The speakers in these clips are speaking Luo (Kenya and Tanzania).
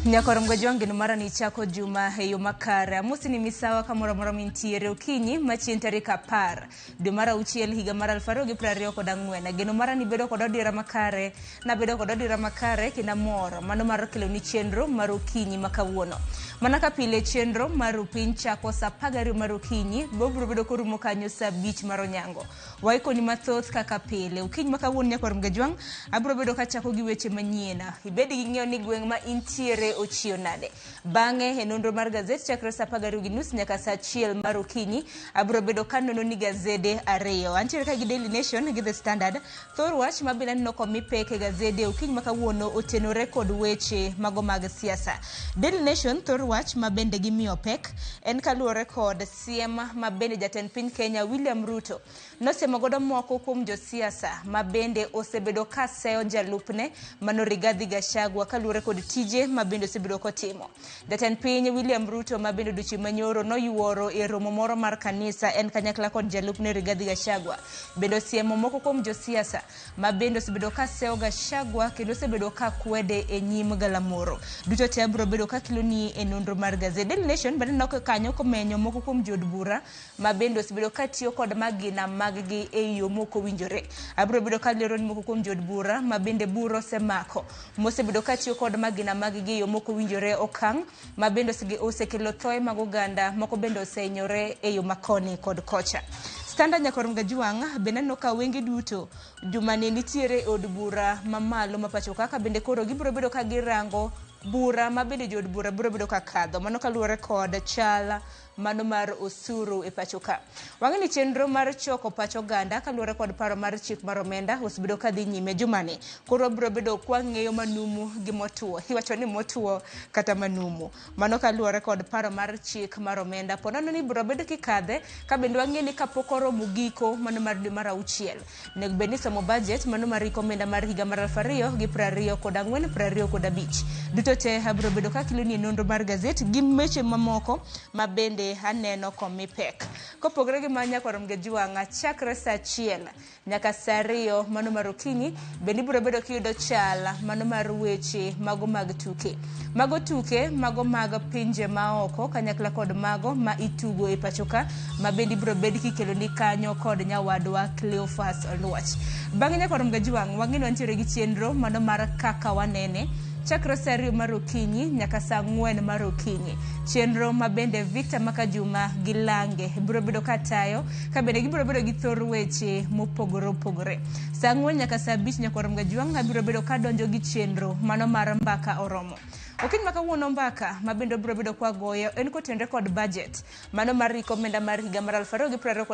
Nyakorom Gajwang' geno mara ni chako juma e yo makare. Amosi ni misawa kamoro amora mintiere okinyi machien tarik 10 dwe mar 6 higa mar 2024. Geno mara ni bedo kod odira makare, nabedo kod odira makare kendo amor mano mar keloni chenro mar okinyi ma kawuono. Mana ka pile chenro mar piny chako saa 12 mar okinyi, bobro bedo korumo kanyo saa 5 mar onyango. Waikoni mathoth kaka pile. Okinyi ma kawuono nyakwar Mgajwang' abiro bedo kachako gi weche manyien. Ibed gi ng'eyo ni gweng' ma intiere ochiew nade. Bang'e e nonro mar gazet chakre saa 12:30 nyaka saa 1 mar okinyi abiro bedo kanono ni gazede ariyo. Antiere ka gi Daily Nation gi The Standard. Thor wach ma bende aneno komi pek e gazede okinyi ma kawuono otenore kod weche mago mag siasa. Daily Nation thor wach ma bende gimiyo pek en kaluwore kod siem ma bende jatend piny Kenya William Ruto nosiemo godo moko kuom josiasa ma bende osebedo ka seyo jalupne mano Rigathi Gachagua kaluwore kod tije ma bende osebedo kotimo. Jatend piny William Ruto ma bende odiochieng' manyoro noyuoro e romo moro mar kanisa en kanyakla kod jalupne Rigathi Gachagua. Bende osiemo moko kuom josiasa ma bende osebedo ka seyo Gachagua kendo osebedo ka kwede e nyim galamoro. Duto te abiro bedo ka keloni e nonro mar gazet. Daily Nation bende neno kanyo komenyo moko kuom jood bura ma bende osebedo ka tiyo kod magina maggi e yo mok owinjore. Abiro bedo ka lero ni moko kuom jood bura ma bende bura osemako mosebedo ka tiyo kod magina maggi e yo mok owinjore okang' ma bende osekelo thoe mag oganda moko bende osehinyore e yo makoni kod kocha. Standard Nyakwar Mgajuang' bende aneno ka wenge duto jumani nitiere e od bura mamalo ma pacho ka bende koro gibiro bedo ka girango bura ma bende jood bura biro bedo ka kadho mano kaluwore kod chal mano mar osuru e pacho ka. Wang'e ni chenro mar choko pach oganda kaluwore kod paro mar chik mar omenda osebedo ka dhi nyime jumani. Koro wabiro bedo kwang'eyo manumu gi motuo. Iwacho ni motuo kata manumu. Mano kaluwore kod paro mar chik mar omenda. Po nono ni biro bedo kikadhe ka bende wang'e ni kapok oromo giko mano mar dwe mar 6. Onego bed ni somo budget mano mar iko omenda mar higa mar 2024 25. Duto te abiro bedo ka keloni e nonro mar gazet gi weche mamoko ma bende aneno komi pek. Kopogore gi ma nyakwar Mgejwang'a chakre saa 1 nyaka saa 2 mano mar okinyi bende ibiro bedo kiyudo chal mano mar weche mago mag tuke. Mago tuke mago mag pinje maoko kanyakla kod mago ma itugo e pacho ka ma bende ibiro bed kikeloni kanyo kod nyawadwa Cleophas Oluoch. Bang'e nyakwar Mgajwang' wang'e ni wantiere gi chenro mano mar kaka wanene chakre saa 2 mar okinyi nyaka saa 4 mar okinyi. Chenro ma bende Victor Makajuma gi Lange biro bedo ka tayo ka bende gibiro bedo gi thor weche mopogore opogore. Saa 4 nyaka saa 5 nyakwar Mgajwang' abiro bedo ka donjo gi chenro mano mar mbaka oromo. Okinyi ma kawuono mbaka ma bende obiro bedo kwa goyo en kotenre kod budget mano mar riko omenda mar higa mar 2024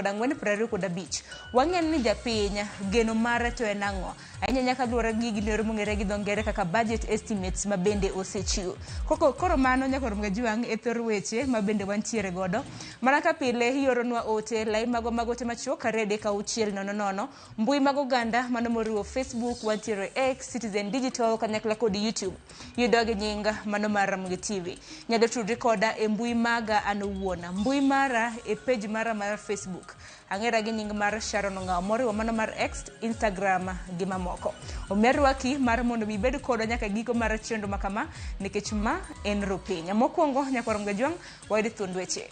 25. Wang'e ni japiny geno mare to en ang'o? Ahinya nyaka luwore gi gino mong'ere gi dho ngere kaka budget estimates ma bende osechiw. Koro mano nyakwar Mgajwang' e thor weche ma bende wantiere godo. Mana ka pile ioronwa ote lai magwa mag ote machuok 2 3 6 0 0 mbui mag oganda mano moriwo Facebook, wantiere X, Citizen Digital kanyakla kod YouTube. Yudo gi nying mano mar Ramogi TV. Nyalo tudri koda e mbui maga an owuon. Mbui mara e page mara mar Facebook. Ang'era gi nying mar Sharon Ong'awo moriwo mano mar X, Instagram gi mamoko. Omiya rwaki mar mondo mi ibed kodwa nyaka giko mar chenro ma kama nikech ma en Rupiny. Mokwongo nyakwar Mgajwang' wayud thuond weche.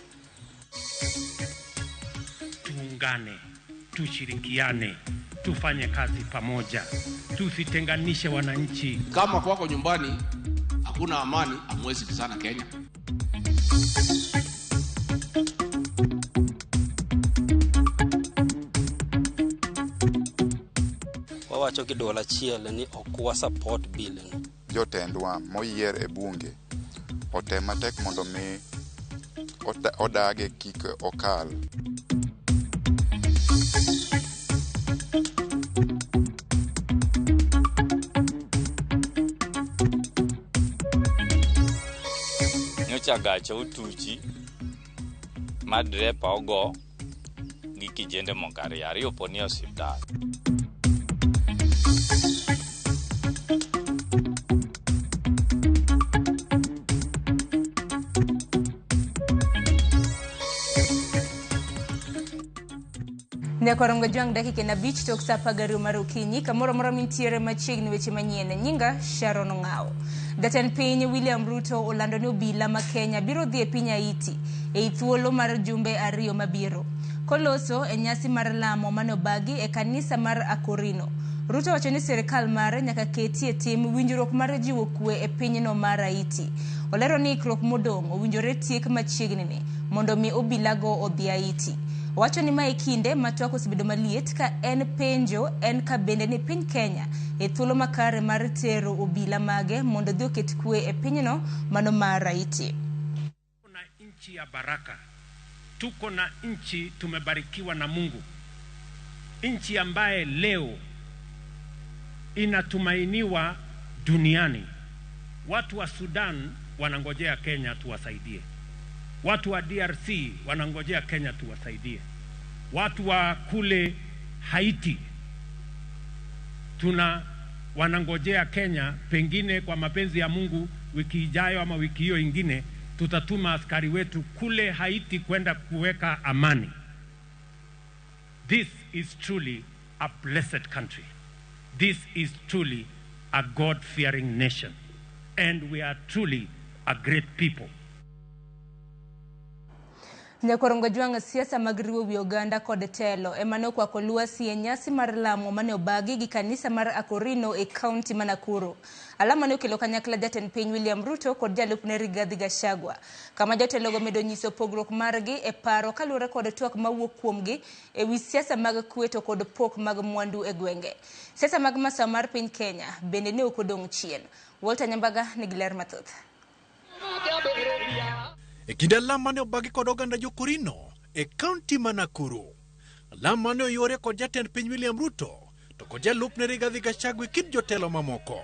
Tuungane, tushirikiane, tufanye kazi pamoja, tusitenganishe wananchi. Kama kwako nyumbani hakuna amani, hamwezi kizana Kenya. Wawacho gi duol achiel ni ok wa support bill ni. Jotendwa moyier e bunge otem matek mondo mi odage kik okal. Nyocha gacha otuchi ma drepa ogo gi kijende moko ariyo, ariyo po ni e osiptal. Nyakwar Mgajwang' dakika en 5 tok saa 12 mar okinyi kamoro amora mintiere machiegni weche manyien. Nyinga Sharon Ong'awo. Jatend piny William Ruto olando ni obila ma Kenya biro dhi e piny Haiti ei thuolo mar jumbe 2 mabiro. Koloso e nyasi mar lamo mane obagi e kanisa mar Akorino. Ruto wacho ni sirikal mare nyaka ketie tim winjruok mar jiwo kwe e pinyno mar Haiti. Olero ni ikruok modong' owinjore tiek machiegni ni mondo mi obilago odhi Haiti. Owacho ni mae kinde ma twak osebedo maliet ka en penjo en ka bende ni piny Kenya e thuolo makare mar tero obila mage mondo odhi oket kwe e pinyno mano mar Haiti. Na nchi ya baraka, tuko na nchi tumebarikiwa na Mungu, nchi ambaye leo inatumainiwa duniani. Watu wa Sudan wanangojea Kenya tuwasaidie, watu wa DRC wanangojea Kenya tuwasaidie, watu wa kule Haiti wanangojea Kenya. Pengine kwa mapenzi ya Mungu wiki ijayo ama wiki hiyo ingine tutatuma askari wetu kule Haiti kwenda kuweka amani. This is truly a blessed country. This is truly a God-fearing nation. And we are truly a great people. Nyakorongo jwang' siasa mag riwo wi oganda kod telo ema ne okwako lwasi e nyasi mar lamo mane obagi gi kanisa mar Akorino e kaunti ma Nakuru. Alama ne okelo kanyakla jatend piny William Ruto kod jalupne Rigathi Gachagua, kama jotelogo medo nyiso pogruok margi e paro kaluwore kod twak mawuok kuomgi e wi siasa mag kwe to kod pok mag mwandu e gwenge. Siasa mag masawa mar piny Kenya bende ne ok odong' chien. Walter Nyambaga nigi ler mathoth. E kinde lamo mane obagi kod oganda Jokorino e kaunti ma Nakuru. Lamo mane oyuore kod jatend piny William Ruto to kod jalupne Rigathi Gachagua e kind jotelo mamoko.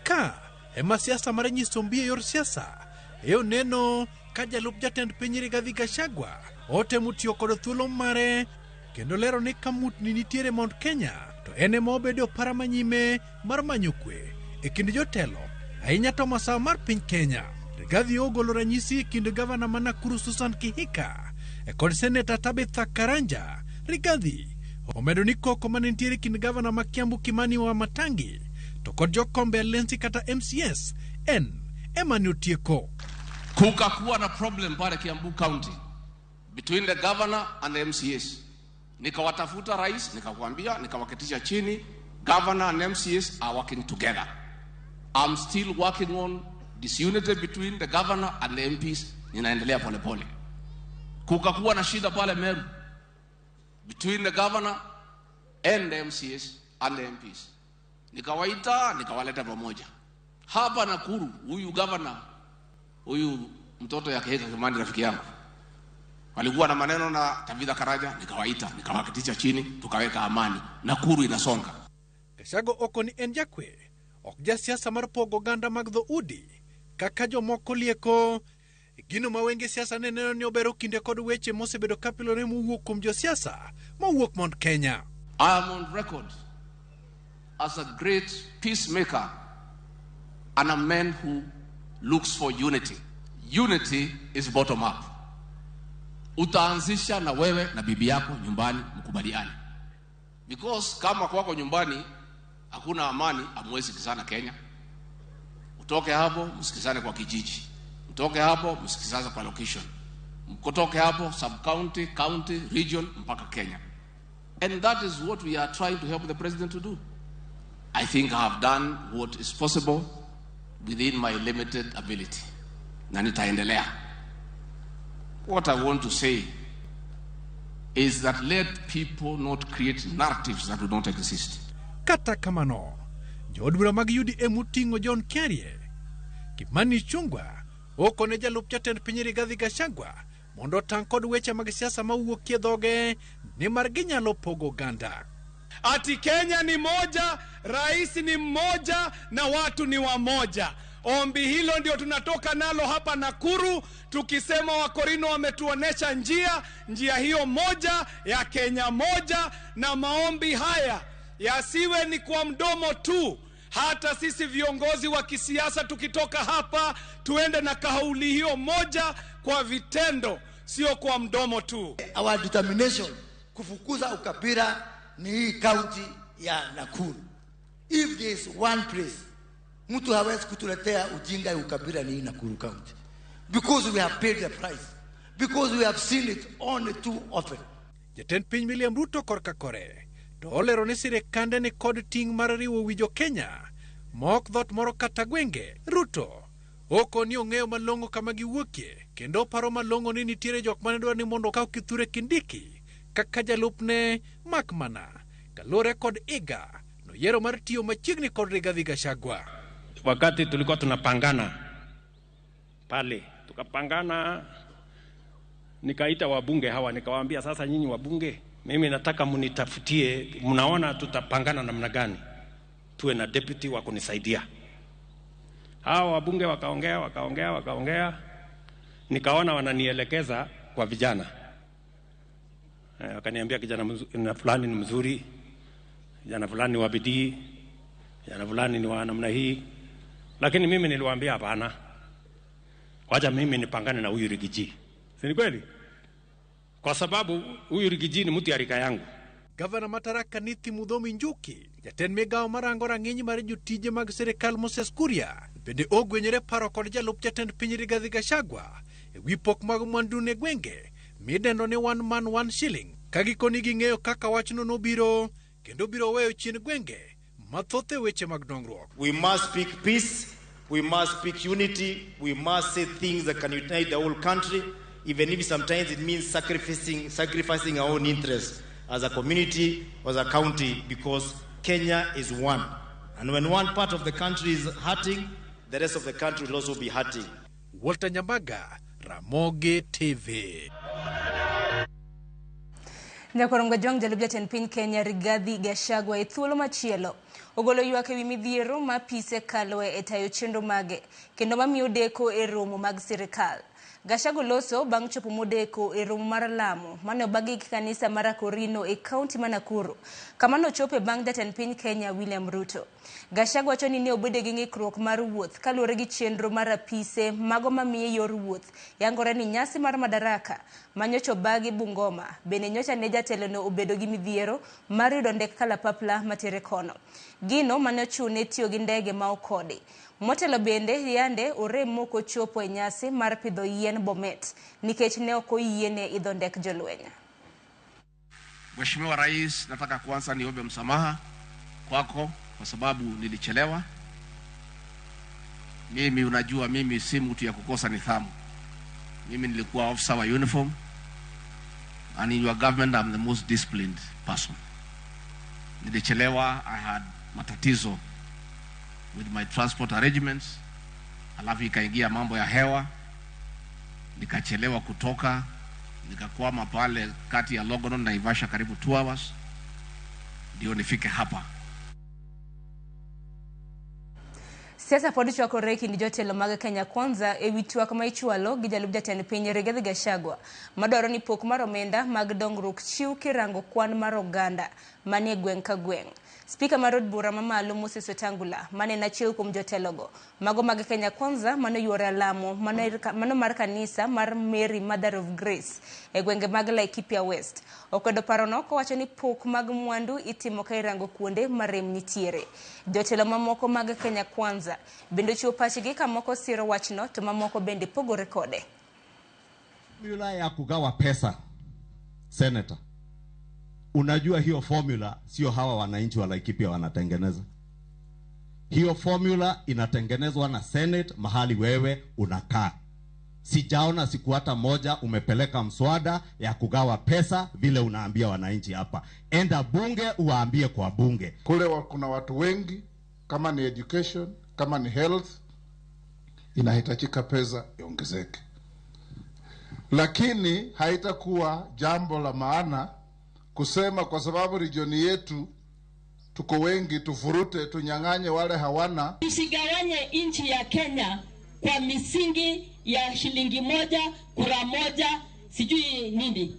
Ka ema siasa mar nyiso mbi e yor siasa e oneno ka jalup jatend piny Rigathi Gachagua otemo tiyo kod thuolo mare kendo lero ni ka mutni nitiere Mount Kenya to en ema obedo opara manyime mar manyo kwe e kind jotelo ahinya to masawa mar piny Kenya. Rigathi ogolo ranyisi e kind gavana ma Nakuru Susan Kihika e kod seneta Tabitha Karanja. Rigathi omedo ni koko mane nitiere kind gavana ma Kiambu Kimani Wamatangi to kod jokombe Lensi kata MCS en ema ne otieko. Kukakuwa na problem pale Kiambu County between the governor and the MCS. Nikawatafuta rais, nikakwambia, nikawaketisha chini, governor and MCS are working together. I'm still working on disunity between the governor and the MPs, ninaendelea pole pole. Kukakuwa na shida pale Meru between the governor and the MCS and the MPs. Nikawaita, nikawaleta pamoja. Hapa Nakuru, huyu governor, huyu mtoto ya Kihika Kimani rafiki yangu, walikuwa na maneno na Tabitha Karanja, nikawaita, nikawaketisha chini, tukaweka amani. Nakuru inasonga. Gachagua oko ni en jakwe, ok jasiasa mar pogo oganda mag dhoudi kaka jomoko lieko. Gino ma wenge siasa ne neno ni obero kinde kod weche mosebedo kapilore mowuok kuom josiasa mowuok Mount Kenya. I am on record as a great peacemaker and a man who looks for unity. Unity is bottom up. Utaanzisha na wewe na bibi yako nyumbani mkubaliane. Because kama kwako nyumbani hakuna amani, hamwezi sikizana Kenya. Utoke hapo msikizane kwa kijiji. Mtoke hapo msikizane kwa location. Mkotoke hapo sub county, county, region mpaka Kenya. And that is what we are trying to help the president to do. I think I have done what is possible within my limited ability. Na nitaendelea. What I want to say is that let people not create narratives that do not exist. Kata kamano, jood bura mag UDA moting'o John Kiarie, Kimani Ichung'wah okone jalup jatend piny Rigathi Gachagua mondo otang' kod weche mag siasa mawuok e dhoge nimar ginyalo pogo oganda. Ati Kenya ni moja, rais ni mmoja na watu ni wamoja. Ombi hilo ndio tunatoka nalo hapa Nakuru, tukisema Wakorino wametuonesha njia, njia hiyo moja ya Kenya moja, na maombi haya yasiwe ni kwa mdomo tu. Hata sisi viongozi wa kisiasa tukitoka hapa tuende na kauli hiyo moja kwa vitendo, sio kwa mdomo tu. Our determination kufukuza ukabila ni hii county ya Nakuru. If there is one place Mtu hawezi kutuletea ujinga ya ukabila ni Nakuru County. Because we have paid the price. Because we have seen it only too often. Jatend piny William Ruto korka kore to olero ni sirikande ni kod ting' mar riwo wi jo-Kenya ma ok dhoot moro kata gwenge. Ruto oko ni ong'eyo malong'o kama giwuokie kendo oparo malong'o ni nitiere jok mane dwaro ni mondo okaw Kithure Kindiki kaka jalupne mak mana kaluwore kod iga noyiero mar tiyo machiegni kod Rigathi Gachagua. Wakati tulikuwa tunapangana pale, tukapangana, nikaita wabunge hawa, nikawaambia sasa, nyinyi wabunge, mimi nataka mnitafutie, mnaona tutapangana namna gani, tuwe na deputy wa kunisaidia. Hawa wabunge wakaongea wakaongea wakaongea, nikaona wananielekeza kwa vijana. Wakaniambia kijana fulani ni mzuri, kijana fulani ni wa bidii, kijana fulani ni wa namna hii. Lakini mimi niliwaambia hapana, wacha mimi nipangane na huyu Rigiji. Si ni kweli? Kwa sababu huyu Rigiji ni mtu ya rika yangu. Gavana ma Tharaka Nithi Muthomi Njuki, jatend migawo marango rang'iny mar jotije mag sirikal Moses Kuria, bende ogwenyore paro kod jalup jatend piny Rigathi Gachagua e wi pok mag mwandu ne gwenge midendo ni one man one shilling, ka gikoni ging'eyo kaka wachno nobiro kendo biro weyo chien gwenge mathoth e weche mag dongruok. We must speak peace, we must speak unity, we must say things that can unite the whole country, even if sometimes it means sacrificing our own interests as a community or as a county, because Kenya is one. And when one part of the country is hurting, the rest of the country will also be hurting. Walter Nyambaga, Ramogi TV. Nyakorongo Jwang' jalup jatend piny Kenya Rigathi Gachagua e thuolo machielo ogolo ywak ewi midhiero ma pise kaloe e tayo chenro mage kendo mamiyo deko e romo mag sirikal. Gachagua loso bang' chopo modeko e romo mar lamo mane obagi gi kanisa mar Akorino e kaunti ma Nakuru, kama nochope bang' jatend piny Kenya William Ruto. Gachagua wacho ni ne obedo gi ng'ikruok mar wuoth kaluwore gi chenro mar apise mago mamiye yor wuoth. Yangore ni nyasi mar Madaraka manyocha obagi Bungoma bende nyocha ne jatelono obedo gi midhiero mar yudo ndek kalapapla matere kono. Gino mane ochune tiyo gi ndege ma okodi. Motelo bende yande orem mok ochopo e nyasi mar pidho yien Bomet nikech ne ok oyiene idho ndek jolweny. Mheshimiwa Rais, nataka kwanza niombe msamaha kwako kwa sababu nilichelewa. Mimi unajua mimi si mtu ya kukosa nidhamu. Mimi nilikuwa officer wa uniform, and in your government I'm the most disciplined person. Nilichelewa, I had matatizo with my transport arrangements, alafu ikaingia mambo ya hewa, nikachelewa kutoka, nikakwama pale kati ya Longonot na Naivasha karibu 2 hours, ndio nifike hapa. Siasa pod chwakore e kind jotelo mag Kenya Kwanza ewi twak ma ichwalo gi jalup jatend piny Rigathi Gachagua madwaro ni pok mar omenda mag dongruok chiw kirango kwan mar oganda manie gweng' ka gweng'. Spika mar od bura mamalo Moses Wetangula mane en achiel kuom jotelogo mago mag Kenya Kwanza mane oyuoro alamo mano mar kanisa mar Mary Mother of Grace e gwenge mag Laikipia West okwedo parono kowacho ni pok mag mwandu itimo ka irango kuonde ma rem nitiere. Jotelo mamoko mag Kenya Kwanza bende chiwo pachgi ka moko siro wachno to mamoko bende pogore kode. Formula ya kugawa pesa, Senator, unajua hiyo formula sio hawa wananchi wa Laikipia wanatengeneza. Hiyo formula inatengenezwa na Senate mahali wewe unakaa. Sijaona siku hata moja umepeleka mswada ya kugawa pesa vile unaambia wananchi hapa. Enda bunge uwaambie kwa bunge. Kule kuna watu wengi, kama ni education, kama ni health, inahitajika pesa iongezeke. Lakini haitakuwa jambo la maana kusema kwa sababu regioni yetu tuko wengi tufurute tunyang'anye wale hawana. Tusigawanye nchi ya Kenya kwa misingi ya shilingi moja, kura moja, sijui nini.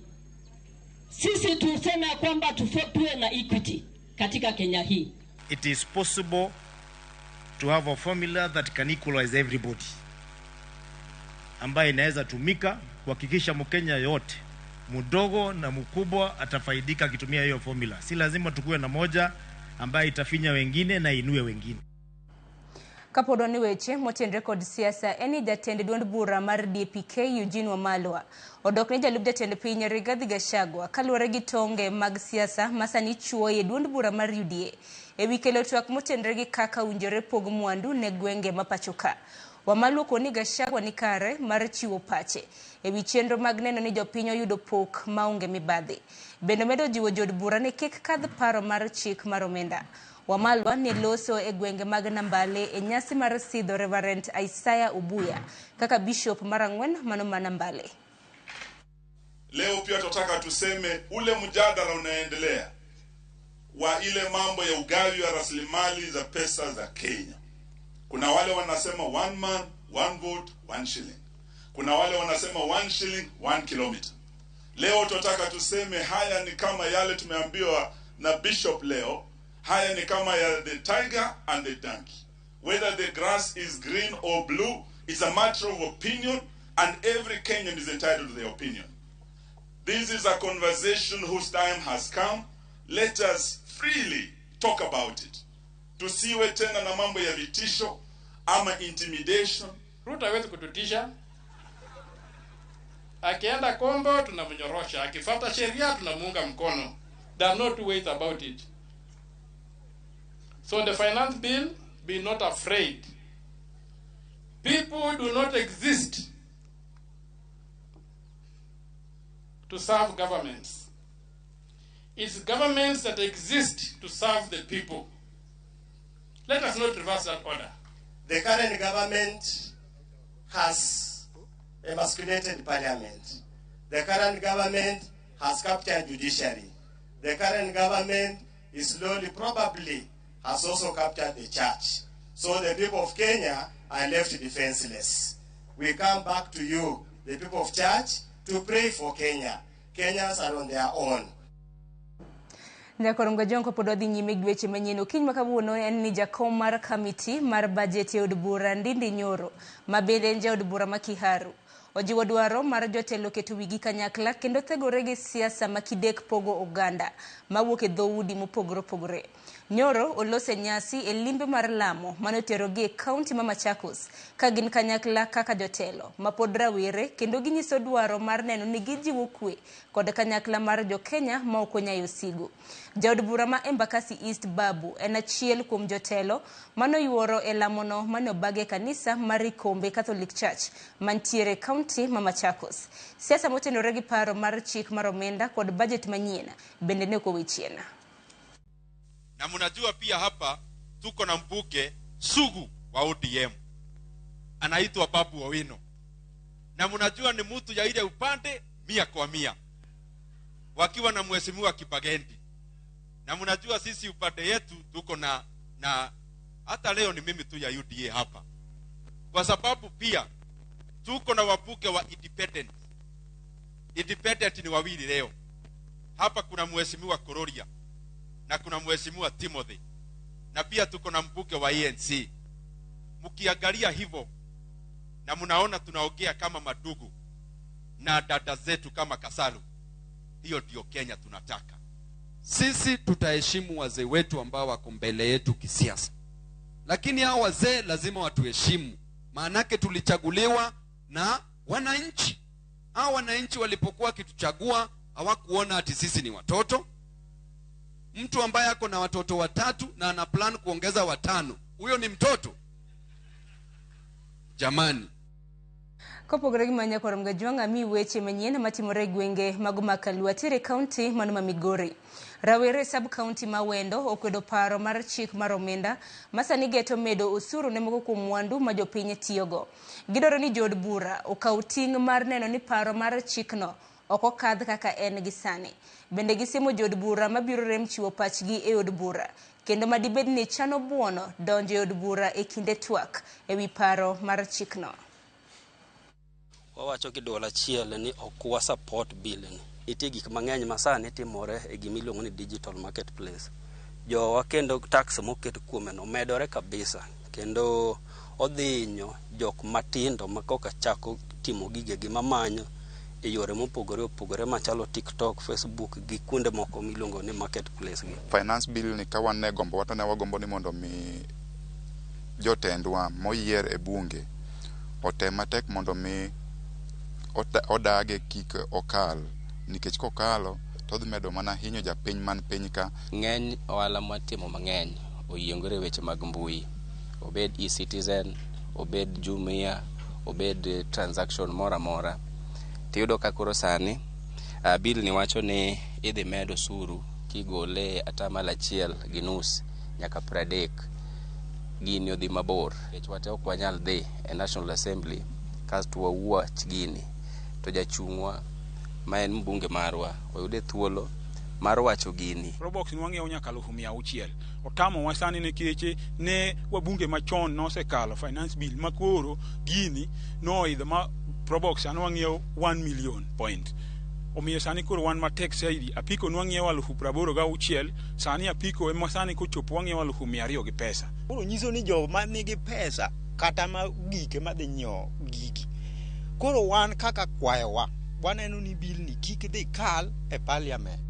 Sisi tuseme kwamba tuwe na equity katika Kenya hii. It is possible to have a formula that can equalize everybody, ambaye inaweza tumika kuhakikisha Mkenya yote, mdogo na mkubwa, atafaidika akitumia hiyo formula. Si lazima tukue na moja ambaye itafinya wengine na inue wengine. Kapod wan e weche motenre kod siasa en ni jatend duond bura mar DPK Eugene Wamalwa odok ne jalup jatend piny Rigathi Gachagua kaluwore gi tonge mag siasa ma sani chuoye duond bura mar UDA ewi kelo twak motenre gi kaka owinjore pog mwandu ne gwenge ma pacho ka. Wamalwa okoni Gachagua ni kare mar chiwo pache ewi chenro mag neno ni jopiny oyudo pok maonge mibadhi. Bende omedo jiwo jood bura ni kik kadh paro mar chik mar omenda. Wamalwa ne loso e gwenge mag Nambale e nyasi mar sidho Reverend Isaiah Obuya kaka bishop mar ang'wen mano ma Nambale. Leo pia tunataka tuseme ule mjadala unaendelea wa ile mambo ya ugavi wa rasilimali za pesa za Kenya. Kuna wale wanasema one man, one vote, one shilling. Kuna wale wanasema one shilling, one kilometer. Leo tunataka tuseme haya ni kama yale tumeambiwa na bishop leo. Haya ni kama ya the tiger and the donkey. Whether the grass is green or blue is a matter of opinion, and every Kenyan is entitled to their opinion. This is a conversation whose time has come. Let us freely talk about it. Tusiwe tena na mambo ya vitisho ama intimidation. Ruto hawezi kututisha. Akienda kombo tunamnyorosha, akifuata sheria tunamuunga mkono. There are no two ways about it. So the finance bill, be not afraid. People do not exist to serve governments. It's governments that exist to serve the people. Let us not reverse that order. The current government has emasculated parliament. The current government has captured judiciary. The current government is slowly, probably, has also captured the church. So the people of Kenya are left defenseless. We come back to you, the people of church, to pray for Kenya. Kenyans are on their own. Nyakorongo Jonko pod wadhi nyime gi weche manyien. Okinyi ma kawuono en ni jakom mar kamiti mar bajet e od bura Ndindi Nyoro, ma bende en jaod bura ma Kiharu, ojiwo dwaro mar jotelo keto wigi kanyakla kendo thegore gi siasa ma kidek pogo oganda mawuok e dhoudi mopogore opogore. Nyoro olose nyasi e limbe mar lamo mane oterogi e kaunti ma Machakos ka gin kanyakla kaka jotelo ma pod rawere kendo ginyiso dwaro mar neno ni gijiwo kwe kod kanyakla mar jokenya ma ok onyayo sigu. Jaod bura ma Embakasi East Babu en achiel kuom jotelo manoyuoro e lamono mane obag e kanisa mar Ikombe Catholic Church mantiere e kaunti ma Machakos. Siasa motenore gi paro mar chik mar omenda kod bajet manyien bende ne ok owe chien. Na mnajua pia hapa tuko na mbunge sugu wa ODM anaitwa Babu Owino, na mnajua ni mtu ya ile upande 100 kwa 100, wakiwa na mheshimiwa Kibagendi. Na mnajua sisi upande yetu tuko na hata leo ni mimi tu ya UDA hapa, kwa sababu pia tuko na wabunge wa independent. Independent ni wawili leo hapa, kuna mheshimiwa Kororia na kuna mheshimiwa Timothy, na pia tuko na mbunge wa ANC. Mkiangalia hivyo na mnaona tunaongea kama madugu na dada zetu kama Kasalu, hiyo ndio Kenya tunataka. Sisi tutaheshimu wazee wetu ambao wako mbele yetu kisiasa, lakini hao wazee lazima watuheshimu, maanake tulichaguliwa na wananchi. Hao wananchi walipokuwa kituchagua hawakuona ati sisi ni watoto. Mtu ambaye ako na watoto 3 na ana plan kuongeza 5, huyo ni mtoto jamani? Kopogore gi manya korom gajwang' ami weche manyien matimore e gwenge mag Makalwa kaunti mano ma Migori. Rawere sub county ma Wendo okwedo paro mar chik mar omenda ma sani geto medo osuru ne moko kuom mwandu ma jopiny tiyogo. Gidwaro ni jood bura okaw ting' mar neno ni paro mar chikno ok okadh kaka en gi sani. Bende gisiemo jood bura mabiro rem chiwo pachgi e od bura kendo madibed ni chano buono donjo e od bura e kinde twak ewi paro mar chikno. Wawacho gi duol achiel ni ok wa support bill ni. Nitie gik mang'eny ma sani timore e gima iluongo ni digital marketplace. Jowa kendo tax moket kuome no medore kabisa kendo odhi hinyo jok matindo ma koka chako timo gigegi mamanyo e yore mopogore opogore machalo TikTok, Facebook gi kuonde moko miluongo ni marketplace gi. Finance bill ni ka wan ne gombo, wato ne wagombo ni mondo mi jotendwa moyier e bunge otem matek mondo mi odage kik okal, nikech kokalo to odhi medo mana hinyo japiny man piny ka. Ng'eny ohala mwatimo mang'eny oyiengore e weche mag mbui, obed e-citizen, obed Jumia, obed transaction moro amora. Tiyudo ka koro sani bill ni wacho ni idhi med osuru kigole 1.5% nyaka 30. Gini odhi mabor. Nikech wate ok wanyal dhi e National Assembly kasto wawach gini to jachung'wa ma en mbunge marwa oyude thuolo mar wacho gini. Probox ni wang'iewo nyaka 600,000. Otamowa sani nikech ne wabunge machon nosekalo finance bill ma koro gini noidho ma Probox sani wang'iewo 1 million point. Omiyo sani koro wan matek saidi. Apiko nwang'iewo 86,000, sani apiko ema sani kochopo wang'iewo 200,000 gi pesa. Koro nyiso ni joma nigi pesa kata ma gike madhi nyiewo gigi. Koro wan kaka kwayowa, waneno ni bill ni kik dhi kal e parliament.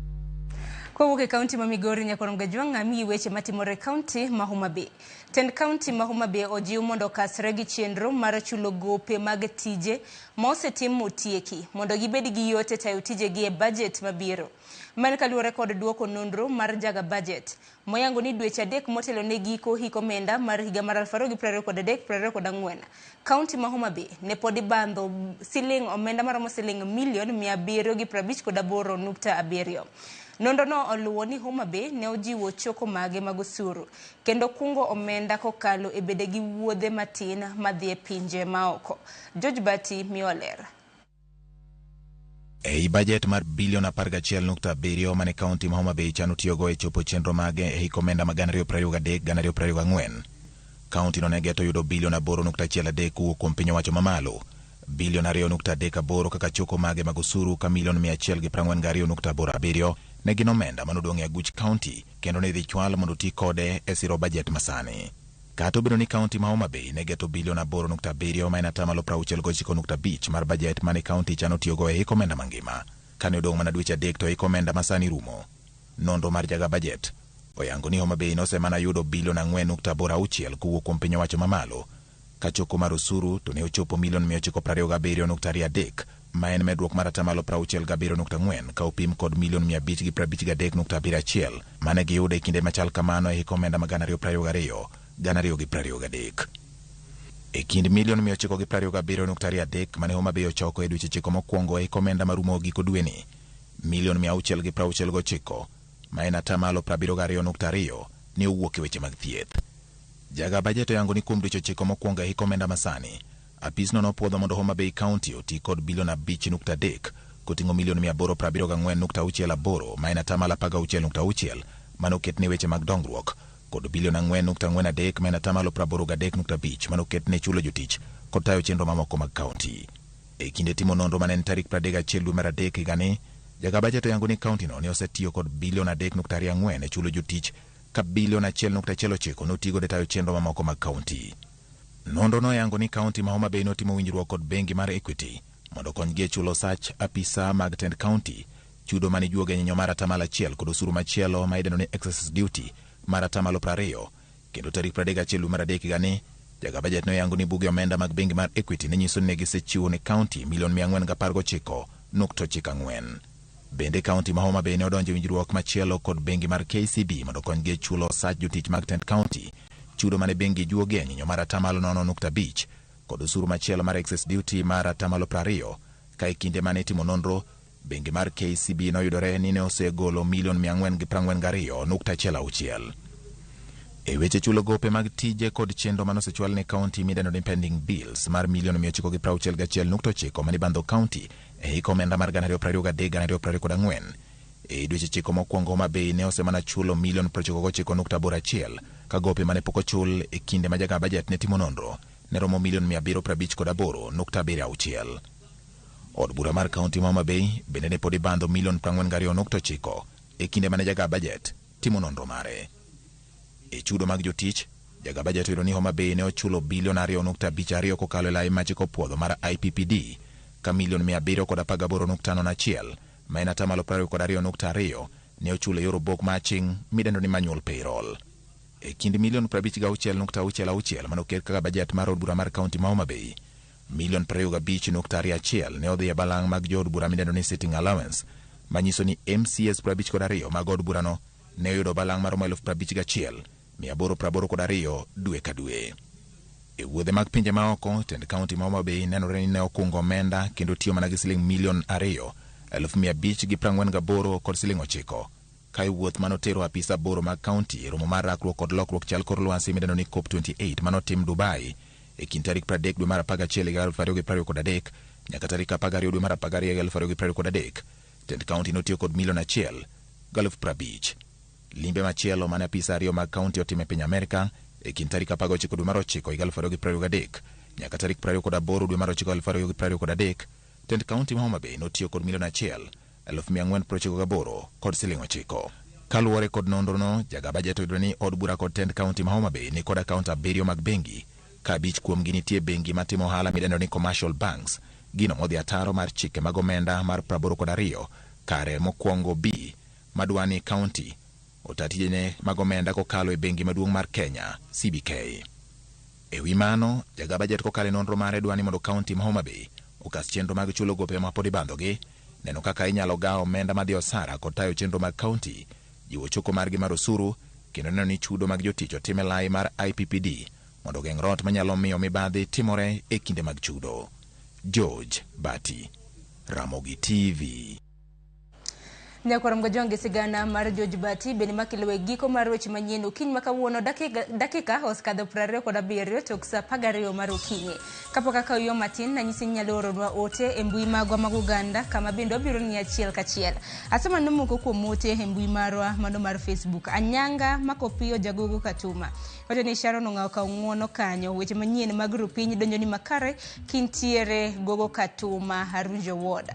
Kowuok e kaunti ma Migori Nyakorom Gajwang' amiyi weche matimore e kaunti ma Homa Bay. Tend kaunti ma Homa Bay ojiw mondo okasre gi chenro mar chulo gope mag tije ma osetim motieki mondo gibed gi yot e tayo tijegi e bajet mabiro. Mano kaluwore kod duoko nonro mar Jaga Budget moyango ni dweche 3 motelo ne giko hik omenda mar higa mar 2023-2024 kaunti ma Homa Bay ne pod ibandho siling omenda maromo siling milion 758.7. Nonro no oluwo ni Homa Bay ne ojiwo choko mage mag osuru kendo kungo omenda kokalo e bede gi wuodhe matin madhi e pinje maoko. George Bati miyo ler. Ei bajet mar bilion 11.7 mane kaunti ma Homa Bay chano tiyogo e chopo chenro mage e hik omenda ma 2023-2024. Kaunti no ne geto yudo bilion 8.13 kowuok kuom piny owacho mamalo, bilion 2.38 kaka choko mage mag osuru ka milion 142.87 ne gin omenda manodong' e aguch kaunti kendo ne idhi chwal mondo ti kode e siro bajet masani. Kata obedo ni kaunti ma Homa Bay ne geto bilion 8.7 ma en 69.5% mar bajet mane kaunti chano tiyogo e hik omenda mangima, kane odong' mana dweche 3 to hik omenda masani rumo. Nonro mar Jaga Budget oyango ni Homa Bay nosemana yudo bilion 4.86 kowuok kuom piny owacho mamalo, ka choko mar osuru to ne ochopo milion 927.23 ma en medruok mar 67.4% ka opim kod milion 553.71 mane giyudo e kinde machal kamano e hik omenda ma 2022-2023. E kind milion 927.23 mane Homa Bay ochoko e dweche 9 mokwongo e hik omenda marumo giko dweni, milion 669 ma en 72.2% ne owuok e weche mag thieth. Jaga Budget oyango ni kuom dweche 9 mokwongo e hik omenda masani, apisno nopuodho mondo Homa Bay County oti kod bilion 5.3 koting'o milion 874.68 ma en 16.6% manoket ne weche mag dongruok kod bilion 4.43 ma en 83.5% manoket ne chulo jotich kod tayo chenro mamoko mag kaunti. E kinde timo nonro mane en tarik 31 dwe mar 3 higani, Jaga Budget oyango ni kaunti no ne osetiyo kod bilion 3.24 e chulo jotich ka bilion 1.19 notigo e tayo chenro mamoko mag kaunti. Nonro noyango ni kaunti ma Homa Bay notimo winjruok kod bengi mar Equity mondo okonygi e chulo sach apisa mag tend kaunti, chudo mane ijuogo e nyinyo mar 1% kod osuru machielo ma idendo ni excess duty mar 20%. Kendo tarik 31 dwe mar 3 higani, Jaga Budget noyango ni buge omenda mag bengi mar Equity ne nyiso ni ne gisechiwo ne kaunti milion 419.94. Bende kaunti ma Homa Bay ne odonjo e winjruok machielo kod bengi mar KCB mondo okonygi e chulo sach jotich mag tend kaunti, chudo mane bengi juoge e nyinyo mar 0.5% kod osuru machielo mar excess duty mar 20%. Ka e kinde mane itimo nonro, bengi mar KCB noyudore ni ne osegolo milion 442.16. E weche chulo gope mag tije kod chenro manosechwal ne kaunti midendo ni pending bills mar milion 961.9 mane ibandho kaunti e hik omenda mar 2023-2024. E dweche 9 mokwongo Homa Bay ne osemana chulo milion 99.81 ka gope mane pok ochul e kinde ma Jaga Budget ne timo nonro ne romo milion 758.76. Od bura mar kaunti ma Homa Bay bende ne pod ibandho milion 42.9 e kinde mane Jaga Budget timo nonro mare. E chudo mag jotich, Jaga Budget oyudo ni Homa Bay ne ochulo bilion 2.52 kokalo e lai machiko puodho mar IPPD ka milion 718.01 ma en 22.2% ne ochulo e yor obok maching midendo ni manual payroll. E kind milion 56.66 manoket kaka bajet mar od bura mar kaunti ma Homa Bay, milion 25.21 ne odhi e balang' mag jood bura midendo ni sitting allowance, manyiso ni MCAs 52 mag od burano ne oyudo balang' maromo 51,882 dwe ka dwe. E wuodhe mag pinje maoko, tend kaunti ma Homa Bay nenore ni ne okungo omenda kendo tiyo mana gi siling milion 2,548 kod siling 9. Ka e wuoth manotero apisa 8 mag kaunti e romo mar rakruok kod lokruok chal kor lwasi midendo ni COP28 manotim Dubai e kind tarik 30 dwe mar 11 higa 2023 nyaka tarik 12 dwe mar 12 higa 2023, tend kaunti notiyo kod milion 1,050,000. Limbe machielo mane apisa 2 mag kaunti otimo e piny Amerka e kind tarik 19 dwe mar 9 higa 2023 nyaka tarik 28 dwe mar 9 2023, tend kaunti ma Homa Bay notiyo kod milion 1,498 kod siling 9. Kaluwore kod nonrono, jaga bajet oyudo ni od bura kod tend kaunti ma Homa Bay ni kod akaont 7 mag bengi, ka 5 kuomgi nitie bengi matimo ohala midendo ni commercial banks, gino modhi ataro mar chike mag omenda mar 82 kare mokwongo B madwani kaunti ota tijene mag omenda kokalo e bengi maduong' mar Kenya CBK. E wi mano, jaga bajet kokalo e nonro mare dwani mondo kaunti ma Homa Bay okas chenro mag chulo gope ma pod ibandhogi, neno kaka inyalo gaw omenda madhi osara kod tayo chenro mag kaunti, jiwo choko margi mar osuru, kendo neno ni chudo mag jotich otim e lai mar IPPD mondo ogeng' rot manyalo miyo mibadhi timore e kinde mag chudo. George Bati, Ramogi TV. Nyakwar Mgojwangi sigana mar George Bati bende makelowe giko mar weche manyien okinyi ma kawuono dakika osekadho 27 tok saa 12 mar okinyi. Kapok akawo yo matin, nanyisi ni inyalo oronwa ote e mbui magwa mag oganda kama bende wabiro ni achiel kachiel. Asoma ne moko kuom ote e mbui marwa mano mar Facebook. Anyanga Makopiyo Jagogo Katuma wacho ni Sharon ong'awo kawo ng'uono kanyo. Weche manyien mag rupiny donjo ni makare kintiere Gogo Katuma Arujo Ward.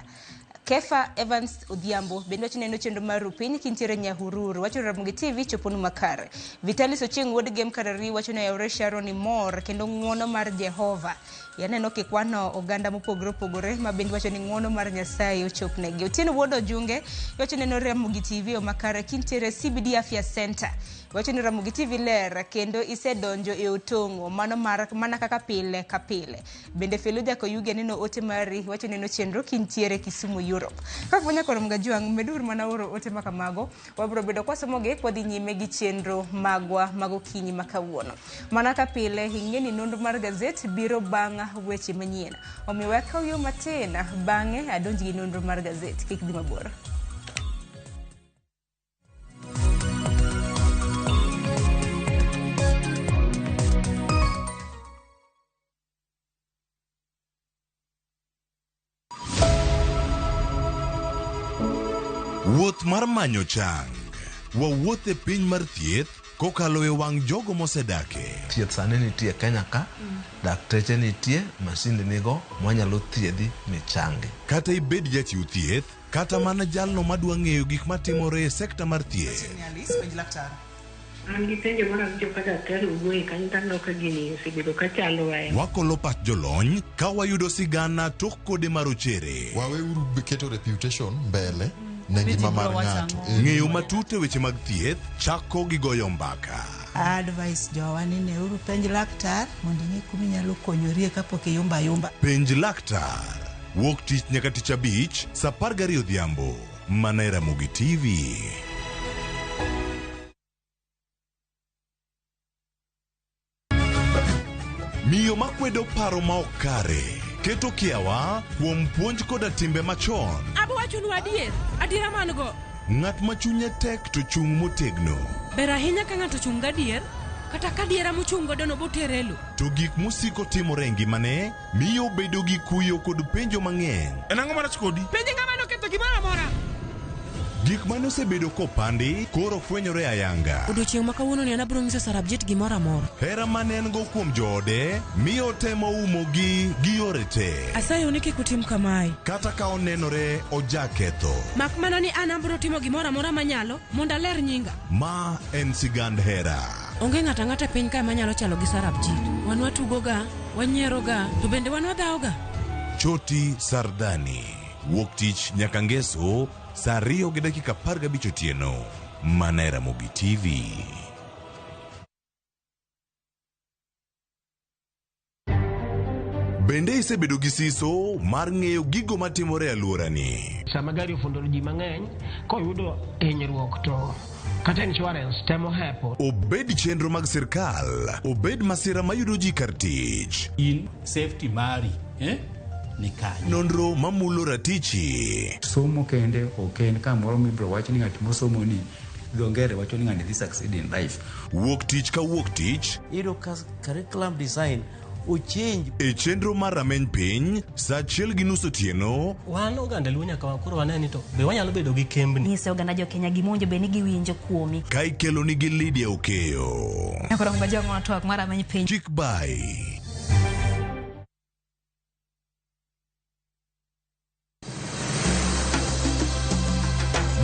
Kefa Evans Odhiambo bende wacho neno chenro mar rupiny kintiere Nyahururu. Wacho Ramogi TV choponu makare. Vitalis Ochieng' wuod Gem Karari wacho ni oyawore Sharon ni mor kendo ng'uono mar Jehova. Yaneno kikwano oganda mopogore opogore ma bende wacho ni ng'uono mar Nyasaye ochopnegi. Otieno wuod Ojunge wacho neno Ramogi TV o makare kintiere CBD Afya Center. Wacho ni Ramogi TV ler kendo isedonjo e otong'o mano mar mana kaka pile ka pile. Bende Feluja Koyuge neno ote mari wacho neno chenro kintiere Kisumu Europe. Kaka wanyakoro Mgajwang' meduru mana oro ote makamago wabiro bedo kwasomogi kwadhi nyime gi chenro magwa mag okinyi ma kawuono. Mana ka pile ing'e ni nonro mar gazet biro bang' weche manyien. Omiyo we akaw yo matin bang'e adonj gi nonro mar gazet. Kik dhi mabor. Wuoth mar manyo chang. Wawuoth e piny mar thieth kokalo e wang' jogo mosedake. Thieth sani nitie Kenya ka, dakteche nitie, masinde nigo mwanyalo thiedhi michangi. Kata ibed jachiw thieth, kata mana jalno madwa ng'eyo gik matimore e sekta mar thieth. An gi penjo moro awinjo ka daktari owuoye kanyo to aneno ka gini osebedo ka chando ahinya. Wakolo pach jolony ka wayudo sigana tok kode marochere. Waweuru keto reputation mbele ne ngima mar ng'ato. Ng'eyo matut e weche mag thieth chako gi goyo mbaka. Advice jowa ni neuru penj laktar mondo ing'e kuma inyalo konyorie kapok iyumba ayumba. Penj laktar. Wuok tich nyaka tich abich saa 12 odhiambo. Mana e Ramogi TV. Miyo makwedo paro ma ok kare keto kiawa kuom puonj koda timbe machon. Abo wachonu adier, adiera man go. Ng'at ma chunye tek to chung' motegno. Ber ahinya ka ng'ato chung' gadier, kata ka adiera mochung' godo no botere e lo. To gik mosiko timore e ngimane miyo obedo gi kuyo kod penjo mang'eny. En ang'o marach kodi? Penje ng'ama noketho gimoro amora. Gik mane osebedo kopandi koro fwenyore ayanga. Odiochieng' ma kawuono ni an abiro nyiso Sarabjit gimoro amora. Hera mane en go kuom joode miyo otemo umogi gi yore te. Asayo ni kik utim kamae. Kata ka onenore ojaketho. Mak mana ni an abiro timo gimoro amora manyalo mondo aler nyinga. Ma en sigand hera. Onge ng'ato ang'ata e piny kae manyalo chalo gi Sarabjit. Wan watugoga, wanyieroga, to bende wan wadhawoga. Choti Sardani. Wuok tich nyaka ngeso saa 2:15 otieno. Mana e Ramogi TV. Bende isebedo gi siso mar ng'eyo gigo matimore e alworani? Sama gari ofundo ji mang'eny koyudo hinyruok to kata insurance temo hepo. Obed chenro mag sirkal, obed masira mayudo ji kar tich. In safety mari eh? Ni kanye? Nonro mamulo ratichi. Somo kende ok en kamoro mibiro wach ni ng'at mosomo ni dho ngere wacho ni ng'ani dhi succeed in life. Wuok tich ka wuok tich. Iyudo ka curriculum design ochange. E chenro mar rameny piny, saa achiel gi nus otieno. Wan oganda Luo nyaka koro wane ni to be wanyalo bedo gi kembni. Nyise oganda jo Kenya gima owinjo bed ni giwinjo kuomi. Ka ikeloni gi Lydia Okeyo. Nyakoro ng'o twak mar rameny piny. Chik bai.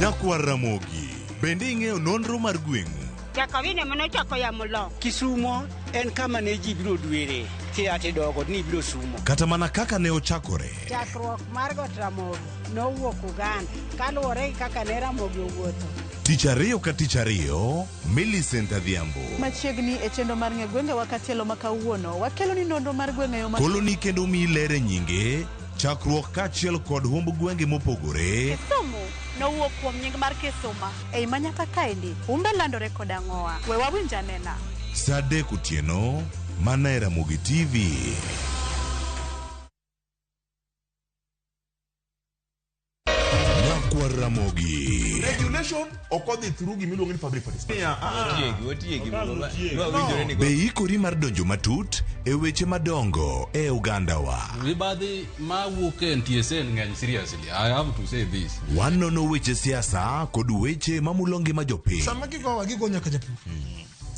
Nyakwar Ramogi, bende ing'eyo nonro mar gweng'u? Jakawine manochako yamo lo. Kisumo en kama ne ji biro dwere kia tidogo ni biro sumo. Kata mana kaka ne ochakore. Chakruok mar got Ramogi nowuok Uganda kaluwore gi kaka ne Ramogi owuotho. Tich ariyo ka tich ariyo, Millicent Adhiambo. Machiegni e chenro mar ng'e gwengewa katielo ma kawuono, wakelo ni nonro mar gwenge yo ma Koloni kendo miyi ler e nyinge, chakruok kaachiel kod humb gwenge mopogore. Kisumu nowuok kuom nying mar Kisuma. Ei manyaka kaendi, humbe landore kod ang'owa. We wawinj anena. Saa 3 otieno, mana e Ramogi TV. Nyakwar Ramogi. Regulation ok odhi through gimiluongo ni public participation. Otiegi, otiegi. Be ikori mar donjo matut e weche madongo e ogandawa? Mibadhi mawuok e NTSA ng'eny seriously. I have to say this. Wanono weche siasa kod weche mamulo ngima jopiny. Sama gigowa gigo nyaka japur.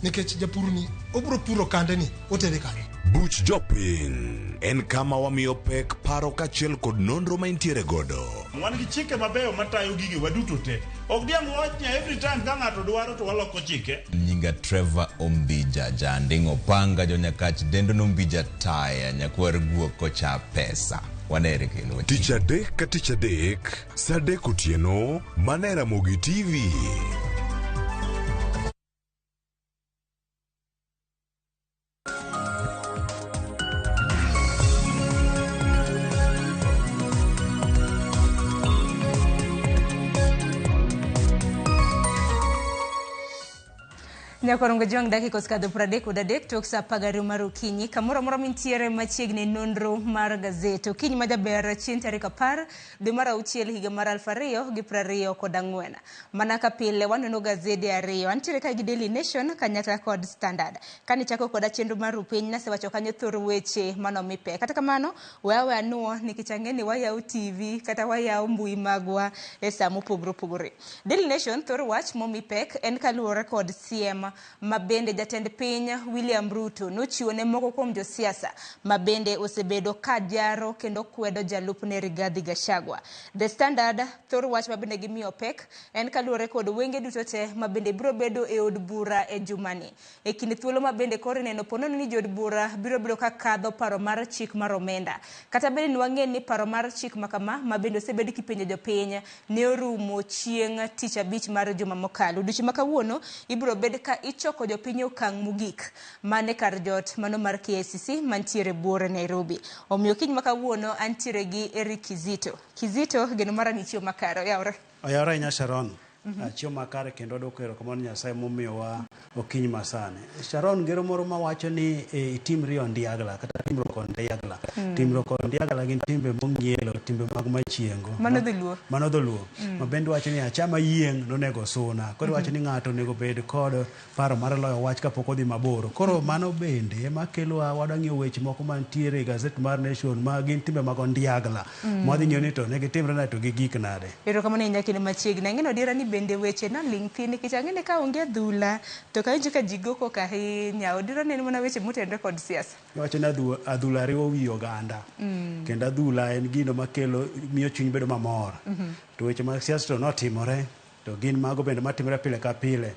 Nikech japur ni obiro puro kande ni otere kanye. Buch jopiny en kama wamiyo pek paro kaachiel kod nonro ma intiere godo. Wan gi chike mabeyo matayo gigewa duto te. Ok diang' wach ni every time ka ng'ato dwaro to waloko chike. Nyinga Trevor Ombija Janding' Opanga jonyakach dendo nombija taya nyakwar guok kocha pesa. Wanere kendo. Tich adek ka tich adek, saa 3 otieno, mana e Ramogi TV. Nyakorongo jwang' dakika osekadho 33 tok saa 12 mar okinyi kamoro amora mintiere machiegni nonro mar gazet okinyi ma jaber chieng' tarik 10 dwe mar auchiel higa mar 2024. Mana ka pile waneno gazede ariyo antiere ka gi Daily Nation kanyakla kod Standard. Kane chako koda chenro mar rupiny nasewacho kanyo thor weche manomi pek. Kata kamano we aweya nuo nikech ang'e ni wayawo TV kata wayawo mbui magwa e saa mopogore opogore. Daily Nation thor wach momi pek en kaluwore kod siem ma bende jatend piny William Ruto nochiwo ne moko kuom josiasa ma bende osebedo ka jaro kendo kwedo jalupne Rigathi Gachagua. The Standard thor wach ma bende gimiyo pek en kaluwore kod wenge duto te ma bende biro bedo e od bura e jumani. E kind thuolo ma bende koro ineno ponono ni jood bura biro bedo ka kadho paro mar chik mar omenda. Kata bende ni wang'e ni paro mar chik ma kama ma bende osebed kipenjo jopiny ne orumo chieng' tich abich mar juma mokalo. Odiochieng' ma kawuono ibiro bed ka ichoko jopiny e okang' mogik mane kar jot mano mar KICC mantiere buore Nairobi. Omiyo kiny ma kawuono antiere gi Eric Kizito. Kizito, geno mara ni chiemo makare, oyawre. Oyawre ahinya Sharon. Chiemo makare kendo adwoko erokamano Nyasaye momiyowa okinyi masani. Sharon, ngero moro mawacho ni itimri ondiagla kata timruok ondiagla. Timruok ondiagla gin timbe mong'ielo, timbe mag machiengo. Mano dholuo. Mano dholuo. Ma bende wacho ni achama yieng' nonego suna. Koro wacho ni ng'ato onego bed kod paro mar loyo wach kapok odhi mabor. Koro mano bende ema kelowa wadwa ng'iyo weche moko mantiere e gazet mar Nation ma gin timbe mag ondiagla. Mwadhi ng'iyo ni to ne gitimre nade to gigik nade. Erokamano ahinya kinde machiegni. Ang'e ni adiera ni bende weche noling' thi nikech ang'e ni ka onge adhula to kawinjo ka ji go koko ahinya. Odira ne en mana weche motenore kod siasa. Iwacho ni adhula riwo wi oganda. Kendo adhula en gino makelo miyo chuny bedo mamor. To weche mag siasa to notimore to gin mago bende matimore pile ka pile.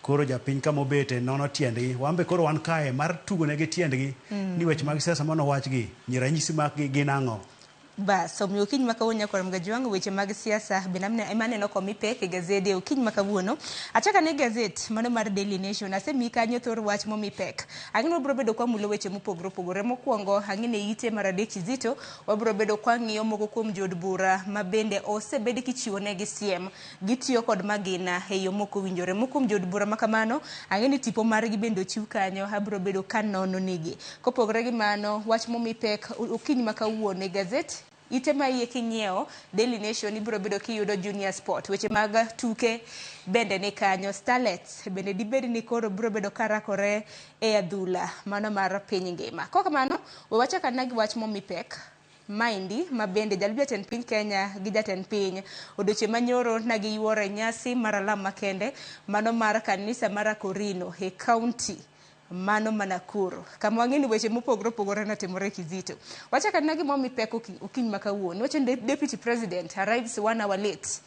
Koro japiny kama obete nono tiendgi. Wan be koro wan kae mar tugo negi tiendgi ni weche mag siasa manowachgi ni ranyisi mag gi gin ang'o. Bas, omiyo okinyi ma kawuono nyakwar Mgajwang' weche mag siasa bende ema aneno komi pek e gazede okinyi ma kawuono. Achako ane gazet mano mar Daily Nation, asemiyi kanyo thor wach momi pek. Ang'e ni wabiro bedo kwamulo weche mopogore opogore. Mokwongo, ang'e ni ite mar adek Kizito, wabiro bedo kwang'iyo moko kuom jood bura ma bende osebed kichiwo negi siem. Gitiyo kod magina e yo mok owinjore. Moko kuom jood bura ma kamano, ang'e ni tipo margi bende ochiw kanyo, abiro bedo kanono nigi. Kopogore gi mano, wach momi pek okinyi ma kawuono e gazet ite ma iye kinyiewo Daily Nation ibiro bedo kiyudo Junior Sport. Weche mag tuke bende ni kanyo. Starlets bende dibed ni koro biro bedo karakore e adhula mano mar piny ngima. Kok kamano, we wachak anena gi wach momi pek maendi ma bende jalup jatend piny Kenya gi jatend piny odiochieng' manyoro na giyuoro e nyasi mar alam makende mano mar kanisa mar Akorino e kaunti mano ma Nakuru kama wang'e ni weche mopogore opogore notimore Kizito. Wachak anena gima omi pek okinyi ma kawuono. Wacho ni Deputy President arrives 1 hour late.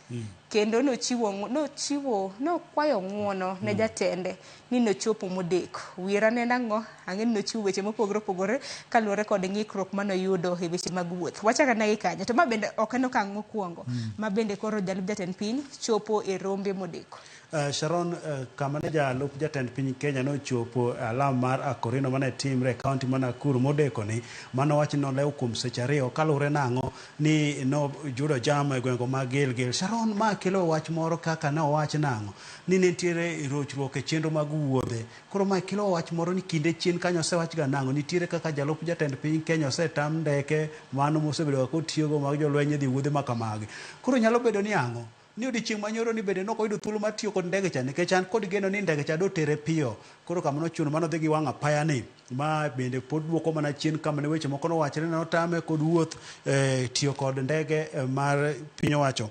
Kendo nochiwo nokwayo ng'uono ne jatende ni nochopo modeko. Wiera ne en ang'o? Ang'e ni nochiwo weche mopogore opogore kaluwore kod ng'ikruok manoyudo e weche mag wuoth. Wachak anena gi kanyo. To ma bende ok en okang' mokwongo ma bende koro jalup jatend piny chopo e rombe modeko. Sharon, kama ne jalup jatend piny Kenya nochopo e alam mar Akorino mane timre e kaunti ma Nakuru modeko ni, mano wach nolewo kuom seche 2 kaluwore nang'o ni noyudo jam e gwenge mag Gilgil. Sharon, ma kelo wach moro kaka ne owach nang'o ni ne nitiere rochruok e chenro mag wuodhe. Koro ma kelo wach moro ni kinde chien kanyo osewach ga nang'o nitiere kaka jalup jatend piny Kenya osetam ndeke mano mosebedo ga kotiyogo mag jolweny e dhi wuodhe ma kamagi. Koro nyalo bedo ni ang'o? Ni odiochieng' manyoro ni bende nok oyudo thuolo mar tiyo kod ndege cha nikech an kod geno ni ndege cha dotere piyo. Koro kama nochuno mano dhi gi wang' apaya ni ma bende pod duoko mana chien kama ne weche moko nowachre ni notame kod wuoth tiyo kod ndege mar piny owacho.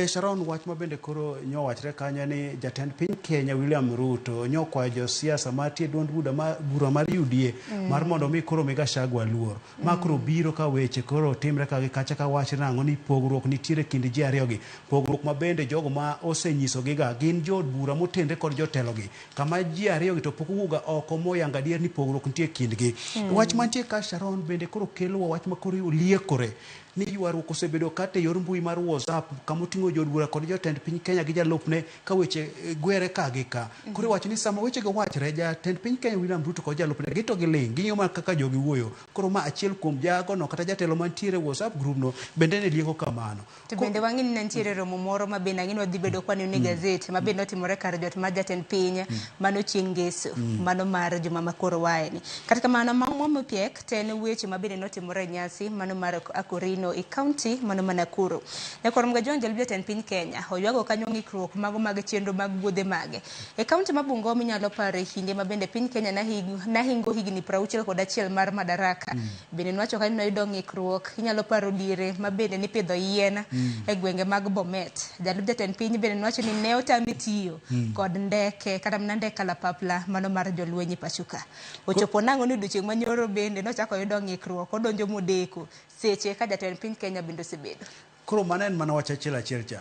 Sharon, wach ma bende koro nyowachre kanyo ni jatend piny Kenya William Ruto nyokwayo josiasa mantie duond bura mar UDA mar mondo mi koro mi Gachagua luor. Ma koro biro ka weche koro timre ka gi kacha ka wachre nang'o ni pogruok nitiere kind ji ariyo gi. Pogruok ma bende jogo ma osenyiso giga gin jood bura motenre kod jotelo gi. Kama ji ariyo gi to pok owuoga oko moyango adier ni pogruok nitie kindgi. Wach mantie ka Sharon bende koro kelo wach ma koro oliekore ni ywaruok osebedo kata e yor mbui mar WhatsApp kama oting'o jood bura kod jotend piny Kenya gi jalupne ka weche gwere ka gi ka. Koro iwacho ni sama wechego wachre, jatend piny Kenya William Ruto kod jalupne gito giling', ging'iyo mana kaka jogi wuoyo. Koro ma achiel kuom jagono kata jatelo mantiere WhatsApp group no bende ne lieko kamano. To bende wang'e ni ne nitiere romo moro ma bende ang'e ni wadhi bedo kwa neno e gazet ma bende notimore kar jot mar jatend piny mano chieng' ngeso mano mar juma ma koro wae ni. Kata kamano ma piek to en weche ma bende notimore e nyasi mano mar Akorino e kaunti mano ma Nakuru. Nyakwar Mgajwang' jalup jatend piny Kenya oywago kanyo ng'ikruok mago mag chenro mag wuodhe mage. E kaunti ma Bungoma inyalo paro e kinde ma bende piny Kenya nahingo higni 61 mar madaraka. Bende nwacho kanyo noyudo ng'ikruok, inyalo paro diere ma bende nipidho yien e gwenge mag Bomet. Jalup jatend piny bende nwacho ni ne otame tiyo kod ndeke kata mana ndek kalapapla mano mar jolweny e pacho ka. Ochopo nang'o ni odiochieng' manyoro bende nochako oyudo ng'ikruok, odonjo modeko seche ka jatend piny Kenya bende osebedo. Koro mano en mana wach achiel achiel cha.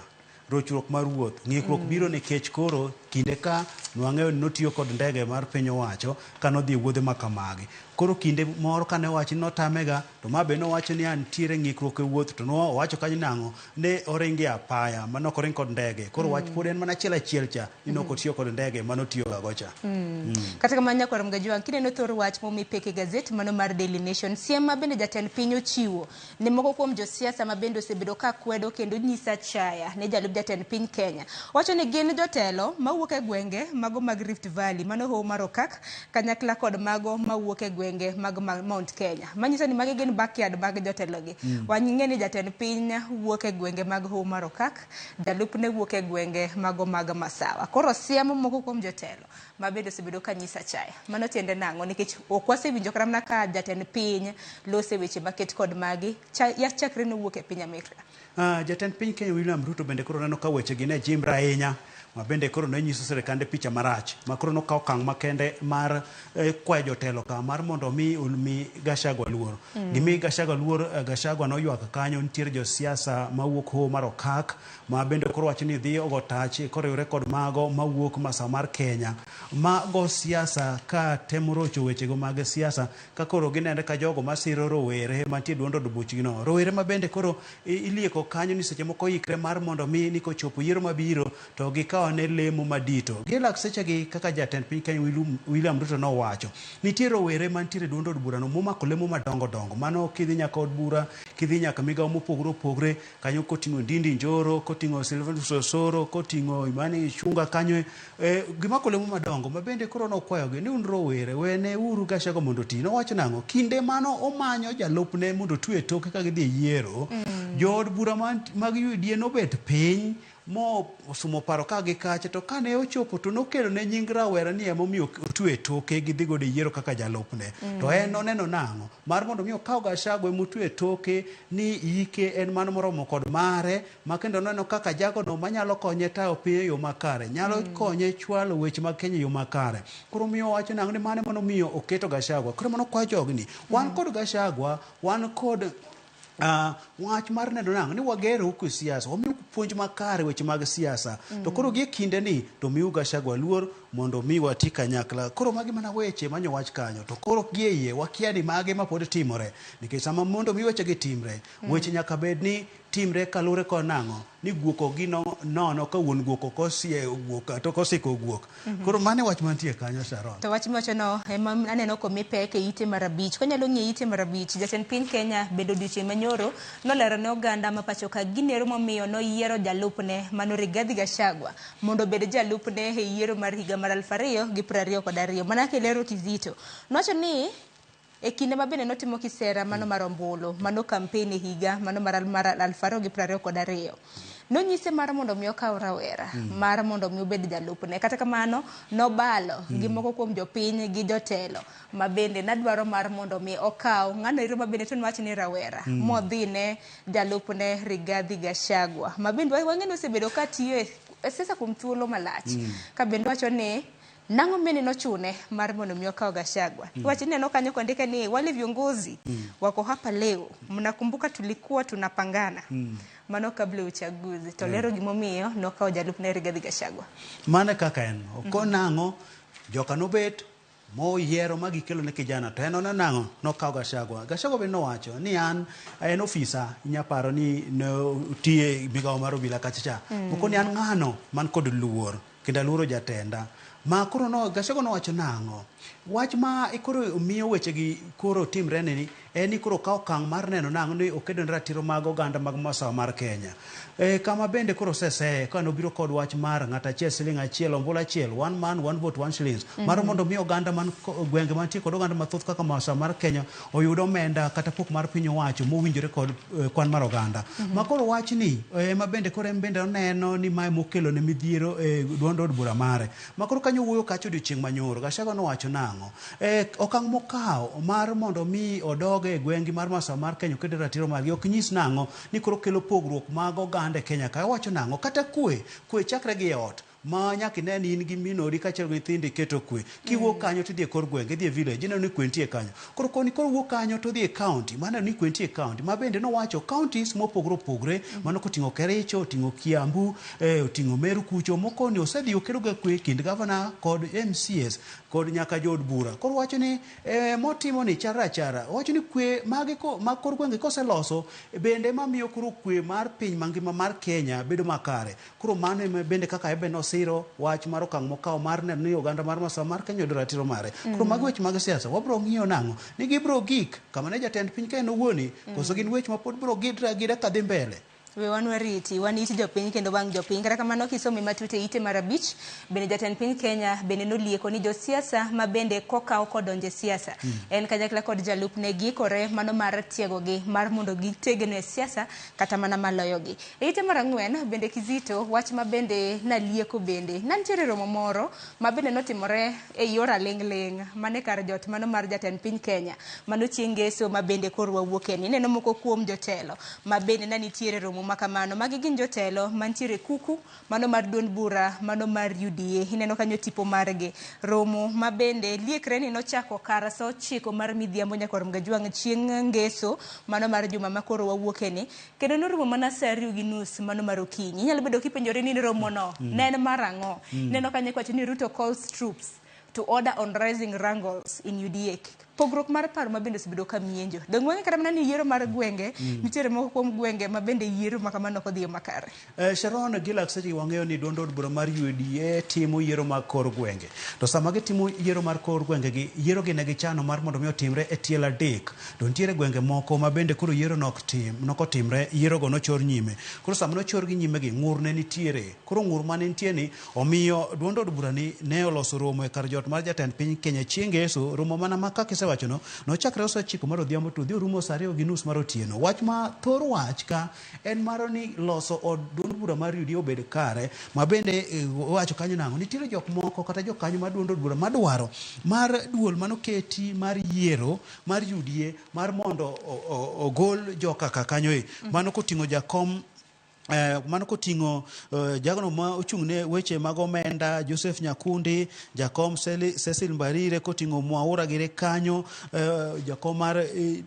Rochruok mar wuoth, ng'ikruok biro nikech koro kinde ka nwang'eyo ni notiyo kod ndege mar piny owacho ka nodhi e wuodhe ma kamagi. Koro kinde moro kane owacho ni notamega, to ma be nowacho ni nitiere ng'ikruok e wuoth, to nowacho kanyo nang'o, ne oringo e apaya, mano ok oring kod ndege. Koro wach pod en mana achiel achiel cha, ni nok otiyo kod ndege mano otiyo ga go cha. Kata kamano nyakwar Mgajwang', kineno thor wach momi pek e gazet mano mar Daily Nation, siem ma bende jatend piny ochiwo ne moko kuom josiasa ma bende osebedo ka kwedo kendo nyiso achaya ne jalup jatend piny Kenya. Wacho ni gin jotelo mawuok e gwenge mago mag Rift Valley, mano Hoho mar Okak, kanyakla kod mago mawuok e gwenge mag Mount Kenya. Manyiso ni magi gin backyard mag jotelogi. Wang'e ni jatend piny wuok e gwenge mag Hoho mar Okak, jalupne wuok e gwenge mago mag Masawa. Koro siem moko kuom jotelo ma bende osebedo ka nyiso achaya. Mano tiende nang'o? Nikech ok wasewinjo kata mana ka jatend piny lose weche maket kod magi, chakre nowuok e piny Amerka. Jatend piny Kenya William Ruto bende koro neno ka weche gi ne jimbre ahinya, ma bende koro ne nyiso sirikande picha marach, ma koro nokawo okang' makende mar kwayo jotelo ka mar mondo mi omi Gachagua luor. Gimi Gachagua luor. Gachagua noywak kanyo nitiere josiasa mawuok Hoho mar Okak ma bende koro wacho ni dhi ogo tach koriwre kod mago mawuok masawa mar Kenya ma go siasa ka temo rocho wechego mag siasa ka koro ginenre ka jogo masiro rowere mantie e duond od buchgino. Rowere ma bende koro ilieko kanyo ni seche moko oikre mar mondo mi ni kochopo yiero mabiro to gikaw ane lemo madito. Gi e lak sechegi kaka jatend piny Kenya William Ruto nowacho, nitie rowere mantiere e duond od burano momako lemo madongo dongo. Mano kidhi nyaka od bura, kidhi nyaka migawo mopogore opogore, kanyo koting'o Ndindi Njoro, koting'o Silvanus Osoro, koting'o Imani Ichung'wa kanyo, gimako lemo madongo ma bende koro nokwayogi ni un rowere wene uru Gachagua mondo oti. Nowacho nang'o? Kinde mano omanyo jalupne mondo otwe e toke ka gidhi e yiero, jood bura mag UDA nobet piny mo osumo paro ka gi kacha, to kane ochopo to nokelo ne nying rawera ni emomiyo otwe e toke gidhi godo e yiero kaka jalupne. To en noneno nang'o? Mar mondo mi okaw Gachagua emotwe e toke ni ike en mano moromo kod mare, ma kendo noneno kaka jagono manyalo konye tayo piny e yo makare, nyalo konye chwalo weche mag Kenya e yo makare. Koro miyo wacho nang'o ni mano ema nomiyo oketo Gachagua. Koro mano kwayo jogi ni wan kod Gachagua, wan kod wach mar neno nang'o ni wagero huku siasa, wamiyo puonj makare weche mag siasa. To koro gie kinde ni to miu Gachagua luor mondo mi wati kanyakla. Koro magi mana weche manyo wach kanyo. To koro gie iye wakia ni mage ma pod timore. Nikech sama mondo mi weche gi timre, weche nyaka bed ni timre kaluwore kod nang'o ni guok ok gino nono ka wuon guok ok osieyo guok to kosiko guok. Koro mano e wach mantie kanyo Sharon. To wach miwachono ema aneno komi pek e ite mar abich. Konyalo ng'iyo ite mar abich, jatend piny Kenya bende odiochieng' manyoro nolero ne oganda ma pacho ka ginero momiyo noyiero jalupne mano Rigathi Gachagua mondo obed jalupne e yiero mar higa mar 2022. Mana kilero Kizito. Nowacho ni e kinde ma bende notimo kisera mano mar ombulu, mano campaign e higa mano mar 2022. Nonyise mar mondo mi okaw rawera, mar mondo mi obed jalupne. Kata kamano, nobalo gi moko kuom jopiny gi jotelo ma bende nadwaro mar mondo mi okaw ng'ano ero ma bende to nwach ni rawera, modhi ne jalupne Rigathi Gachagua. Ma bende wang'e ni osebedo ka tiyo e siasa kuom thuolo malach. Ka bende wacho ni nang'o mene nochune mar mondo mi okaw Gachagua. Wach ineno kanyo kondike ni wale viongozi wako hapa leo, mnakumbuka tulikuwa tunapangana mano kabla ya uchaguzi. To lero gimomiyo nokawo jalupne Rigathi Gachagua. Mano kaka en. Oko nang'o joka nobet moyiero ma gikelo ne kijana to en oneno nang'o nokawo Gachagua. Gachagua bende nowacho ni an en ofisa inya paro ni notiye migawo mar obila kacha cha. Okoni an ng'ano man kod luor kendo aluoro jatenda. Ma koro no Gachagua nowacho nang'o? Wach ma koro miyo weche gi koro timre ni en ni koro okawo okang' mar neno nang'o ni okedo ne ratiro mag oganda mag masawa mar Kenya. Kama bende koro oseseye ka nobiro kod wach mar ng'ato achiel siling achiel ombulu achiel, one man one vote one shillings, mar mondo mi oganda man gwenge mantie kod oganda mathoth kaka masawa mar Kenya oyud omenda kata pok mar piny owacho mowinjore kod kwan mar oganda. Ma koro wachni ema bende koro en bende oneno ni mae mokelo ne midhiero e duond od bura mare. Ma koro kanyo wuoyo kacha odiochieng' manyoro, Gachagua nowacho nang'o? Okang' mokawo mar mondo mi odog e gweng'gi mar masawa mar Kenya oked ratiro margi ok nyis nang'o ni koro kelo pogruok mag oganda e Kenya ka. Owacho nang'o? Kata kwe, kwe chakre gi e ot ma nyaka ine ni in gi min odi kaachiel gi nyithindi iketo kwe. Kiwuok kanyo tidhi e kor gwenge, idhi e village, ineno ni kwe nitie kanyo. Koro koni koro wuok kanyo to odhi e county, maneno ni kwe nitie e county. Ma bende nowacho counties mopogore opogore, mano koting'o Kericho, oting'o Kiambu, oting'o Meru kucho, moko ni osedhi okedo ga kwe kind gavana kod MCAs kod nyaka jood bura. Koro wacho ni motimo ni chara achara. Owacho ni kwe mage ko, mag kor gwenge koseloso bende mamiyo koro kwe mar piny mangima mar Kenya bedo makare. Koro mano ema bende kaka ebe nosiro wach mar okang' mokawo mar neno ni oganda mar masawa mar Kenya oyudo ratiro mare. Koro mago weche mag siasa, wabro ng'iyo nang'o? Ni gibro gik kama ne jatend piny ka en owuoni, koso gin weche ma pod bro gidre agida kadhi mbele. We wan wariti, wan it jopiny kendo wang' jopiny. Kata kamano kisome matut e ite mar abich, bende jatend piny Kenya bende nolieko ni josiasa ma bende kokaw kodonjo e siasa. En kanyakla kod jalupne giikore mano mar tiegogi mar mondo gitegno e siasa kata mana maloyogi. E ite mar ang'wen bende Kizito, wach ma bende nalieko bende. Nantiere romo moro ma bende notimore e yor aling'ling' mane kar jot mano mar jatend piny Kenya. Mano chieng' ngeso ma bende koro wawuokeni. Ineno moko kuom jotelo ma bende nanitiere romo romo ma kamano. Magi gin jotelo mantiere kuku mano mar duond bura mano mar UDA. Ineno kanyo tipo margi. Romo ma bende liekre ni nochako kar sa 9 mar midhiambo nyakwar Mgajwang' chieng' ngeso mano mar juma ma koro wawuokeni. Kendo norumo mana sa 2:30 mano mar okinyi. Inyalo bedo kipenjori ni romo no ne en mar ang'o? Ineno kanyo iwacho ni Ruto calls troops to order on rising wrangles in UDA. Pogruok mar paro ma bende osebedo ka mienjo. Donge wang'e kata mana ni yiero mar gwenge, nitiere moko kuom gwenge ma bende yiero ma kamano ok odhi makare. Sharon Gilak, seche wang'eyo ni duond od bura mar UDA timo yiero mag kor gwenge. To sama gitimo yiero mar kor gwenge gi, yiero gi ne gichano mar mondo mi otimre e tielo 3. To nitiere gwenge moko ma bende koro yiero nok tim, nok otimre, yiero go nochor nyime. Koro sama nochor gi nyime gi, ng'ur ne nitiere. Koro ng'ur mane nitie ni, omiyo duond od bura ni ne oloso romo e kar jot mar jatend piny Kenya chieng' ngeso, romo mana ma kaka isewachono, nochakre sa 9 mar odhiambo to odhi orumo sa 2:30 mar otieno. Wach ma thor wach ka en mar ni loso od duond bura mar UDA obed kare, ma bende wacho kanyo nang'o, nitiere jok moko kata jokanyo mar duond od bura madwaro mar duol manoketi mar yiero mar UDA mar mondo ogol joka ka kanyo e. Mano koting'o jakom mano koting'o jagono ma ochung' ne weche mag omenda Joseph Nyakundi, jakom Cecil Mbarire, koting'o Mwaura gire kanyo, jakom mar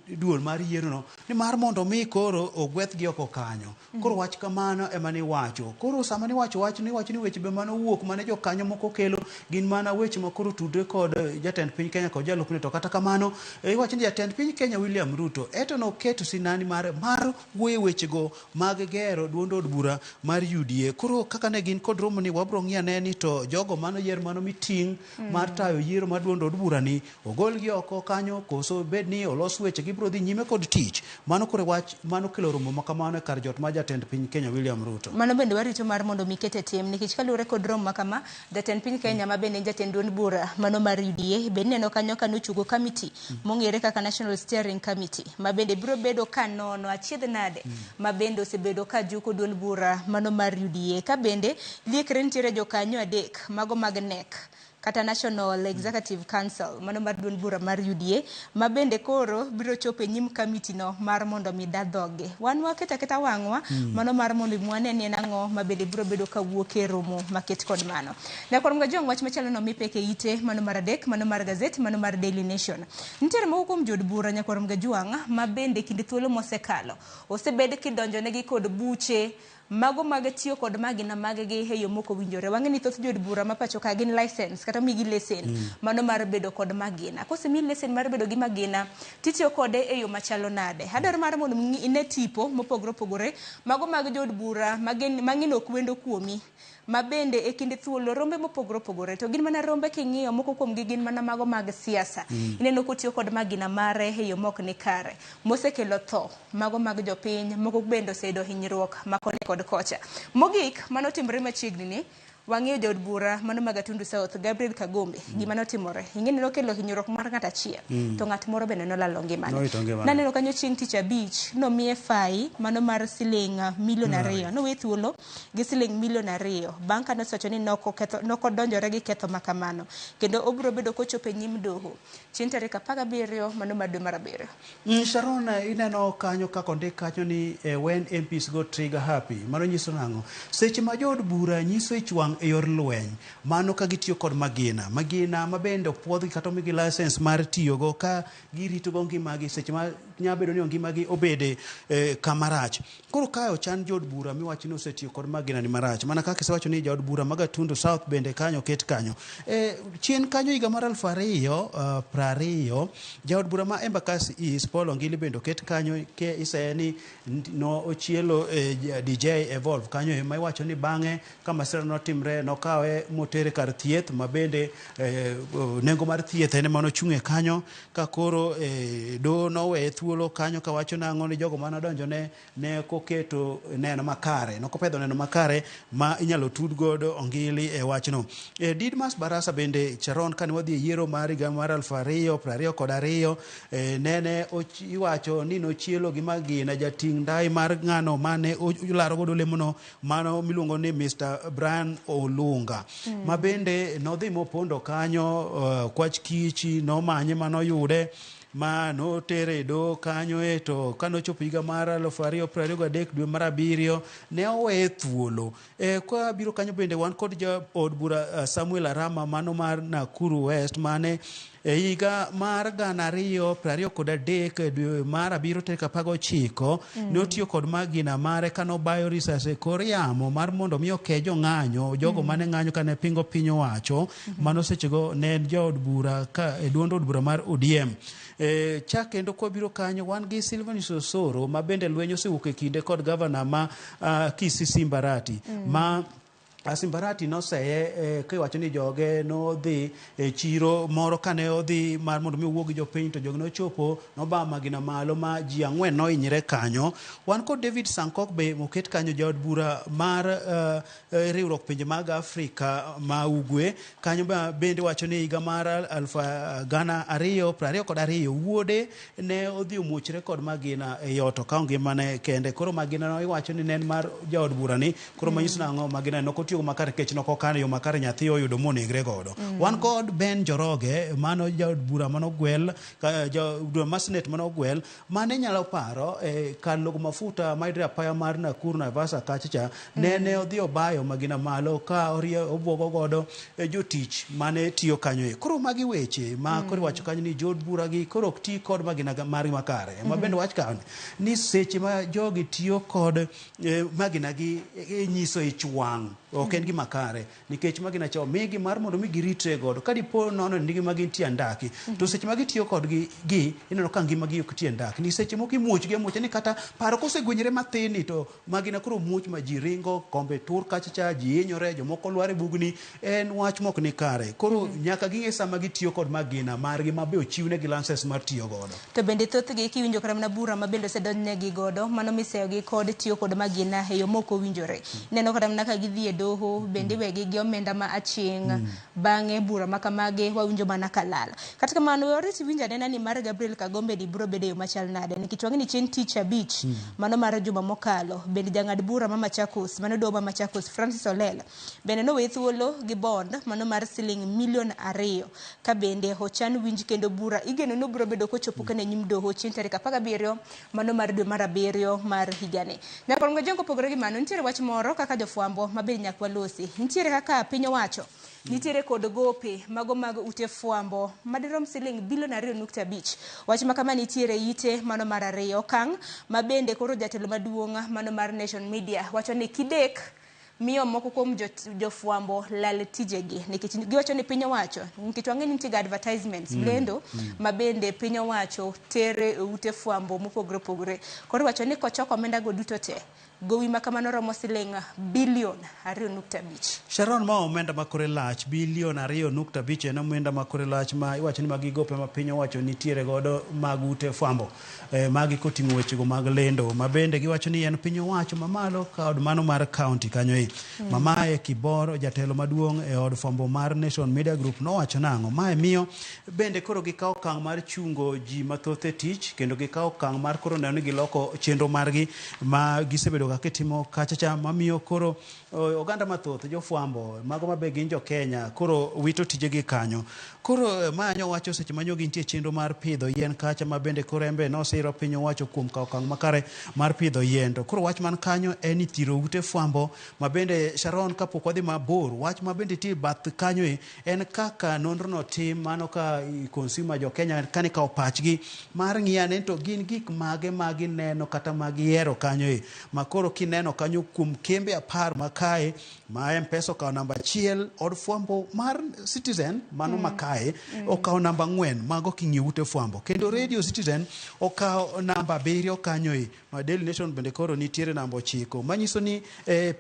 duol mar yiero no, ni mar mondo mi koro ogwethgi oko kanyo. Koro wach kamano ema niwacho. Koro sama niwacho wach, niwacho ni weche be mane owuok mane jokanyo moko kelo gin mana weche ma koro tudre kod jatend piny Kenya kod jalupne. To kata kamano, iwacho ni jatend piny Kenya William Ruto eto noketo sinani mare mar wuoyo wechego mag gero duond od bura mar UDA. Koro kaka ne gin kod romo ni wabro ng'iyo ane ni to jogo mano yier mano miting' mar tayo yiero mar duond od bura ni ogolgi oko kanyo, koso bed ni olos weche gibro dhi nyime kod tich. Mano koro wach mano kelo romo ma kamano e kar jot mar jatend piny Kenya William Ruto. Mano bende warito mar mondo mi kete tim, nikech kaluwore kod romo ma kama, jatend piny Kenya ma bende en jatend duond bura mano mar UDA bende ineno kanyo ka nochungo committee mong'ere kaka National Steering Committee ma bende biro bedo ka nono achiedh nade ma bende osebedo ka juko duond bura mano mar UDA. Ka bende liekre nitiere jokanyo 3 mago mag NEC kata National Executive Council mano mar duond bura mar UDA ma bende koro biro chopo e nyim committee no mar mondo mi dadhoge. Wan waketo aketa wang'wa mano mar mondo mi wane ni en ang'o ma bende biro bedo ka wuok e romo maket kod mano. Nyakwar Mgajwang' wach machielo no mipeke ite mano mar 3 mano mar gazet mano mar Daily Nation. Nitiere moko kuom jood bura Nyakwar Mgajwang' ma bende kinde thuolo mosekalo osebed kidonjonegi kod buche mago mag tiyo kod magina mag-gi e yo mok owinjore. Wang'e ni thoth jood bura ma pacho ka gin license kata omigi lesen mano mar bedo kod magina. Kosemiyi lesen mar bedo gi magina, titiyo kode e yo machalo nade? Adwaro mar mondo ine tipo mopogore opogore mago mag jood bura mang'ino ok wendo kuomi, ma bende e kinde thuolo rombe mopogore opogore, to gin mana rombe king'iyo moko kuomgi gin mana mago mag siasa. Ineno kotiyo kod magina mare e yo mok ni kare, mosekelo tho mago mag jopiny, moko bende oseyudo hinyruok ma koni kod kocha. Mogik manotimore machiegni ni wang'iyo jaod bura mano mag Gatundu South Gabriel Kagombe, gima notimore ing'e ni nokelo hinyruok mar ng'at achiel to ng'at moro bende nolalo ngimane. Naneno kanyo chieng' tich abich nomiye fai mano mar siling milion 2, nowe thuolo gi siling milion 2 bang' ka nosewacho ni nokodonjore gi ketho ma kamano, kendo obiro bedo kochopo e nyim doho chieng' tarik 17 mano mar dwe mar 7. Sharon, ineno kanyo kaka ondik kanyo ni when MPs go trigger happy, mano nyiso nang'o? Seche ma jood bura nyiso ich wang' e yor lweny, mano ka gitiyo kod magina, magina ma bende opuodhgi kata omigi license mar tiyogo ka giritogo ngimagi seche ma nyalo bedo ni ngimagi obede kama rach. Koro kae ochan jood bura miwacho ni osetiyo kod magina ni marach, mana kaka isewacho ni jaod bura ma Gatundu South bende kanyo oket kanyo. Chien kanyo higa mar 2020 jaod bura ma Embakasi East Paul Ongili bende oket kanyo ke iseye ni no ochielo DJ Evolve kanyo ema iwacho ni bang'e ka masira notimre nokawe motere kar thieth ma bende nengo mar thieth en ema nochung'e kanyo ka koro doho noweye thuolo kanyo kawacho nang'o ni jogo manodonjone ne koketo neno makare, nokopedho neno makare ma inyalo tud godo Ongili e wachno. Didmas Barasa bende Sharon kane wadhi e yiero mar higa mar 2022 nene iwacho ni nochielo gi magina jating' ndai mar ng'ano mane olaro godo lemono mano miluongo ni Mr. Brian Olunga. Ma bende nodhi mopondo kanyo, kwach kichi nomanye manoyude. ma notere e doho kanyo e to kanochopo higa mar 2023 dwe mar 7 ne oweye thuolo. Kwa biro kanyo bende wan kod jaod bura Samuel Arama mano mar Nakuru West mane e higa mar 2023 dwe mar 7 tarik 19 notiyo kod magina mare kanobayo risas e kor yamo mar mondo mi oke jong'anyo jogo mane ng'anyo kane pingo piny owacho. Mano sechego ne en jaod bura ka e duond od bura mar ODM. Chak kendo kwabiro kanyo wan gi Silvanus Osoro ma bende lweny osewuok e kinde kod gavana ma Kisii Simbarati ma Simbarati noseye kiwacho ni joge nodhi e chiro moro kane odhi mar mondo mi owuo gi jopiny to joge nochopo noba magina malo ma ji 4 nohinyre kanyo. Wan kod David Sankok be moket kanyo jaod bura mar riwruok pinje mag Afrika ma Ugwe kanyo bende wacho ni higa mar 2022 wuode ne odhi omuochre kod magina e ot okawo ngimane kende. Koro magina no iwacho ni ne en mar jaod bura ni koro manyiso nang'o magina no otiyo makare nikech nokokano yo makare nyathi oyudo monegre godo. Wan kod Ben Njoroge mano jaod bura manogwel jaod bura mar senate manogwel mane nyalo paro kar logo mafuta mayudore apaya mar Nakuru Naivasha kacha cha nene odhi obayo magina malo ka obwogo godo jotich mane tiyo kanyo e. Koro magi weche ma koro iwacho kanyo ni jood bura gi koro ok ti kod magina margi makare. Ma bende wach kanyo ni seche ma jogi tiyo kod magina gi nyiso ich wang' ok en gima kare nikech magina cha omigi mar mondo mi giritre godo ka dipo nono ni ngima gi nitie andaki to seche ma gitiyo kodgi gi ineno ka ngima gi ok tie andaki ni seche moko imuoch gi amuocha ni kata paro kosegwenyre mathin ni to magina koro muoch ma ji ringo kombe tur kacha cha ji hinyore jomoko lwar e bugni en wach mok ni kare. Koro nyaka ging'e sama gitiyo kod magina margi ma be ochiwnegi license mar tiyo godo. To bende thothgi kiwinjo kata mana bura ma bende osedonjnegi godo mano miseyogi kod tiyo kod magina e yo mok owinjore. Ineno kata mana ka gidhi e doho bende iwegi gi omenda ma aching' bang'e bura ma kamagi wawinjo mana ka lal. Kata kamano we warit winjo anena ni mar Gabriel Kagombe ni biro bedo e yo machal nade nikech wang'e ni chieng' tich abich mano mar juma mokalo bende jang'ad bura ma Machakos mano doho ma Machakos Francis Olela bende nowe thuolo gi bond mano mar siling milion 2 ka bende ochan winj kendo bura igeno ni obiro bedo kochopo kendo e nyim doho chieng' tarik 17 mano mar dwe mar 7 mar higani. Nyakor Ng'ajengo opogore gi mano nitiere wach moro kaka jofwambo ma bende nyaka walosi. Nitiere kaka piny owacho nitiere kod gope mago mag ute fwambo madirom siling bilion 2.5. Wach ma kama nitiere ite mano mar 2 okang' ma bende koro jatelo maduong' mano mar Nation Media wacho ni kidek miyo moko kuom jofwambo lal tijegi nikech giwacho ni piny owacho nikech wang'e ni nitie ga advertisements lendo ma bende piny owacho tere e ute fwambo mopogore opogore. Koro iwacho ni kochoko omenda go duto te gowi ma kamano romo siling bilion 2.5. Sharon, ma omenda ma kore lach bilion 2.5 en omenda ma kore lach ma iwacho ni magi gope ma piny owacho nitiere godo mag ute fwambo magi koting'o wechego mag lendo ma bende giwacho ni en piny owacho mamalo kod mano mar county kanyo e. Mamae Kibor jatelo maduong' e od fwambo mar Nation Media Group nowacho nang'o mae miyo bende koro gikawo okang' mar chungo ji mathoth e tich kendo gikawo okang' mar koro neno ni giloko chenro margi ma gisebedo kaka itimo kacha cha mamiyo koro oganda mathoth jofwambo mago mabe gin jo Kenya koro wito tijegi kanyo. Koro ma nyowacho seche ma nyo gintie chenro mar pidho yien kacha ma bende koro embe nosiro piny owacho kuom kawo okang' makare mar pidho yien. To koro wach man kanyo en ni thiro ute fwambo ma bende Sharon kapok wadhi mabor wach ma bende nitie bath kanyo e en kaka nonro no tim mano ka consumer jo Kenya kane kawo pachgi mar ng'iyo ane to gin gik mage ma gineno kata ma gihero kanyo e ma koro kineno kanyo kuom kembe 10 ma kae ma M-Pesa okawo namba 1 od fwambo mar Citizen mano ma kae okawo namba 4 mago king'iyo ute fwambo kendo Radio Citizen okawo namba 7 kanyo e ma Daily Nation bende koro nitiere namba 9 manyiso ni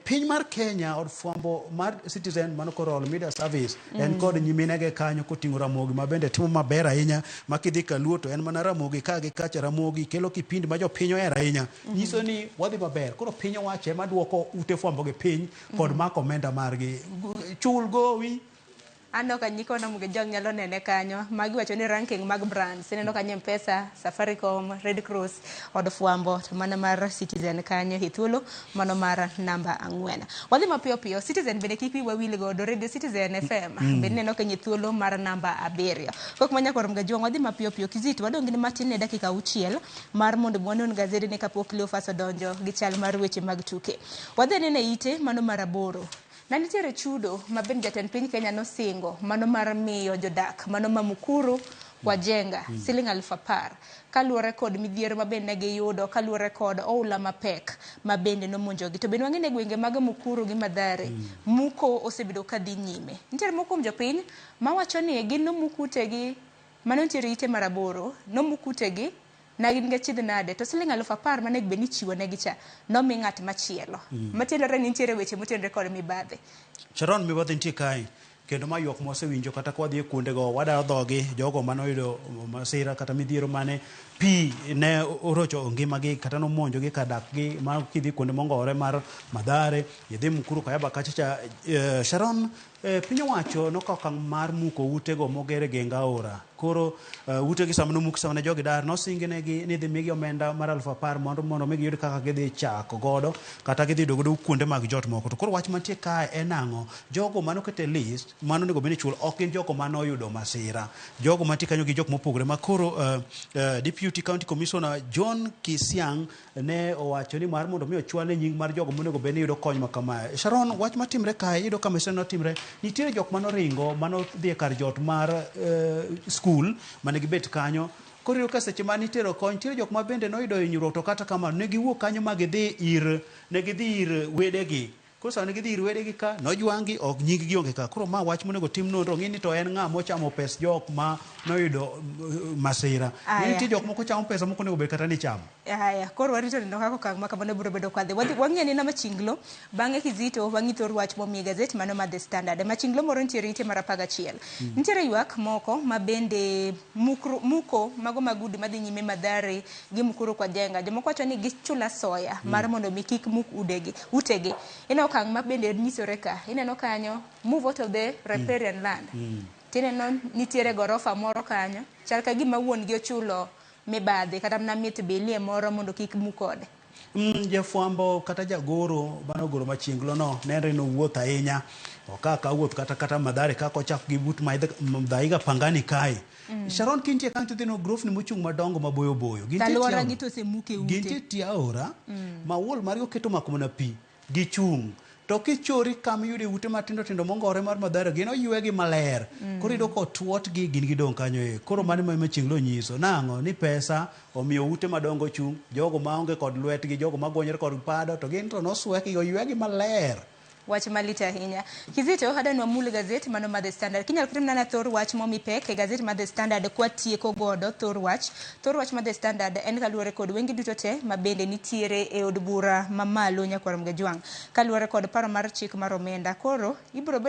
piny mar Kenya od fwambo mar Citizen mano koro All Media Service en kod nyiminege kanyo koting'o Ramogi ma bende timo maber ahinya ma kidhi Kaluo to en mana Ramogi ka gi kacha Ramogi kelo kipindi ma jopiny ohero ahinya nyiso ni wadhi maber. Koro piny owacho ema duoko ute fwambo gi piny kod mako omenda margi chul gowi. Aneno ka nyikwa Ramogi Ojwang nyalo nene kanyo. Magi wacho ni ranking mag brands. Ineno kanyo M-Pesa, Safaricom, Red Cross, od fwambo to mana mar Citizen kanyo e thuolo mano mar namba 4. Wadhi mapiyo piyo. Citizen bende kik wiwa wil godo. Radio Citizen FM bende ineno kanyo e thuolo mar namba 7. Kok ma nyakwar Ramogi Ojwang wadhi mapiyo piyo. Kizito wadong' gi matin ne dakika 6 mar mondo wanon gazede ne kapok Cleophas odonjo gi chal mar weche mag tuke. Wadhi neno e ite mano mar 8. Na nitiere chudo ma bende jatend piny Kenya nosingo mano mar miyo jodak mano ma Mukuru kwa Jenga siling 10,000 kaluwore kod midhiero ma bende ne giyudo kaluwore kod oula mapek ma bende nomonjogi. To bende wang'e ni e gwenge mag Mukuru gi Mathare muko osebedo ka dhi nyime. Nitiere moko kuom jopiny mawacho ni gin nomuk utegi mano nitiere ite mar 8 nomuk utegi na gin gi achiedh nade to siling 10,000 manego bed ni ichiwo negi cha nomi ng'at machielo. Matiendore ni nitiere weche motenore kod mibadhi. Sharon, mibadhi nitie kae kendo ma ywak mwasewinjo kata ka wadhi e kuondego wadaro dhogi jogo manoyudo masira kata midhiero mane pi ne orocho ngimagi kata nomonjogi kar dakgi ma kidhi kuonde mongowore mar Mathare, idhi Mukuru Kayaba kacha cha. Sharon, piny owacho nokawo okang' mar muko utego moger e geng aora. Koro utegi sama nomuk sama ne jogi dar nosingnegi ni idhi migi omenda mar 10,000 mondo mi giyud kaka gidhi chako godo kata gidhi yudo godo kuonde mag jot moko. To koro wach mantie kae en ang'o? Jogo manoket e list mano onego bed ni ichulo ok gin jogo manoyudo masira. Jogo mantie kanyo gi jok mopogore ma koro Deputy County Commissioner John Kisiang ne owacho ni mar mondo mi ochwal ne nying mar jogo monego bed ni yudo kony ma kamae. Sharon, wach matimre kae iyudo ka masira notimre, nitiere jok manoringo manodhi e kar jot mar skul mane gibet kanyo. Koro iyudo ka seche mane itero kony, nitiere jok ma bende noyudo hinyruok to kata kamano ne giwuok kanyo ma gidhi ir ne gidhi ir wedegi. Koro sama ne gidhi ir wedegi ka, nojwang'gi, ok nying gi onge ka. Koro ma wach monego tim nonro, ng'i ni to en ng'a mochamo pes jok ma noyudo masira. Aya. Nitie jok moko chamo pesa moko onego bed kata ni chamo. Aya, koro warito neno kaka okang' ma kamano biro bedo kadhi. Wang'i anena machinglo, bang'e Kizito wang'i thor wach momi gazet mano mar The Standard. Machinglo moro nitiere ite mar 11. Nitiere ywak moko ma bende muko mago mag udi madhi nyime Mathare gi Mukuru kwa Jenga. Jomoko wacho ni gichula soya mar mondo mi kik muk utegi. Ineno okang' ma bende nyisore ka. Ineno kanyo, move out of the riparian land. Tineno nitiere gorofa moro kanyo, chal ka gima wuon gi ochulo mibadhi kata mana mit bilie moro mondo kik muk ode. Jafwambo kata jagoro manogoro machinglo no nenre ni owuotho ahinya. Okaka wuoth kata Mathare kaka ochak gi but Muthaiga Pangani kae. Sharon kintie kanyo to idhi neno grofni mochung' madongo maboyo boyo. Gintie Taluora tie gi to osemuk e ute. Gintie tie aora ma wall margi oketo mako mana pi gichung'. To kichori kama iyude ute matindo tindo mongore mar Mathare gin oywegi maler. Koro iyudo ka otuotgi gin gidong' kanyo e. Koro mano ema machinglo nyiso. Nang'o? Ni pesa omiyo ute madongo chung', jogo maonge kod lwetgi, jogo magonyore kod pado to gin to noswekgi oywegi maler. Wach malit ahinya. Kizito, adwa wamul gazet mano mar The Standard. Kinyalo keto mana thor wach momi pek e gazet mar The Standard kwa tieko godo thor wach. Thor wach mar The Standard en kaluwore kod wengi duto te ma bende nitiere e od bura mamalo nyakwar Mgajwang'. Kaluwore kod paro mar chik mar omenda. Koro wabiro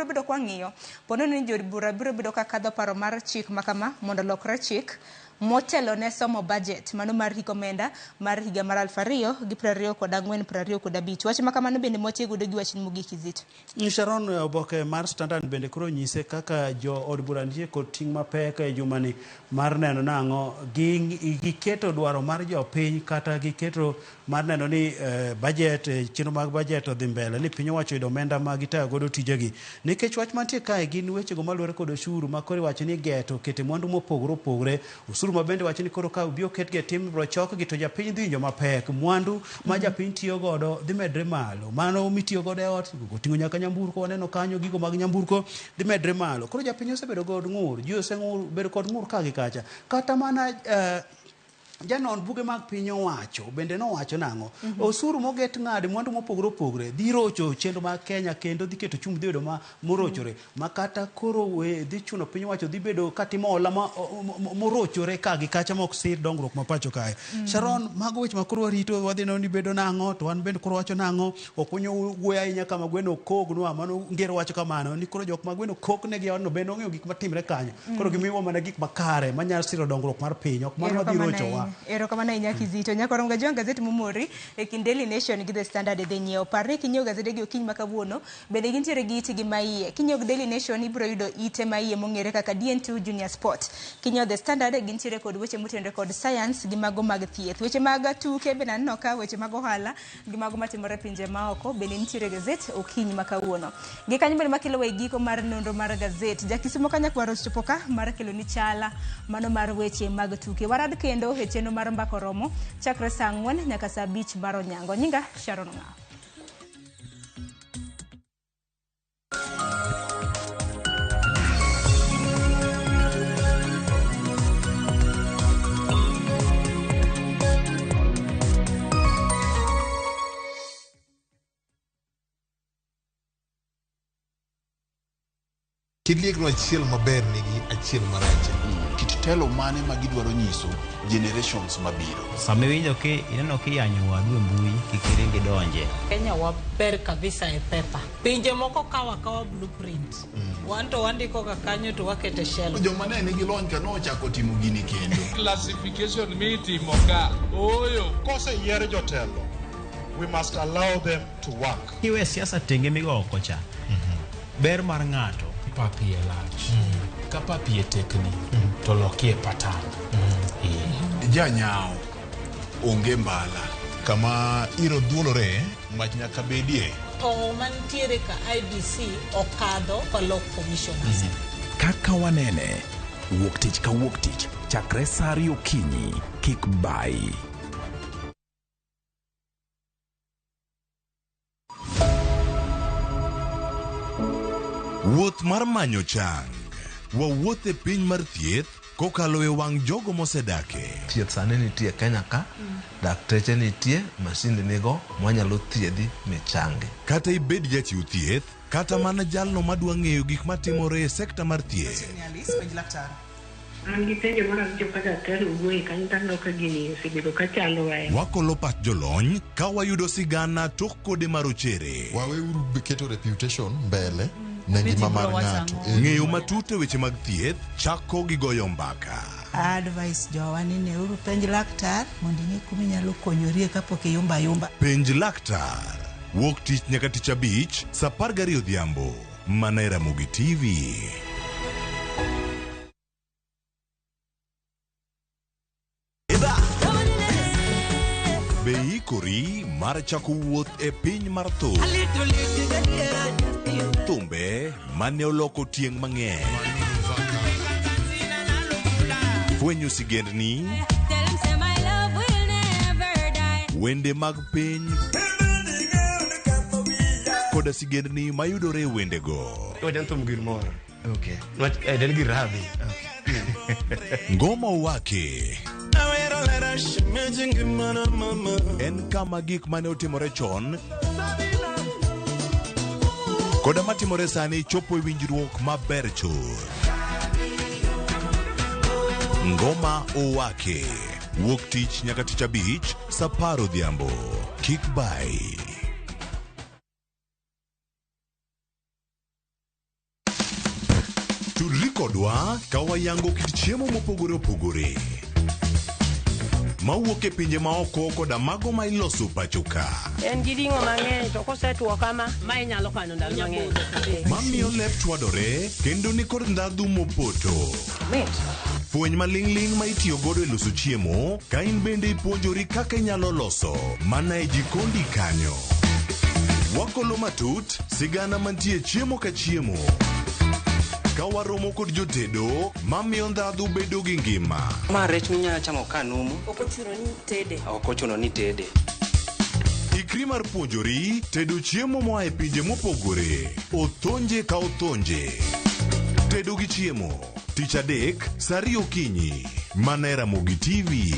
bedo kwa ng'iyo. Ponono ni jood bura biro bedo ka kadho paro mar chik ma kama mondo olokre chik motelo ne somo budget mano mar hik omenda mar higa mar 2024 25. Wach ma kamano bende mwatiego godo gi wachni mogik Kizito. Sharon, oboke mar Standard bende koro nyise kaka jo od bura nitie kod ting' mapek e jumani mar neno nang'o giketo dwaro mar jopiny kata giketo mar neno ni budget, chenro mag budget odhi mbele ni piny owacho yudo omenda ma gitayo godo tijegi. Nikech wach mantie kae gin wechego maluwore kod osuru ma koro iwacho ni geto kete mwandu mopogore opogore. Osuru ma bende wacho ni koro ka obi oketgi e tim ibiro chokgi to japiny dhi winjo mapek. Mwandu ma japiny tiyo godo dhi medre malo. Mano mitiyo godo e ot, oting'o nyaka nyamburko, waneno kanyo gigo mag nyamburko dhi medre malo. Koro japiny osebedo kod ng'ur, ji osebedo kod ng'ur ka gi kacha. Kata mana janon buge mag piny owacho bende nowacho nang'o? Osuru moget ng'ade mwandu mopogore opogore dhi rocho chenro mag Kenya kendo dhi keto chumbi dhi bedo ma morochore ma kata koro we dhi chuno piny owacho dhi bedo katimo hola morochore ka gi kacha mok sir dongruok ma pacho kae. Sharon, mago weche ma koro warito wadhi neno ni bedo nang'o to wan bende koro wacho nang'o ok wanyo wuoyo ahinya kama gweno kognwa mano ngero wacho kamano ni koro jok ma gweno koknegi e odno bende ong'eyo gik matimre kanyo. Koro gimiwa mana gik makare manyalo siro dongruok mar piny ok mano madhi Erokamano rochowa. ahinya. Erokamano ahinya Kizito. Nyaka rom ga jwang' gazet momori e kind Daily Nation gi The Standard dhi nyiewo. Par ni kinyiewo gazede gi okinyi ma kawuono, bende gintiere gi itgi maiye. Kinyiewo Daily Nation ibiro yudo ite maiye mong'ere kaka DN2 Junior Sport. Kinyiewo The Standard gintiere kod weche motenore kod science gi mago mag thieth. Weche mag tuke bende aneno ka weche mag ohala gi mago matimore e pinje maoko bende nitiere e gazet okinyi ma kawuono. Gi kanyo bende makelowa e giko mar nonro mar gazet. Jakisumo ka nyakwar osechopo ka mar kelo ni chala mano mar weche mag tuke. Warad kendo e chenro mar mbaka oromo chakre saa 4 nyaka saa 5 mar onyango. Nyinga Sharon Ong'awo. Kit liekno achiel maber nigi achiel marach. Kit telo mane ma gidwaro nyiso generations mabiro. Sama iwinjo ki ineno kiyanyo wadu e mbui, kik iring idonje. Kenya waber kabisa e paper. Pinje moko kawo akawa blueprint. Wan to wandiko ga kanyo to wakete shelf. Joma ne nigi lony ka nochako timo gini kendo. Classification mitimo ka ooyo. Koseyier jotelo, we must allow them to work. Kiwe siasa tenge migo oko cha. Ber mar ng'ato. Pap iye lach. Ka pap iye tekni, to lokie patan. Janyao onge mbala. Kama iro dhuolore, mach nyaka bedie. Tong' mantiere ka IEBC okadho kolok commissioners. Kaka wanene, wuok tich ka wuok tich, chakre saa 2 okinyi, kik bayi. Wuoth mar manyo chang. Wawuoth e piny mar thieth kokalo e wang' jogo mosedake. Thieth sani nitie Kenya ka, dakteche nitie, masinde nigo mwanyalo thiedhi michangi. Kata ibed jachiw thieth, kata mana jalno madwa ng'eyo gik matimore e sekta mar thieth. An gi penjo mar awinjo ka daktari owuoye kanyo to aneno ka gini osebedo ka chandowa. Wakolo pach jolony ka wayudo sigana tok kode marochere. Waweuru keto reputation mbele ne ngima mar ng'ato. Ng'eyo matut e weche mag thieth chako gi goyo mbaka. Advice jowa ni neuru penj laktar mondo ing'e kuma inyalo konyorie kapok iyumba ayumba. Penj laktar. Wuok tich nyaka tich abich, saa 12 odhiambo. Mana e Ramogi TV. Be iikori mar chako wuoth e piny mar thum? Thumbe mane oloko tieng' mang'eny. Fwenyo sigendni, wende mag piny koda sigendni mayudore e wendego. Wajan thum gir mor. Okay. Nwach en gir radhi. Ngoma Owake en kama gik mane otimore chon koda matimore sani chopo e winjruok maber chuth. Ngoma Owake wuok tich nyaka tich abich saa 10 odhiambo. Kik bai. Tudri kodwa ka wayango kit chiemo mopogore opogore mawuok e pinje maoko koda mago ma iloso pacho ka. En gi ring'o mang'eny to kosetwo kama, ma inyalo kano ndalo mang'eny. Mamiyo lep chwadore kendo nikod ndhadhu mopoto. Fweny maling'ling' ma itiyo godo e loso chiemo ka in bende ipuonjori kaka inyalo loso mana e jikondi kanyo. Wakolo matut sigana mantie chiemo ka chiemo. Ka waromo kod jotedo mamiyo ndhadhu bedo gi ngima. Ma rech minyalo chamo ka numu. Ok ochuno ni tede. Ok ochuno ni tede. Ikri mar puonjori tedo chiemo moa e pinje mopogore. Othonje ka othonje. Tedo gi chiemo. Tich adek, saa 2 okinyi. Mana e Ramogi TV.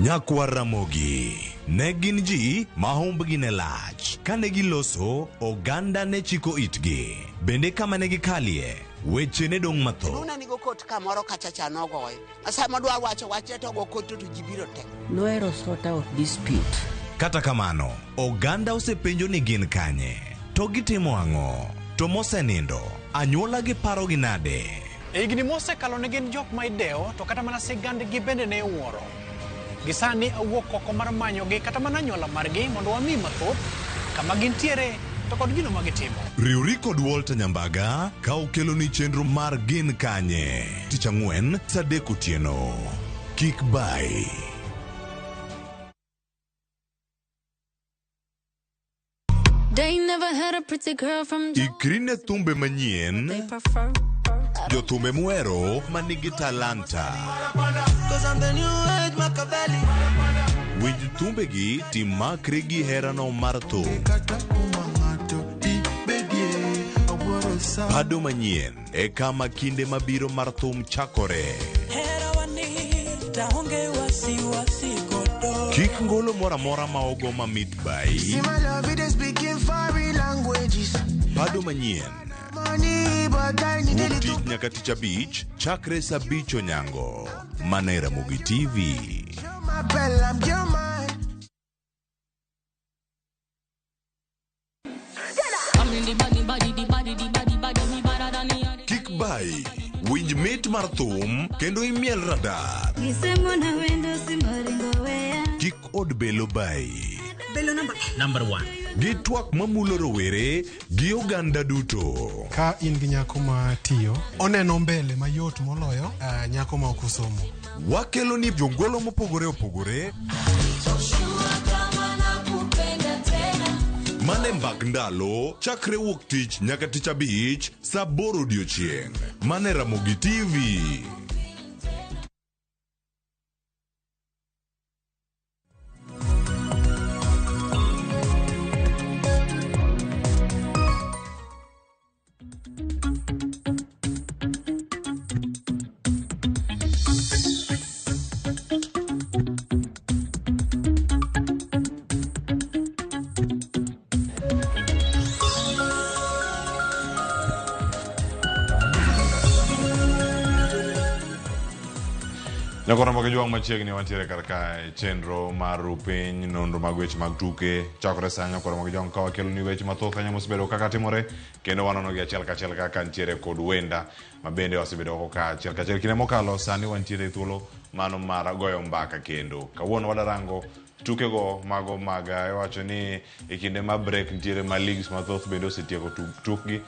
Nyakwar Ramogi ne gin ji ma humbgi ne lach. Kane giloso, oganda ne chiko itgi. Bende kama ne gikalie, weche ne dong' mathoth. Luna nigo kot kamoro kacha cha nogoye. Sama dwa wacho wachne to go kot to ji biro te. Nohero sort out dispute. Kata kamano, oganda osepenjo ni gin kanye, to gitimo ang'o, to mosenindo, anyuola gi parogi nade? E higni mosekalo ne gin jok ma idewo to kata mana sigandgi bende ne iwuoro. Gi sani awuok oko mar manyogi kata mana anyuola margi mondo wami mathoth kama gintiere to kod gino ma gitimo. Riwri kod Walter Nyambaga ka okeloni chenro mar Gin Kanye tich ang'wen saa adek otieno. Kik bayi. They never had a pretty girl from Ikri ne thumbe manyien, they prefer. jothumbe muhero ma nigi talanta. Cause I'm the new age Machiavelli. Winj thumbegi timakri gi herano mar thum. Pado manyien e kama kinde mabiro mar thum chakore. Hera wanita onge wasiwasi kodo. Kik ngolo moro amora ma ogo mamit bayi. See my love, it is speaking foreign languages. Pado manyien. Money, but I need a Wuok little. tich nyaka tich abich chakre saa abich onyango. Mana e Ramogi TV. My bell, I'm your man. I'm in the body, body, the body, the body, body, me better than the other. Kik bayi. Winj mit mar thum kendo imiel radar. Nisemona wendo simaringo weya. Kik od belo bayi. Belo number. Number one. Gi twak mamulo rowere gi oganda duto. Ka in gi nyako ma tiyo, oneno mbele mayot moloyo nyako ma ok osomo. Wakelo ni jongolo mopogore opogore mane mbak ndalo chakre wuok tich nyaka tich abich saa aboro odiochieng' mane Ramogi TV. Nyakoro mag jwang' machiegni wantiere kar kae chenro mar rupiny nonro mag weche mag tuke chakore sani nyakoro mag jwang' ka wakelo ni weche mathoth ahinya mosebedo kaka timore kendo wanono gi achiel kachiel kaka ntiere kod wenda ma bende wasebedo go ka achiel kachiel kinde mokalo sani wantiere e thuolo mano mar goyo mbaka kendo kawuono wadarango tukego mago mag iwacho ni e kinde ma break nitiere ma leagues mathoth bende osetieko tukgi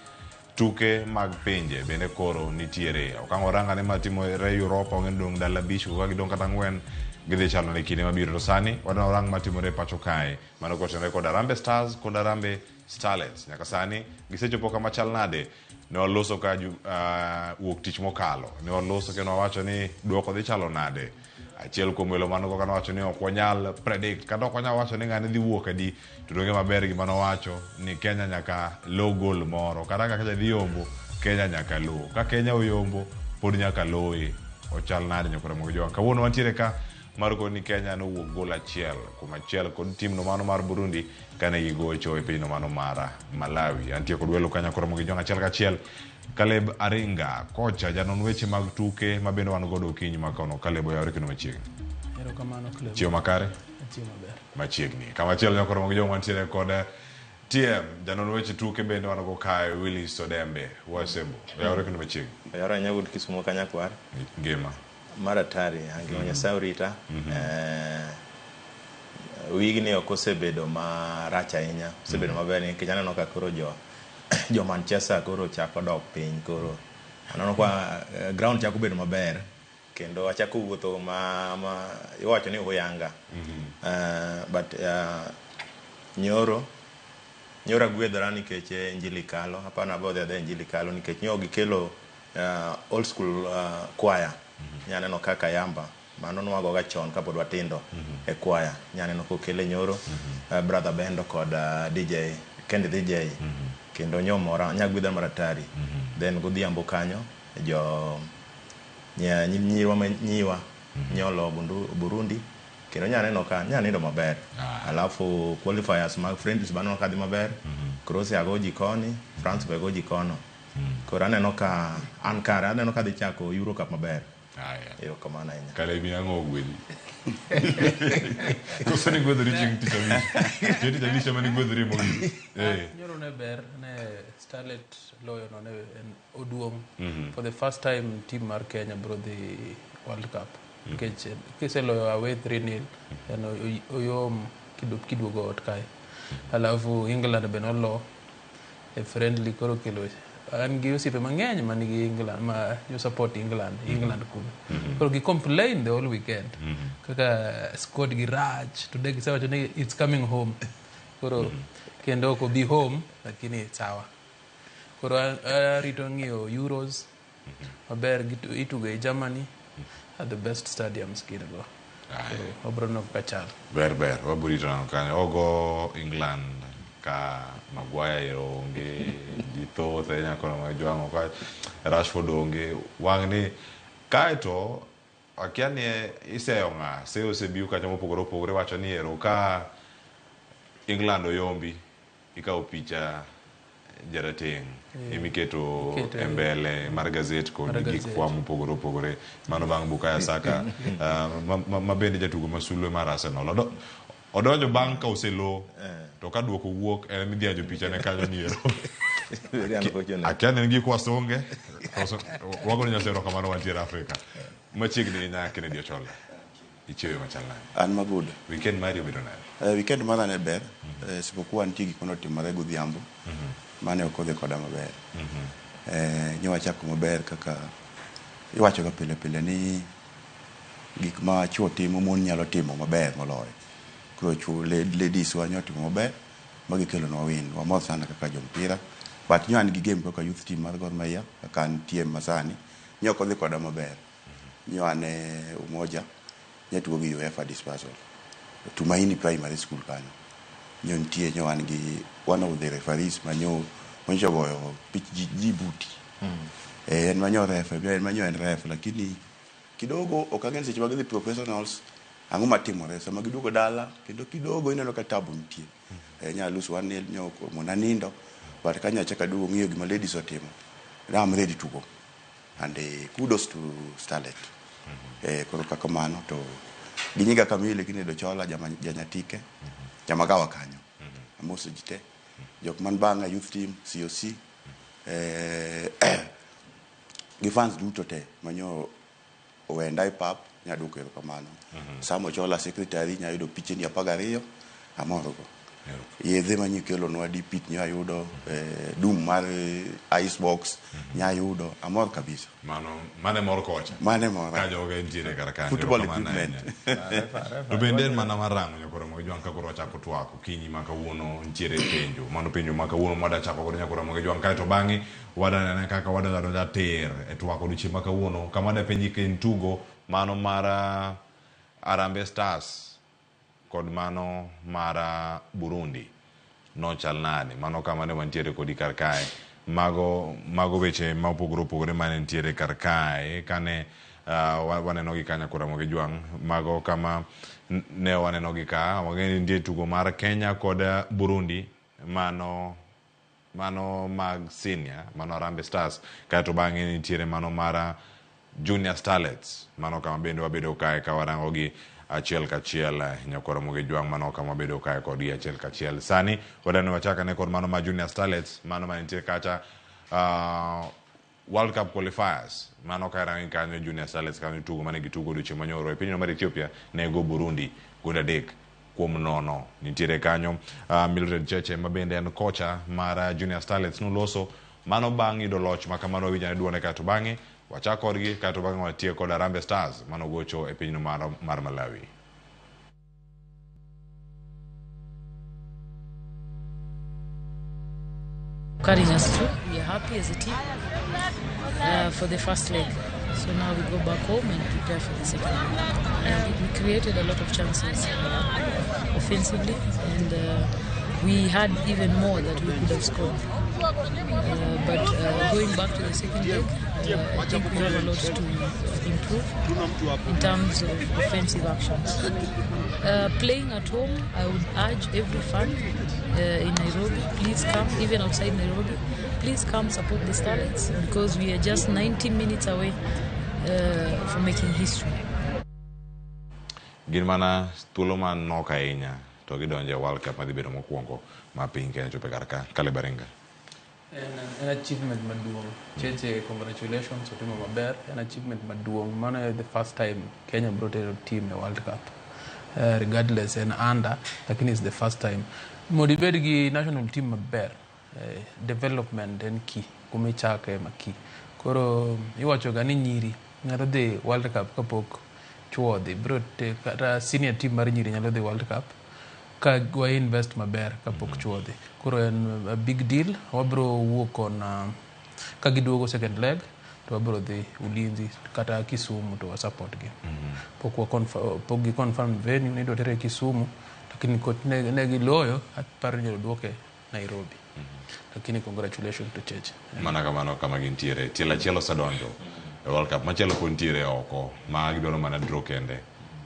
tuke mag pinje bende koro nitiere okang' waranga ni matimore Europa ong'e ni dong' ndalo abich ka gidong' kata ang'wen gidhi chalo ne kinde mabiro to sani wadwa warang matimore e pacho kae mano kotenore kod Harambee Stars kod Harambee Starlets nyaka sani gisechopo kama chal nade ne waloso ka wuok tich mokalo ne waloso kendo wawacho ni duoko dhi chalo nade achiel kuom welo mano kaka nowacho ni ok wanyal predict kata ok wanyal wacho ni ng'ane dhi wuok adi to donge maber gima nowacho ni Kenya nyaka lo gol moro kata ka Kenya dhi yombo Kenya nyaka lo ka Kenya oyombo pod nyaka loye ochal nade nyakora mag jowa kawuono wantiere ka mar koni Kenya nowuok gol achiel kuom achiel kod tim no mano mar Burundi kane gigocho e pinyno mano mar Malawi antie kod welo ka nyakora mag jowa achiel kachiel Caleb Aringa kocha janon weche mag tuke ma bende wan godo okinyi ma kono Caleb oyawre kendo machiegni Erokamano Clem. Chiemo makare Chiemo maber. machiegni kamachielo nyakoro mag jowa wantiere kod TM janon weche tuke bende wan go kae Willis Odembe Wasembo oyawre kendo machiegni Oyawre ahinya wuod Kisumo kanyakwar. Ngima Mar atari, angima Nyasaye orita. Wigni ok osebedo marach ahinya, osebedo maber nikech aneno ka koro jo Manchester koro chako dok piny koro aneno ka ground chako bedo maber kendo achako wuotho ma iwacho ni huyanga. But nyoro agwedhora nikech Injili kalo, hapana abodhi adhi Injili kalo nikech nyo gikelo old school choir. Nyaneno kaka Yamba mano nwagoga chon kapod watindo e choir. Nyaneno kokele nyoro Brother Bendo kod DJ Kendi DJ kendo nyomora nyagwedhora maratari. Then godhiambo kanyo jo nyiwa nyiwa nyolo Burundi kendo nyaneno ka nyanindo maber. Alafu qualifiers mag friendlies baneno ka dhi maber. Croatia go jikoni, France be go jikono. Koro aneno ka an kare aneno ka dhi chako Euro Cup maber. Erokamano ahinya. Kalebi ang'o ogwedhi? Koso ni gwedhori chieng' tich abich? Chieng' tich abich ema nigwedhori mogik. Eh. Nyoro ne ber ne Starlet loyo no ne en oduong'. For the first time team mar Kenya bro dhi World Cup. Nikech kiseloyo away 3-0 en oyom kiduogo ot kae. Alafu England be nolo e friendly koro kelo an gi osiepe mang'eny man gi England ma jo support England England kuno. Koro gi complain the whole weekend. Kaka squad gi rach today gisewacho ni it's coming home. Koro kendo ok obi home lakini sawa. Koro arito ng'iyo Euros maber itugo e Germany at the best stadiums gin go. Koro wabro neno kaka chal. Ber ber, wabiro rito neno kanyo. Ogo England ka Maguire onge, ji thoth ahinya kono mag jwang'o ka Rashford onge. Wang' ni kaeto akia ni iseyo ng'a, seyo osebiro kacha mopogore opogore wacho ni ero ka England oyombi ikawo picha jarateng' emiketo e mbele mar gazet kod gik fwambo mopogore opogore. Mano bang' Bukayo Saka ma bende jatugo ma sulwe mar Arsenal. Odonjo bang' ka oselo to ka duoko wuok en ema idhi picha ne kanyo ni ero. Akia ni en gi kwasonge. Wagono Nyasaye erokamano wantiere Afrika. Machiegni nya Kennedy Ochola. Ichiewe machal nade? An mabudo. Weekend mari obedo nade? Weekend mara ne ber. Isipokuwa nitie gik manotimore godhiambo. Mane ok odhi koda maber. Ne wachako maber kaka iwacho ga pile pile ni gik ma chuo timo mon nyalo timo maber moloyo. Koro chuo ladies wa nyotimo maber ma gikelonwa win. Wamor sana kaka jompira. But nyo an gi game kaka youth team mar Gor Mahia kaka antie masani. Nyo ok odhi koda maber. Nyo an e Umoja nyatugo gi UEFA dispersal. Tumaini Primary School kanyo. Nyo nitie nyo an gi one of the referees manyo manyo goyo pich ji buti. En manyo ref, en manyo en ref lakini kidogo ok ang'e ni seche mag dhi professionals ang'o matimore sama giduogo dala kendo kidogo ineno ka tabu nitie. Nya lose 1-0 nyo mona nindo but ka nyacha aduogo ng'iyo gima ladies otimo now I'm ready to go and kudos to Starlet. Koro kaka mano to ginyinga kamili Kennedy Ochola janyatike jamagawa kanyo. Amoso ji te jok man bang'a youth team COC gi fans duto te manyo owenda e pap nyaduoko erokamano. Sam Ochola secretary nyayudo pichni 12 amorgo. Yedhe manyikelonwa dipit nyayudo dum mar ice box nyayudo amor kabisa. Mano mane mor kocha. Mane mora. Ka joge nitiere kar kanyo. Football erokamano equipment. ahinya. To bende en mana mar rango nyakoro mag jwang' ka koro wachako twak okinyi ma kawuono nitiere penjo. Mano penjo ma kawuono mwada chako godo nyakoro mag jwang' kaeto bang'e wadanene kaka wadonjo adonja tir e twak odiochieng' ma kawuono kama dapenji ka en tugo mano mar Harambee Stars kod mano mar Burundi nochal nade mano kama ne wantiere kodi kar kae mago weche ma opogore opogore mane nitiere kar kae kane waneno gi ka nyakoro Ramogi Jwang' mago kama ne waneno gi ka wang'e ni nitie tugo mar Kenya kod Burundi mano mano mag senior mano Harambee Stars kaeto bang'e nitiere mano mar Junior Starlets mano kama bende wabedo kae ka warango gi achiel kachiel nyakoro Ramogi Jwang' mano kama wabedo kae kodgi achiel kachiel sani wadani wachak ane kod mano ma Junior Starlets mano mantie kacha World Cup qualifiers mano ka irango kanyo Junior Starlets kanyo tugo mane gitugo odiochieng' manyoro e pinyno mar Ethiopia ne go Burundi gonde 3-0 nitiere kanyo Mildred Cheche ma bende en kocha mar Junior Starlets noloso mano bang' yudo loch ma kamano wawinjo ane duonde kaeto bang'e wachak kodgi kaeto bang'e watiek kod Harambee Stars manogocho e pinyno mar Malawi. Carrying us through. We are happy as a team for the first leg. So now we go back home and prepare for the second leg. And we created a lot of chances offensively, and we had even more that we could have scored. But going back to the second leg, I think we have a lot to improve in terms of offensive actions. Playing at home, I would urge every fan in Nairobi, please come, even outside Nairobi, please come support the Starlets because we are just 90 minutes away for making history. Gin mana thuolo manok ahinya to gidonjo e World Cup madhi bedo mokwongo ma piny Kenya chope kar ka. Caleb Aringa. En achievement maduong'. Cheche, congratulations, otimo maber. En achievement maduong'. Mano e the first time Kenya bro tero team e World Cup. Regardless en under, lakini it's the first time. Mondo ibed gi national team maber, development en key. Kuma ichake ema key. Koro iwacho ga ni nyiri nyalo dhi World Cup kapok chuo odhi. Bro te, kata senior team mar nyiri nyalo dhi World Cup ka wa invest maber kapok chuo odhi. Koro en a big deal. Wabro wuok on ka giduogo second leg to wabro dhi Ulinzi kata Kisumu to wa support gi. Pok wa confirm, pok gi confirm venue ni idwa tere Kisumu, lakini coach ne giloyo aparo ni duoke Nairobi. Lakini congratulations to Cheche. Mana kamano kama gintiere. Tielo achiel osedonjo e World Cup, machielo pod nitiere oko ma gidwaro mana draw kende.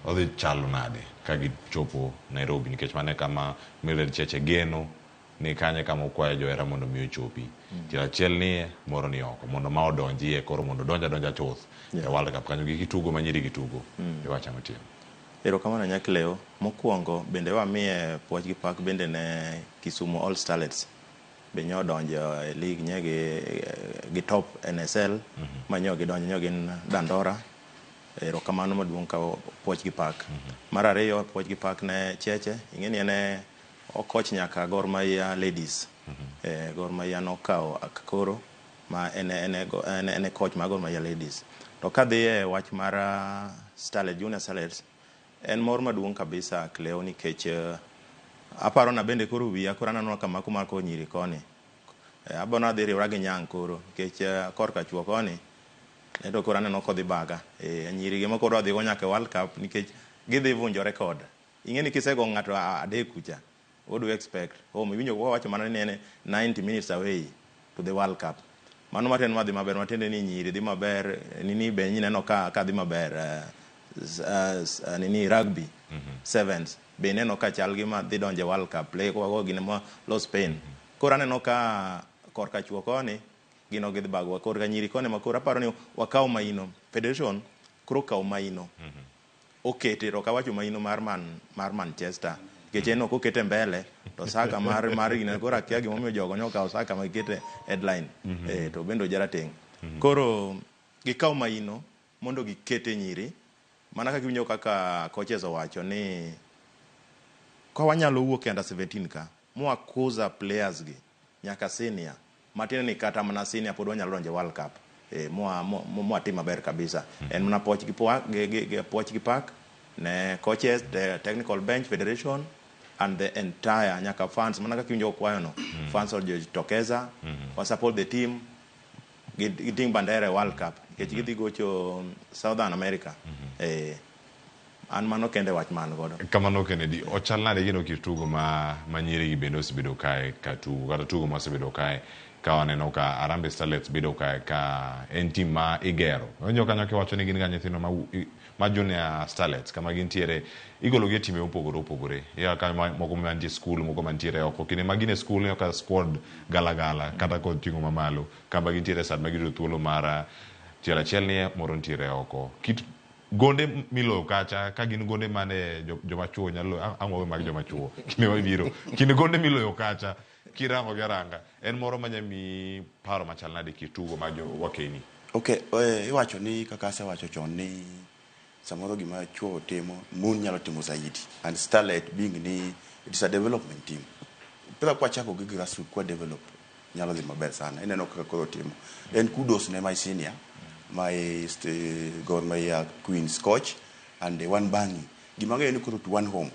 Odhi chalo nade ka gichopo Nairobi nikech mano e kama Mildred Cheche geno ni kanyo e kama okwayo johera mondo mi ochopi. Tielo achiel nie, moro ni oko mondo ma odonjie koro mondo odonj adonja chuth e World Cup kanyo gik tugo ma nyiri gitugo. Iwacho ang'o Otieno? Erokamano Nyakleo. Mokwongo bende wamiye puoch gi pak bende ne Kisumu All Starlets. Be nyo odonjo e league nye gi top NSL ma nyo gidonjo nyo gin Dandora. Erokamano maduong' ka puoch gi pak. Mar ariyo puoch gi pak ne Cheche. Ing'e ni en e okoch nyaka Gor Mahia Ladies. Gor Mahia nokawo koro ma en coach mar Gor Mahia Ladies. To kadhi e wach mar Starlet, Junior Starlets, en mor maduong' kabisa Cleo nikech aparo na bende koro wiya koro aneno kama kumako nyiri koni. Abo nadhi riwra gi Nyang' koro nikech korka chuo koni ento koro aneno kodhi baga. Nyiri gi moko dwa dhi go nyaka e World Cup nikech gidhi vunjo record. Ing'e ni kisego ng'ato adek kucha, what do you expect? Home iwinjo wawacho mana ni en 90 minutes away to the World Cup. Mano matiende madhi maber, matiende ni nyiri dhi maber, nini be ineno ka dhi maber, nini rugby sevens be ineno ka chal gi ma dhi donjo e World Cup, play go gine ma lo Spain. Koro aneno ka korka chuo koni gino gidhi bagwa, korka nyiri koni ma koro aparo ni wakaw maino. Federation koro kaw maino. Okete to ok awacho maino mar Manchester nikech en ok okete mbele to Saka mar gine koro akia gimomiyo jogo nyokawo Saka ma gikete headline. To bende ojarateng'. Koro gikaw maino mondo gikete nyiri mana kaka iwinjo kaka coaches owacho ni ka wanyalo wuok e under 17 ka mwakuza players gi nyaka senior matiende ni kata mana senior pod wanyalo donjo e World Cup mwatim maber kabisa. En mana puoch gi puoch gi pak ne coaches, the technical bench, federation and the entire nyaka fans mana kaka iwinjo kwayo no. Fans ojitokeza wa support the team giting' bandera e World Cup nikech gidhi gocho Southern America. An mano kende wach man godo. Kamano Kennedy, ochal nade gino kit tugo ma nyiri gi bende osebedo kae ka tugo kata tugo ma osebedo kae ka waneno ka Harambee Starlets bedo kae ka en team ma igero. Winjo kanyo kiwacho ni gin ga nyithindo ma Junior Starlets kama gintiere igolo gi e timbe mopogore opogore. Iya ka moko mantie school, moko mantiere oko. Kinde ma gin e school ineno ka squad galagala kata kod ting'o mamalo kama gintiere sat ma giyudo thuolo mar tielo achiel nie moro nitiere oko. Kit gonde miloyo kacha ka gin gonde mane joma chuo nyalo ang' wawe mag joma chuo kinde mabiro. Kinde gonde miloyo kacha kirango gi aranga en moro manya miyi paro machal nade kitugo mag jo wakeni. Okay, iwacho ni kaka asewacho chon ni samoro gima chuo timo mon nyalo timo zaidi and Starlet being ni it is a development team. Mpira kwachako gi grassroots kwa develop nyalo dhi maber sana. Ineno kaka koro timo. En kudos ne my senior, my Gor Mahia Queens coach and the one bangi. Gima ang'eyo ni koro to one home.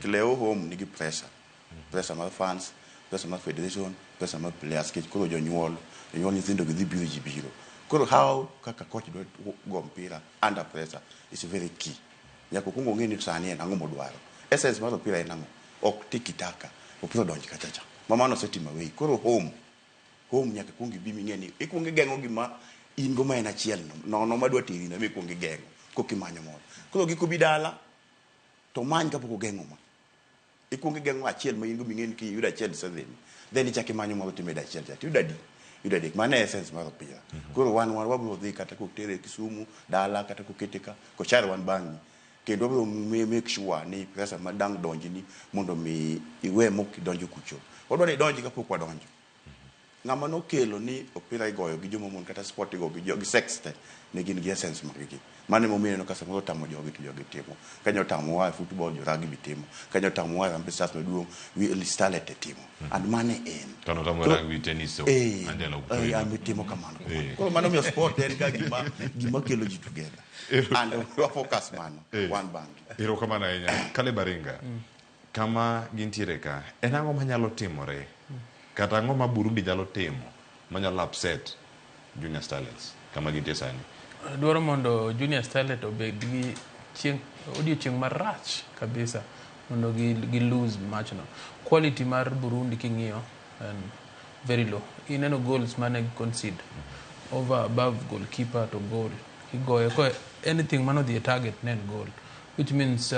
Cleo home nigi pressure. Pressure mar fans, pressure mar federation, pressure mar players nikech koro jonyuol nyithindo gi dhi biro ji biro. Koro how kaka coach dwa go mpira under pressure is very key. Nyaka okuong ong'e ni sani en ang'o modwaro. Essence mar opira en ang'o? Ok tiki taka. Opira odonj kacha cha. Ma mano osetimo away. Koro home nyaka kuong ibi ming'e ni ikuong igeng'o gima in go ma en achiel no. Nono madwa teri no ema ikuong igeng'o koka imanyo moro. Koro giko bi dala to many kapok ogeng'o ma. Ikuong igeng'o achiel ma in go ming'e ni kiyudo achiel isedhi. Then ichak imanyo moro timedo achiel cha. Tiyudo adi? yudo adek. Mano e essence mar opira. Koro wan wan wabiro dhi kata kotere Kisumu, dala kata kokete ka, kochar wan bang'i. Kendo wabiro make sure ni pesa ma dang' donjni mondo mi iwe mok idonjo kucho. Wadwa ni idonji kapok wadonjo. Ng'ama nokelo ni opira igoyo gi joma mon kata sport igoyo gi gi sex te ne gin gi essence mag gi. Mano emomiyo ineno ka samoro otamo jogi to jogi timo. Ka otamowa e football jo rugby timo. Ka otamowa e Harambee Stars maduong' Starlet te timo. And mano e en. Kano otamo rugby tennis to Angela Okutoyi. Timo kamano. Koro mano miyo sport en ga gima kelo ji together. And wa focus mano wan bang'e. Erokamano ahinya. Caleb Aringa, kama gintiere ka, en ang'o manyalo timore? Kata ang'o ma Burundi nyalo timo manyalo upset Junior Starlets kama gintie sani? Dwaro mondo Junior Starlet obed gi chieng' odiochieng' marach kabisa mondo gi lose match no. Quality mar Burundi king'iyo en very low. Ineno goals mane concede over above goalkeeper to goal. Kigoyo ko anything mano dhi e target ne en goal, which means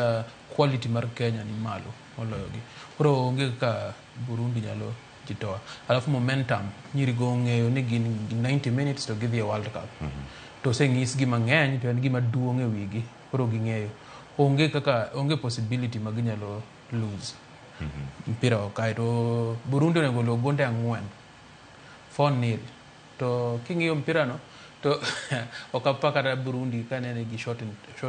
quality mar Kenya ni malo moloyo gi. Koro onge kaka Burundi nyalo jitoa. Alafu momentum, nyiri go ong'eyo ni gin 90 minutes to gidhi e World Cup. To oseng'isgi mang'eny to en gima duong' e wigi, koro ging'eyo. Onge kaka onge possibility ma ginyalo lose. Mpira ok kae to Burundi onego lo gonde 4. 4-0. To king'iyo mpira no to ok apar kata Burundi kanene gi shot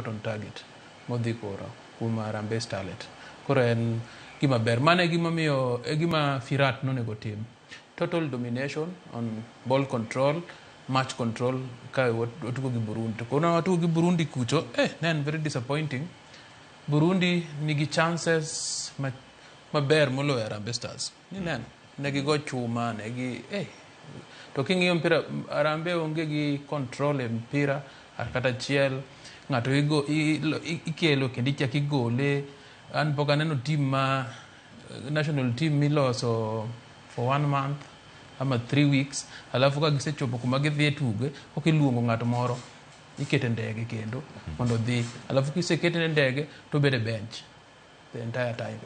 on target modhi koro kuom Harambee Starlet. Koro en gima ber. Mano e gima miyo e gima Firat nonego tim. Total domination on ball control, match control ka watugo gi Burundi. To koro watugo gi Burundi kucho, ne en very disappointing. Burundi nigi chances maber moloyo Harambee Stars. Nineno, ne gigo chuma, ne gi To king'iyo mpira, Harambee onge gi control e mpira kata achiel. Ng'ato ikelo kendo ichako igole. An pok aneno team ma national team miloso for 1 month ama 3 weeks, alafu ka gisechopo kuma gidhi e tuge, ok iluongo ng'at moro, ikete ndege kendo mondo odhi. Alafu kisekete e ndege to obedo e bench the entire time.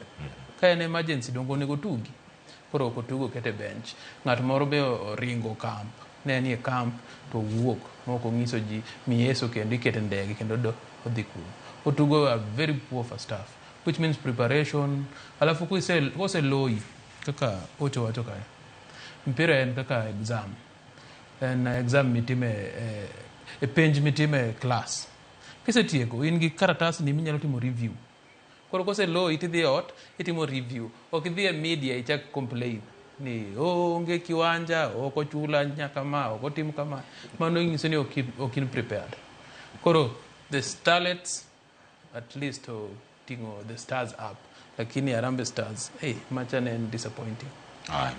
Ka en emergency dongo onego tugi. Koro ok otugo kete bench. Ng'at moro be oringo camp. Ne nie camp to owuok mok ong'iso ji Mieso kendo ikete ndege kendo odhi kuno. Otugo a very poor first half, which means preparation. Alafu koseloyi kaka Ocho wacho kae. Mpira en kaka exam. En exam mitime e penj mitime class. Kisetieko in gi karatas ni minyalo timo review. Koro koseloyi tidhi ot itimo review. Ok idhi e media ichak complain ni onge kiwanja, ok ochula nyaka ma, ok otim kama. Mano nyiso ni ok in prepared. Koro the Starlets at least ting'o the Stars up. Lakini Harambee Stars, macha ne en disappointing.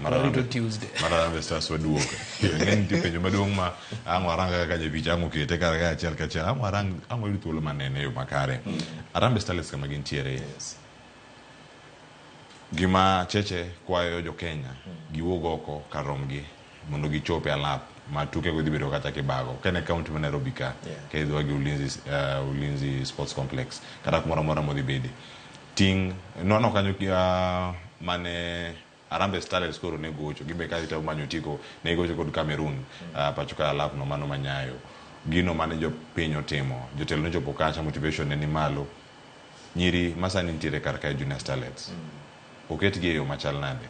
Warito Tuesday. Mar Harambee Stars waduogo. Ng'eny nitie penjo maduong' ma ang' warang kaka japich ang' okete kar ka achiel kachiel. Ang' warang ang' wayud thuolo manene e yo makare. Harambee Starlets kama gintiere. Gima Cheche kwayo jo Kenya giwuog oko kar romgi mondo gichop e alap ma tuke go dhi bedo kata kibago. Ka en e county ma Nairobi ka, ka idhiwa gi Ulinzi Sports Complex kata kumoro amora modhi bede. Ting' nono kanyo mane Harambee Starlets koro ne gocho, gibe ka gitemo manyo otiko, ne gigocho kod Cameroon, pacho ka alap no mano manyayo. Gino mane jopiny otimo, jotelo nochopo kacha, motivation ne ni malo. Nyiri masani nitiere kar kae Junior Starlets, oketgi e yo machal nade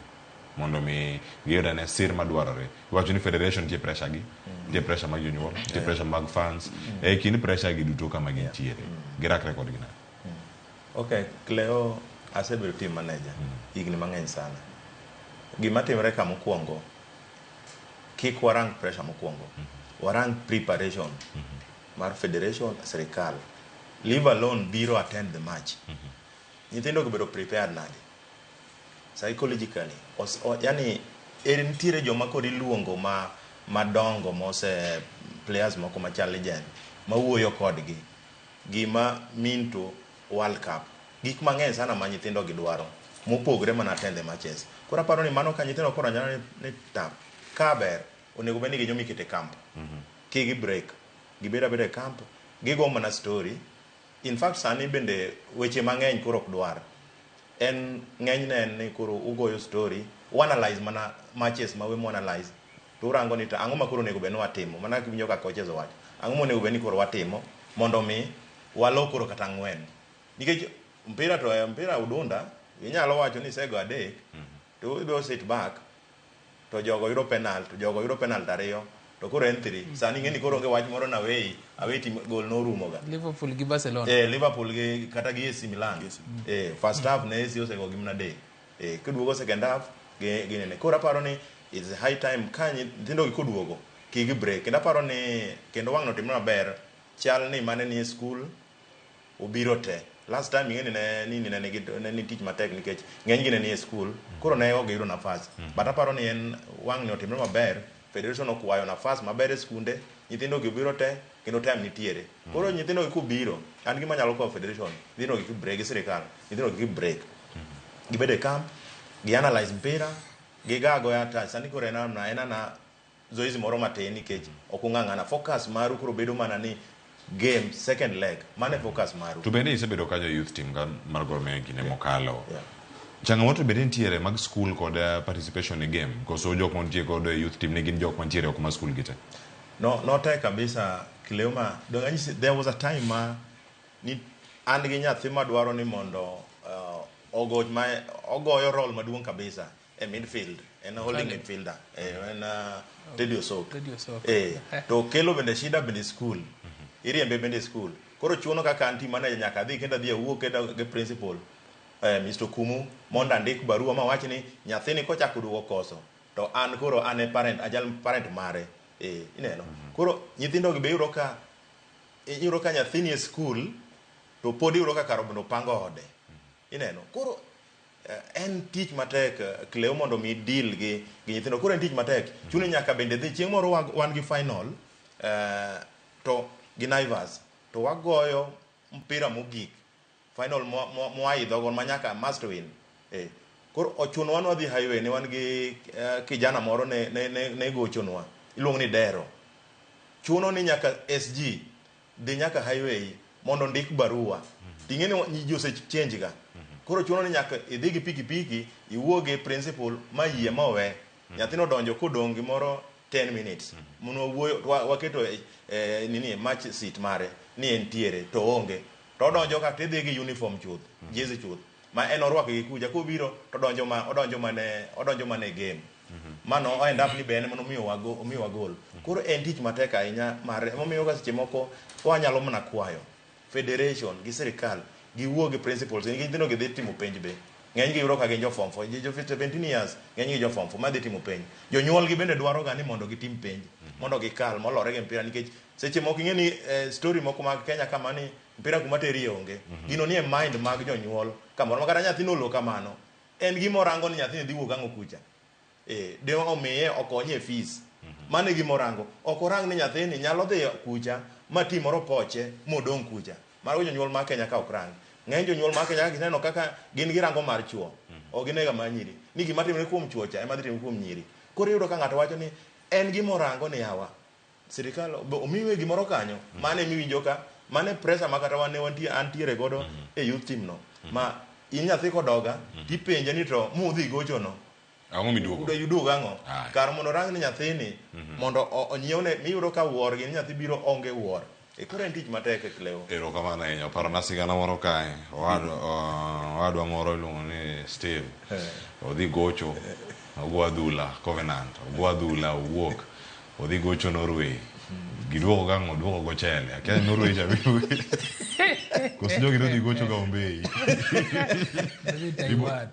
mondo mi giyud ane sir madwarore. Iwacho ni federation nitie pressure gi, nitie pressure mag jonyuol, nitie pressure mag fans. E kind pressure gi duto kama gintiere, girakre kodgi nade? Okay, Cleo, asebedo team manager higni mang'eny sana. Gima timore ka mokwongo, kik warang pressure mokwongo. Warang preparation mar federation, sirikal. Leave alone biro attend the match. Nyithindo obedo prepared nade? Psychologically, yani eri nitiere joma kod iluongo ma madongo mose players moko machal legend mawuoyo kodgi. Gima mean to World Cup. Gik mang'eny sana ma nyithindo gi dwaro mopogre mana attend the matches. Koro aparo ni mano ka nyithindo koro nyalo ni tap. Ka ber, onego bed ni gi joma ikete camp. Kigi break. Gibed abeda e camp, gigo mana story. In fact sani bende weche mang'eny koro ok dwar. En ng'enyne en ni koro ugoyo story, uanalyze mana matches ma we analyze. To urango ni to ang'o ma koro onego bed ni watimo? Mana kaka iwinjo ka coaches owacho. Ang'o monego bed ni koro watimo mondo mi walo koro kata ang'wen? Nikech mpira to mpira udunda, inyalo wacho ni isego adek, to ibiro sit back, to jogo yudo penalt, to jogo yudo penalt ariyo, to koro en 3. Sani ing'e ni koro onge wach moro na away, away team goal norumo ga. Liverpool gi Barcelona. Liverpool gi kata gi AC Milan. First half ne AC osego gi mana adek. Kiduogo second half gi nene. Koro aparo ni it's high time ka nyithindo gi koduogo kik gi break. Kendo aparo ni kendo wang' no timre maber. Chal ni mane ni e school obiro te. Last time ing'e ni ne nini ne nigi ne ni tich matek nikech ng'eny gi ne ni e school. Koro ne ok giyudo nafas. But aparo ni en wang' ni otimre maber. Federation okwayo nafas maber e skunde, nyithindo gi obiro te, kendo time nitiere. Koro nyithindo gi kobiro, an gima anyalo kwayo federation, nyithindo gi break gi sirikal, nyithindo gi break. Gibed e camp, gi analyze mpira, giga agoya touch. Sani koro en ana zoezi moro matin nikech ok ung'ang'ana. Focus maru koro bedo mana ni game second leg. Mano e focus maru. To bende isebedo kanyo e youth team mar Gor Mahia kinde mokalo. Changamoto bende nitiere mag school kod participation e game. Koso jok mantie kod youth team ne gin jok mantiere oko mar school gite? No, notek kabisa Cleoma. Donge anyisi, there was a time ma ni an gi nyathi madwaro ni mondo ogo ma ogoyo role maduong' kabisa e midfield. En holding midfielder. En Teddy Osok. Teddy Osok. To kelo bende shida bende school. Iriembe bende school. Koro chuno kaka an team manager nyaka adhi kendo adhi awuo kendo gi principal. Mr. Kumu mondo andik barua mawach ni nyathini kochako duogo koso to an koro an e parent, ajal parent mare. Ineno. Koro nyithindo gi be iyudo ka nyathini e school to pod iyudo ka kar mondo opango ode. Ineno. Koro en tich matek Cleo mondo mi deal gi nyithindo. Koro en tich matek. Chuni nyaka bende dhi chieng' moro wan gi final to gi Naivas to wagoyo mpira mogik. Final mwaidho go manyaka must win. Koro ochuno wan wadhi highway ne wan gi kijana moro ne gochonwa. Iluongo ni Dero. Chuno ni nyaka SG dhi nyaka highway mondo ndik barua. Ting'e ni ji ose change ga. Koro chuno ni nyaka idhi gi pikipiki iwuo gi principal ma yie ma owe. Nyathino donjo kodong' gimoro 10 minutes. Mondo wawuoyo waketo nini match seat mare ni entiere to onge. To odonjo ka tidhi gi uniform chuth, jezi chuth. Ma en orwako gi kucha kobiro to odonjo mana e game. Mano o end up ni be en mondo omiwa goal. Koro en tich matek ahinya mar emomiyo ka seche moko wanyalo mana kwayo federation gi sirikal giwuo gi principals nikech nyithindo gi dhi timo penj be. Ng'eny gi yudo ka gin jo form 4, jo 17 years, ng'eny gi jo form 4 ma dhi timo penj. Jonyuol gi bende dwaro ga ni mondo gitim penj, mondo gikal molore gi mpira nikech seche moko ing'e ni story moko mag Kenya kama ni mpira kuma teri onge. Gino ni e mind mag jonyuol kamoro ma kata nyathino olo kamano. En gima orango ni nyathini dhi wuok ang'o kucha. De omiye okonye e fees. Mano e gima orango. Ok orang ni nyathini nyalo dhi kucha ma tim moro poche modong' kucha. Mago jonyuol ma Kenya ka ok rang. Ng'eny jonyuol ma Kenya ka gineno kaka gin girango mar chuo. Ok ginega mar nyiri. Ni gima timore kuom chuo cha ema dhi timore kuom nyiri. Koro iyudo ka ng'ato wacho ni en gima orango ni yawa. Sirikal omiwe gimoro kanyo. Mano ema iwinjo ka mano e pressure ma kata wan ne wantie antiere godo e youth team no. Ma in nyathi kodoga tipenje ni to mudhi gocho no. Ang'o miduogo? Iduogo ang'o? Kar mondo orang ni nyathini mondo onyiewne miyudo ka wuor gi nyathi biro onge wuor. Koro en tich matek Cleo. Erokamano ahinya. Oparona sigana moro kae. Owadwa moro iluongo ni Steve. Odhi gocho. Ogo adhula Covenant. Ogo adhula owuok. Odhi gocho Norway. Giduogo gang'o? Oduogo gochele. Akia ni Norway cha biro. Koso jogi nodhi gocho ga Ombei.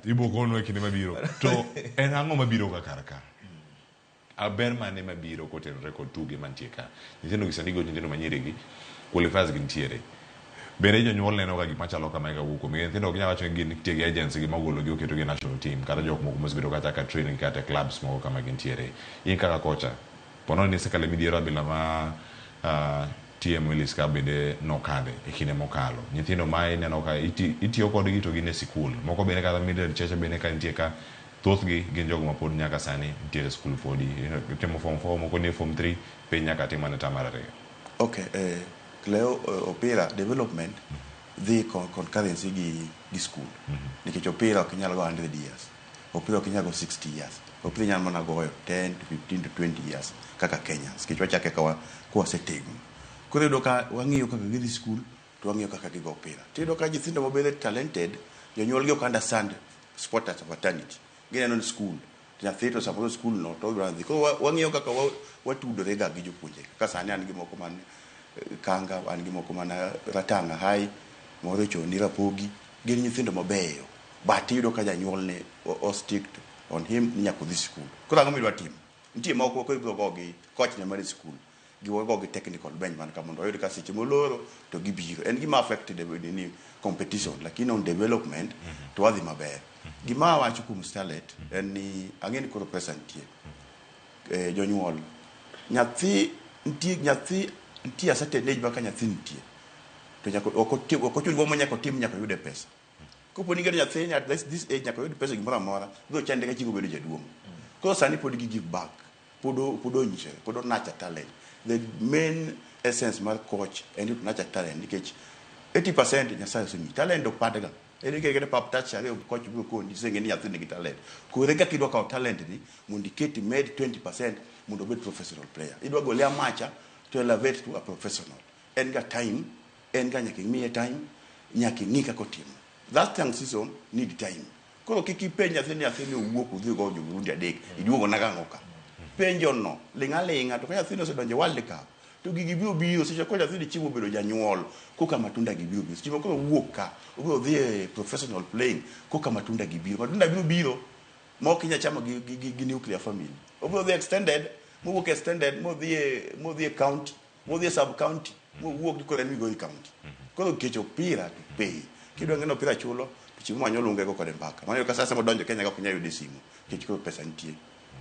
Ibo konwa e kinde mabiro. To en ang'o mabiro ga kar ka? Aber mane mabiro kotenore kod tuge mantie ka? Nyithindo gi sani gocho nyithindo manyiri gi, qualifiers gi nitiere. Bende jonyuol neno ga gik machalo kamae kawuok kuom nyithindo ok nyal wacho ni gin nitie gi agency gi magolo gi oketo gi e national team kata jok moko mosebedo kata ka training kata e clubs moko kama gintiere. In kaka kocha, ponono ni isekalo e midhiero abila ma TM Willis ka bende nokadhe e kinde mokalo. Nyithindo ma ineno ka itiyo kodgi to gin e sikul. Moko bende kata Mildred Cheche bende ka nitie ka thothgi gin jogo ma pod nyaka sani nitiere e skul podi. Timo form 4, moko nie form 3, piny nyaka tim mana tam mar ariyo. Okay, Cleo, opira development dhi concurrency gi school. Nikech opira ok inyal go 100 years. Opira ok inyal go 60 years. Ok dhi nyal mana goyo 10 to 15 to 20 years kaka Kenyans. Nikech wachake ka kwasetegno. Koro iyudo ka wang'iyo kaka gidhi school to wang'iyo kaka gigo opira. Tiyudo ka nyithindo mabedo talented, jonyuol gi ok understand sport as a fraternity. Gineno ni school, to nyathi to samoro school no to odwa dhi. Koro wang'iyo kaka watudore ga gi jopuonje. Kaka sani an gi moko man Kanga, an gi moko man Ratanga High, moro Choni Rapogi, gin nyithindo mabeyo. But iyudo ka janyuol ne o stick on him ni nyaka odhi school. Koro ang'o midwa timo? Nitie moko koro ibiro go gi coach ne mar school. Gigo gi technical bench man ka mondo oyud ka seche moloro to gibiro. En gima affected ni competition, lakini on development to wadhi maber. Gima awacho kuom Starlet en ni ang'e ni koro pesa nitie. Jonyuol nyathi nitie nyathi nitie a certain age ma ka nyathi nitie to nyaka ok otim gimoro nyaka otim nyaka oyude pesa. Kopo ni nyathi at this age nyaka oyud pesa gimoro amora, biro chande ka chieng' obedo jaduong'. Koro sani pod gi give back, pod onyisore, pod o nurture talent. The main essence mar coach en to nurture talent nikech 80% Nyasaye osemiyi. Talent ok padga. En kete pap touch ariyo coach biro koni iseng'e ni nyathi nigi talent. Koro kaka idwa kawo talent ni mondo iket imed 20% mondo obed professional player. Idwa gole amacha to elevate to a professional. En ga time, en ga nyaka imiye time, nyaka ing'i kaka otimo. That young season need time. Koro kik ipenj nyathi ni nyathi ni owuok odhi go jo Burundi adek, iduogo nagang'o ka. Penjo no, ling' aling'a to ka nyathino osedonjo e World Cup, to gigi biro biro seche ko nyathini chiemo obedo janyuol, koka matunda gi biro biro. Seche moko owuok ka, obiro dhi e professional playing, koka matunda gi biro. Matunda biro biro ma ok inyal chamo gi nuclear family. Obiro dhi extended, mowuok extended, modhi e county, modhi e sub county, mowuok koro en Migori county. Koro kech opira to pay. Kidwa ng'e ni opira chulo, to chiemo manyo lunge go kode mbaka. Mano ka sasa modonjo Kenya ka ok inyal yude simu, nikech koro pesa nitie.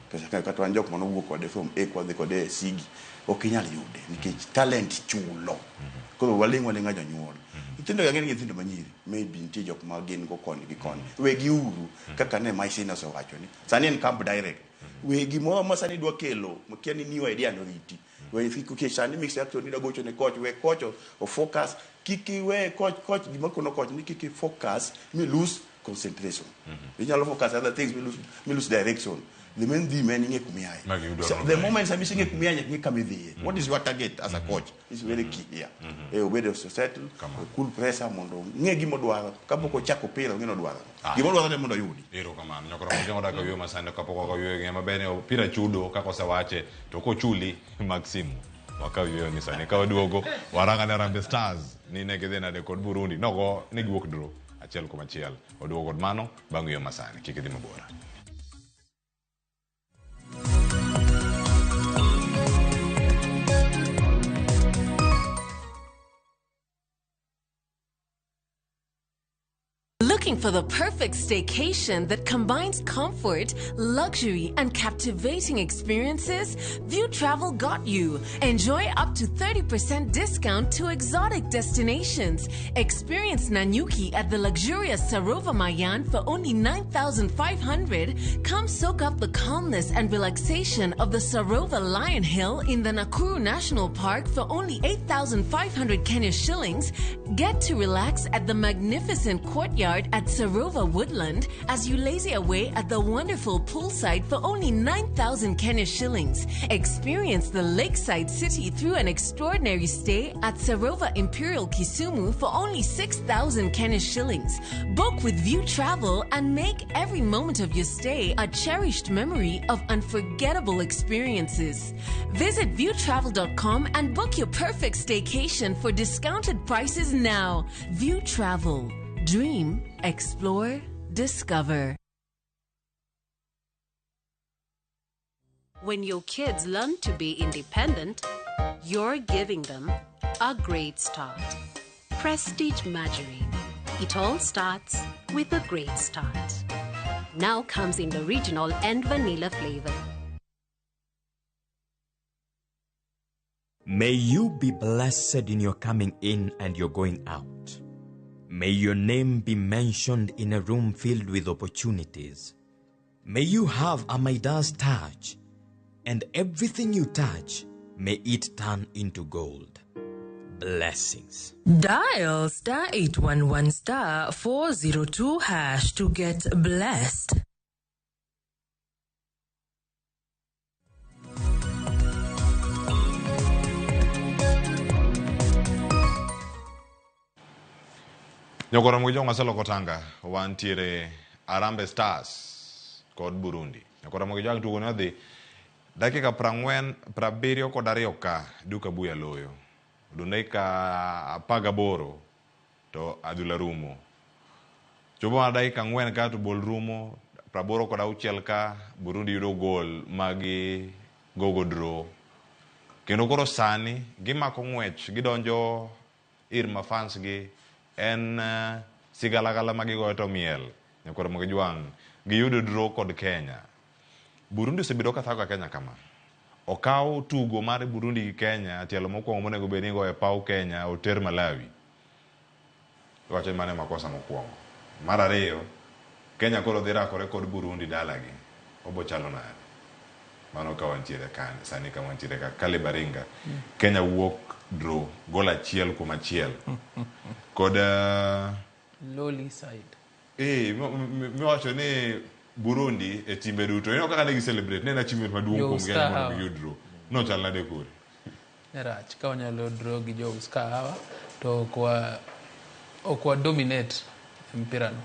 Pesa ka kata wan jok manowuok kode from A kwadhi kode e Sigi, ok inyal yude nikech talent chulo. Koro waling' waling'a jonyuol. Nyithindo gi ang'e ni nyithindo manyiri, maybe nitie jok ma gin go koni gi koni. Wegi uru kaka ne Maisina osewacho ni sani en camp direct. We gimoro ma sani dwa kelo, makia ni new idea no riti. We kik sani mix action ni gocho ne coach, we coach o focus, kik iwe coach gima kono coach ni kik i focus mi lose concentration. Inyalo focus other things mi lose direction. The main thing en ing'e kuma iaye. Magi idwaro So, maber. the moment sama iseng'e kuma iaye nyaka ing'e kama idhiye. What is your target as a coach? Is very key here. Obed settle, cool pressure mondo ng'e gima odwaro. Kapok ochako opira ong'e ni odwaro. Gima odwaro ne mondo oyudi. Erokamano. Nyakoro mojong odak e yweyo masani kapok ok oyweyo ng'e maber ni opira chudo kaka osewache to kochuli mag simu wakaw yweyo ni sani ka waduogo waranga ne Harambee Stars ni ne gidhi nade kod Burundi nogo ne giwuok draw 1-1 waduogo kod mano bang' yweyo masani kik idhi mabor. Looking for the perfect staycation that combines comfort, luxury, and captivating experiences? View Travel got you. Enjoy up to 30% discount to exotic destinations. Experience Nanyuki at the luxurious Sarova Mayan for only 9,500. Come soak up the calmness and relaxation of the Sarova Lion Hill in the Nakuru National Park for only 8,500 Kenya shillings. Get to relax at the magnificent courtyard at Sarova Woodland as you lazy away at the wonderful poolside for only 9,000 Kenya shillings. Experience the lakeside city through an extraordinary stay at Sarova Imperial Kisumu for only 6,000 Kenya shillings. Book with View Travel and make every moment of your stay a cherished memory of unforgettable experiences. Visit viewtravel.com and book your perfect staycation for discounted prices now. View Travel. Dream, explore, discover. When your kids learn to be independent, you're giving them a great start. Prestige Margarine. It all starts with a great start. Now comes in the original and vanilla flavor. May you be blessed in your coming in and your going out. May your name be mentioned in a room filled with opportunities. May you have a Midas touch, and everything you touch, may it turn into gold. Blessings. Dial star 811 star 402 hash to get blessed. Nyokoro Ramogi Jwang' waseloko tanga wantiere Harambee Stars kod Burundi. Nyokoro Ramogi Jwang' tugo ne odhi dakika 72 ka Duke Abuya loyo. Odong' dakika 18 to adhula rumo. Chopo mana dakika 4 ka to bol rumo, 86 ka Burundi yudo gol magi gogo draw. Kendo koro sani gimako ng'wech gidonjo ir mafans gi en sigalagala ma gigoyo to miel. Nyakoro Ramogi Jwang' giyudo draw kod Kenya. Burundi osebedo ka thago Kenya kama. Okaw tugo mar Burundi gi Kenya tielo mokwongo monego bed ni igoyo e paw Kenya oter Malawi. Iwacho ni mano e makosa mokwongo. Mar ariyo, Kenya koro dhi rakore kod Burundi dalagi. Obo chalo nade? Mano ka wantiere ka sani kama wantiere ka Caleb Aringa. Kenya wuok draw gol 1-1. Kod Lowly side. Miwacho ni Burundi e timbe duto. Ineno kaka ne gi celebrate, ne en achievement maduong' kuom Kenya mondo giyud draw. Nochal nade kori? Ne rach ka wanyalo draw gi jo Uskahawa to ok wa dominate mpira no.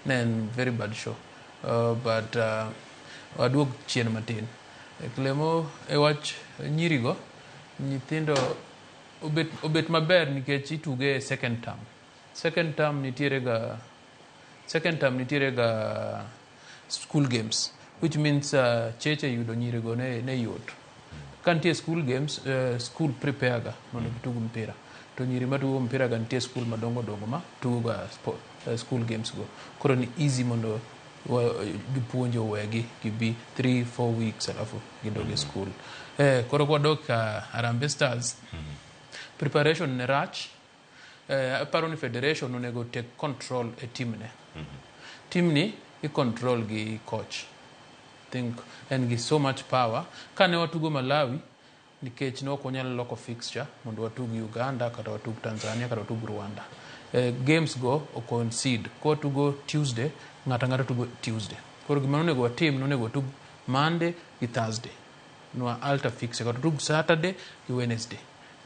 Ne en very bad show. But waduog chien matin. Clemo e wach nyirigo, nyithindo obet maber nikech ituge e second term. Second term nitiere ga school games, which means cheche yudo nyirigo ne yot. Ka nitie school games, school prepare ga mondo gitug mpira. To nyiri matugo mpira ga nitie school madongo dongo ma tugo ga school games go. Koro ni easy mondo jopuonj owegi gibi 3-4 weeks alafu gidog e school. Koro kwadok Harambee Stars, preparation ne rach. Aparo ni federation onego take control e team ne. Team ni i control gi coach. Think en gi so much power. Kane watugo Malawi, nikech ne ok wanyal loko fixture mondo watug Uganda kata watug Tanzania kata watug Rwanda. Games go o coincide. Ka watugo Tuesday, ng'ato ang'ata tugo Tuesday. Koro gima onego watim, nonego watug Monday gi Thursday. Nwa alter fixture kata watug Saturday gi Wednesday.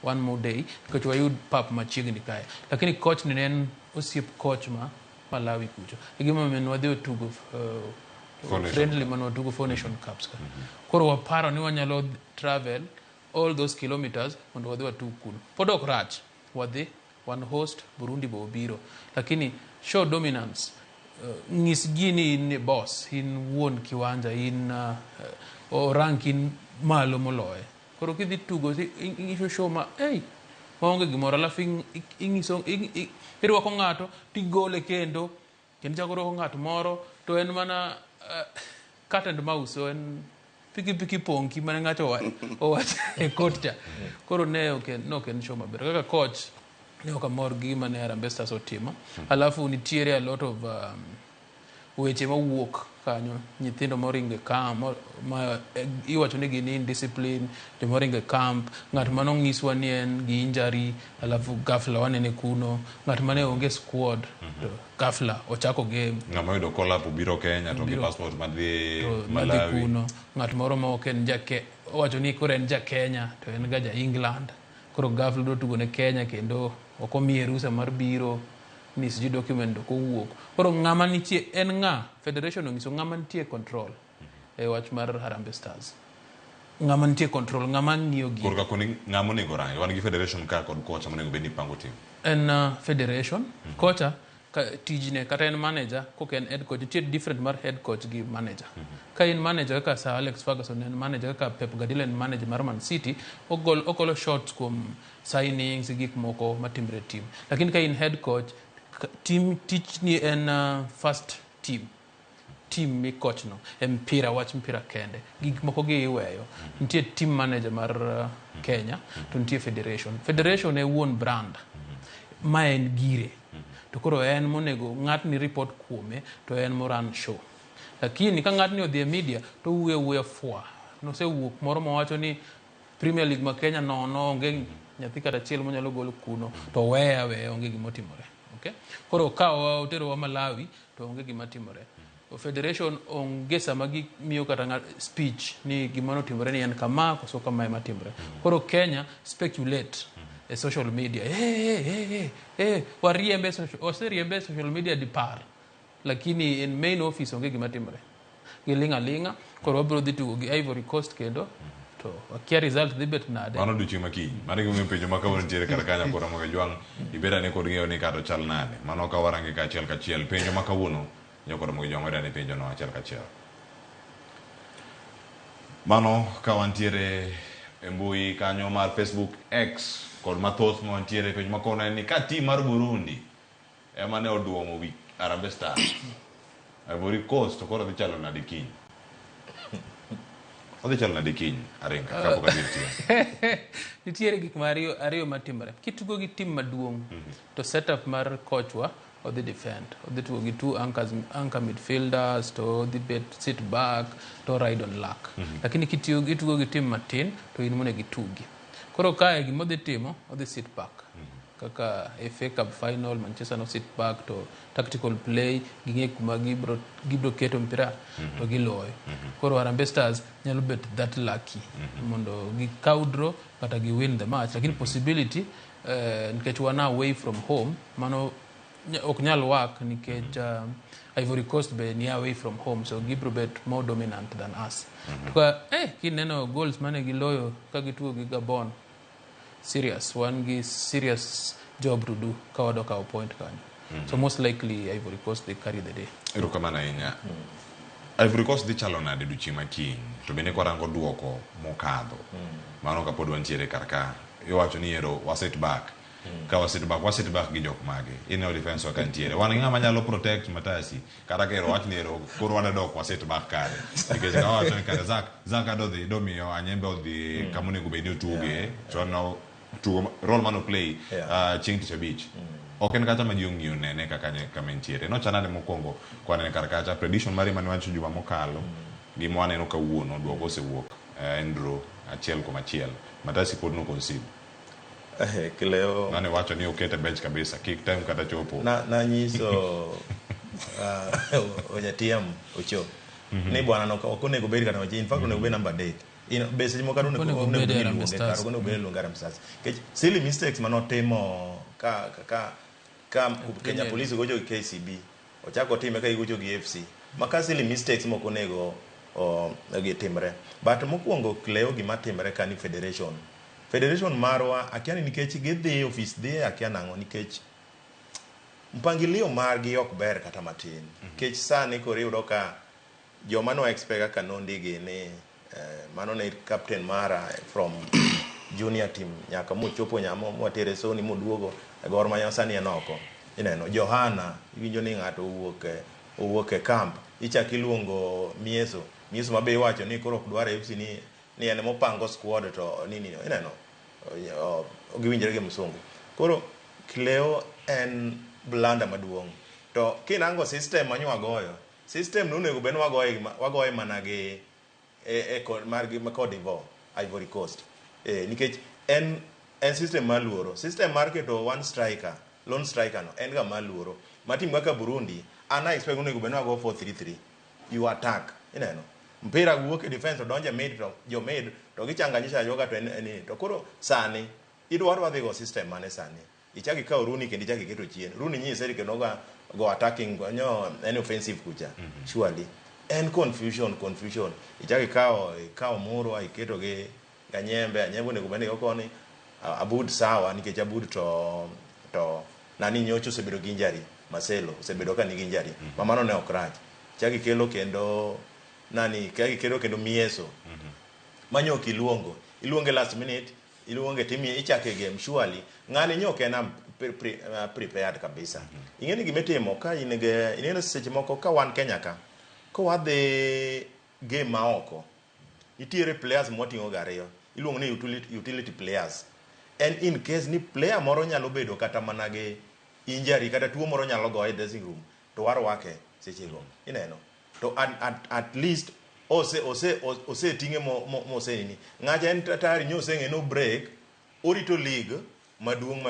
One more day nikech wayud pap machiegni kae. Lakini coach ni ne en osiep coach ma Malawi kucho. E gima omiyo wadhi otugo friendly mane watugo Four Nation Cups ka. Koro waparo ni wanyalo travel all those kilometers mondo wadhi watug kuno. Pod ok rach. Wadhi wan host Burundi bo obiro. Lakini show dominance. Ng'is ji ni in boss, in wuon kiwanja, in rank in malo moloye. Koro kidhi tugo ing'iso show ma hey, maonge gimoro alafu ing'iso irwako ng'ato tigole kendo ichako rwako ng'at moro to en mana cat and mouse, en piki piki ponki mane ng'ato owacho e court cha. Koro ne ok en show maber. Kaka coach ne ok amor gi gima ne Harambee Stars otimo. Alafu nitiere a lot of weche mawuok kanyo, nyithindo moringo e camp ma iwacho ni gin indiscipline, joma oringo e camp, ng'at mane onyiswa ni en gi injury, alafu ghafla wanene kuno, ng'at mane onge squad, to ghafla ochako game. Ng'ama oyudo call up obiro Kenya to gi passport madhi Malawi. Kuno, ng'at moro ma ok en owacho ni koro en ja Kenya to en ga ja England. Koro ghafla odwa tugo ne Kenya kendo ok omiye rusa mar biro. Ni sijui document ok owuok. Koro ng'ama nitie en ng'a? Federation onyiso ng'ama nitie control e wach mar Harambee Stars. Ng'ama nitie control, ng'ama ng'iyo gi. Koro ka koni ng'ama onego rangi, wan gi federation ka kod kocha monego bed ni pango team. En federation, kocha ka tijne kata en manager, kok en head coach, nitie different mar head coach gi manager. Ka in manager kaka Sir Alex Ferguson en manager, kaka Pep Guardiola en manager mar Man City, ogolo shots kuom signings gi gik moko matimre e team. Lakini ka in head coach, team tich ni en first team. Team mi coach no e mpira, wach mpira kende. Gik moko gi iweyo. Nitie team manager mar Kenya, to nitie federation. Federation e wuon brand. Ma en gire. To koro en monego ng'atni report kuome, to en moran show. Lakini ka ng'atni odhi e media, to wuoyo wuoya fwa. Nosewuok moro mawacho ni Premier League ma Kenya nono, onge nyathi kata achiel monyalo golo kuno, to weya weya onge gimotimore. Okay? Koro ka oterowa Malawi, to onge gima timore. Federation onge sama gimiyo kata speech ni gima notimore ni en kama koso kama ema timore. Koro Kenya speculate. e social media. Hey, hey, hey, hey, wariembe social, oseriembe e social media dipar. Lakini in main office onge gima timore. Giling' aling'a, koro wabiro dhi tugo gi Ivory Coast kendo to wakia result dhi bet nade. Mano odiochieng' ma kiny. Mano e gimomiyo penjo ma kawuono nitiere kar ka nyakora Ramogi Ajwang', ibed ane kod ng'eyo ni kata ochal nade. Mano ka warange ka achiel kachiel. Penjo ma kawuono, nyakora Ramogi Ajwang' wed ane penjo no achiel kachiel. Mano ka wantiere e mbui kanyo mar Facebook, X kod mathoth ma wantiere penjo ma kawuono en ni ka team mar Burundi ema ne oduong'o wi Harambee Stars, Ivory Coast to koro dhi chalo nade kiny? Odhi chalo nade kiny, Arinka, kapok adhi e tieng'? Nitiere gik ma ariyo, ariyo matimore. Kitugo gi team maduong' to setup mar coach wa odhi defend. Odhi tugo gi two anchors, anchor midfielders to odhi bet sit back to ride on luck. Lakini kitiyo itugo gi team matin to in monego itugi. Koro kae gima odhi timo, odhi sit back. Kaka FA Cup final Manchester no sit back to tactical play ging'e kuma gibro gibro keto mpira to giloyo. Koro Harambee Stars nyalo bet that lucky mondo gikaw draw kata gi win the match lakini possibility nikech wan away from home mano ok nyal work nikech Ivory Coast be ni away from home so gibro bet more dominant than us. To ka kineno goals mane giloyo ka gitugo gi Gabon serious wan gi serious job to do ka wadwa kawo point kanyo. So most likely Ivory Coast they carry the day. Erokamano ahinya. Ivory Coast dhi chalo nade odiochieng' ma kiny? To bende kwarango duoko mokadho, mano kapod wantiere kar ka, iwacho ni ero wa sit back. Ka wa sit back, wa sit back gi jok mage? Ineno defense wa ka nitiere. Wan gi ng'ama nyalo protect Matasi. Kata ka ero wach ni ero koro wadwa wa sit back kare. Nikech ka wawacho ni kare Zak, Zak adodhi domiyo Anyembe odhi kama onego bed ni otuge, to no tugo role mano play chieng' tich abich. Ok en kata ma ji ong'iyo nene kaka kama entiere. Nochanade mokwongo kwanene kar kacha prediction mari mane wacho juma mokalo gi mwaneno kawuono duoko osewuok en draw 1-1. Matasi pod no concede. Kileo Mane wacho ni okete bench kabisa kik time kata chopo. Na nanyiso Onyatiam Ocho ni bwana no ok onego bed kata machiegni. In fact onego bed number 8. In be seche moko onego Onego onego bed bed Harambee iluonge Stars. kar onego bed iluonge Harambee Stars. Nikech silly mistakes manotimo ka ka ka Kenya Police gocho gi KCB ochako otime ka gigocho gi FC maka silly mistakes mok onego gitimre. But mokwongo Cleo gima timre ka ni federation. Federation marwa akia ni nikech gidhi ofis dhi akia nang'o nikech mpangilio margi ok ber kata matin. Nikech sani koro iyudo ka joma no expect kaka nondigi ni mano ne captain mara from junior team nyaka mochopo nyamo mwatere Sony moduogo e Gor Mahia sani en oko. Ineno Johana iwinjo ni ng'ato owuok e camp ichak iluongo Mieso. Mieso mabe iwacho ni koro ok dwar FC ni en mopango squad to nini ineno giwinjore gi msungu. Koro Cleo en blunder maduong'. To kinango system manyo wagoyo, system no onego bed ni wagoye mana gi mar gi Cote d'Ivoire, Ivory Coast. Nikech en system mar luoro. System mar keto one striker, lone striker no en ga mar luoro. Ma team kaka Burundi, an I expect onego bed ni wago 4-3-3. You attack, ineno. Mpira wuok e defense to donjo e mid to jo mid to gichanganyisha ajuoga to en nini. To koro sani idwaro wadhi go system mane sani? Ichak ikawo Rooney kendo ichak iketo chien. Rooney nyise kendo go attacking nyo en offensive kucha. Surely en confusion. Ichak ikawo Murwa iketo gi Anyembe, Anyembe onego bed ni koni Abud sawa nikech Abud to nani nyocha osebedo gi injury, Marcelo osebedo ka nigi injury. Ma mano ne ok rach. Ichak ikelo kendo nani, ichak ikelo kendo Mieso. Manyo ok iluongo. Iluonge last minute, iluonge timi ichake game surely. Ng'ani nyo ok en prepared kabisa. Ing'e ni gimitimo ka in gi ing'e seche moko ka wan Kenya ka wadhi game ma oko nitiere players mwating'o ga ariyo iluongo ni utility players. En in case ni player moro nyalo bedo kata mana gi injury kata tuo moro nyalo goye e dressing room to warwake sechego ineno to at least ose ting'e mose nini ng'acha en tayari nyo oseng'e no break orito league maduong'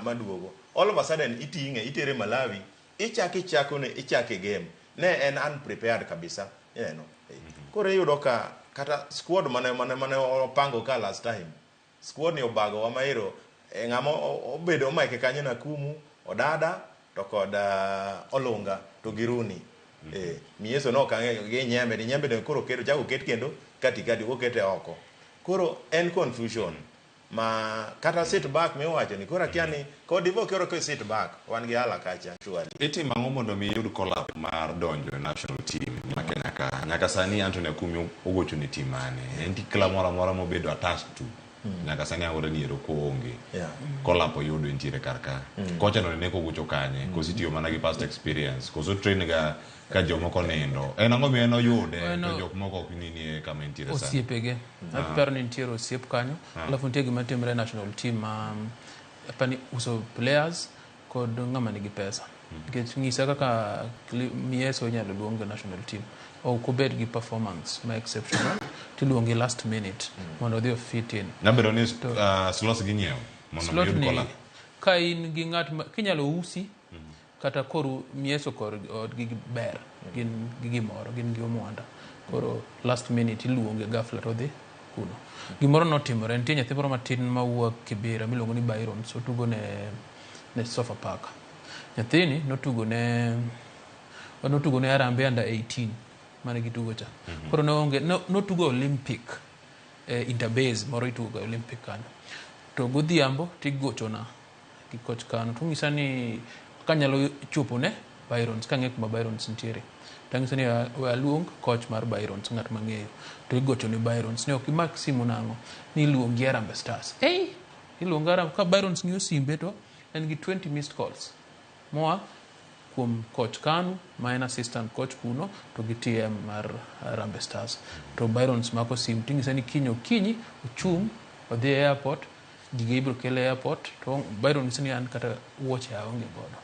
maduogo all of a sudden iting'e itere Malawi ichake game ne en unprepared kabisa ineno. Koro iyudo ka kata squad mane opango ka last time squad ni obago wa maero Ng'ama obedo omake kanyo Nakumu, Odada to kod Olunga to gi Rooney. Mieso no ok ang'eyo gi Nyembe ni Nyembe ne koro keto chako ket kendo katikati okete oko. Koro en confusion ma kata sit back miwacho ni koro akia ni kod Divo koro ka sit back wan gi ala kacha surely. Itimo ang'o mondo mi iyud call up mar donjo e national team ma Kenya ka? Nyaka sani Anthony Akumi ogocho ne team mane? En club moro amora mobedo attached to? Nyaka sani ang'ore ni ero koonge. Call up oyudo entiere kar ka. Kocha no ne kogocho kanye? Koso itiyo mana gi past experience? Koso train ga ka jomoko nindo? En ang'o miyo en oyude to jok moko ok ni nie kama entiere sani? Osiepege. Aparo ni nitiere osiep kanyo. Alafu nitie gima timre e national team ma apani uso players kod ng'ama nigi pesa. Nikech ng'isa kaka Mieso inyalo luong e national team. Ok obed gi performance ma exceptional tiluongi last minute mondo odhi o fit in. Nyabedo ni slots ginyiewo mondo Slot mi yud ni call up. ka in gi ng'at ma kinyalo usi kata koru Mieso kor odgi gi ber gin gi gimoro gin gi omwanda. Koro last minute iluonge ghafla to odhi kuno. Gimoro notimore nitie nyathi moro matin mawuok Kibera miluongo ni Byron so tugo ne Sofapaka. Nyathini notugo ne Harambee under 18 mane gitugo cha. Koro noonge notugo Olympic interbase moro itugo ga Olympic kanyo. To godhiambo tigochona gi coach Kano tong'isa ni kanyalo chopo ne Byrons kang'eyo kuma Byrons nitiere. Tang'ise ni we aluong coach mar Byrons ng'at mang'eyo. To igocho ne Byrons ni ok imak simu nang'o ni iluongi Harambee Stars. Ei iluongo Harambee ka Byrons ng'iyo simbe to en gi 20 missed calls moa kuom coach Kanu ma en assistant coach kuno to gi TM mar Harambee Stars. To Byrons mako sim ting'ise ni kiny okinyi ochung' odhi e airport gige ibiro kel e airport to Byron ng'ise ni an kata wuoche aonge godo.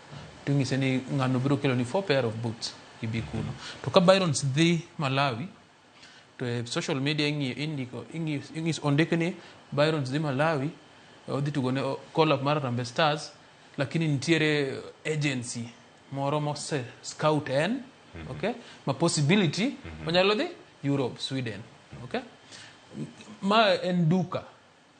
Ting'ise ni ng'ano biro kelo ni 4 pair of boots ibi kuno. To ka Byrons dhi Malawi to e social media ing'iyo indiko ing'iso ondik ni Byrons dhi Malawi odhi tugo ne call up mar Harambee Stars lakini nitiere agency moro mose scout en okay ma possibility onyalo dhi Europe Sweden okay ma en duka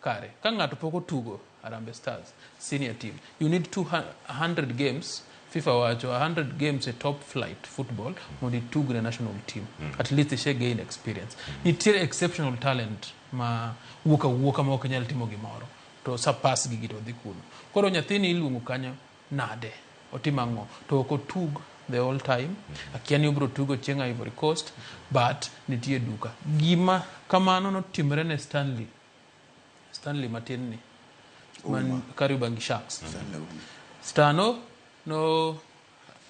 kare ka ng'ato pok otugo Harambee Stars senior team you need 200 games FIFA wacho 100 games e top flight football mondo itug ne national team at least ishe gain experience. Nitiere exceptional talent ma wuok awuoka ma ok nyal timo gimoro to surpass gigi to dhi kuno. Koro nyathini iluongo kanyo nade otimo ang'o to ok otug the whole time. Akia ni obiro tugo chieng' Ivory Coast but nitie duka. Gima kamano notimre ne Stanley matin ni man Kariobangi Sharks. Stano no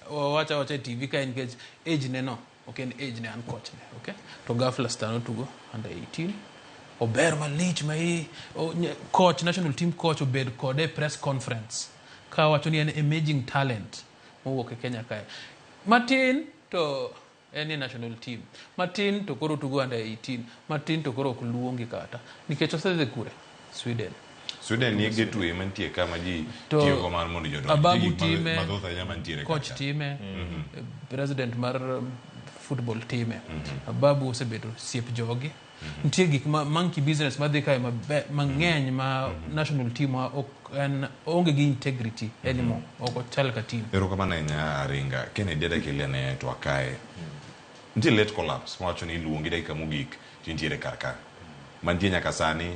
wacha e TV ka en nikech age ne no ok en age ne an coach ne okay to ghafla Stano tugo under 18 ober malich ma coach national team coach obed kode e press conference ka wacho ni en emerging talent mowuok e Kenya kae matin to en e national team matin to koro tugo under 18 matin to koro ok luongi kata nikech osedhi kure Sweden. Sweden ni gateway mantie ka ma ji tiyo go mar mondo jodonj. Ababu time, mathoth ahinya mantiere coach time, president mar football time. Ababu osebedo siep jogi. Nitie gik ma monkey business madhi kae mang'eny ma national team ok en onge gi integrity anymore. Ok ochal ka team. Erokamano ahinya Aringa. Kennedy adakele ne twak kae. Nitie late collapse mawacho ni iluongi dakika mogik to intiere kar ka. Mantie nyaka sani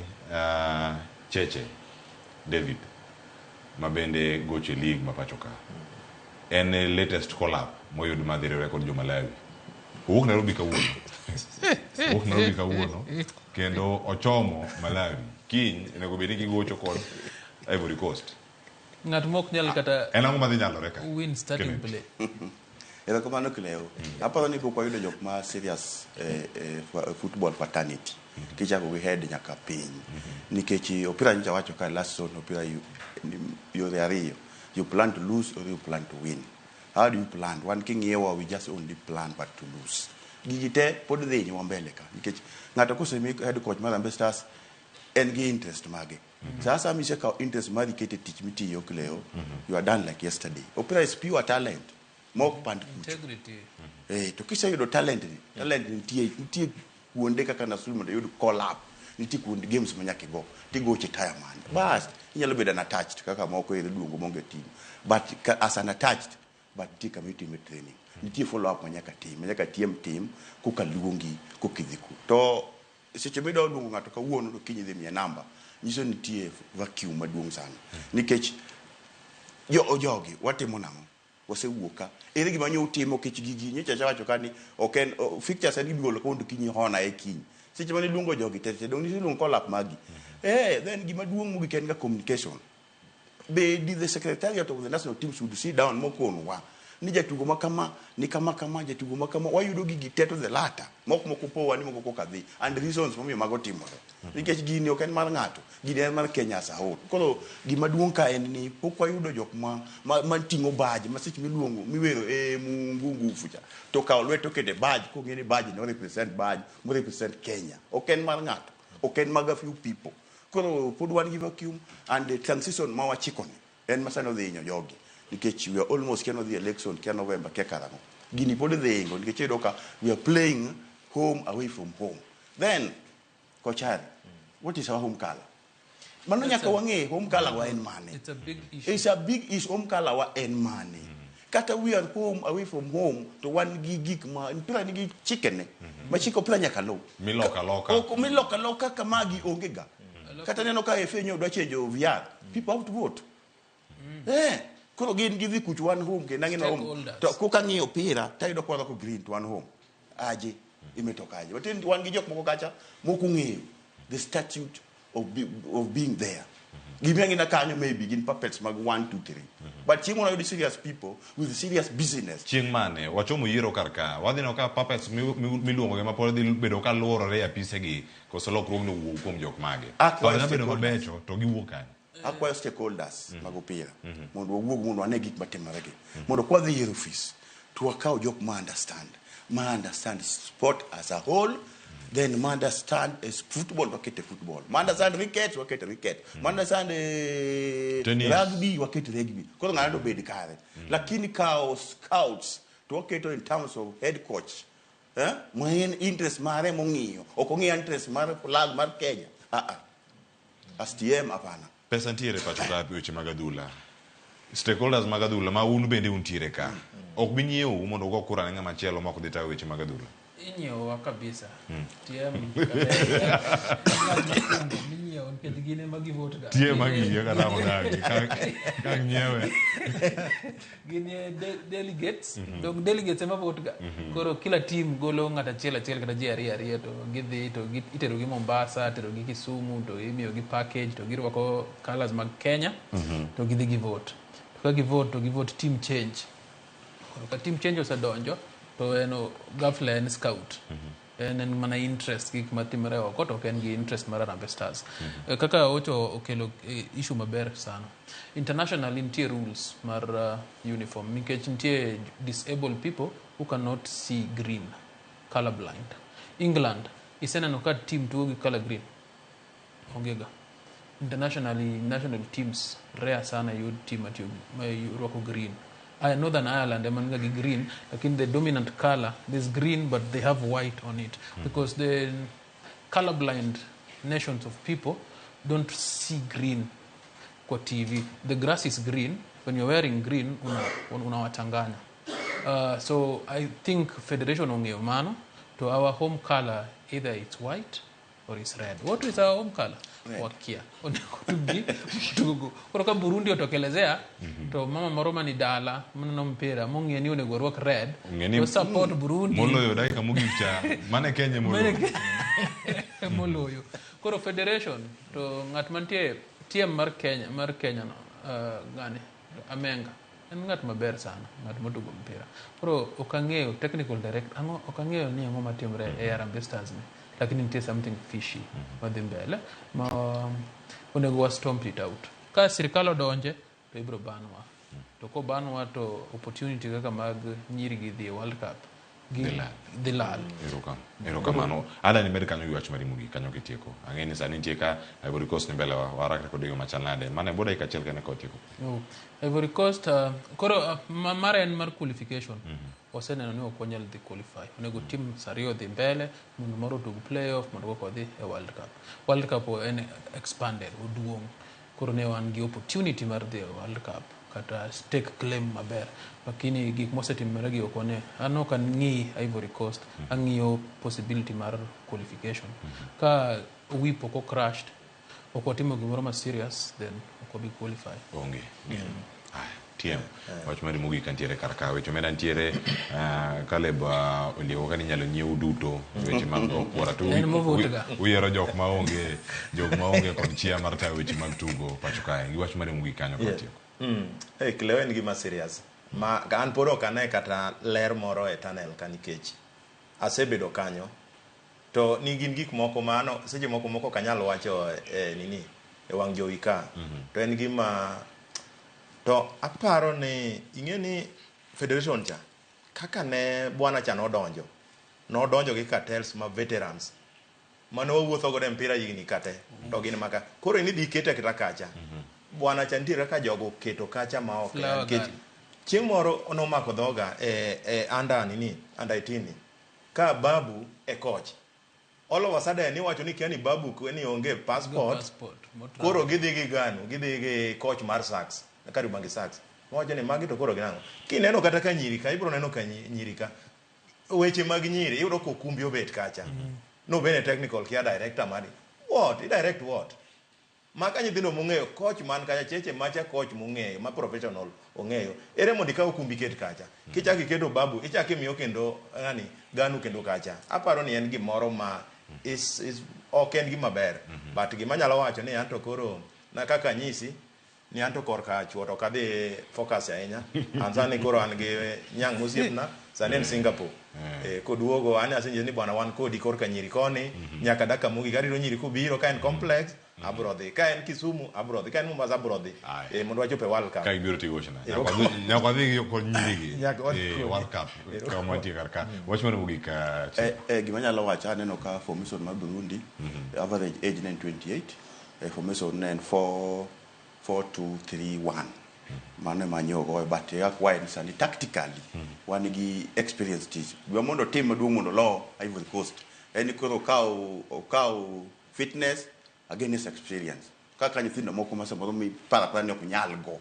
Cheche David ma bende gocho e league ma pacho ka. En latest collapse moyud madhi riwre kod jo Malawi. Owuok Nairobi kawuono. Owuok Nairobi kawuono kendo ochomo Malawi. Kiny onego bed ni gigocho kod Ivory Coast. Ng'at mok nyal kata En ang'o madhi nyalore ka? Win starting play. Erokamano Cleo. Aparo ni pok wayudo jok ma serious e football fraternity. Kichako gi head nyaka piny. Nikech opira nyocha wacho ka last zone opira yore ariyo. You plan to lose or you plan to win. How do you plan? Wan king'iyowa we just only plan but to lose. Gigi te pod dhi hinyowa mbele ka. Nikech ng'ato kosemi head coach mar Harambee Stars en gi interest mage. Sasa misekawo interest mari ikete tich mitiyo Cleo, you are done like yesterday. Opira is pure talent. Mok pand kucho. Integrity. To kiseyudo talent ni, talent nitie kuonde kaka Nasuri mondo iyud call up. Nitie kuond games ma nyaka igo. Tigoche taya mane. Bas, inyalo bedo unattached kaka moko ere luongo monge team. But ka, as an attached, but nitie kama itime training. Nitie follow up ma nyaka tim, ma nyaka tiem tim koka luongi koka idhi ku. To seche midwa luongo ng'ato kawuono to kiny idhi miye namba, nyiso ni nitie vacuum maduong' sana. Nikech jo jogi watimo nang'o? Wasewuok ka. Ere gima nyo utimo kech gigi nyocha awacho ka ni ok en fixtures en gibigolo kawuono to kiny hona e kiny. Seche mane iluongo jogi te te dong iluongo call up magi. Then gima duong' mogik en ga communication. Be the secretariat of the national team should sit down mokonwa ni jatugo ma kama ni kama kama jatugo ma kama wayudo gigi te to the latter mok moko powa ni moko koka dhi and reasons momiyo mago timore nikech gini ok en mar ng'ato gini en mar Kenya as a whole koro gima duong' ka en ni pok wayudo jok ma ma ting'o badge ma seche miluongo miwero e Mungu ngufu cha to kawo lwete okete badge kong'e ni badge no represent badge mo represent Kenya ok en mar ng'ato ok en mag a few people koro pod wan gi vacuum and the transition ma wachiko ni en ma sani odhi hinyo jogi nikech we are almost kia nodhi election kia November kia karang'o gini pod dhi hingo nikech iyudo ka we are playing home away from home then Kochari what is our home color mano nyaka wang'e home color wa en mane It's a big issue. It's a big issue home color wa en mane kata we are home away from home to wan gi gik ma mpira nigi chikene ma chik opira nyaka luw Miloko aloka. Ok miloko aloka kamagi onge ga kata neno ka FA nyo dwa change VR people have to vote koro gin gidhi kuch wan home kendo ang'ino home Stakeholders. to koka ng'iyo opira tayudo ka warwako green to wan home aje imetoka aje but wan gi jok moko kacha mok ong'eyo the statute of being there gima ang'ina kanyo maybe gin puppets mag 1 2 3 but chieng' moro wayudo serious people with serious business Chieng' mane wachomo yiero kar ka wadhi neno ka puppets miluongo gi ma pod dhi bedo ka luorore e apise gi koso lokruogno wuok kuom jok mage. Akwayo To bedo stakeholders. mabecho to giwuok kanye? Akwayo stakeholders mag opira mondo wawuog mondo wane gik matimore gi mondo kwadhi yiero ofis to wakaw jok ma understand sport as a whole then ma understand as football wakete football ma understand cricket wakete cricket ma understand Tennis. rugby wakete rugby koro ng'ato bed kare lakini kawo scouts to waketo in terms of head coach ma en interest mare mong'iyo ok ong'iyo interest mar flag mar Kenya ah ah as TM hapana Pesa ntiere pacho ka weche mag adhula. Stakeholders mag adhula ma un bende untiere ka. Ok bi nyiewu mondo ugo kura ne ng'ama chielo ma ok dhi tayo weche mag adhula. Inyiewowa kabisa. TM ng'at mokwongo minyiewo nikech gin ema givote ga. TM ang'iyo kata ok odagi. Ka ng'iewe. Gin e delegates. Dong delegates ema vote ga. Koro kila team golo ng'at achiel achiel kata ji ariyo ariyo to gidhi to itero gi Mombasa, itero gi Kisumu to imiyo gi package to girwako colours mag Kenya to gidhi gi vote. To ka givote to givote team change. Koro ka team change osedonjo to en ghafla en scout. En mana interest gik matimore oko to ok en gi interest mar Harambee Stars. Kaka Ocho okelo issue maber sana. Internationally nitie rules mar uniform nikech nitie disabled people who cannot see green, color blind. England iseneno ka team tugo gi color green? Onge ga. Internationally national teams rare sana yud team matiyo ma rwako green. Northern Ireland ema niga gi green, lakini the dominant color there's green but they have white on it because the colorblind nations of people don't see green kwa TV. The grass is green. When you're wearing green, unawachanganya. So I think federation ong'eyo mano to our home color either it's white or it's red. What is our home color? Red. Wakia. Onego tugi tugo. Koro ka Burundi otokelezea to mama moro mani dala maneno mpira mong'e ni onego orwak red Ong'e ni to support Burundi Moloyo dakika mogik cha. Mane Kenya moloyo. Mane moloyo. Koro federation to ng'at mantie TM mar Kenya no ng'ani Amenga en ng'at maber sana, ng'at motugo mpira. Koro ok ang'eyo technical direct ang'o ok ang'eyo ni ang'o matimre e Harambee Stars ni. Lakini nitie something fishy madhi mbele ma onego wa stomp it out. Ka sirikal odonje to ibiro banwa. To kobanwa to opportunity kaka mag nyiri gi dhi e World Cup Dhi lal. Erokamano. Ada ni med kanyo gi wach mari mogik kanyo kitieko. Ang'e ni sani nitie ka Ivory Coast ni mbele wa warakre kod yo machal nade. Mano e bo dakika achiel kende kotieko. Oh. Ivory Coast koro mara en mar qualification. Waseneno ni ok wanyal dhi qualify. Onego teams ariyo dhi mbele mondo moro otug playoff mondo koka odhi e World Cup. World Cup en expanded, oduong'. Koro ne wan gi opportunity mar dhi e World Cup kata stake claim maber. Lakini gik mosetimore gi ok wane. An ok ang'i Ivory Coast, ang'iyo possibility mar qualification. Ka whip ok crashed, ok watimo gimoro ma serious, then ok wabi qualify. Onge. TM. Wach mari mogik kantiere kar ka weche omenda nitiere Caleb olieko ka inyalo nyiew duto weche mag go kwara to En movot ga. uyiero jok maonge kod chia mar tayo weche mag tugo pacho kae. Gi wach mari mogik kanyo kotieko. Cleo en gima serious. Ma an pod ok ane kata ler moro e tunnel ka nikech asebedo kanyo to ni gin gik moko mano seche moko moko ok anyal wacho nini e wang' jowi ka. To en gima to aparo ni ing'e ni federation cha kaka ne bwana cha nodonjo gi cartels ma veterans mane wawuotho godo e mpira higni kate to gin maka koro ni dhi kete kata kacha. Bwana cha nitiere kaka jogo keto kacha ma ok nikech chieng' moro nomako dhoga e under nini under 18 ka Babu e coach all of a sudden iwacho ni kia ni Babu ni onge passport koro gidhi gi Ganu gidhi gi coach mar Sax Kariobangi Sax wacho ni magi to koro ginang'o kineno kata ka nyiri ka ibro neno ka nyiri ka weche mag nyiri iyudo ko Kumbi obet kacha no bene technical kia director mari what i direct what maka nyithindo mong'eyo coach man kacha cheche macha coach mong'eyo ma professional ong'eyo ere mondo ikaw Kumbi ket kacha kichako iketo Babu ichako imiyo kendo ng'ani Ganu kendo kacha aparo ni en gimoro ma is ok en gima ber but gima anyalo wacho ni anto koro na kaka nyisi ni anto korka chuo to kadhi focus ahinya an sani koro an gi nyang' mosiepna sani en Singapore koduogo an asenyiso ni bwana wan kodi korka nyiri koni nyaka dakika mogik arito nyiri kobiro ka en complex abro dhi ka en Kisumu abro dhi ka en Mombasa abro dhi mondo wachop e World Cup ka ibiro tigochna nyaka wadhi kod nyiri gi World Cup kama wantie kar ka wach mar mogik gima anyalo wacho aneno ka formation mar Burundi average age ne en 28 formation ne en 4 4 2 3 1 mano ema nyogo but akwaye ni sani tactically wan gi experience tich gima mondo tim maduong' mondo lo Ivory Coast en koro okaw fitness against experience kaka nyithindo moko ma samoro mi para ni ok nyal go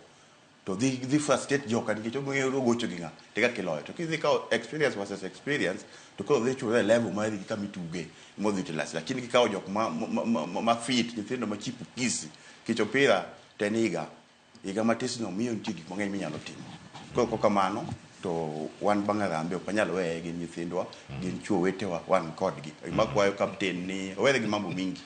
to dhi frustrate joka nikech ong'eyo gocho gi ng'a to kaka iloyo to kidhi kawo experience versus experience to koro dhi chule level mari gi kama ituge modhi utilize lakini kikawo jok ma fit nyithindo ma chipukisi kech opira to en higa matis no miyo nitie gik mang'eny minyalo timo koro kamano to wan bang' Harambee ok wanyal weye gin nyithindwa gin chuo wetewa wan kodgi gima kwayo captain ni owere gi mambo mingi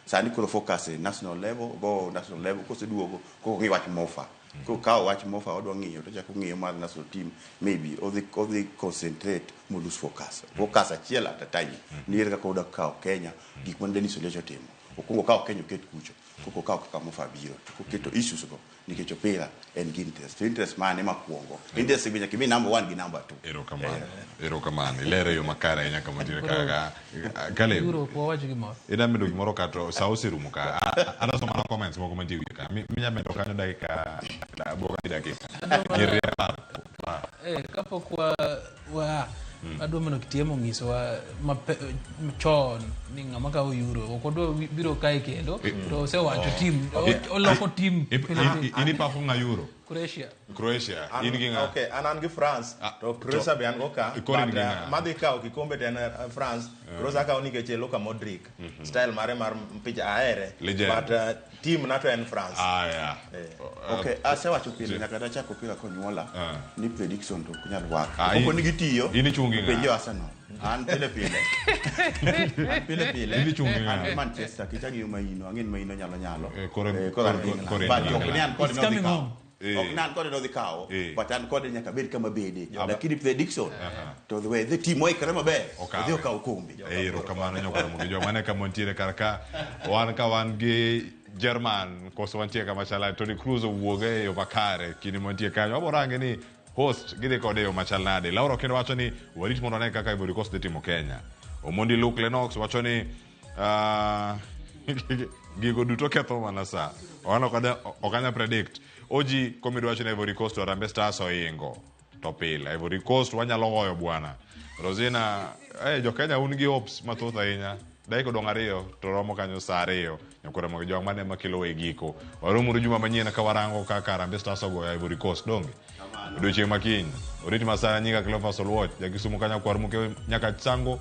sani koro focus e national level go national level koseduogo koko ng'i wach mofa kokawo wach mofa odwa ng'iyo to chako ng'iyo mar national team maybe odhi concentrate mo lose focus achiel at a time niere kaka odwa kawo Kenya gik mane Dennis Oliech otimo okwongo kawo Kenya oket kucho koko kawo kaka mofa biro to koketo issues go nikech opira en gi interest to interest mane makwongo interest be nyaka ibi number 1 gi number 2. Erokamano ilero yo makare ahinya kama nitiere kaka Caleb Europe wawach gimoro ida medo gimoro ka to sa oserumo ka anasomo mana comments moko mantie wiye ka minya medo kanyo dakika aboro gi dakika nyiri apar kapok wa adwa mondo Kitiemo ong'isowa chon ni ng'ama kawo Euro ok odwa biro kae kendo to osewacho team oloko team in ipako ng'a Euro Croatia in gi ng'a okay an gi France to Croatia be an go ka but madhi kawo kikombe to en France Croatia akawo nikech Luka Modric style mare mar picha ahere but team na to en France. Okay asewacho pile nyaka nachak opira konyuola ni prediction to ok nyal work koko ni gitiyo penjo Arsenal an pile pile an pile pile an Manchester kicha ng'iyo maino ang'e ni maino nyalo koro an England but ok ni an kode nodhi kawo ok ni an kode nodhi kawo but an kode nyaka bed kama bede lakini prediction to the way the team oikore maber odhi okawo kombe. Erokamano nyakwar Mugijo mane kama nitiere kar ka wan ka wan gi German koso wantie kama chala Toni Kroos owuog e yo makare kinde mantie kanyo waborange ni Host gidhi kode e yo machal nade? Laura kendo wacho ni warit mondo wane kaka Ivory Coast dhi timo Kenya. Omondi Luke Lennox wacho ni gigo duto ketho mana sa. An ok anya predict. Oji Komido wacho ni Ivory Coast to Harambee Stars oingo. To pile Ivory Coast wanyalo goyo bwana. Rosina, jo Kenya un gi hopes mathoth ahinya. Dakika odong' 2 to romo kanyo saa 2. Nyakore mogi jwang' mane makelo e giko. Waromuru juma manyien ka warango kaka Harambee Stars ogoyo Ivory Coast donge. Odiochieng' makiny. Orit Masaya nyinga Cleophas Oluoch, ja Kisumu kanyo kwar muke nyaka Chango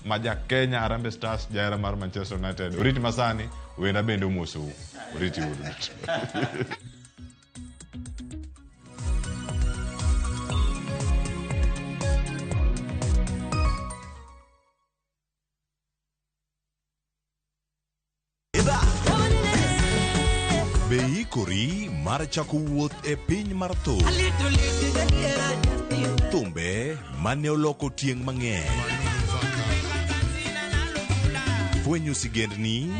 ma ja Kenya Harambee Stars jahera mar Manchester United. Orit Masani wenda bende omosou. Oriti uru duto. Be ikori mar chako wuoth e piny mar thum? Thumbe mane oloko tieng' mang'eny. Fwenyo sigendni,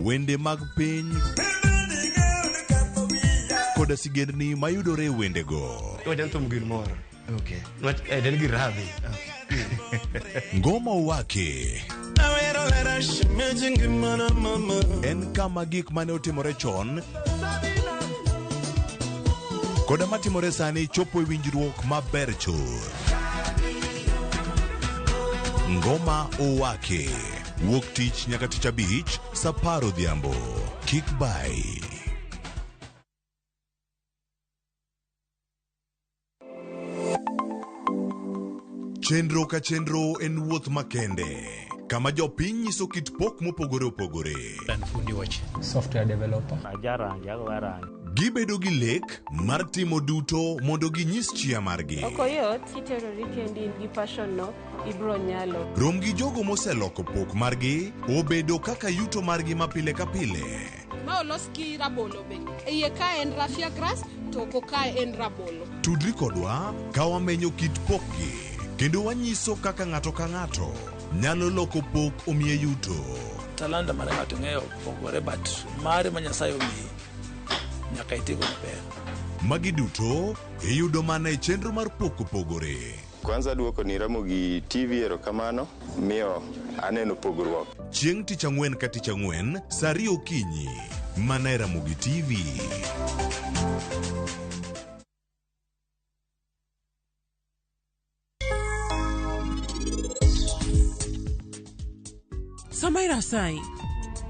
wende mag piny koda sigendni mayudore e wendego. Iwacho ni thum gir mor. Okay. Nwach en gir rabi. Ngoma Owake en kama gik mane otimore chon koda matimore sani chopo e winjruok maber chuth. Ngoma Owake wuok tich nyaka tich abich saa 10 odhiambo. Kik bai. Chenro ka chenro en wuoth makende kama jopiny nyiso kit pok mopogore opogore. Fundi wach. Software developer. Gibedo gi lek mar timo duto mondo ginyis chia margi. Ok oyot, kiterori kendi in gi passion no, ibro nyalo. Rom gi jogo moseloko pok margi obedo kaka yuto margi ma pile ka pile. Ma olos gi rabolo be. E iye ka en raffia grass, to oko ka en rabolo. Tudri kodwa ka wamenyo kit pokgi kendo wanyiso kaka ng'ato ka ng'ato nyalo loko pok omiye yuto. Talanta mar ng'ato ng'eyo pogore but mare ma Nyasaye omiyi nyaka itigo maber. Magi duto iyudo mana e chenro mar pok opogore. Kwanza duoko ni Ramogi TV erokamano miyo aneno pogruok. Chieng' tich ang'wen ka tich ang'wen saa 2 okinyi mana e Ramogi TV. Samaira Sai,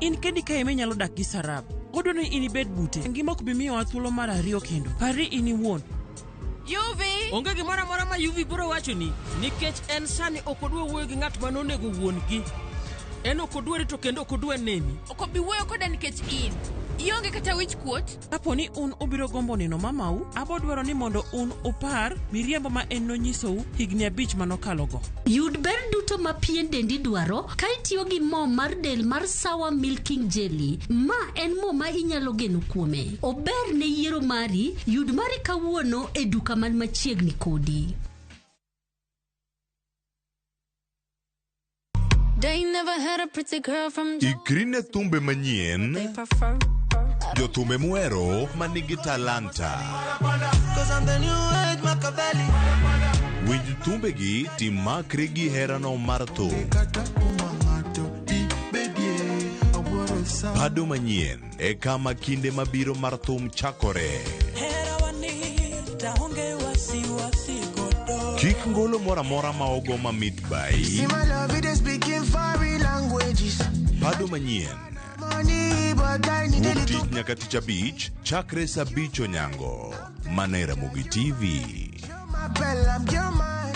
in kendi kae ema inyalo dak gi Sarab. Odwa ni in ibed bute. Ngima ok bi miyowa thuolo mar ariyo kendo. Parri in iwuon. Yuvi! Onge gimoro amora ma Yuvi biro wachoni nikech en sani ok odwa wuoyo gi ng'at ma nonego wuon-gi. En ok odwari to kendo ok odwa neni. Ok obi wuoyo koda nikech in. Ionge kata wich kuot. Kapo ni un ubiro gombo neno mamau, abo dwaro ni mondo un upar miriambo ma en nonyisou higni 5 manokalogo. Yud ber duto ma pien dendi dwaro ka itiyo gi mo mar del mar Sawa Milking Jelly. Ma en mo ma inyalo geno kuome. Ober ne yiero mari, yud mari kawuono e duka man machiegni kodi. They never had a pretty girl from Ikri ne thumbe manyien, jothumbe muhero manigi talanta. Winj thumbegi timakri gi herano mar thum. Pado manyien e kama kinde mabiro mar thum chakore. Kik ngolo moro amora ma ogo mamit bai. See my love, it is speaking foreign languages. Pado manyien. Money, but I need Wuok tich nyaka tich abich chakre saa 5 onyango. Mana e Ramogi TV. My bell, I'm your man.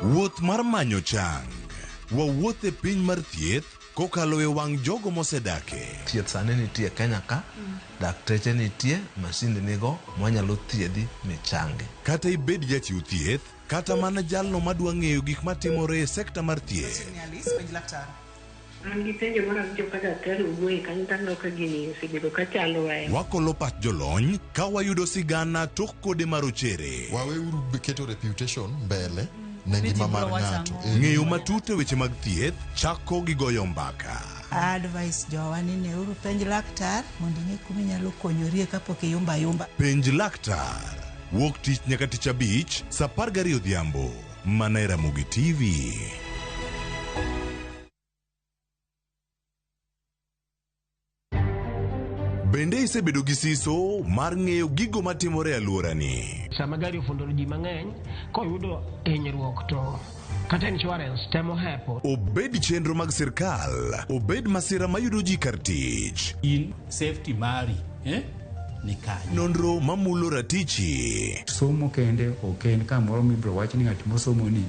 Wuoth mar manyo chang. Wawuoth e piny mar thieth kokalo e wang' jogo mosedake. Thieth sani nitie Kenya ka, dakteche nitie, masinde nigo mwanyalo thiedhi michangi. Kata ibed jachiw thieth, kata mana jalno madwa ng'eyo gik matimore e sekta mar thieth. An gi penjo moro awinjo ka daktari owuoye kanyo to aneno ka gini osebedo ka chando ahinya. Wakolo pach jolony ka wayudo sigana tok kode marochere. Waweuru keto reputation mbele. Ne Ni ji ngima biro mar wacho ng'ato. ang'o. Ng'eyo matut e weche mag thieth chako gi goyo mbaka. Advice jowa ni neuru penj laktar mondo ing'e kuma inyalo konyorie kapok iyumba ayumba. Penj laktar. Wuok tich nyaka tich abich, saa 12 odhiambo. Mana e Ramogi TV. Bende isebedo gi siso mar ng'eyo gigo matimore e alworani? Sama gari ofundo ji mang'eny, koyudo hinyruok to kata insurance temo hepo. Obed chenro mag sirkal, obed masira mayudo ji kar tich. In safety mari ni kanye? Nonro mamulo ratichi. Somo kende ok en kamoro mibiro wach ni ng'at mosomo ni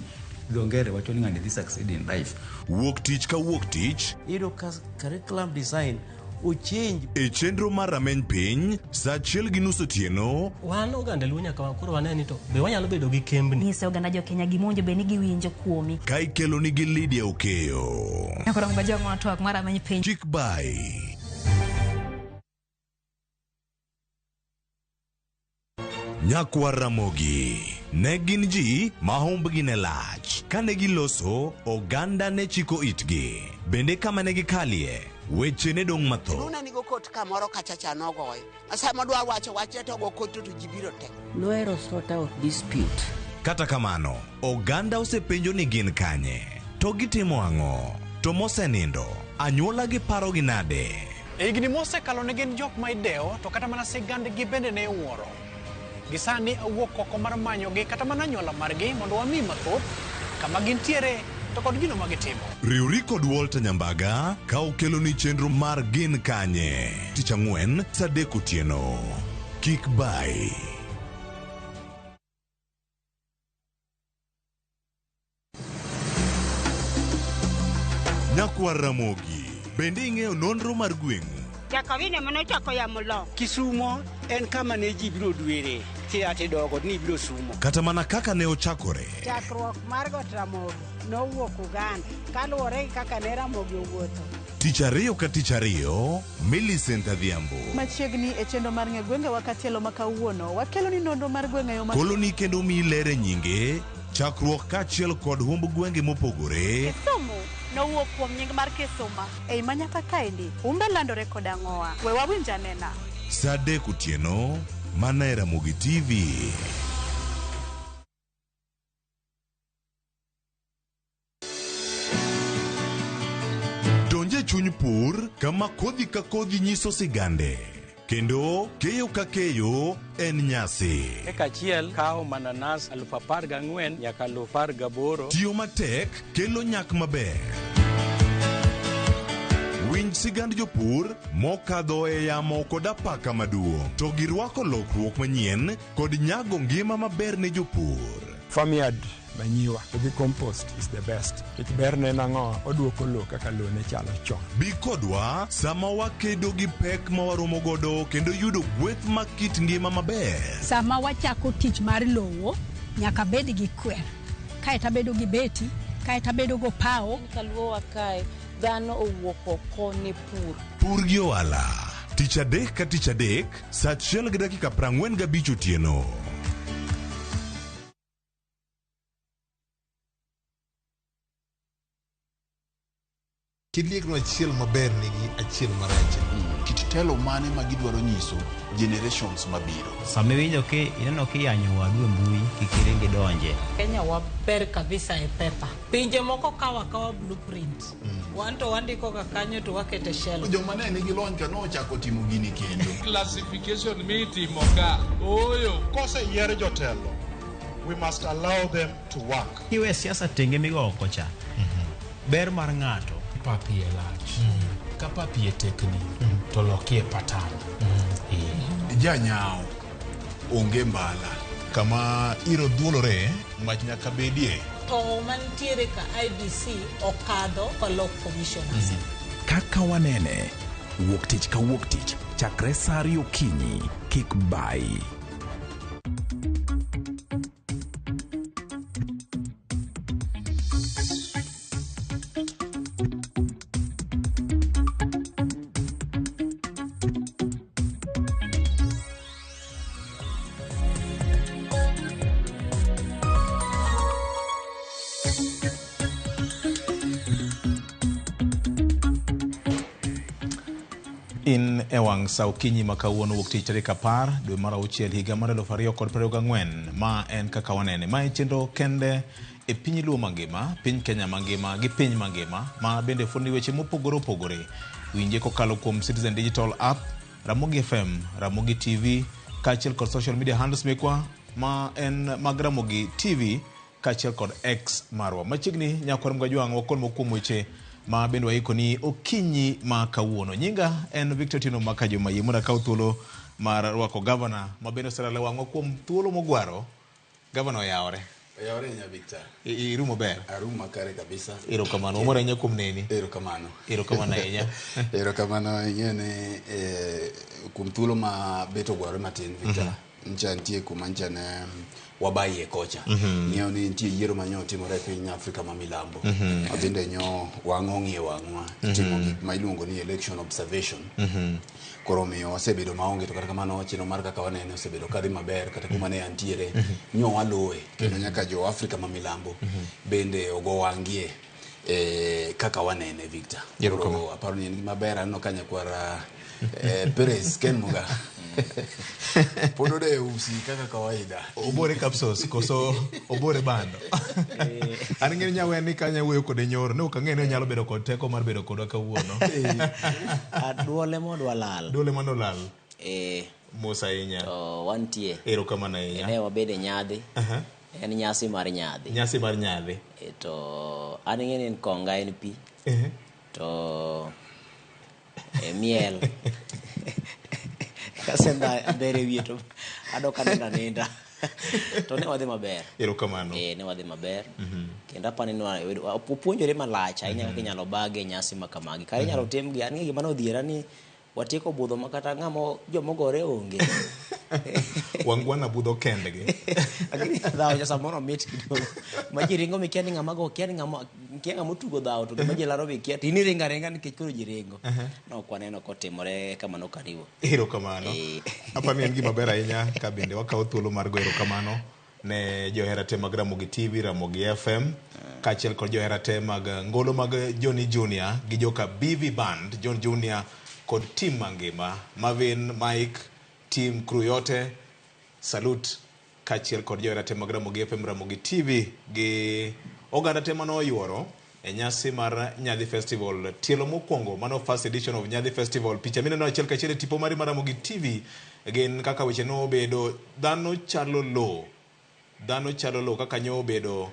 dho ngere wacho ni ng'ani dhi succeed in life. Wuok tich ka wuok tich. Iyudo ka curriculum design ochange. E chenro mar rameny piny, saa 1:30 otieno. Wan oganda Luo nyaka koro wane ni to be wanyalo bedo gi kembni. Nyise oganda jo Kenya gima owinjo bed ni giwinjo kuomi. Ka ikelo nigi Lydia Okeyo. Nyakoro ngajong' twak mar rameny piny. Chik bai. Nyakwar Ramogi ne gin ji ma humbgi ne lach. Kane giloso, oganda ne chiko itgi. Bende kama ne gikalie, weche ne dong' mathoth. Luna nigo kot kamoro kacha cha nogoyo. Sama dwa wacho wachne to go kot to ji biro te. Nohero sort out dispute. Kata kamano, oganda osepenjo ni gin kanye, to gitimo ang'o, to mosenindo, anyuola gi parogi nade? E higni mosekalo ne gin jok ma idewo to kata mana sigandgi bende ne iwuoro. Gisani awuok oko mar manyogi kata mana anyuola margi mondo wami mathoth kama gintiere to kod gino ma gitimo. Riwri kod Walter Nyambaga ka okeloni chenro mar Gin Kanye tich ang'wen saa 3 otieno. Kik bai. Nyakwar Ramogi, bende ing'eyo nonro mar gweng'u? Jakawine manochako yamo lo. Kisumo en kama ne ji biro dwere kia tidogo ni biro sumo. Kata mana kaka ne ochakore. Chakruok mar Got Ramogi nowuok Uganda kaluwore gi kaka ne Ramogi owuotho. Tich ariyo ka tich ariyo, Millicent Adhiambo. Machiegni e chenro mar ng'e gwengewa katielo ma kawuono, wakelo ni nonro mar gwenge yo ma Koloni kendo miyi ler e nyinge, chakruok kaachiel kod humb gwenge mopogore. Kisumu nowuok kuom nying mar Kisuma. Ei manyaka kaendi, humbe landore kod ang'owa. We wawinj anena. Saa 3 otieno, mana e Ramogi TV. Donj e chuny pur kama kodhi ka kodhi nyiso sigande. Kendo keyo ka keyo en nyasi. Eka achiel kawo mananas 14,000 nyaka 18,000. Tiyo matek kelo nyak maber. Winj sigand jopur mokadho e yamo kod apaka maduong' to girwako lokruok manyien kod nyago ngima maber ne jopur. Farmyard manyiwa to gi compost is the best. Nikech berne en ang'o? Oduoko lowo kaka lowo ne chalo chon. Bi kodwa sama wakedo gi pek ma waromo godo kendo yudo gweth mag kit ngima maber. Sama wachako tich mar lowo, nyaka bed gi kwer. Kaeto abedo gi beti, kaeto abedo go pawo. Kaluowa kae, dhano owuok oko ne pur. Pur gi ohala. Tich adek ka tich adek, saa 1:45 otieno. Kit liekno achiel maber nigi achiel marach. Kit telo mane ma gidwaro nyiso generations mabiro. Sama iwinjo ki ineno kiyanyo wadu e mbui kik iring idonje. Kenya waber kabisa e pepa. Pinje moko kawo akawa blueprint. Wan to wandiko ga kanyo to wakete shelf. Joma ne nigi lony ka nochako timo gini kendo. Classification mitimo ka ooyo. Koseyier jotelo, we must allow them to work. Iwe siasa tenge migo oko cha. Ber mar ng'ato pap iye lach. Ka pap iye tekni to lokie patan. Janyao onge mbala. Kama iro dhuolore, mach nyaka bedie. To mantiere ka IBC okadho kolok commissioners. Kaka wanene, wuok tich ka wuok tich, chakre saa 2 okinyi, kik bai. In e wang' sa okinyi ma kawuono wuok tich tarik 10 dwe mar auchiel higa mar 2024. Ma en kaka wanene. Ma e chenro kende e piny Luo mangima, piny Kenya mangima gi piny mangima ma bende fuoni weche mopogore opogore. Winje kokalo kuom Citizen Digital App, Ramogi FM, Ramogi TV, kaachiel kod social media handles mekwa ma en mag Ramogi TV kaachiel kod X marwa. Machiegni nyakwar Mgajwang' wakon moko kuom weche ma bende waikoni okinyi ma kawuono. Nyinga en Victor Otieno Makajuma. Yie mondo akaw thuolo mar rwako gavana ma bende oselalo e wang'wa kuom thuolo mogwaro. Gavana oyawore. Oyawore ahinya Victor. Irumo ber? Arumo makare kabisa. Erokamano. Wamor ahinya kuom neni. Erokamano. Erokamano ahinya. Erokamano ing'eyo ni kuom thuolo ma bet ogwaro matin Victor. Ncha nitie kuma ncha ne wabayie kocha. Ng'eyo ni nitie yiero ma nyo otimore e piny Afrika ma milambo. Ma bende nyo wang'o ng'iyo wang'wa timo gik ma iluongo ni election observation. Koro omiyo wasebedo maonge to kata kamano chenro mar kaka wanene osebedo kadhi maber kata kuma ne antiere nyo waluwe kendo nyaka jo Afrika ma milambo bende ogo wang'gie kaka wanene Victor. Koro aparo ni en gima ber aneno ka nyakwara Perez Ken Muga pod odeyo usi kaka kawaida. Obore capsules koso obore bando. An ng'e nyawe ni kanya wuoyo kode nyoro ne ok ang'e ni onyalo bedo kod teko mar bedo kodwa kawuono. Duole modwa lal. Duole manolal. Mos ahinya. To wantie. Erokamano ahinya. Ne wabedo e nyadhi. En nyasi mar nyadhi. Nyasi mar nyadhi. To an ng'e ni konga en pi. To miel. Kasenda dhere wiye to adok anenda nenda. To ne wadhi maber. Erokamano. Ne wadhi maber. Kendo apani ni wapuonjore malach ahinya kaka inyalo bage nyasi ma kamagi. Kare inyalo timgi. An ng'e gima nodhiera ni watieko budho ma kata ng'ama jomogore onge. Wangwana budho kendgi. Lakini dhawo cha samoro mit kidogo. Ma ji ringo mikia ni ng'ama go kia ni ng'ama kia ng'ama otugo dhawo to gima ji laro be kia. To in iringo aringa nikech koro ji ringo. Ne ok waneno kotimore kamano kariwo. Erokamano. Aparo ni en gima ber ahinya ka bende wakawo thuolo mar goyo erokamano ne johera te mag Ramogi TV, Ramogi FM, kaachiel kod johera te mag ngolo mag Johnny Junior gi joka BV Band, John Junior kod team mangima, Marvin, Mike, team crew yote, salute kaachiel kod johera te mag Ramogi FM, Ramogi TV gi oganda te mane oyuoro e nyasi mar Nyadhi Festival. Tielo mokwongo, mano first edition of Nyadhi Festival. Picha mineno achiel kachiel e tipo mari mar Ramogi TV gin kaka weche nobedo, dhano chalo lowo. Dhano chalo lowo kaka nyo obedo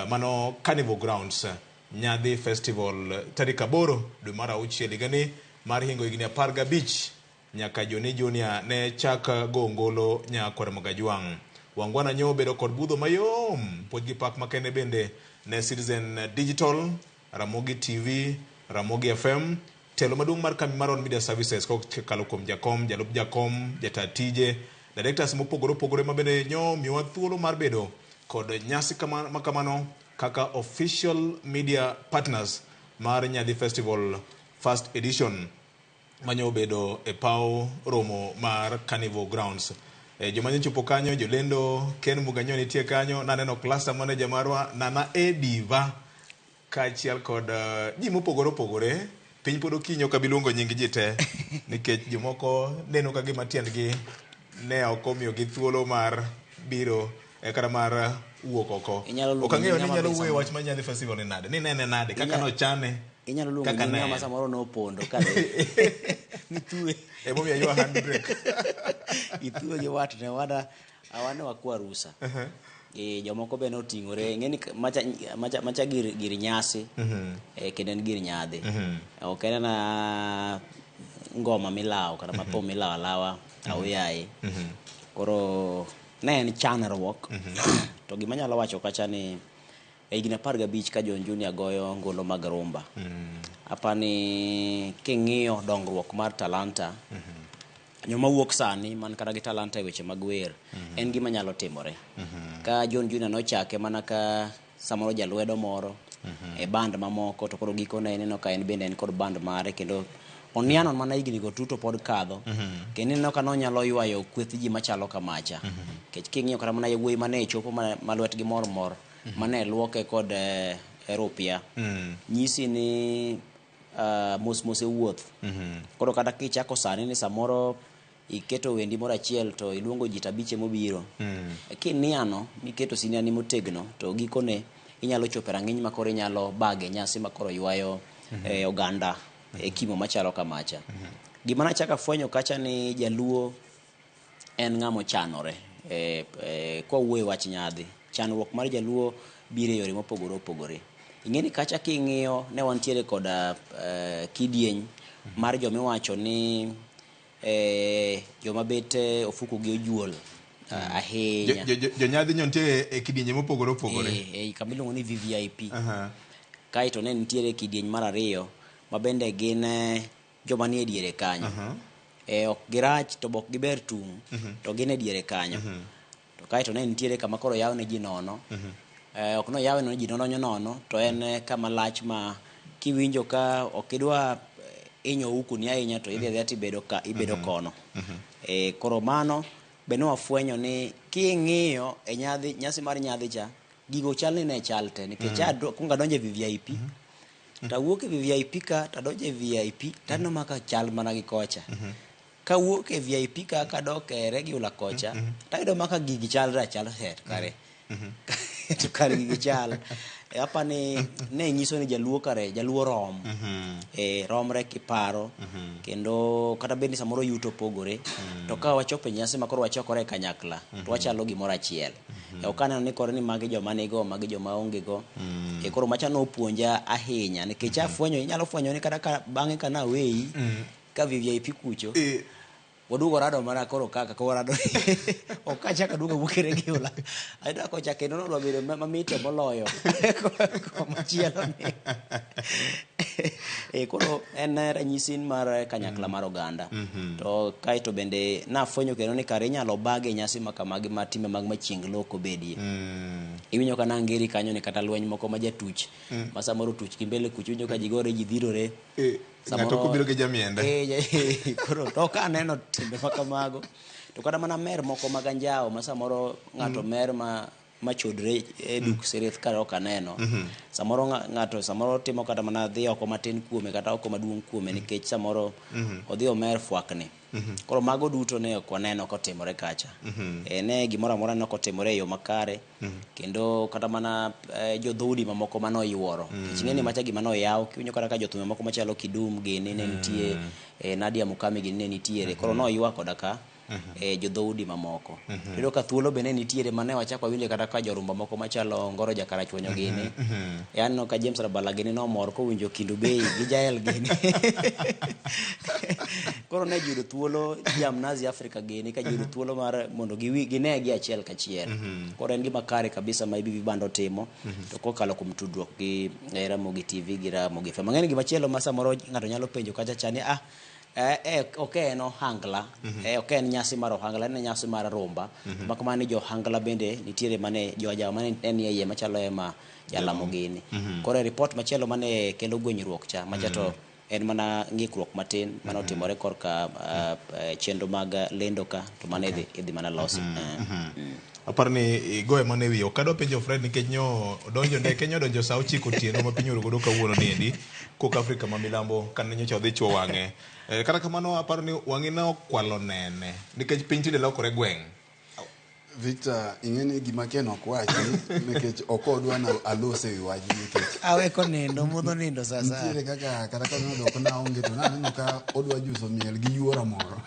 mano Carnival Grounds Nyadhi Festival tarik 8 dwe mar auchiel higani mar hingo higni 15 nyaka Johnny Junior ne chak go ngolo nyakwar Mogajwang'. Wangwana nyo obedo kod budho mayom, puonj gi pak makende bende ne Citizen Digital, Ramogi TV, Ramogi FM, telo maduong' mar kambi mar On Media Services kokalo kuom jakom, jalup jakom, jata tije, directors mopogore opogore ma bende nyo miyowa thuolo mar bedo kod nyasi makamano kaka official media partners mar Nyadhi Festival first edition manyo obedo e paw romo mar Carnival Grounds. Joma nyochopo kanyo, jolendo Ken Muganyo nitie kanyo, naneno cluster manager marwa Nana Ediva kaachiel kod ji mopogore opogore. Piny pod okinyi ok abi luongo nying ji te nikech jomoko neno ka gima tiendgi ne ok omiyogi thuolo mar biro kata mar wuok oko. Ok ang'eyo ni inyalo wuoyo wach mar Nyadhi Festival ni nade, ni nene nade, kaka nochane. Inyalo luongo nying ng'ama samoro nopondo ka mithuwe. Emomiyo aywa handbrake. Ithuwe gi watne, wada awane wakwa rusa. Jomoko be noting'ore, ing'e ni macha gir nyasi, kendo en gir nyadhi. Ok en ana ngoma milawo kata mathum milawo alawa aoyaye. Koro ne en chandruok. To gima anyalo wacho kacha ni e higni 15 ka John Junior goyo ngolo mag rumba. Apani king'iyo dongruok mar talanta, joma wuok sani man kata gi talanta e weche mag wer, en gima nyalo timore. Ka John Junior nochake mana ka samoro jalwedo moro e band mamoko, to koro gikone ineno ka en bende en kod band mare kendo oniano mana higni go tuto pod kadho. Kendo ineno ka nonyalo ywayo kweth ji machalo kamacha. Nikech king'iyo kata mana yawuoyi mane chopo ma lwetgi mor mor, mane luoke kod rupia, nyisi ni mos mos e wuoth. Koro kata kichako sani ni samoro iketo wendi moro achiel to iluongo ji 50 mobiro. Kiniano miketo siniani motegno to gikone inyalo chopo e rang'iny ma koro inyalo bage nyasi ma koro ywayo oganda e kimo machalo kamacha. Gima nachako afwenyo kacha ni jaluo en ng'ama ochanore. Kwawuoyo e wach nyadhi, chanruok mar jaluo biro e yore mopogore opogore. Ing'e ni kacha king'iyo ne wantiere koda kidieny mar jomiwacho ni joma bet ofuku gi ojuol ahinya. Jonyadhi nyo nitie e kidienje mopogore opogore. Kama iluongo ni VVIP. Kaeto ne nitiere kidieny mar ariyo ma bende gin joma nie diere kanyo. Ok girach to bok giber tung' to gin e diere kanyo. To kaeto ne nitiere kama koro yaw ne ji nono. Ok noyawe ne ji nono nono to en kama lach ma kiwinjo ka ok idwa inyo ukuni ahinya to idhi adhiya tibedo ka ibedo kono. Koro mano be ne wafwenyo ni king'iyo e nyadhi nyasi mar nyadhi cha gigo chal ni ne chal te nikech kuongo adonjo e VVIP tawuok e VVIP ka tadonjo e VIP taneno maka chal mana gi kocha. Kawuok e VIP ka kadok e regular kocha tayudo maka gigi chalre achala het kare. To kare gigi chal. Apani ne nyiso ni jaluo kare jaluo rom. Romre kiparo kendo kata bed ni samoro yuto pogore to ka wachopo e nyasi ma koro wachokore e kanyakla to wachalo gimoro achiel. Ok aneno ni koro ni magi joma nigo magi joma onge go. Koro macha nopuonja ahinya nikech afwenyo inyalo fwenyo ni kata ka bang'e ka naweyi ka VVIP kucho waduogo rado mana koro kaka koro rado ok achako aduogo awuok e regular ayudo kocha kendo nodwa bedo mamit moloyo komachielo ni. Koro en ranyisi mar kanyakla mar oganda. To kaeto bende nafwenyo kendo ni kare inyalo bage nyasi ma kamagi ma timbe mag machienglo ok obedie. Iwinjo ka nangeri kanyo ni kata lweny moko ma jatuch ma samoro tuch gi mbele kucho iwinjo ka ji gore ji dhirore. Ng'ato kobiro gi jamiende. Koro to ka aneno timbe ma kamago to kata mana mer moko mag anjawo ma samoro ng'ato mer ma machodre e duk sirith kare ok aneno. Samoro ng'ato samoro timo kata mana dhi oko matin kuome kata oko maduong' kuome nikech samoro odhi omer fwakni. Koro mago duto ne ok waneno kotimore kacha. Ne gimoro amora ne ok otimore e yo makare kendo kata mana jodhoudi mamoko manoyuoro. Nikech ing'e ni macha gima noyaw kiwinjo kata ka jothumbe moko machalo Kidum gini ne nitie, Nadia Mukami gini ne nitiere. Koro noywa koda ka jodhoudi mamoko. Iyudo ka thuolo be ne nitiere mane wachako wawinjo kata ka jorumba moko machalo Ngoro Jakarachuonyo gini. Aneno ka James Rabala gini nomor kowinjo Kindu Bei gi Jael gini. Koro ne ji yudo thuolo Jamnazi Africa gini ka ji yudo thuolo mar mondo gine gi achiel kachiel. Koro en gima kare kabisa ma IBB Band otimo to kokalo kuom tudruok gi Ramogi TV gi Ramogi FM. Ang'e ni gima chielo ma samoro ng'ato nyalo penjo kacha cha ni ok en ohangla, ok en nyasi mar ohangla, en nyasi mar rumba. Mak mana ni jo ohangla bende nitiere mane jo ajawa mane en iye machalo ema jalamo gini. Koro e report machielo mane kelo gwenyruok cha, macha to en mana ng'ikruok matin mane otimore korka chenro mag lendo ka to mane idhi mana losi. Aparo ni igoye mana e wiye. Ok adwa penjo Fred nikech nyo odonjo ndeke, nyo odonjo sa 9 otieno ma piny orugo kawuono niendi kok Afrika ma milambo kane nyocha odhi chuo wang'e. Kata kamano aparo ni wang'i ne okwalo nene nikech piny tinde lokore gweng'. Victor, ing'e ni gima Ken ok wachi nikech ok odwa na alose wi wachni nikech awe konindo mudho nindo sasa. Nitiere kaka kata ka noyudo ok naonge to naneno ka odwa juso miel gi yuora moro.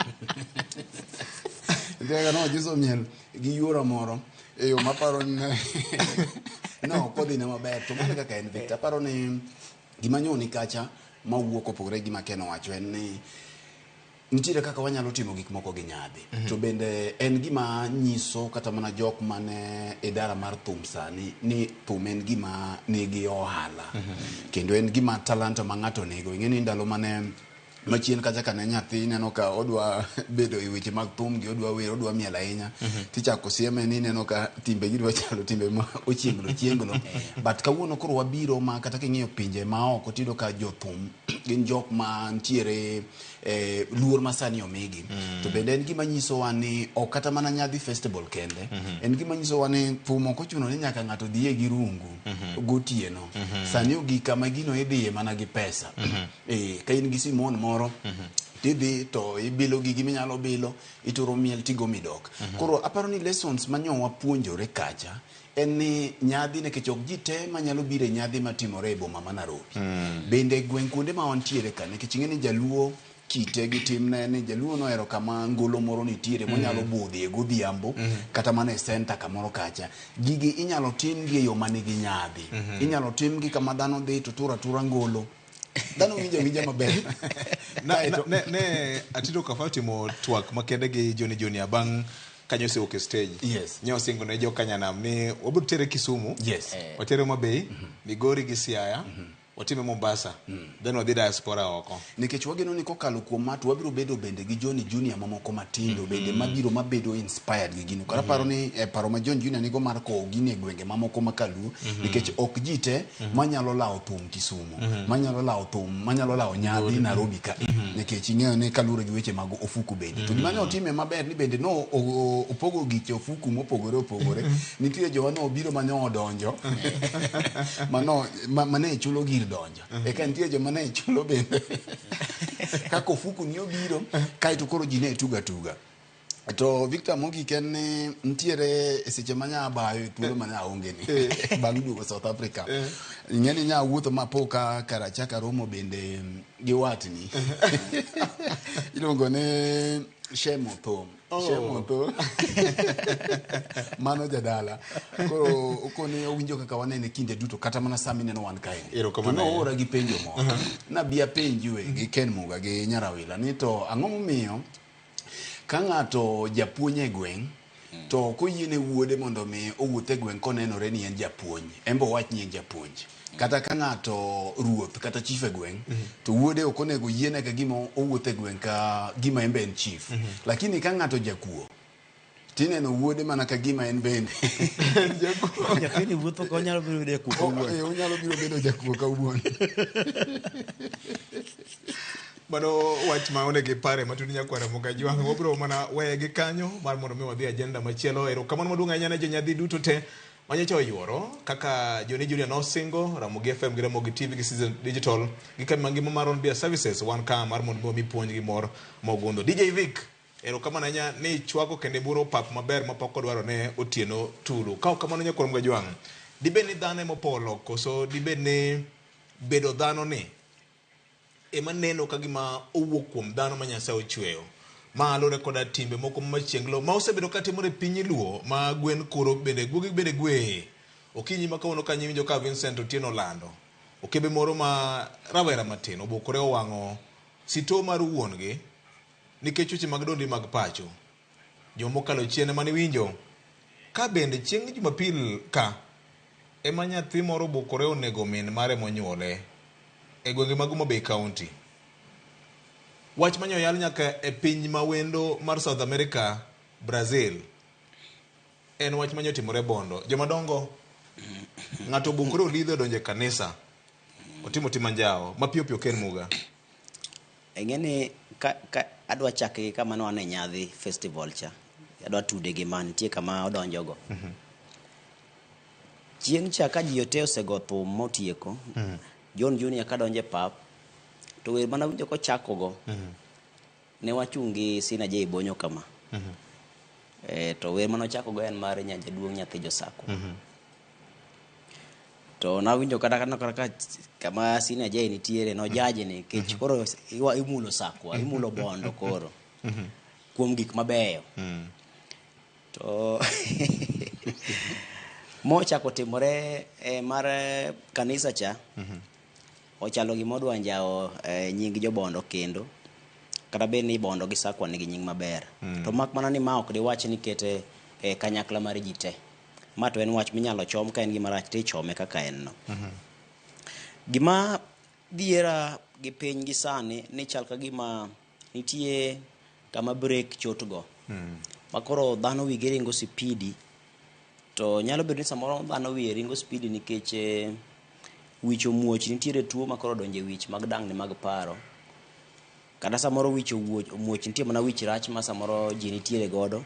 Nitiere kaka nojuso miel gi yuora moro e yo maparo ni ne ok odhine maber. To mano kaka en Victor, aparo ni gima nyoni kacha mawuok opogore gi gima Ken owacho en ni nitiere kaka wanyalo timo gik moko gi nyadhi. To bende en gima nyiso kata mana jok mane e dara mar thum sani ni thum en gima nigi ohala. Kendo en gima talanta ma ng'ato nigo. Ing'e ni ndalo mane Machien kacha kane nyathi ineno ka odwa bedo e weche mag thum gi odwa wer odwa miel ahinya tichako sieme ni ineno ka timbe gi dwa chalo timbe ma ochienglo chienglo but kawuono koro wabiro ma kata king'iyo pinje ma oko tiyudo ka jothum gin jok ma ntiere luor ma sani omigi to bende en gima nyisowa ni ok kata mana nyadhi festival kende en gima nyisowa ni thum ok ochuno ni nyaka ng'ato dhiye gi rungu gotieno sani ogik kama gino idhiye mana gi pesa ka in gi simon moro tidhi to ibilo gigi minyalo bilo ituro miel tigo midok koro aparo ni lessons manyo wapuonjore kacha en ni nyadhi nikech ok ji te manyalo biro e nyadhi matimore e boma ma Nairobi bende gweng' kuonde ma wantiere ka nikech ing'e ni jaluo kite gi timne ni jaluo nohero kama ngolo moro nitiere monyalo budhie godhiambo kata mana e center kamoro kacha gigi inyalo timgi e yo manigi nyadhi inyalo timgi kama dhano dhi to tura tura ngolo dhano winjo awinja maber Ne Atito Kafa timo twak makende gi Johnny Junior bang' kanyo osewuok e stage. Yes. Ne osingo ne jokanyanam ni wabiro tere Kisumu. Yes. Watere Homa Bay, Migori gi Siaya. Watime Mombasa. Then wadhi diaspora oko. Nikech wageno ni kokalo kuom ma to wabiro bedo bende gi Johnny Junior mamoko matindo bende mabiro mabedo inspired gi gino. Koro aparo ni paro ma John Junior nigo mar kowo gini e gwenge mamoko ma kaluo nikech ok ji te manyalo lawo thum Kisumu, manyalo lawo thum, manyalo lawo nyadhi Nairobi ka nikech ing'eyo ni kaluwore gi weche mag ofuku bende. To gima ne otime maber ni bende no opogo giche ofuku mopogore opogore. Nitie joma ne obiro mane odonjo mano mane chulo gir donjo. Eka nitie joma ne chulo bende kaka ofuku ni obiro kaeto koro ji ne tuga tuga. To Victor mogik en ni nitiere seche ma nya bayo e thuolo mane aonge ni bang' duogo South Africa. Ing'e ni nya wuotho ma po ka karachaka romo bende gi watni. Iluongo ni Shemo Thum. Shemo Thum. Mano jadala. Koro okone owinjo kaka wanene kinde duto kata mana sama ineno wan kae. To noora gi penjo moro. Nabi apenjiwe gi Ken Muga gi Nyarawila ni to ang'o momiyo ka ng'ato japuonj e gweng' to koyiene wuode mondo mi owuoth e gweng' konenore ni en japuonj, en be owach ni en japuonj. Kata ka ng'ato ruoth kata chief e gweng' to wuode ok onego yiene ka gima owuoth e gweng' ka gima en be en chief. Lakini ka ng'ato jakuo tineno wuode mana ka gima en bende Nyathini wuotho ka onyalo biro bedo jakuo kawuono. Onyalo biro bedo jakuo kawuono. Mano wach ma onego ipare matut nyakwara Mugajwang'. Wabiro mana weye gi kanyo mar mondo mi wadhi agenda machielo. Erokamano maduong' ahinya ne jonyadhi duto te manyocha oyuoro kaka Johnny Junior nosingo Ramogi FM gi Ramogi TV gi Citizen Digital gi kambi mangima mar On Beer Services wan ka mar mondo mi wami puonj gi mor mogundho. DJ Vic, erokamano ahinya ni ichwako kendo iburo pap maber ma pok odwaro ne Otieno Tulu. Ka ok kamano nyakwar Mugajwang', dibed ni dhano ema opolo koso dibed ni bedo dhano ni ema neno ka gima owuok kuom dhano ma Nyasaye ochweyo ma luwore koda timbe moko machienglo ma osebedo ka timore e piny Luo ma gwen koro bende guogi bende gweye. Okinyi ma kawuono kanyo iwinjo ka Vincent Otieno olando okebe moro ma rawera matin obukore owang'o sito mar wuon gi nikech weche mag dondi mag pacho. Juma mokalo chien ema niwinjo ka bende chieng' Jumapil ka ema nyathi moro obukore onego min mare monyuole e gwenge mag Homa Bay County. Wach manyo yal nyaka e piny ma wendo mar South America, Brazil. En wach manyo timore Bondo. Jomadongo, ng'ato obukore olidho odonjo e kanisa. Otimo tim anjawo. Mapiyo piyo Ken Muga. Ing'e ni ka, ka adwa chake gi kama ne wan e nyadhi festival cha. Adwa tude gi ma nitie kama odonjogo. Chieng' cha ka ji te osego thum motieko, John Junior kadonjo e pap, to wer mana winjo kochako go, ne wachung' gi Sina J Bonyo kama. To wer mane ochako go en mar Nyanjaduong' nyathi Josako. To nawinjo kata ka kama Sina J nitiere nojaji ni nikech koro imulo Sakwa, imulo Bondo koro kuom gik mabeyo. To mochako timore mar kanisa cha, ochalo gima odwa njawo nying jobondo kendo, kata bed ni Bondo gi Sakwa nigi nying maber. To mak mana ni ma ok diwach ni kete kanyakla mar ji te. Ma to en wach minyalo chom ka en gima rach to ichome kaka en no. Gima dhiera gi piny gi sani ni chal ka gima nitie kama break chotgo. Ma koro dhano wigi ringo sipidi to nyalo bedo ni samoro dhano wiye ringo spidi nikech wich omuoch, nitiere tuo ma koro odonjo e wich mag dang'ni mag paro. Kata samoro wich omuoch nitie mana wich rach ma samoro ji nitiere godo.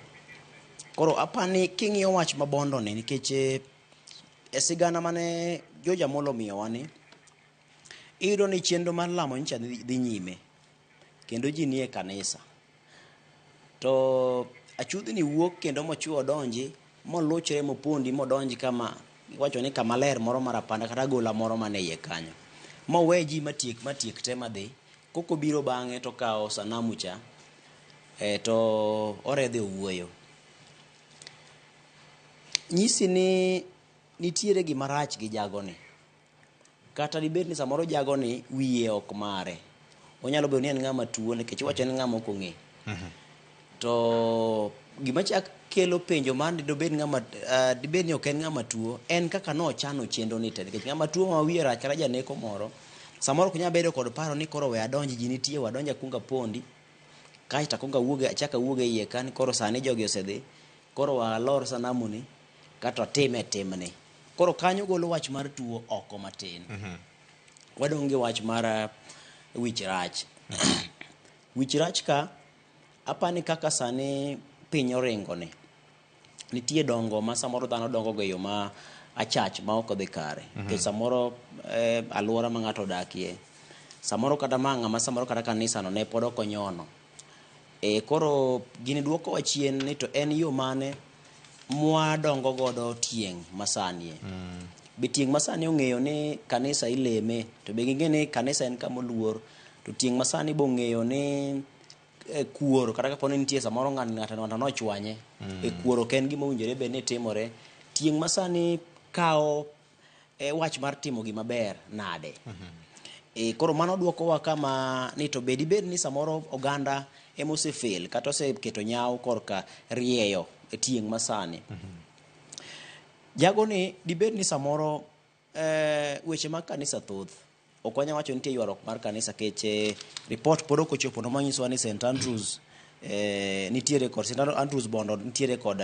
Koro apani king'iyo wach ma Bondo ni nikech e sigana mane George Amolo omiyowa ni, iyudo ni chenro mar lamo nyicha dhi nyime kendo ji nie kanisa. To achudhni wuok kendo mochwe odonji moluchre mopondi modonji kama iwacho ni kama ler moro mar apanda kata agola moro man e iye kanyo. Mowe ji matiek matiek te madhi. Koko biro bang'e to okawo sanamu cha to oredhe owuoyo. Nyisi ni nitiere gima rach gi jagoni. Kata dibed ni samoro jagoni wiye ok mare. Onyalo bedo ni en ng'ama tuo nikech iwacho ni ng'ama ok ong'e. To gima chak kelo penjo mar ni dobed ng'ama dibed ni ok en ng'ama tuo en kaka nochano chenro ni te. Nikech ng'ama tuo ma wiye rach kata janeko moro samoro ok nyal bedo kod paro ni koro we adonj ji nitie we adonj akuong apondi kaeto akuong awuog achak awuog e iye ka ni koro sani jogi osedhi koro walor sanamu ni kato atime timni. Koro kanyo golo wach mar tuo oko matin. Wadong' gi wach mar wich rach. Wich rach ka apani kaka sani piny oringo ni, nitie dongo ma samoro dhano dongo go e yo ma achach ma ok odhi kare. Nikech samoro alwora ma ng'ato odakie, samoro kata ma ng'ama samoro kata kanisa no ne pod ok onyono. Koro gini duokowa chien ni to en yo mane mwadongo godo tieng' masani. Be tieng' masani ong'eyo ni kanisa ileme, to be ging'e ni kanisa en kama oluor, to tieng' masani be ong'eyo ni kuoro kata kapo ni nitie samoro ng'ato ng'ato nochwanye e kuoro ok en gima owinjore bed ni timore. Tieng' masani kawo wach mar timo gima ber nade? Koro mano duokowa kama ni to be dibed ni samoro oganda ema osefail kata oseketo nyawo korka rieyo e tieng' masani. Jagoni dibed ni samoro weche mag kanisa thoth. Ok wanyal wacho ni nitie ywaruok mar kanisa kech report pod ok ochopo no manyisowa ni St Andrews nitiere kod St Andrews Bondo nitiere kod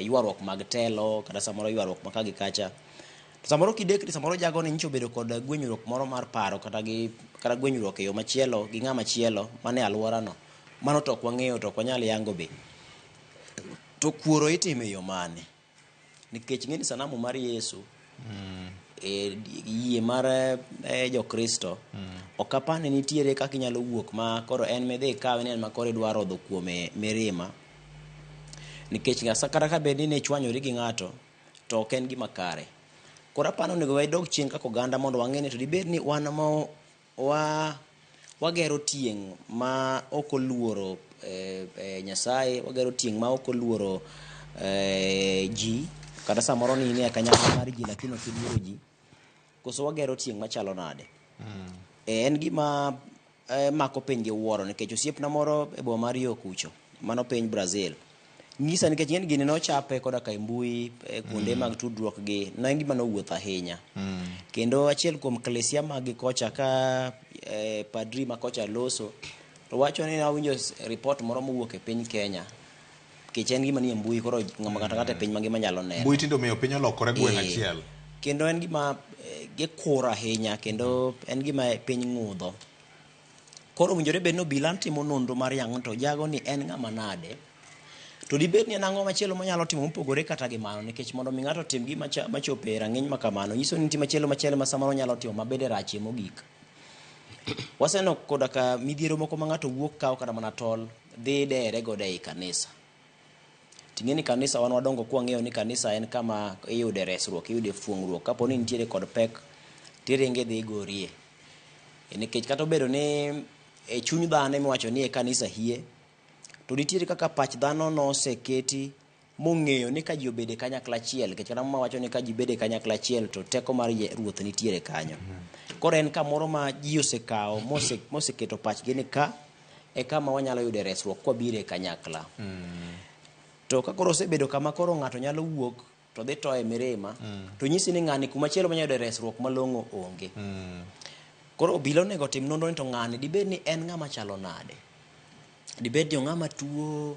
ywaruok mag telo kata samoro ywaruok ma ka gi kacha. To samoro kidekni samoro jagoni nyicha obedo kod gwenyruok moro mar paro kata gi kata gwenyruok e yo machielo gi ng'ama chielo mane alwora no. Mano to ok wang'eyo to ok wanyal yango be. To kuoro itimo e yo mane? Nikech ing'e ni sanamu mar Yesu yie mar Jokristo ok apar ni nitiere kaka inyalo wuok ma koro en midhi ikawe ni en ma koro idwa rodho kuome mirima. Nikech kata ka bed ni ne ichwanyori gi ng'ato to ok en gima kare. Koro aparo ni onego wadog chien kaka oganda mondo wang'e ni to dibed ni wan ma wagero tieng' ma ok oluoro Nyasaye, wagero tieng' ma ok oluoro ji, kata samoro ni in e kanyakla mar ji lakini ok iluoro ji, koso wagero tieng' machalo nade? En gima mako piny gi wuoro nikech osiepna moro e boma mar Rio kucho, mano piny Brazil, nyisa nikech ing'eni gini nochape koda ka e mbui kuonde mag tudruok gi, ne en gima nowuotho ahinya. Kendo achiel kuom klisia mag gi kocha ka padri ma kocha loso, to wacho ni nawinjo report moro mowuok e piny Kenya, nikech en gima nie mbui koro ng'ama ng'ato ang'ata e piny mangima nyalo neno. Mbui tinde omiyo piny olokore gweng' achiel. Kendo en gima gikuro ahinya kendo en gima piny ng'udho. Koro owinjore bed ni obila timo nonro mar yango to jago ni en ng'ama nade. To dibed ni en ang'o machielo monyalo timo mopogore kata gi mano, nikech mondo mi ng'ato otim gima machopo e rang'iny ma kamano, nyiso ni nitie machielo machielo ma samoro onyalo timo mabende rachie mogik. Waseneno koda ka midhiero moko ma ng'ato wuok kawo kata mana tol dhi dere godo ei kanisa. Ting'e ni kanisa wan wadongo kwang'eyo ni kanisa en kama iyude resruok, iyude fuong'ruok. Kapo ni nitiere kod pek, tiringe idhi igorie. Nikech kata obedo ni e chuny dhano emiwacho ni e kanisa hie, to nitiere kaka pach dhano noseketi mong'eyo ni ka ji obedo e kanyakla achiel, nikech kata Muma wacho ni ka ji bedo e kanyakla achiel to teko mar Ruoth nitiere kanyo. Koro en kamoro ma ji osekawo, moseketo pachgi ni ka e kama wanyalo yude resruok kwabiro e kanyakla. To ka koro osebedo kama koro ng'ato nyalo wuok to dhi toye mirima, to nyisi ni ng'ani kuma chielo manyalo yude resruok malong'o onge. Koro obila onego otim nonro ni to ng'ani dibed ni en ng'ama chalo nade? Dibed ni ong'ama tuo?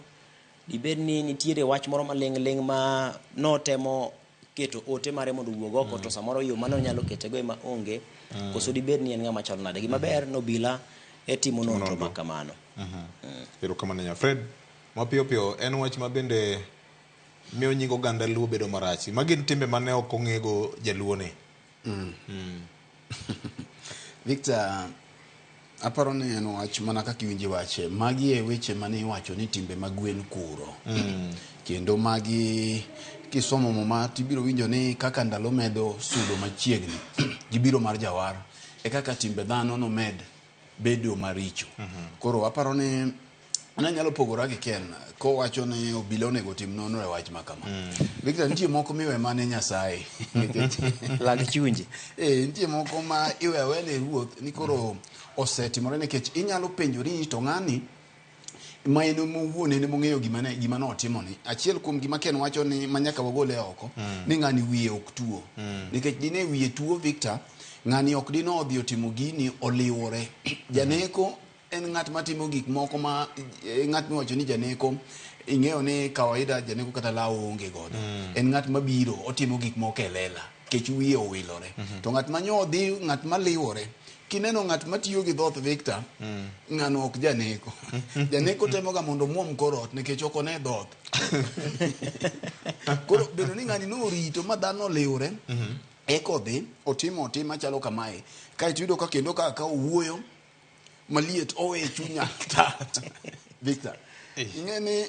Dibed ni nitiere wach moro maling' ling' ma notemo keto ote mare mondo owuog oko to samoro yo mane onyalo ketego ema onge koso dibed ni en ng'ama chalo nade? Gima ber ni obila e timo nonro ma kamano. Erokamano ahinya. Fred, mapiyo piyo en wach ma bende miyo nying oganda Luo bedo marach. Magi gin timbe mane ok ong'ego jaluo ni. Victor, aparo ni en wach mana kaka iwinje wache. Magi e weche mane iwacho ni timbe mag gwen kuro. Kendo magi kisomo muma tibiro winjo ni kaka ndalo medo sudo machiegni gi biro mar jawar e kaka timbe dhano nomed bedo maricho. Koro aparo ni an anyalo pogora gi Ken kowacho ni obila onego otim nonro e wach ma kama. Victor, nitie moko miwe mane Nyasaye. Nikech Lag chunje. Nitie moko ma iwe aweya ne ruoth ni koro osetimore nikech inyalo penjori ni to ng'ani ma en owuon en emong'eyo gima notimo ni. Achiel kuom gima Ken wacho ni ma nyaka wagole oko ni ng'ani wiye ok tuo. Nikech dine wiye tuo Victor, ng'ani ok dine odhi otimo gini oliwore. Janeko en ng'at matimo gik moko ma ng'at miwacho ni janeko ing'eyo ni kawaida janeko kata law onge godo. En ng'at mabiro otimo gik moko e lela nikech wiye owilore. To ng'at manyo dhi ng'at maliwore kineno ng'at matiyo gi dhoth Victor ng'ano ok janeko. Janeko temoga mondo omuom kor ot nikech ok one dhoth. Koro bedo ni ng'ani norito ma dhano oliwre eka odhi otimo tim machalo kamae kaeto iyudo ka kendo ka owuoyo maliet owe chunya ta Victor ing'e ni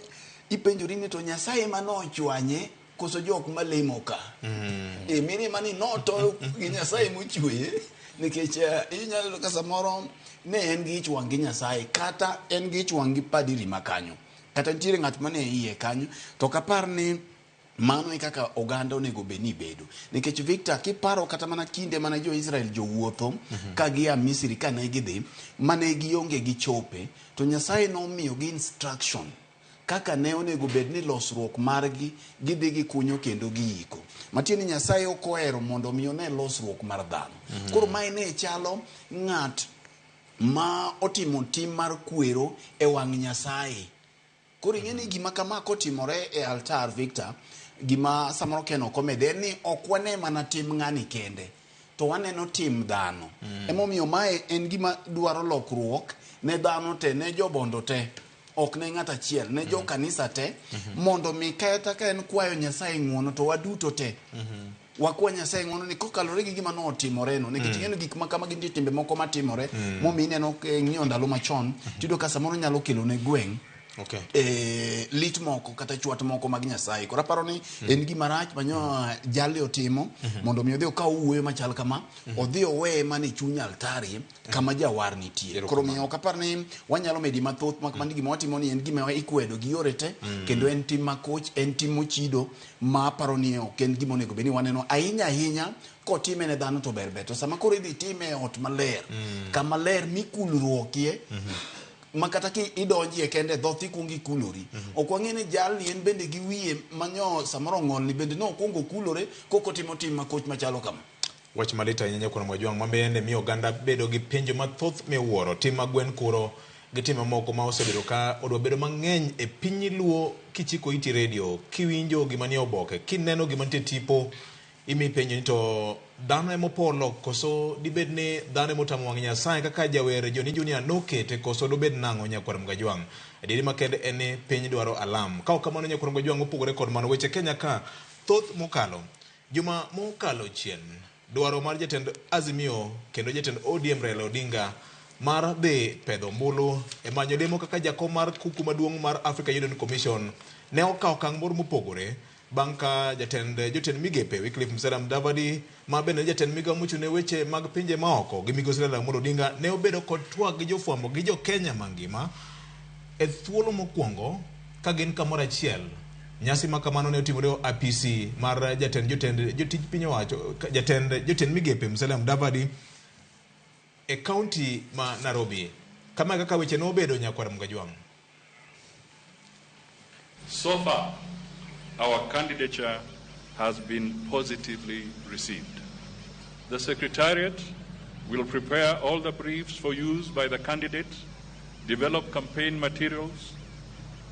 ipenjori ni to Nyasaye ma nochwanye koso jok malemo ka mirima ni notoyo gi Nyasaye mochweye nikech inyalo yudo ka samoro ne en gi ich wang' gi Nyasaye kata en gi ich wang' gi padiri ma kanyo kata nitiere ng'at mane iye kanyo to ok apar ni mano e kaka oganda onego bed ni bedo nikech Victor kiparo kata mana kinde mane jo-Israel jowuotho ka gia Misri kane gidhi mane gionge gi chope to Nyasaye nomiyogi instruction kaka ne onego bed ni losruok margi gidhi gikunyo kendo giiko. Matiende ni Nyasaye ok ohero mondo mi one losruok mar dhano. Koro mae ne chalo ng'at ma otimo tim mar kwero e wang' Nyasaye. Koro ing'e ni gima kama kotimore e altar Victor, gima samoro Ken ok omede en ni ok wane mana tim ng'ani kende, to waneno tim dhano. Emomiyo mae en gima dwaro lokruok ne dhano te, ne jobondo te, ok ne ng'at achiel, ne jo kanisa te, mondo mi kata ka en kwayo Nyasaye ng'uono to waduto te wakwa Nyasaye ng'uono ni kokalore gi gima notimore no nikech ing'e ni gik ma kamagi nitie timbe moko matimore momiyo ineno ng'iyo ndalo machon tiyudo ka samoro nyalo kelo ne gweng' lit moko kata chwat moko mag Nyasaye. Koro aparo ni en gima rach manyo jali otimo mondo mi odhi okaw wuoyo machal kama odhi oweye mana e chuny altari kama jawar nitie. Koro miyo ok apar ni wanyalo medi mathoth mak mana ni gima watimo ni en gima ikwedo gi yore te kendo en tim makoch, en tim mochido ma aparo ni ok en gima onego bed ni waneno ahinya ahinya kotime ne dhano to ber ber. To sama koro idhi time e ot maler kama ler mikulruokie ma kata ki idonjie kende dhoth ikuongo ikulori. Ok wang'e ni jalni en bende gi wiye manyo samoro ong'olni bende ne okwongo okulore kok otimo tim makoch machalo kama. Wach malit ahinya nyakwar Mwajwang' ma bende miyo oganda bedo gi penjo mathoth miwuoro. Tim mag gwen kuro gi tim mamoko ma osebedo ka odwa bedo mang'eny e piny Luo kichiko iti redio, kiwinjo gima nie oboke, kineno gima nitie tipo, imi penjo ni to dhano ema opolo koso dibed ni dhano ema otamo wang' Nyasaye kaka jawer Johnny Junior nokete koso dobed nang'o nyakwar Mgajwang'. Adieri makende en ni piny dwaro alam. Ka ok kamano nyakwar Mgajwang' opogore kod mano weche Kenya ka thoth mokalo. Juma mokalo chien, dwaro mar jatend Azimio kendo jatend ODM Raila Odinga mar dhi pedho ombulu e manyo lemo kaka jakom mar kuku maduong' mar Africa Union Commission ne okawo okang' moro mopogore bang' ka jatend jotend migepe Wycliffe Musalia Mudavadi ma bende ne jatend migawo mochung' ne weche mag pinje maoko gi migosi Raila Amolo Odinga ne obedo kod twak gi jofwambo gi jo Kenya mangima e thuolo mokwongo ka gin kamoro achiel. Nyasi ma kamano ne otimore e apisi mar jatend jotend jotij piny owacho jatend jotend migepe Musalia Mudavadi e kaunti ma Nairobi. Kama e kaka weche nobedo nyakwar Mgajwang'. So far, our candidature has been positively received. The Secretariat will prepare all the briefs for use by the candidates, develop campaign materials,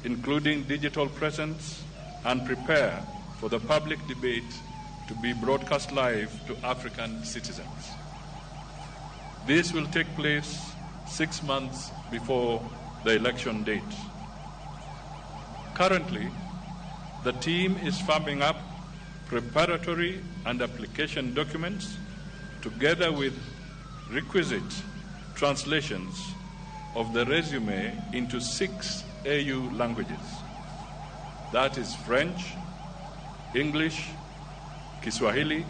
including digital presence, and prepare for the public debate to be broadcast live to African citizens. This will take place 6 months before the election date. Currently, the team is firming up preparatory and application documents together with requisite translations of the resume into 6 AU languages. That is French, English, Kiswahili,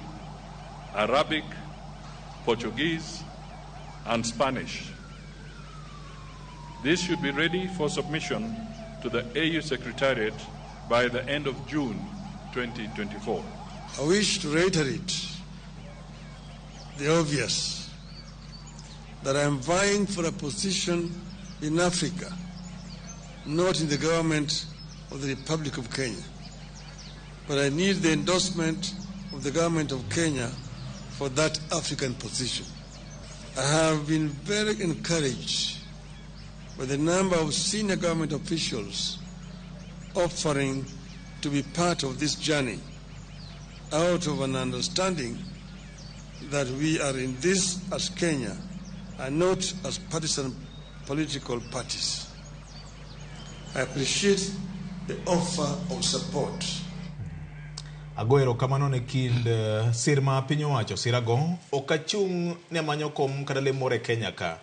Arabic, Portuguese, and Spanish. This should be ready for submission to the AU Secretariat by the end of June 2024. I wish to reiterate the obvious, that I am vying for a position in Africa, not in the government of the Republic of Kenya. But I need the endorsement of the government of Kenya for that African position. I have been very encouraged by the number of senior government officials offering to be part of this journey, out of an understanding that we are in this as Kenya and not as partisan political parties. I appreciate the offer of support. Ago erokamano ne kind sir ma piny owacho sirago ok achung' ne manyo kom kata lemo moro e Kenya ka,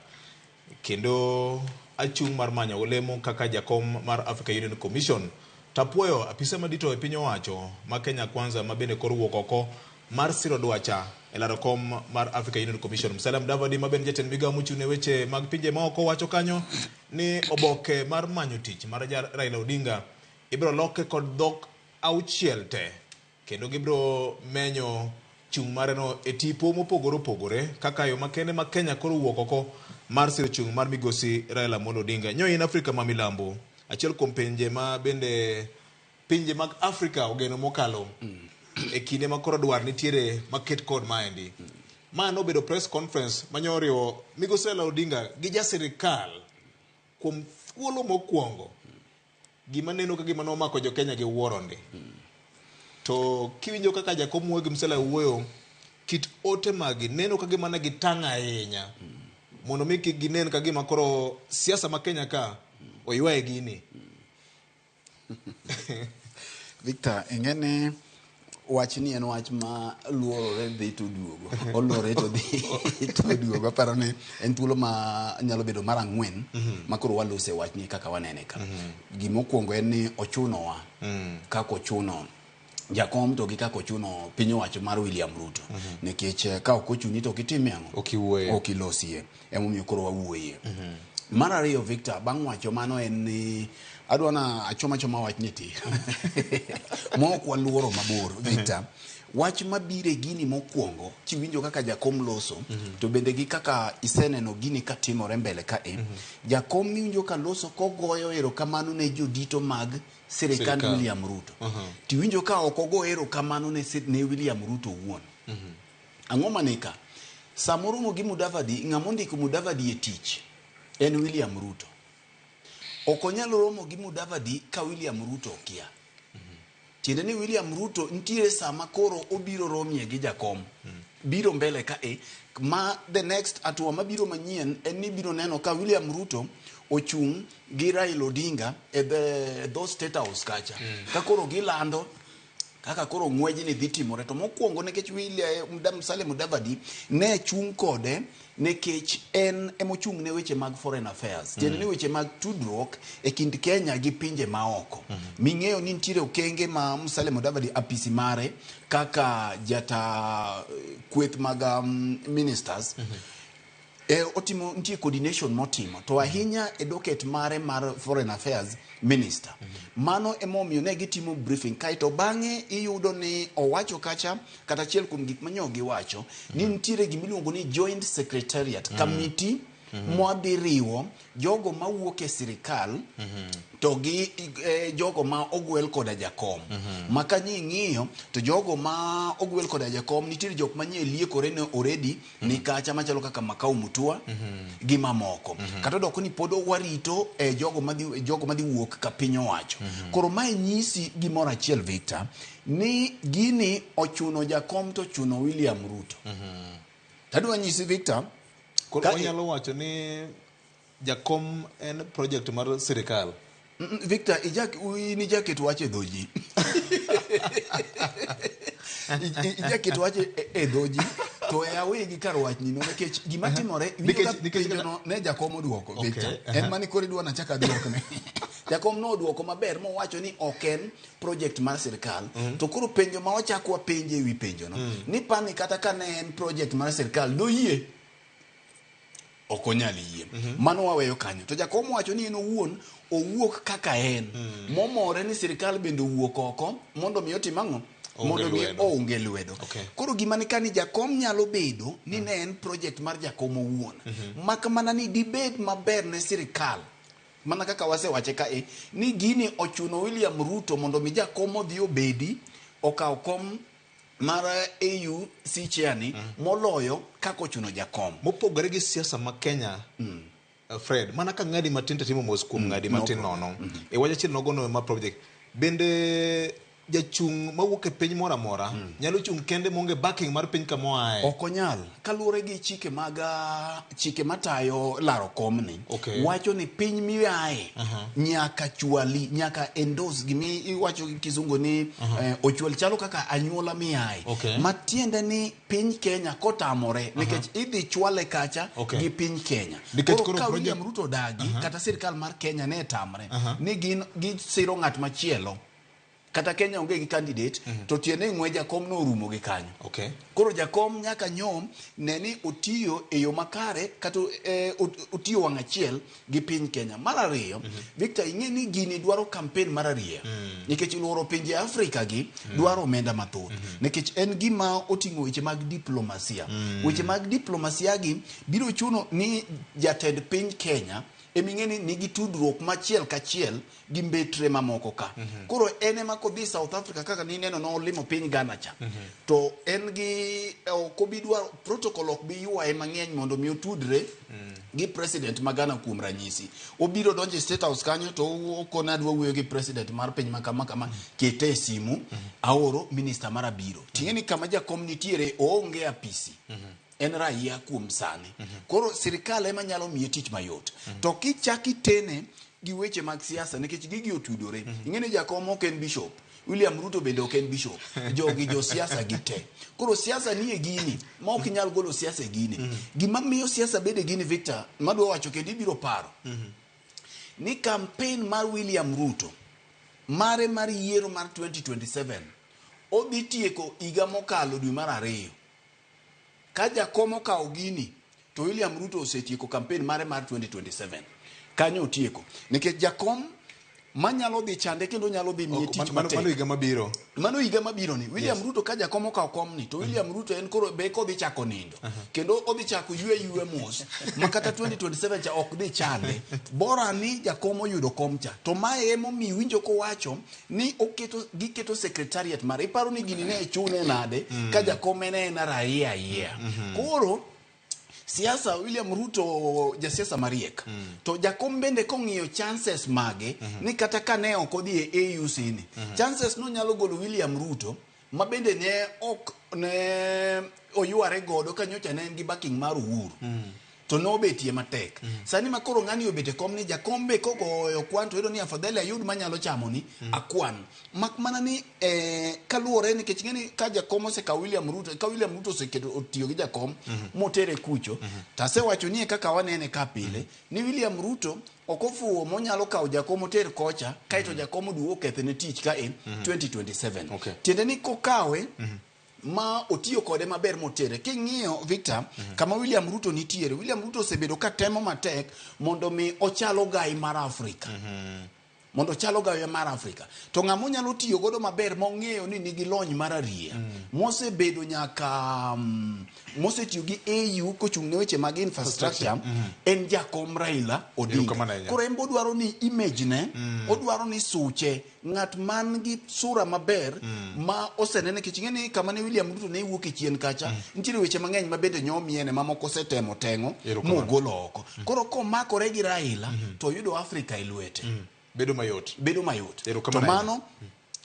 kendo achung' mar manyo lemo kaka jakom mar Africa Union Commission. Tapuoyo apisa madito e piny owacho ma Kenya Kwanza ma bende koro wuok oko mar siro dwacha e laro kom mar Africa Union Commission. Musalia Mudavadi ma bende jatend migawo mochung' ne weche mag pinje maoko wacho kanyo ni oboke mar manyo tich mar Raila Odinga ibiro loke kod dhok 6 te, kendo gibiro menyo chung' mareno e tipo mopogore opogore kaka yo makende ma Kenya koro wuok oko mar siro chung' mar migosi Raila Amolo Odinga. Nyo in Afrika ma milambo, achiel kuom pinje ma bende pinje mag Afrika ogeno mokalo e kinde ma koro dwar nitiere maket kod maendi. Ma nobedo press conference manyo oriwo migosi Raila Odinga gi ja sirikal kuom thuolo mokwongo. Gima neno ka gima nomako jo Kenya gi wuoro ndi. To kiwinjo kaka jakom wuoyo gi Musalia wuoyo, kit ote magi neno ka gima ne gitang' ahinya mondo mi kik ginen ka gima koro siasa ma Kenya ka oywaye gini. Victor, ing'e wach ni en wach ma luorore dhi to duogo. Oluorore to dhi to duogo. Aparo ni en thuolo ma nyalo bedo mar 4 ma koro walose wach ni kaka wanene ka. Gimokwongo en ni ochunowa kaka ochuno jakom to gi kaka ochuno piny owacho mar William Ruto. Nikech ka ok ochuni to ok itime ang'o? Ok iwuoye. Ok ilosie. Emomiyo koro wawuoye. Mar ariyo, Victor, bang' wacho mano en ni adwa na achoma choma wach ni ti. Mok waluoro mabor, Victor. Wach mabiro e gini mokwongo, kiwinjo kaka jakom loso, to bende gi kaka iseneno gini katimore mbele ka e. Jakom miwinjo ka loso kogoyo erokamano ne jodito mag sirikand William Ruto. Tiwinjo ka ok ogo erokamano ne William Ruto owuon. Ang'o manika? Samoro mo gi Mudavadi, ng'ama ondiko Mudavadi e tich en William Ruto. Ok onyal romo gi Mudavadi ka William Ruto okia. Tiende ni William Ruto nitiere sama koro obiro romie gi jakom. Biro mbele ka e ma the next hatua mabiro manyien en ni biro neno ka William Ruto ochung' gi Raila Odinga e the those state house kacha. Ka koro gilando kaka koro ng'wejni dhi timore. To mokwongo nikech Musalia Mudavadi ne chung' kode nikech en emochung' ne weche mag foreign affairs. Tiende ni weche mag tudruok e kind Kenya gi pinje maoko. Ming'eyo ni nitiere okenge ma Musalia Mudavadi apisi mare kaka jata kweth mag ministers. Otimo nitie coordination motimo to ahinya e docket mare mar foreign affairs minister. Mano emomiyo ne gitimo briefing kaeto bang'e iyudo ni owacho kacha kata achiel kuom gik manyo giwacho ni nitiere gimiluongo ni joint secretariat committee. mwadhi riwo jogo mawuok e sirikal to gi jogo ma ogwel koda jakom. Ma ka ing'iyo to jogo ma ogwel koda jakom nitiere jok manyie liekore ne already ni kacha machalo kaka Makau Mutua gi mamoko. Kata odoko ni pod warito jogo madhi wuok ka piny owacho. Koro mae nyisi gimoro achiel Victor, ni gini ochuno jakom to ochuno William Ruto. Tadwa nyisi Victor, Koro wanyalo wacho ni jakom en project mar sirikal. Victor, in ijaket wach e dho ji. Ijaket wach e dho ji to e awegi kar wachni no nikech gima timore penjono ne jakom oduoko Victor. En mani koro idwa nachak aduokne. Jakom noduoko maber mowacho ni ok en project mar sirikal. To koro penjo ma wachak wapenje ewi penjono ni pani kata ka ne en project mar sirikal doyie ok onyal yie. Mano waweyo kanyo. To jakom wacho ni en owuon owuok kaka en. Momore ni sirikal bende owuok oko mondo mi otim ang'o? Mondo mi ounge lwedo. Koro gima ni kani jakom nyalo bedo ni ne en project mar jakom owuon. Mak mana ni dibed maber ne sirikal. Mana kaka wasewache kae ni gini ochuno William Ruto mondo mi jakom odhi obedi okaw kom mar AUC chair ni moloyo kaka ochuno jakom. Mopogore gi siasa ma Kenya, Fred, mana ka ng'adi matin to timo mos kuom ng'adi matin nono. E wach achiel nogono ma project. Bende jachung' mawuok e piny moro amora nyalo chung' kende maonge backing mar piny kama oaye? Ok onyal. Kaluwore gi chike mag chike matayo laro komni, wacho ni piny miaye nyaka chwali, nyaka endorse gimi iwacho gi kizungu ni ochwal chalo kaka anyuola miaye. Matiende ni piny Kenya kotamore nikech idhi chwale kacha gi piny Kenya. Koro ka William Ruto odagi kata sirikal mar Kenya ne tamre ni gin gisiro ng'at machielo. Kata Kenya onge gi candidate to tiende ng'we jakom no orumo gi kanyo. Koro jakom nyaka nyom ne ni otiyo e yo makare kata otiyo wang' achiel gi piny Kenya. Mar ariyo, Victor, ing'e ni gini dwaro campaign mar ariyo. Nikech luoro pinje Afrika gi dwaro omenda mathoth. Nikech en gima oting'o weche mag diplomasia. Weche mag diplomasia gi biro chuno ni jatend piny Kenya eming'e ni nigi tudruok machiel kachiel gi mbetre mamoko ka. Koro en ema kodhi South Africa kaka nineno nolimo piny Ghana cha. To en gi ok obi dwaro protocol ok bi ywaye mang'eny mondo mi otudre gi president ma Ghana kuom ranyisi. Obiro donjo e State House kanyo to okone adwa wuoyo gi president mar piny ma kama kama, kete e simu, aoro minister mar abiro. Ting'e ni kama jakom nitiere oonge apisi. En raia kuom sani. Koro sirikal ema nyalo miye tich mayot. To kichak itene gi weche mag siasa nikech gigi otudore. Ing'e ni jakom ok en bishop, William Ruto bende ok en bishop. Jogi jo siasa gi te. Koro siasa ni e gini ma ok inyal golo siasa e gini. Gima miyo siasa bede gini Victor, madwa wacho kendo ibiro paro. Ni campaign mar William Ruto mare mar yiero mar 2027 odhi tieko higa mokalo dwe mar 2. Ka jakom okawo gini to William Ruto osetieko campaign mare mar 2027. Kanyo otieko. Nikech jakom manyalo dhi chande kendo nyalo dhi miye tich matek. Mano higa mabiro. Mano higa mabiro ni. William Ruto ka jakom okawo komni to William Ruto en koro be kodhi chako nindo. Kendo odhi chako ywe mos. Ma kata 2027 cha ok dhi chande. Bora ni jakom oyudo kom cha. To mae emomiyo winjo kowacho ni oketo giketo secretariat mare. Iparo ni gini ne chune nade ka jakom en en raia yie. Koro siasa William Ruto jasiasa mariek. To jakom bende kong'iyo chances mage ni kata ka ne ok odhi e AUC ni chances no nyalo golo William Ruto ma bende ne ok ne oyware godo ka nyocha ne en gi backing mar Uhuru. To nobetie matek. Sani ma koro ng'ani obet e kom ni jakom be kogoyo kwan to yudo ni afadhali ayud manyalo chamo ni akwan. Mak mana ni kaluwore nikech ng'eni ka jakom osekawo William Ruto, ka William Ruto oseketo otiyo gi jakom motere kucho, to asewacho ni kaka wanene ka pile ni William Ruto ok ofuwo monyalo kawo jakom oter kocha kaeto jakom oduogo okethne tich ka e 2027. Tiende ni kokawe ma otiyo kode maber motere. King'iyo Victor, kama William Ruto nitiere, William Ruto osebedo ka temo matek mondo mi ochal ogai mar Afrika. Mondo ochal ogayo mar Afrika. To ng'ama onyalo tiyo godo maber mong'eyo ni nigi lony mar ariya, mosebedo nyaka mosetiyo gi AU kochung' ne weche mag infrastructure, en jakom Raila Odinga. Erokamano ahinya. Koro en be odwaro ni image ne, odwaro ni suche, ng'at man gi sura maber ma osenene nikech ing'e ni kama ne William Ruto ne wuok e chien kacha, nitiere weche mang'eny ma bende nyomiene ma moko osetemo teng'o Erokamano. mogolo oko. Koro komakore gi Raila to oyudo Afrika e lwete. Bedo mayot. Bedo mayot. To Erokamano ahinya. mano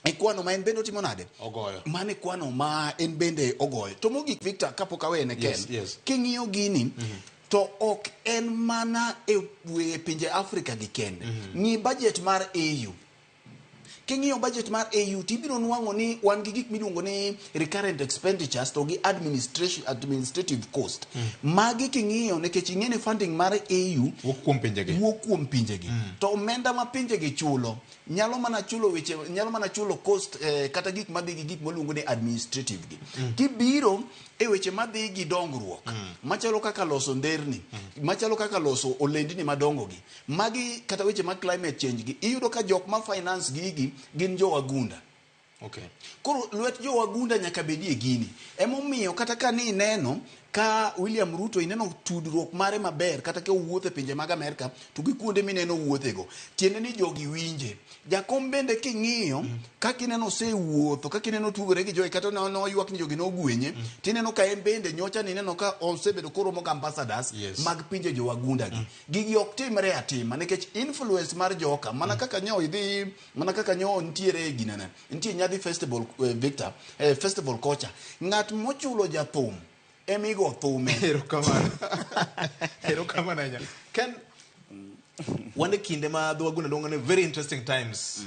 e kwano ma en bende otimo nade? Ogoyo. Mano e kwano ma en bende ogoyo. To mogik Victor kapok awene Ken, Yes, yes. king'iyo gini to ok en mana e e pinje Afrika gi kende. Ng'i budget mar AU. King'iyo budget mar AU tibiro nwang'o ni wan gi gik miluongo ni recurrent expenditures to gi administration, administrative cost. Magi king'iyo nikech ing'e ni funding mar AU Wuok kuom pinjegi. wuok kuom pinjegi. To omenda ma pinjegi chulo nyalo mana chulo weche nyalo mana chulo cost kata gik madhi gi gik moluongo ni administrative gi. Kibiro e weche madhi gi dongruok machalo kaka loso nderni, machalo kaka loso olendni madongo gi, magi kata weche mag climate change gi, iyudo ka jok ma finance gigi gin jo wagunda. Okay. Koro lwet jo wagunda nyaka bedie gini. Emomiyo kata ka ni ineno ka William Ruto ineno tudruok mare maber kata ka owuotho e pinje mag Amerka to gi kuonde mineno owuothego. Tiende ni jogi winje. Jakom bende king'iyo kaka ineno osewuotho, kaka ineno otugore gi jogi kata noywak ni jogi nogwenye, tineno ka en bende nyocha nineno ka osebedo koromo gi ambassadors mag pinje jo wagunda gi. Gigi ok timre atima nikech influence mar joka mana kaka nyo idhi mana kaka nyo nitiere ginene nitie nyadhi festival Victor festival kocha ng'at mochulo jathum emigo thume. Erokamano. Erokamano ahinya. Ken, wan e kinde ma dho wagunda luongo ni very interesting times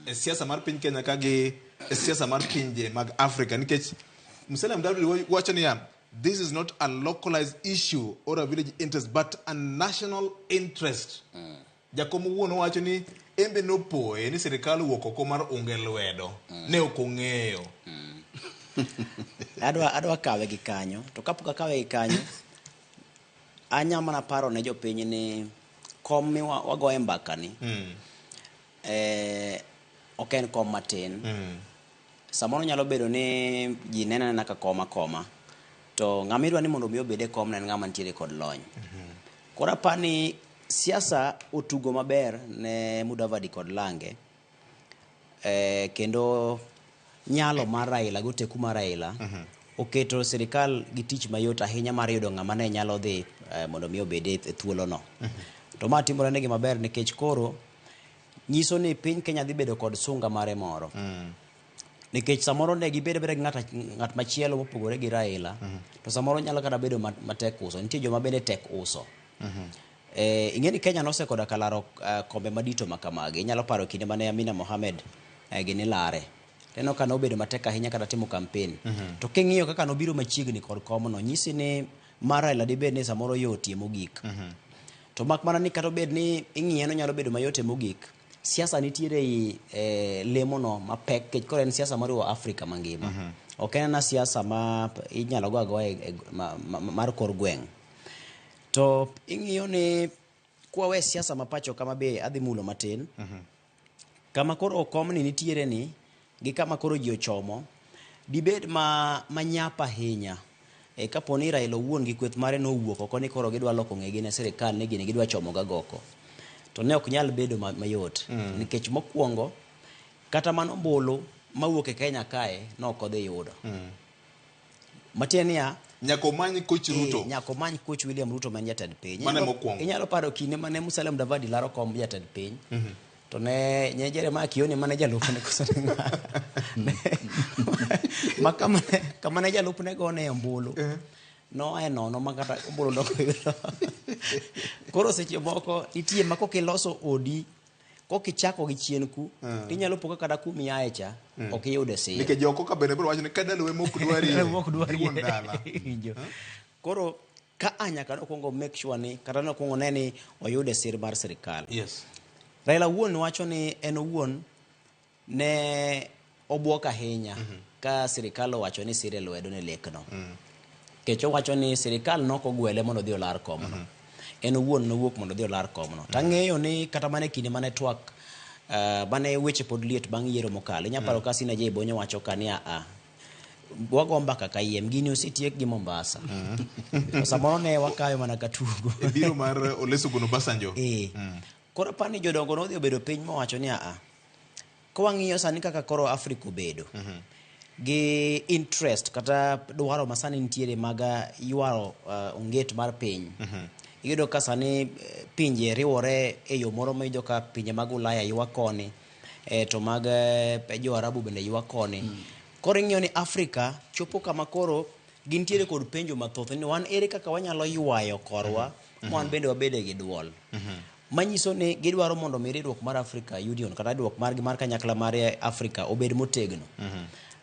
e siasa mar piny Kenya ka gi e siasa mar pinje mag Afrika nikech Musalia Mudavadi wacho niya this is not a localized issue or a village interest but a national interest. Jakom owuon owacho ni en be nopoye ni sirikal owuok oko mar unge lwedo. Ne ok ong'eyo. Adwa kawe gi kanyo to kapok akawe gi kanyo anya mana paro ne jopiny ni kom mi wagoye mbaka ni ok en kom matin. Samoro nyalo bedo ni ji nene anena ka kom akoma to ng'ama idwa ni mondo mi obed e komno en ng'ama nitiere kod lony. Koro apani ni siasa otugo maber ne Mudavadi kod Lange kendo nyalo mar Raila gi oteku mar Raila oketo sirikal gi tich mayot ahinya mar yudo ng'ama ne nyalo dhi mondo mi obed e thuolono. To ma timore negi maber nikech koro nyiso ni piny Kenya dhi bedo kod sunga mare moro. Nikech samoro ne gibedo abeda gi ng'at machielo mopogore gi Raila, to samoro nyalo kata bedo matek uso. Nitie joma bende tek uso. Ing'e ni Kenya nosekoda ka laro kombe madito ma kamagi. Inyalo paro kinde mane Amina Mohamed gini lare. Ineno ka nobedo matek ahinya kata timo campaign. To king'iyo kaka nobiro machiegni kod komno, nyisi ni mar Raila dibed ni samoro yotie mogik. To mak mana ni kata obed ni ing'iye nonyalo bedo mayotie mogik, siasa nitiere ei lemono mapek nikech koro en siasa moriwo Afrika mangima. Ok en ana siasa ma inyalo go agoya mar kor gweng'. To ing'iyo ni kwawe siasa ma pacho kama be adhi mulo matin. Kama koro komni nitiere ni gi kama koro ji ochomo dibed ma manyap ahinya. Kapo ni Raila owuon gi kweth mare nowuok oko ni koro gidwa loko ng'egi ne sirikal ni gini gidwa chomo gagoko. To ne ok nyal bedo mayot. Nikech mokwongo kata mano ombulu mawuok e Kenya kae ne ok odhi yudo. Matiende niya, nyaka omany coach Ruto. Nyaka omany coach William Ruto ma en jatend piny. Mano e mokwongo. Inyalo paro kinde mane Musalia Mudavadi laro kom jatend piny. To ne Jeremiah Kioni mane jalupne koso ne ng'a? Ma kama ne jalupne gone ombulu. Noa e nono ma kata ombulu nok oyudo. Koro seche moko nitie ma kokiloso odi, kokichako gi chien ku, tinyalo po ka kata kuma iae cha, ok iyude sir. Nikech joko ka bende biro wacho ni ka dalau ema ok dwarie, Dalau ok dwarie. iwuon dala. Iwinjo. Koro ka a nyaka nokwongo make sure ni kata nokwongo ne ni oyude sir mar sirikal. Raila owuon wacho ni en owuon ne obwok ahinya ka sirikal owacho ni sire lwedo ne lekno. Nikech owacho ni sirikal nok ogwele mondo odhi olar komno. En owuon nowuok mondo odhi olar komno. Tang'eyo ni kata mana e kinde mane twak Mane weche pod liet bang' yiero mokalo. Inya paro ka Sina J Bonyo wacho ka ni a wago mbaka kayiem gini osetiek gi Mombasa. To samoro ne wakayo mana ka tugo. E biro mar Olusegun Obasanjo. Koro apani jodongo nodhi obedo piny mowacho ni a ka wang'iyo sani kaka koro Afrika obedo gi interest kata dwaro ma sani nitiere mag ywaro onget mar piny. Iyudo ka sani pinje riwore e yo moro ma iyudo ka pinje mag Ulaya ywak koni to mag jo Arabu bende ywak koni. Koro ing'iyo ni Afrika chopo kama koro gintiere kod penjo mathoth ni wan ere kaka wanyalo ywayo korwa ma wan bende wabede gi duol. Manyiso ni gidwaro mondo mi riwruok mar Africa Union kata riwruok margi mar kanyakla mar Afrika obed motegno.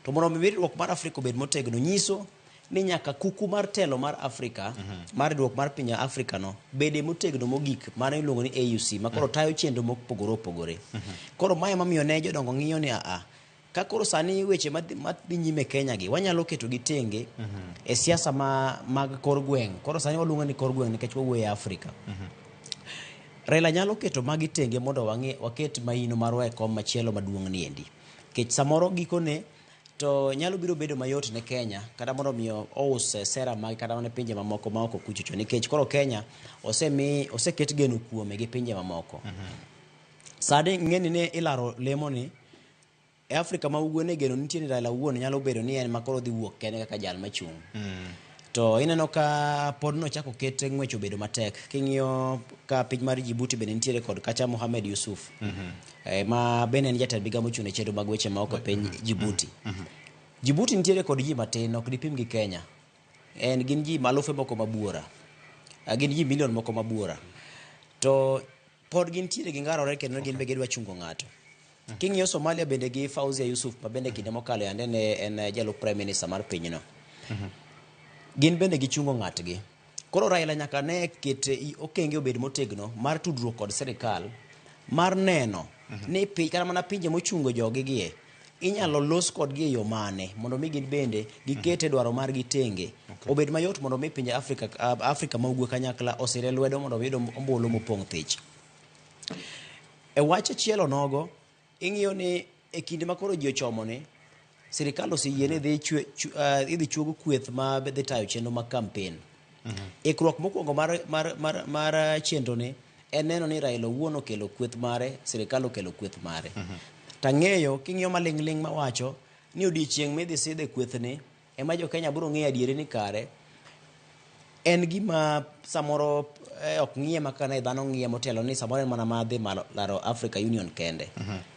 To mondo mi riwruok mar Afrika obed motegno nyiso ni nyaka kuku mar telo mar Afrika mar riwruok mar pinje Afrika no bede motegno mogik mano iluongo ni AUC ma koro tayo chenro mopogore opogore. Koro mae mamiyo ne jodongo ng'iyo ni aa ka koro sani weche madhi nyime Kenya gi wanyalo keto gi tenge e siasa ma mag kor gweng'. Koro sani waluongo ni kor gweng' nikech wawuoyo e Afrika. Raila nyalo keto magi tenge mondo wang'i waket maino marwa e kom machielo maduong' ni endi. Nikech samoro gikone to nyalo biro bedo mayot ne Kenya kata mondo mi ous sera mage kata mana pinje mamoko ma oko kuchocho nikech koro Kenya osemi oseket geno kuome gi pinje mamoko. Sani ng'eni ni ilaro lemo ni e Afrika ma ugwe ne geno nitie ni Raila owuon nyalo bedo ni en ma koro dhi wuok kende kaka jal machung'. To ineno ka pod nochako ket ng'wech obedo matek. King'iyo ka piny mar Djibouti bende nitiere kod kacha Mohamed Yusuf ma bende en jatend migao mochung' ne chenro mag weche maoko e piny Djibouti. Djibouti nitiere kod ji matin ok dipim gi Kenya. En gin ji alufe moko mabuora. Gin ji milion moko mabuora. To pod gintiere gi ngarore kendo gin be gidwa chungo ng'ato. King'iyo Somalia bende gi Fauzia Yusuf ma bende kinde mokalo yande ne en jalup prime minister mar pinyno. Gin bende gichungo ng'atgi. Koro Raila nyaka ne ket okenge obed motegno mar tudruok kod sirikal mar neno ni kata mana pinje mochungo jogi gie inyalo los kodgi e yo mane mondo mi gin bende gikete dwaro margi tenge obed mayot mondo mi pinje Afrika, Afrika ma ugwe kanyakla osire lwedo mondo oyud ombulu mopong' thich. E wach achiel onogo, ing'iyo ni e kinde ma koro ji ochomo ni, sirikal oseyie ni idhi chuog kweth ma dhi tayo chenro mag campaign. Ikruok mokwongo mar chenro ni en neno ni Raila owuon okelo kweth mare, sirikal okelo kweth mare. Tang'eyo king'iyo maling'ling' mawacho ni odiechieng' midhi sidhe kwethni ema jo Kenya biro ng'eyo adieri ni kare en gima samoro ok ng'iye maka ne dhano ng'iye motelo ni samoro en mana madhi malo laro Africa Union kende.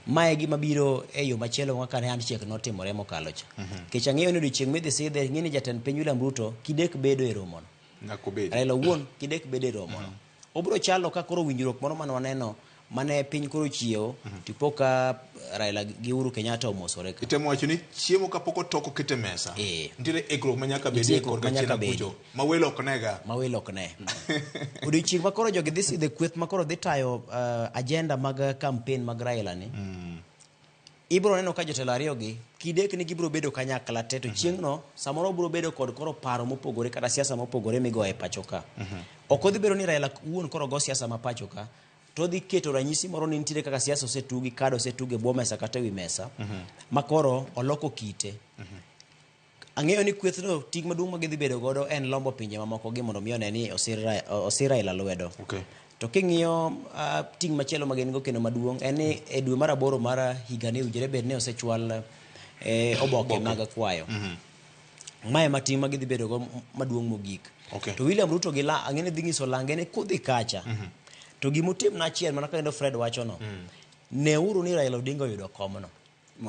Mae e gima biro e yo machielo kaka ne handshake notimore mokalo cha. Nikech ang'eyo ni odiechieng' midhi sidhe ng'e ni jatend piny William Ruto kidek bedo e romono. Nyaka obedi. Raila owuon kidek bedo e romono. Obiro chalo ka koro winjruok moro mane waneno mane piny koro chiewo tipo ka Raila gi Uhuru Kenyatta omosore ka. Itemo wacho ni chiemo kapok otoko oket e mesa. Nitiere ikruok ma nyaka Nitie bedie ikruok korka ma nyaka chien bedi. kucho. Ma welo ok nega. Ma welo ok ne. Odiochieng' ma koro jogi dhi sidhe kweth ma koro dhi tayo agenda mag campaign mag Raila ni. Ibiro neno ka jotelo ariyo gi kidek ni gibiro bedo kanyakla te to chieng'no samoro biro bedo kod koro paro mopogore kata siasa mopogore migoyo e pacho ka. Ok odhi bedo ni Raila wuon koro go siasa ma pacho ka to odhi keto ranyisi moro ni nitiere kaka siasa osetugi kad osetugi e bwo mesa kata ewi mesa ma koro oloko kite. Ang'eyo ni kwethno ting' maduong' ma gidhi bedo godo en lombo pinje mamoko gi mondo mi one ni osir Raila lwedo. To king'iyo ting' machielo ma gin go kendo maduong' en ni e dwe mar aboro mar higani owinjore bed ni osechwal oboke mag kwayo. Mae ema ting' ma gidhi bedo go maduong' mogik. To William Ruto gi la ang'e ni dhi nyiso lange ni kudhi kacha to gimotimna achiel mana kaka Fred wacho no. Neuru ni Raila Odinga oyudo komno.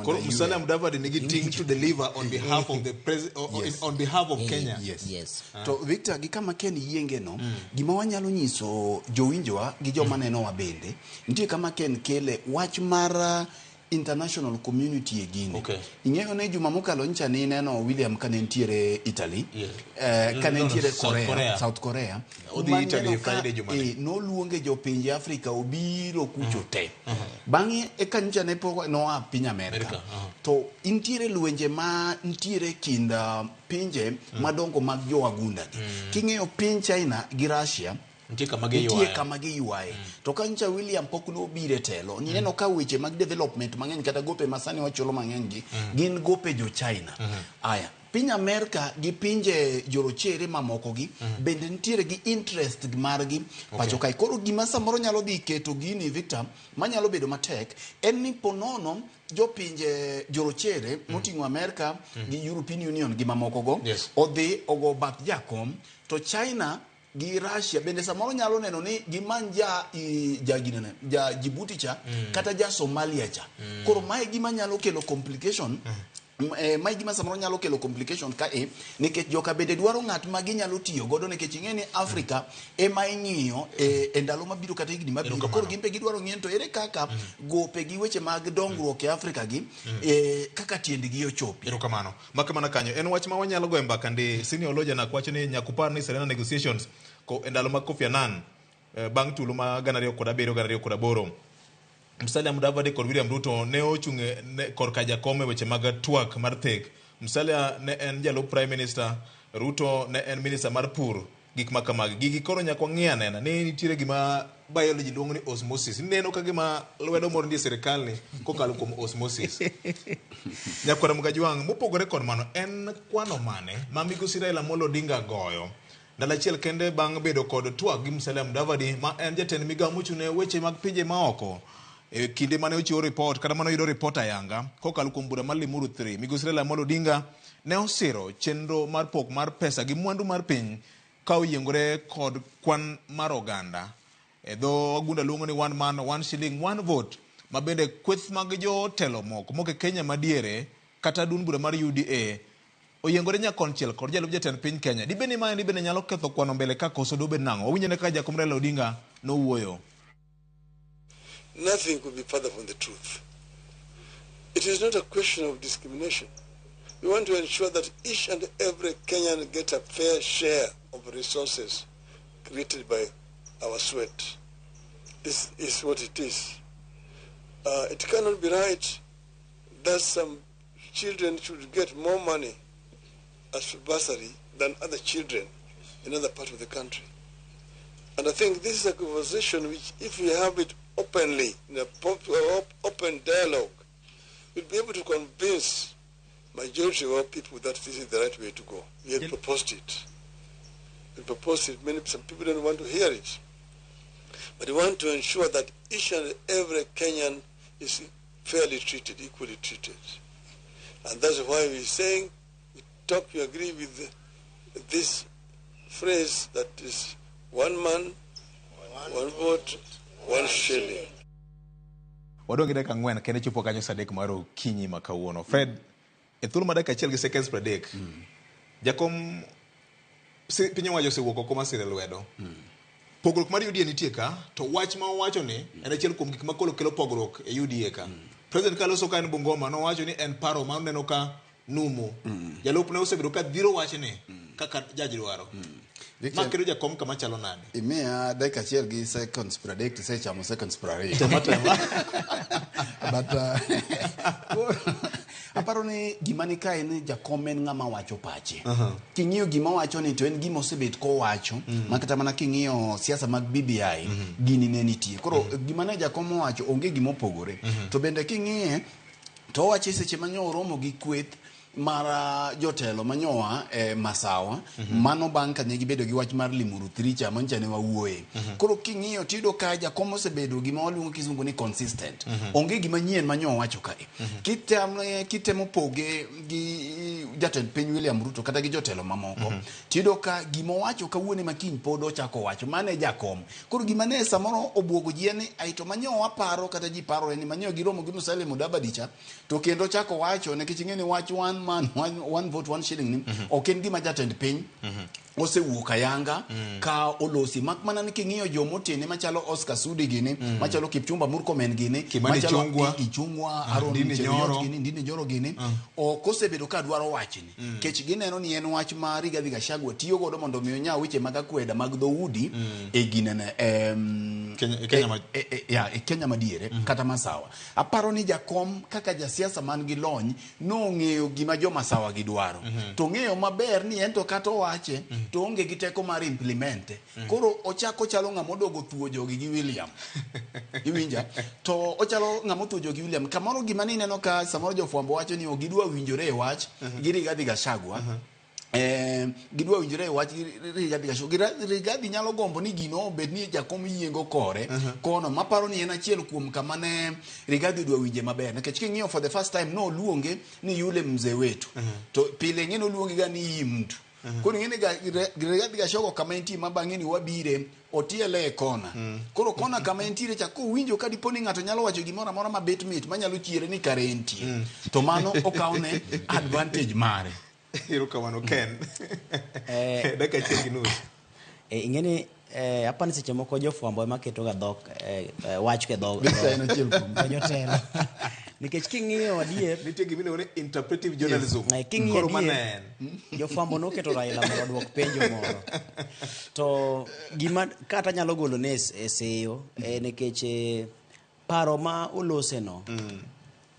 Koro Musalia Mudavadi nigi ting' to deliver on behalf of the Yes. on behalf of Kenya. Yes. To Victor, gi kama Ken yienge no, gima wanyalo nyiso jowinjowa gi joma nenowa bende, nitie kama Ken kele wach mar international community e gini. Ing'eyo ni juma mokalo ncha ni neno William kane nitiere Italy, kane nitiere South Korea. South Korea. Odhi Maneno Italy ka, Friday jumani. Noluonge jopinje Afrika obiro kucho te. Bang'e eka nyocha ne pok noa piny Amerika. To nitiere lwenje ma nitiere kind pinje madongo mag jo wagunda gi. King'iyo piny China gi Russia, Nitie kama Nitie giywayo. kama giywaye. To ka ncha William pok nobiro e telo, nineno ka weche mag development mang'eny kata gope ma sani wachulo mang'eny gi gin gope jo China. Aya, piny Amerka gi pinje jorochere mamoko gi bende nitiere gi interest margi pacho kae. Koro gima samoro nyalo dhi keto gini Victor, manyalo bedo matek en ni ponono jopinje jorochere moting'o Amerka gi European Union gi mamoko go odhi ogo bath jakom to China gi Russia bende samoro nyalo neno ni gimany ja i, ja ginene ja Djibouti cha kata ja Somalia cha. Koro mae gima nyalo kelo complication. Mae gima samoro nyalo kelo complication ka e nikech joka bende dwaro ng'at ma ginyalo tiyo godo nikech ing'e ni Africa ema ing'iyo e ndalo mabiro kata higni mabiro. Koro gin be gidwaro ng'eyo to ere kaka gope gi weche mag dongruok e Africa gi kaka tiendgi ochopi. Erokamano. Mak mana kanyo en wach ma wanyalo goyo mbaka ndi. Senior Oloja wacho ni nyaka upar ni Serena negotiations ko e ndalo mag Kofi Annan bang' tulo ma 2007 2008 Musalia Mudavadi kod William Ruto ne ochung' korka jakom e weche mag twak mar thek. Musalia ne en jalup Prime Minister, Ruto ne en minister mar pur, gik ma kamagi. Gigi koro nyaka wang'i anena ni nitiere gima biology luongo ni osmosis. Ineno ka gima lwedo moro nitie e sirikal ni kokalo kuom osmosis. Nyakwar Mgajwang', mopogore kod mano, en kwano mane ma migosi Raila Amolo Odinga goyo ndalo achiel kende bang' bedo kod twak gi Musalia Mudavadi ma en jatend migawo mochung' ne weche mag pinje maoko e kinde mane ochiwo ripot kata mane oyudo ripot ayanga kokalo kuom bura mar Limuru 3. Migosi Raila Amolo Odinga ne osiro chenro mar pok mar pesa gi mwandu mar piny ka oyiengore kod kwan mar oganda. E dho wagunda luongo ni one man, one shilling, one vote, ma bende kweth mag jotelo moko mok e Kenya madiere kata duond bura mar UDA oyiengore nyakonchiel kod jalup jatend piny Kenya. Dibed ni maendi bende nyalo ketho kwano mbele ka koso dobed nang'o? Wawinj ane kaka jakom Raila Odinga nowuoyo. Nothing could be further from the truth. It is not a question of discrimination. We want to ensure that each and every Kenyan gets a fair share of resources created by our sweat. This is what it is. It cannot be right that some children should get more money as bursary than other children in other parts of the country. And I think this is a conversation which, if we have it openly, in a open dialogue, we'll be able to convince majority of our people that this is the right way to go. We have proposed it. We proposed it. Some people don't want to hear it. But we want to ensure that each and every Kenyan is fairly treated, equally treated. And that's why we're saying, we talk, we agree with this phrase that is one man, one vote, one shilling. Wadong' gi dakika 4 kende chopo kanyo sa 3 mar okinyi ma kawuono. Fred, e thuolo mar dakika 1 gi seconds 30, jakom piny owacho osewuok oko masire lwedo. Pogruok mar UDA nitie ka, to wach ma owacho ni en achiel kuom gik ma koro kelo pogruok e UDA ka. President Carlos ka en Bungoma nowacho ni en paro ma oneno ka numu. Jalupne osebedo ka dhiro wachni kaka jaj dwaro. Ma kelo jakom kama chalo nade? Imiya dakika 1 gi seconds 30, tisechamo seconds 20. Tema tema. But aparo ni gima ni kae ni jakom en ng'ama wacho pache. King'iyo gima owacho ni to en gima osebet kowacho, ma kata mana king'iyo siasa mag BBI, gini ne nitie. Koro gima ne jakom owacho onge gima opogore. To bende king'iye to owacho e seche ma nyo oromo gi kweth mar jotelo manyoa e Masawa, mano bang' ka ne gibedo gi wach mar Limuru 3 cha manyicha ne wawuoye. Koro king'iyo tiyudo ka jakom osebedo gima waluongo kizungu ni consistent. Onge gima nyien manyo owacho kae. Kitemo poge gi jatend piny William Ruto kata gi jotelo mamoko, tiyudo ka gima owacho kawuono ema kiny pod ochako wacho. Mano e jakom. Koro gima ne samoro obwogo ji en ni aito manyo waparo kata ji parore ni manyo giromo gi Musalia Mudavadi cha, to kendo chako wacho nikech ing'e ni wach one man, one vote, one shilling ni ok en gima jatend piny osewuok ayanga ka olosi. Mak mana ni king'iyo jomotene machalo Oscar Sudi gini, machalo Kipchumba Murkomen gini, Kimani machalo Ichung'wa. Ichung'wa, Aaron Ndindi Cheruiyot Nyoro. gini, Ndindi Nyoro gini, ok osebedo ka dwaro wachni. Kech gineno ni en wach ma Rigathi Gachagua tiyo godo mondo mi onya weche mag akweda mag dhoudi e ginene, Kenya, e Kenya ma- e Kenya madiere, kata Masawa. Aparo ni jakom kaka jasiasa man gi lony nong'eyo gima jo Masawa gidwaro. To ng'eyo maber ni en to kata owache, to onge gi teko mar implement. Koro ochako chalo ng'ama odogo thuo jogi gi William. Iwinja? To ochalo ng'ama othuo jogi William. Kamoro gima ni ineno ka samoro jofwambo wacho ni ok gidwa winjore e wach gi Rigathi Gachagua. Gidwa winjore e wach gi Rigathi Gachagua. Rigathi nyalo gombo ni gino obed ni jakom yiengo kore kono maparo ni en achiel kuom kama ne Rigathi odwa winje maber nikech king'iyo for the first time noluonge ni yule mzee wetu. To pile ing'e noluonge ga ni hii mtu. Koro ing'e ni Rigathi Gachagua kama entie ma bang'e ni wabire otiele e kona. Koro kona kama entiere cha kowinjo ka dipo ni ng'ato nyalo wacho gimoro amora mabet mit manyalo chiere ni kare entie. To mano okawne advantage mare. Erokamano Ken. Dakika achiel gi nus. Ing'e ni apani seche moko jofwambo ema keto ga dhok wach ke dhok. Victor en achiel kuom. Jotelo. Nikech king'iyo adier nitie gima iluongo ni interpretive journalism. King'iyo Koro mano adier, en. jofwambo noketo Raila mondo oduok penjo moro. To gima kata nyalo golo ne e seyo nikech paro ma olose no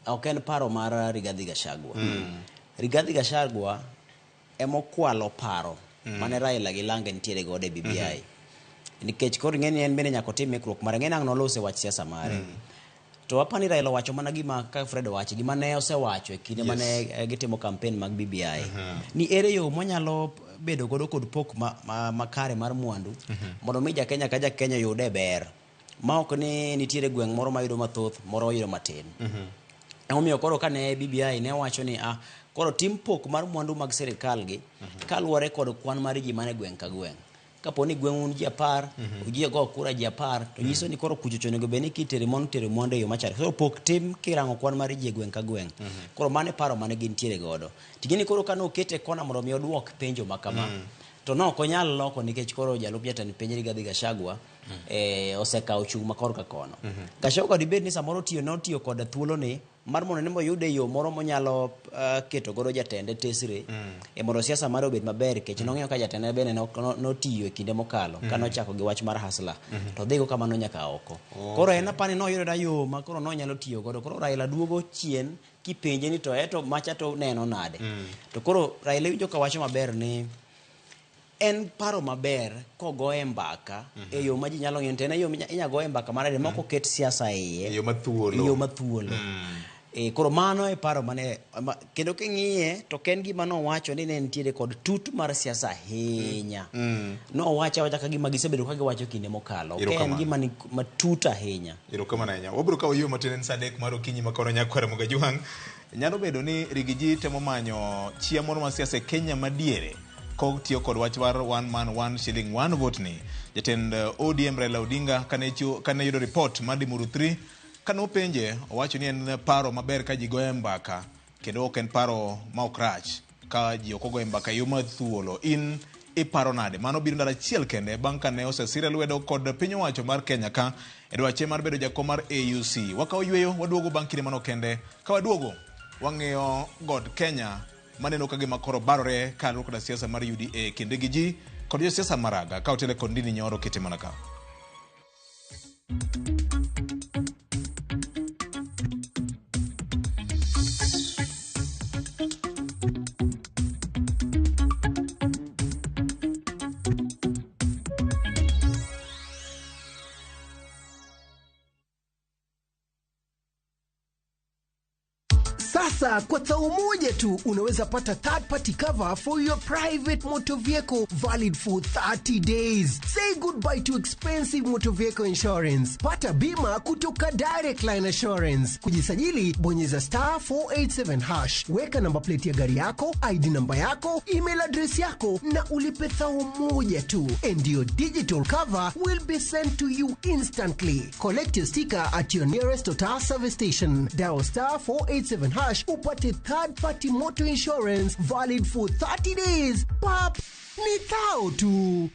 ok en paro mar Rigathi Gachagua. Rigathi Gachagua emokwalo paro mane Raila gi Lange nitiere godo e BBI. Nikech koro ing'e ni en bende nyaka otim ikruok mare. Ing'e ni ang' nolose wach siasa mare. To apani Raila owacho mana gima ka Fred owacho, gima ne osewacho e kinde mane gitimo campaign mag BBI. Ni ere yo mwanyalo bedo godo kod pok makare mar mwandu mondo mi ja Kenya ka ja Kenya oyude ber. Ma ok ni nitiere gweng' moro mayudo mathoth, moro yudo matin. Emomiyo koro kane BBI ne wacho ni koro tim pok mar mwandu mag sirikal gi kaluwore kod kwan mar ji mane gweng' ka gweng'. Kapo ni gweng' un ji 10, ji go kura ji 10, to nyiso ni koro kucho onego bed ni kitere mwandu tere mwandu e yo machal. Koro pok tim kirango kwan mar ji e gweng' ka gweng'. Koro mano e paro mane gintiere godo. Ting'e ni koro kane okete kona mondo mi oduok penjo ma kama, to ne ok onyal loko nikech koro jalup jatend piny Rigathi Gachagua osekawo chung' ma korka kono. Gachagua dibed ni samoro notiyo kod thuoloni mar mondo ni oyude yo moro monyalo keto godo jatende tesre mondo siasa mare obed maber nikech nong'iyo ka jatende bende notiyo e kinde mokalo ka nochako gi wach mar hasla to odhigo kamano nyaka oko. Koro en apani noyudo yo ma koro nonyalo tiyo godo. Koro Raila duogo chien kipenje ni to eto macha to neno nade. To koro Raila iwinjo ka wacho maber ni en paro maber kogoye mbaka e yo ma ji nyalo ng'eyo to en e yo inya goye mbaka marade ma ok oket siasa iye. E yo mathuolo. E yo mathuolo. Koro mano e paro mane kendo king'iye to ok en gima nowacho ni ne nitiere kod tut mar siasa ahinya. Nowacho awacha ka gima gisebedo ka giwacho kinde mokalo. Ok en gima ni matut ahinya. Erokamano ahinya. Wabiro kawo yo matin en sa 3 mar okinyi ma kono nyakwara Mogajuang'. Nyalo bedo ni Rigiji temo manyo chia moro mar siasa e Kenya madiere kotiyo kod wach mar one man one shilling one vote ni. Jatend ODM Raila Odinga kane yudo report mar Limuru 3 kane openje owacho ni en paro maber ka ji goyo mbaka kendo ok en paro ma ok rach ka ji ok ogoyo mbaka e yo mathuolo. In iparo nade? Mano biro ndalo achiel kende bang' kane osesire lwedo kod piny owacho mar Kenya ka e dwache mar bedo jakom mar AUC. Wakawo yweyo waduogo bang' kinde mano kende. Ka waduogo wang'iyo god Kenya maneno ka gima koro barore kaluwore koda siasa mar UDA kinde gi ji kod josiasa maraga ka otele kod Ndini Nyoro kete mana ka. Sasa kwa thao moja tu unaweza pata third party cover for your private motor vehicle valid for 30 days. Say goodbye to expensive motor vehicle insurance. Pata bima kutoka Direct Line Assurance. Kujisajili, bonyeza star 487 hash. Weka namba plate ya gari yako, ID namba yako, email address yako na ulipe thao moja tu. And your digital cover will be sent to you instantly. Collect your sticker at your nearest Total service station. Dial star 487 hash upate third party motor insurance valid for 30 days. Pap, ni thao tu.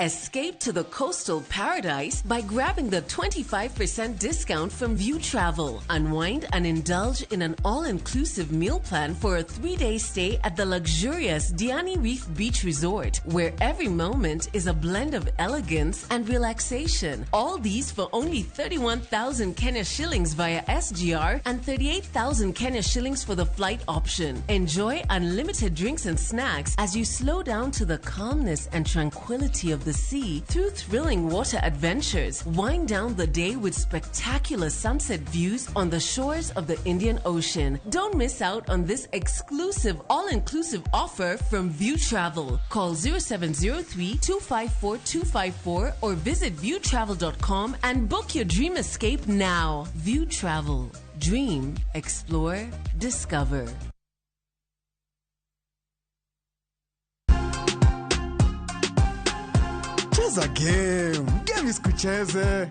Escape to the coastal paradise by grabbing the 25% discount from View Travel. Unwind and indulge in an all inclusive meal plan for a 3-day stay at the luxurious Diani Reef Beach Resort, where every moment is a blend of elegance and relaxation. All these for only 31,000 Kenya shillings via SGR and 38,000 Kenya shillings for the flight option. Enjoy unlimited drinks and snacks as you slow down to the calmness and tranquility of the sea through thrilling water adventures. Wind down the day with spectacular sunset views on the shores of the Indian Ocean. Don't miss out on this exclusive all-inclusive offer from View Travel. Call 0703 254 254 or visit viewtravel.com and book your dream escape now. View Travel. Dream, explore, discover. Cheza game, game isikucheze.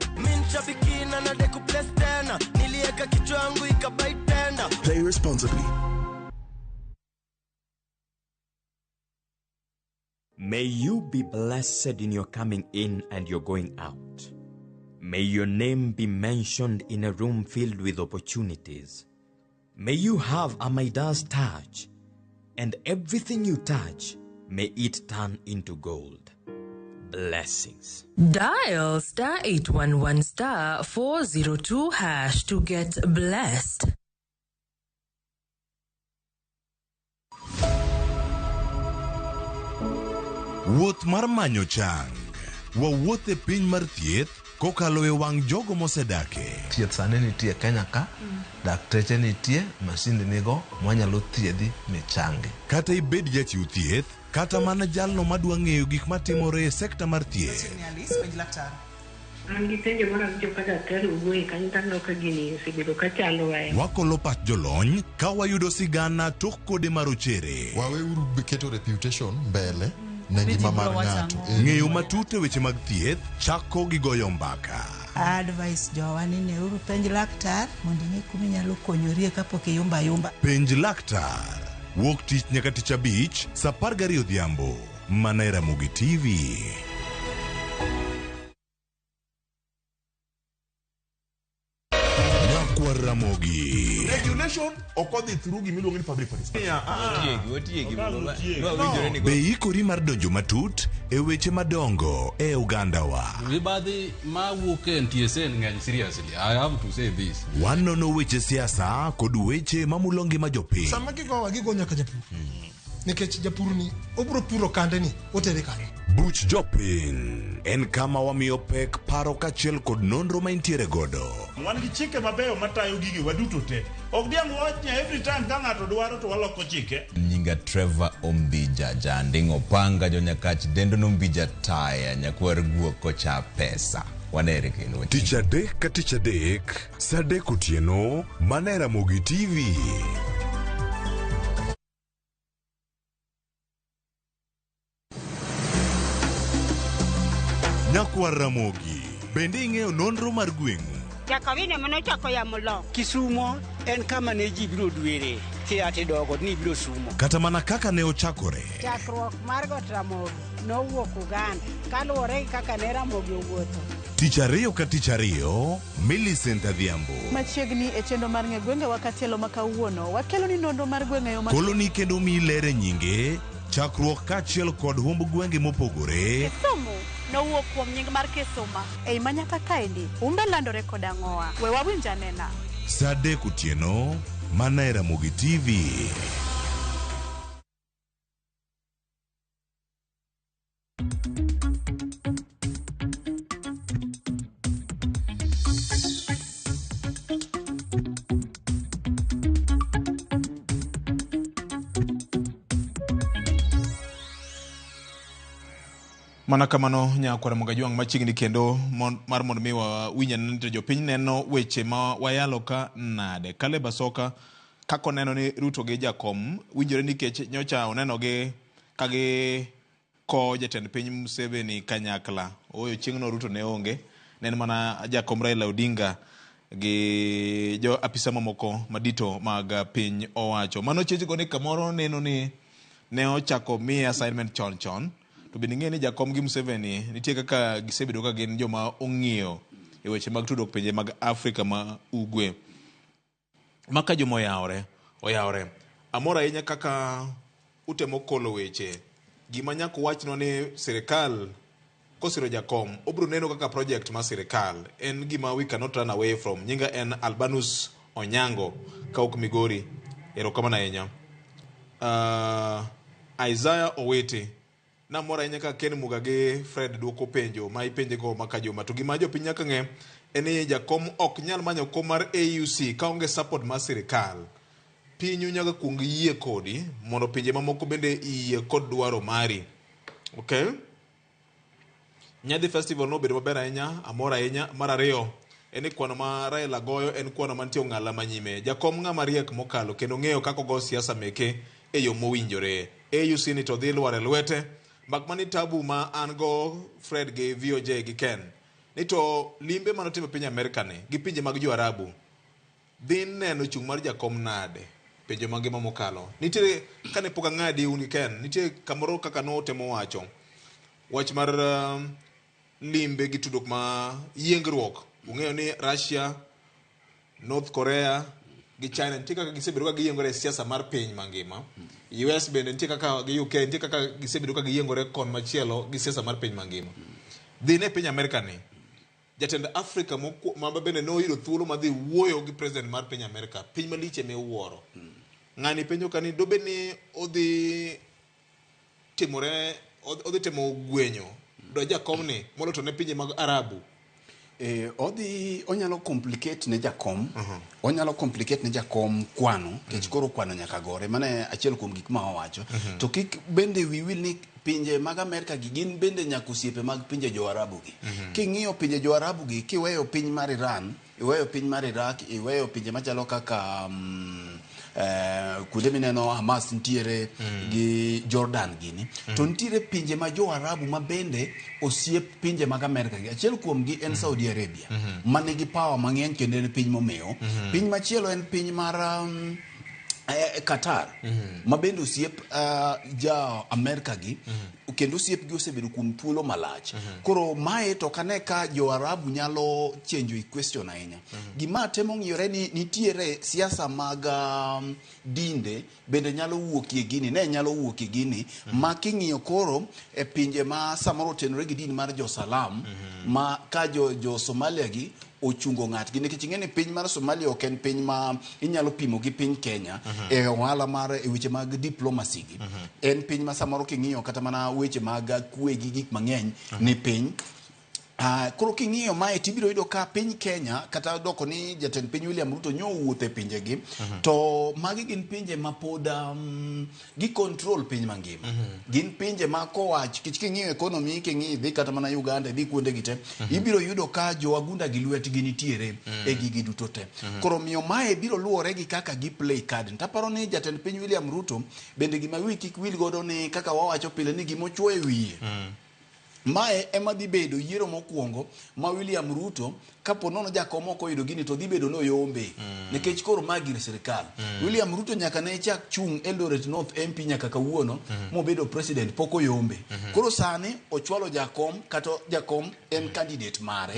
Play responsibly. May you be blessed in your coming in and your going out. May your name be mentioned in a room filled with opportunities. May you have a Midas touch, and everything you touch, may it turn into gold. Blessings. Dial star 811 star 402 hash to get blessed. Wuoth mar manyo chang. Wawuoth e piny mar thieth kokalo e wang' jogo mosedake. Thieth sani nitie Kenya ka, dakteche nitie, masinde nigo, mwanyalo thiedhi michangi. Kata ibed jachiw thieth, kata mana jalno madwa ng'eyo gik matimore e sekta mar thieth. An gi penjo mar awinjo ka daktari owuoye kanyo to aneno ka gini osebedo ka chandowa e Wakolo pach jolony ka wayudo sigana tok kode marochere. Waweuru keto reputation mbele ne ngima mar ng'ato. Ng'eyo matut e weche mag thieth chako gi goyo mbaka. Advice jowa ni neuru penj laktar mondo ing'e kuma inyalo konyorie kapok iyumba ayumba. Penj laktar. Wuok tich nyaka tich abich, saa 12 odhiambo. Mana e Ramogi TV. Nyakwar Ramogi. Regulation ok odhi through gimiluongo ni public participation. Otiegi, otiegi. Be ikori mar donjo matut e weche madongo e ogandawa? Mibadhi mawuok e NTSA ng'eny seriously. I have to say this. Wanono weche siasa kod weche mamulo ngima jopiny. Sama gigowa gigo nyaka japur. Nikech japur ni obiro puro kande ni otere kanye. Buch jopiny en kama wamiyo pek paro kaachiel kod nonro ma intiere godo. Wan gi chike mabeyo matayo gigi waduto te. Ok diang' wach ni every time ka ng'ato dwaro to waloko chike. Nyinga Trevor Ombija Janding Opanga jonyakach dendo nombija taya nyakwar guok kocha pesa. Wanere kendo. Tich adek ka tich adek, saa adek otieno, mana e Ramogi TV. Nyakwar Ramogi, bende ing'eyo nonro mar gweng'u? Jakawine manochako yamo lo. Kisumo en kama ne ji biro dwere. Kia tidogo ni biro sumo. Kata mana kaka ne ochakore. Chakruok mar got Ramogi nowuok Uganda kaluwore gi kaka ne Ramogi owuotho. Tich ariyo ka tich ariyo, Millicent Adhiambo. Machiegni e chenro mar ng'e gwengewa katielo ma kawuono, wakelo ni nonro mar gweng' e yo ma Koloni kendo miyi ler e nyinge, chakruok kaachiel kod humb gwenge mopogore. Kisumu nowuok kuom nying mar Kisuma. Ei manyaka kaendi, humbe landore kod ang'owa. We wawinj anena. Saa adek otieno, mana e Ramogi TV. Mana kamano nyakwar Ramogi Ajwang' machiegni kendo mar mondo mi wawinj anena to jopiny neno weche ma wayalo ka nade. Caleb Asoka kaka oneno ni Ruto gi Jakom winjore nikech nyocha oneno gi ka gi ko jatend piny Museveni kanyakla. Ooyo chieng'no Ruto ne onge, ne en mana Jakom Raila Odinga gi jo apisa mamoko madito mag piny owacho. Mano chechego ni kamoro neno ni ne ochako miye assignment chon chon. To bende ing'e ni Jakom gi Museveni nitie kaka gisebedo ka gin joma ong'iyo e weche mag tudruok pinje mag Afrika ma Ugwe. Maka joma oyawore, oyawore. Amor ahinya kaka utemo kolo weche. Gima nyaka wachnwa ni sirikal kosiro Jakom, obiro neno kaka project mar sirikal. En gima we cannot run away from. Nyinga en Albanus Onyango, kawuok Migori. Erokamano ahinya. Isaiah Owiti. Namor ahinya ka Ken Muga gi Fred duoko penjo ma ipenje go ma ka juma. To gima jopiny nyaka ng'e en ni Jakom ok nyal manyo kom mar AUC kaonge support mar sirikal. Pinyu nyaka kuong yie kodi mondo pinje mamoko bende yie kod dwaro mari. Okay? Nyadhi Festival nobedo maber ahinya, amor ahinya. Mar ariyo, en ni kwano ma Raila goyo en kwano mantie ong'ala manyime. Jakom ng'ama riek mokalo kendo ng'eyo kaka ogo siasa meke e yo mowinjore. AUC ni to dhi lwar e lwete. Mak mani tabu ma an go Fred gi VOJ gi Ken ni to limbe manotimo e piny Amerka ni gi pinje mag jo Arabu dhi neno chung' mar Jakom nade penjo mangima mokalo. Nitiere kane pok ang'adi un gi Ken, nitie kamoro kaka notemo wacho wach mar limbe gi tudruok ma yiengruok. Ung'eyo ni Russia, North Korea gi China nitie kaka gisebedo ka giyiengore e siasa mar piny mangima. US bende nitie kaka gi UK nitie kaka gisebedo ka giyiengore kon machielo gi siasa mar piny mangima. Dhi ne piny Amerika ni jatend Afrika ma bende noyudo thuolo mar dhi wuoyo gi president mar piny Amerika, piny malich emiwuoro. Ng'ani penjo ka ni dobed ni odhi timore odhi temo gwenyo do Jakom ni molo to ne pinje mag Arabu. Odhi onyalo complicate ne Jakom. Onyalo complicate ne Jakom kwano, nikech koro kwano nyaka gore. Mano e achiel kuom gik ma owacho. To kik bende wiyi wil ni pinje mag Amerika gi gin bende nyaka osiepe mag pinje jo Arabu gi. King'iyo pinje jo Arabu gi, kiweyo piny mar Iran, iweyo piny mar Iraq, iweyo pinje machalo kaka kuonde mineno Hamas nitiere gi Jordan gini, to nitiere pinje ma jo Arabu ma bende osiep pinje mag Amerika gi. Achiel kuom gi en Saudi Arabia, ma nigi power mang'eny kendo en piny momewo. Piny machielo en piny mar Qatar, ma bende osiep ja Amerika gi, kendo osiep gi osebedo kuom thuolo malach. Koro mae to kane ka jo Arabu nyalo change equation ahinya. Gima temo ng'iyore ni nitiere siasa mag dinde bende nyalo wuokie gini, ne nyalo wuokie gini, ma king'iyo koro e pinje ma samoro otenore gi din mar jo Salam, ma ka jo Somalia gi ochungo ng'atgi, nikech ing'e ni piny mar Somalia ok en piny ma inyalo pimo gi piny Kenya e ohala mar e weche mag diplomacy gi. En piny ma samoro king'iyo kata mana weche mag kwe gi gik mang'eny ni piny. Koro king'iyo mae tibiro yudo ka piny Kenya kata doko ni jatend piny William Ruto nyo owuotho e pinjegi, to magi gin pinje ma pod gi control piny mangima. Gin pinje ma kowach, kech king'iyo economy, king'iyo idhi kata mana Uganda, idhi kuonde gi te, ibiro yudo ka jo wagunda gi lwetgi nitiere e gigi duto te. Koro miyo mae biro luwore gi kaka gi play card. Taparo ni jatend piny William Ruto bende gima wi kik wil godo ni kaka wawacho pile ni gima ochuo e wiye. Mae ema dhi bedo yiero mokwongo ma William Ruto kapo nono Jakom ok oyudo gini to dhi bedo ni oyombe. Nikech koro ma gir sirikal. William Ruto nyaka ne chak chung' Eldoret North MP nyaka kawuono mobedo president pok oyombe. Koro sani ochwalo Jakom kata Jakom en candidate mare.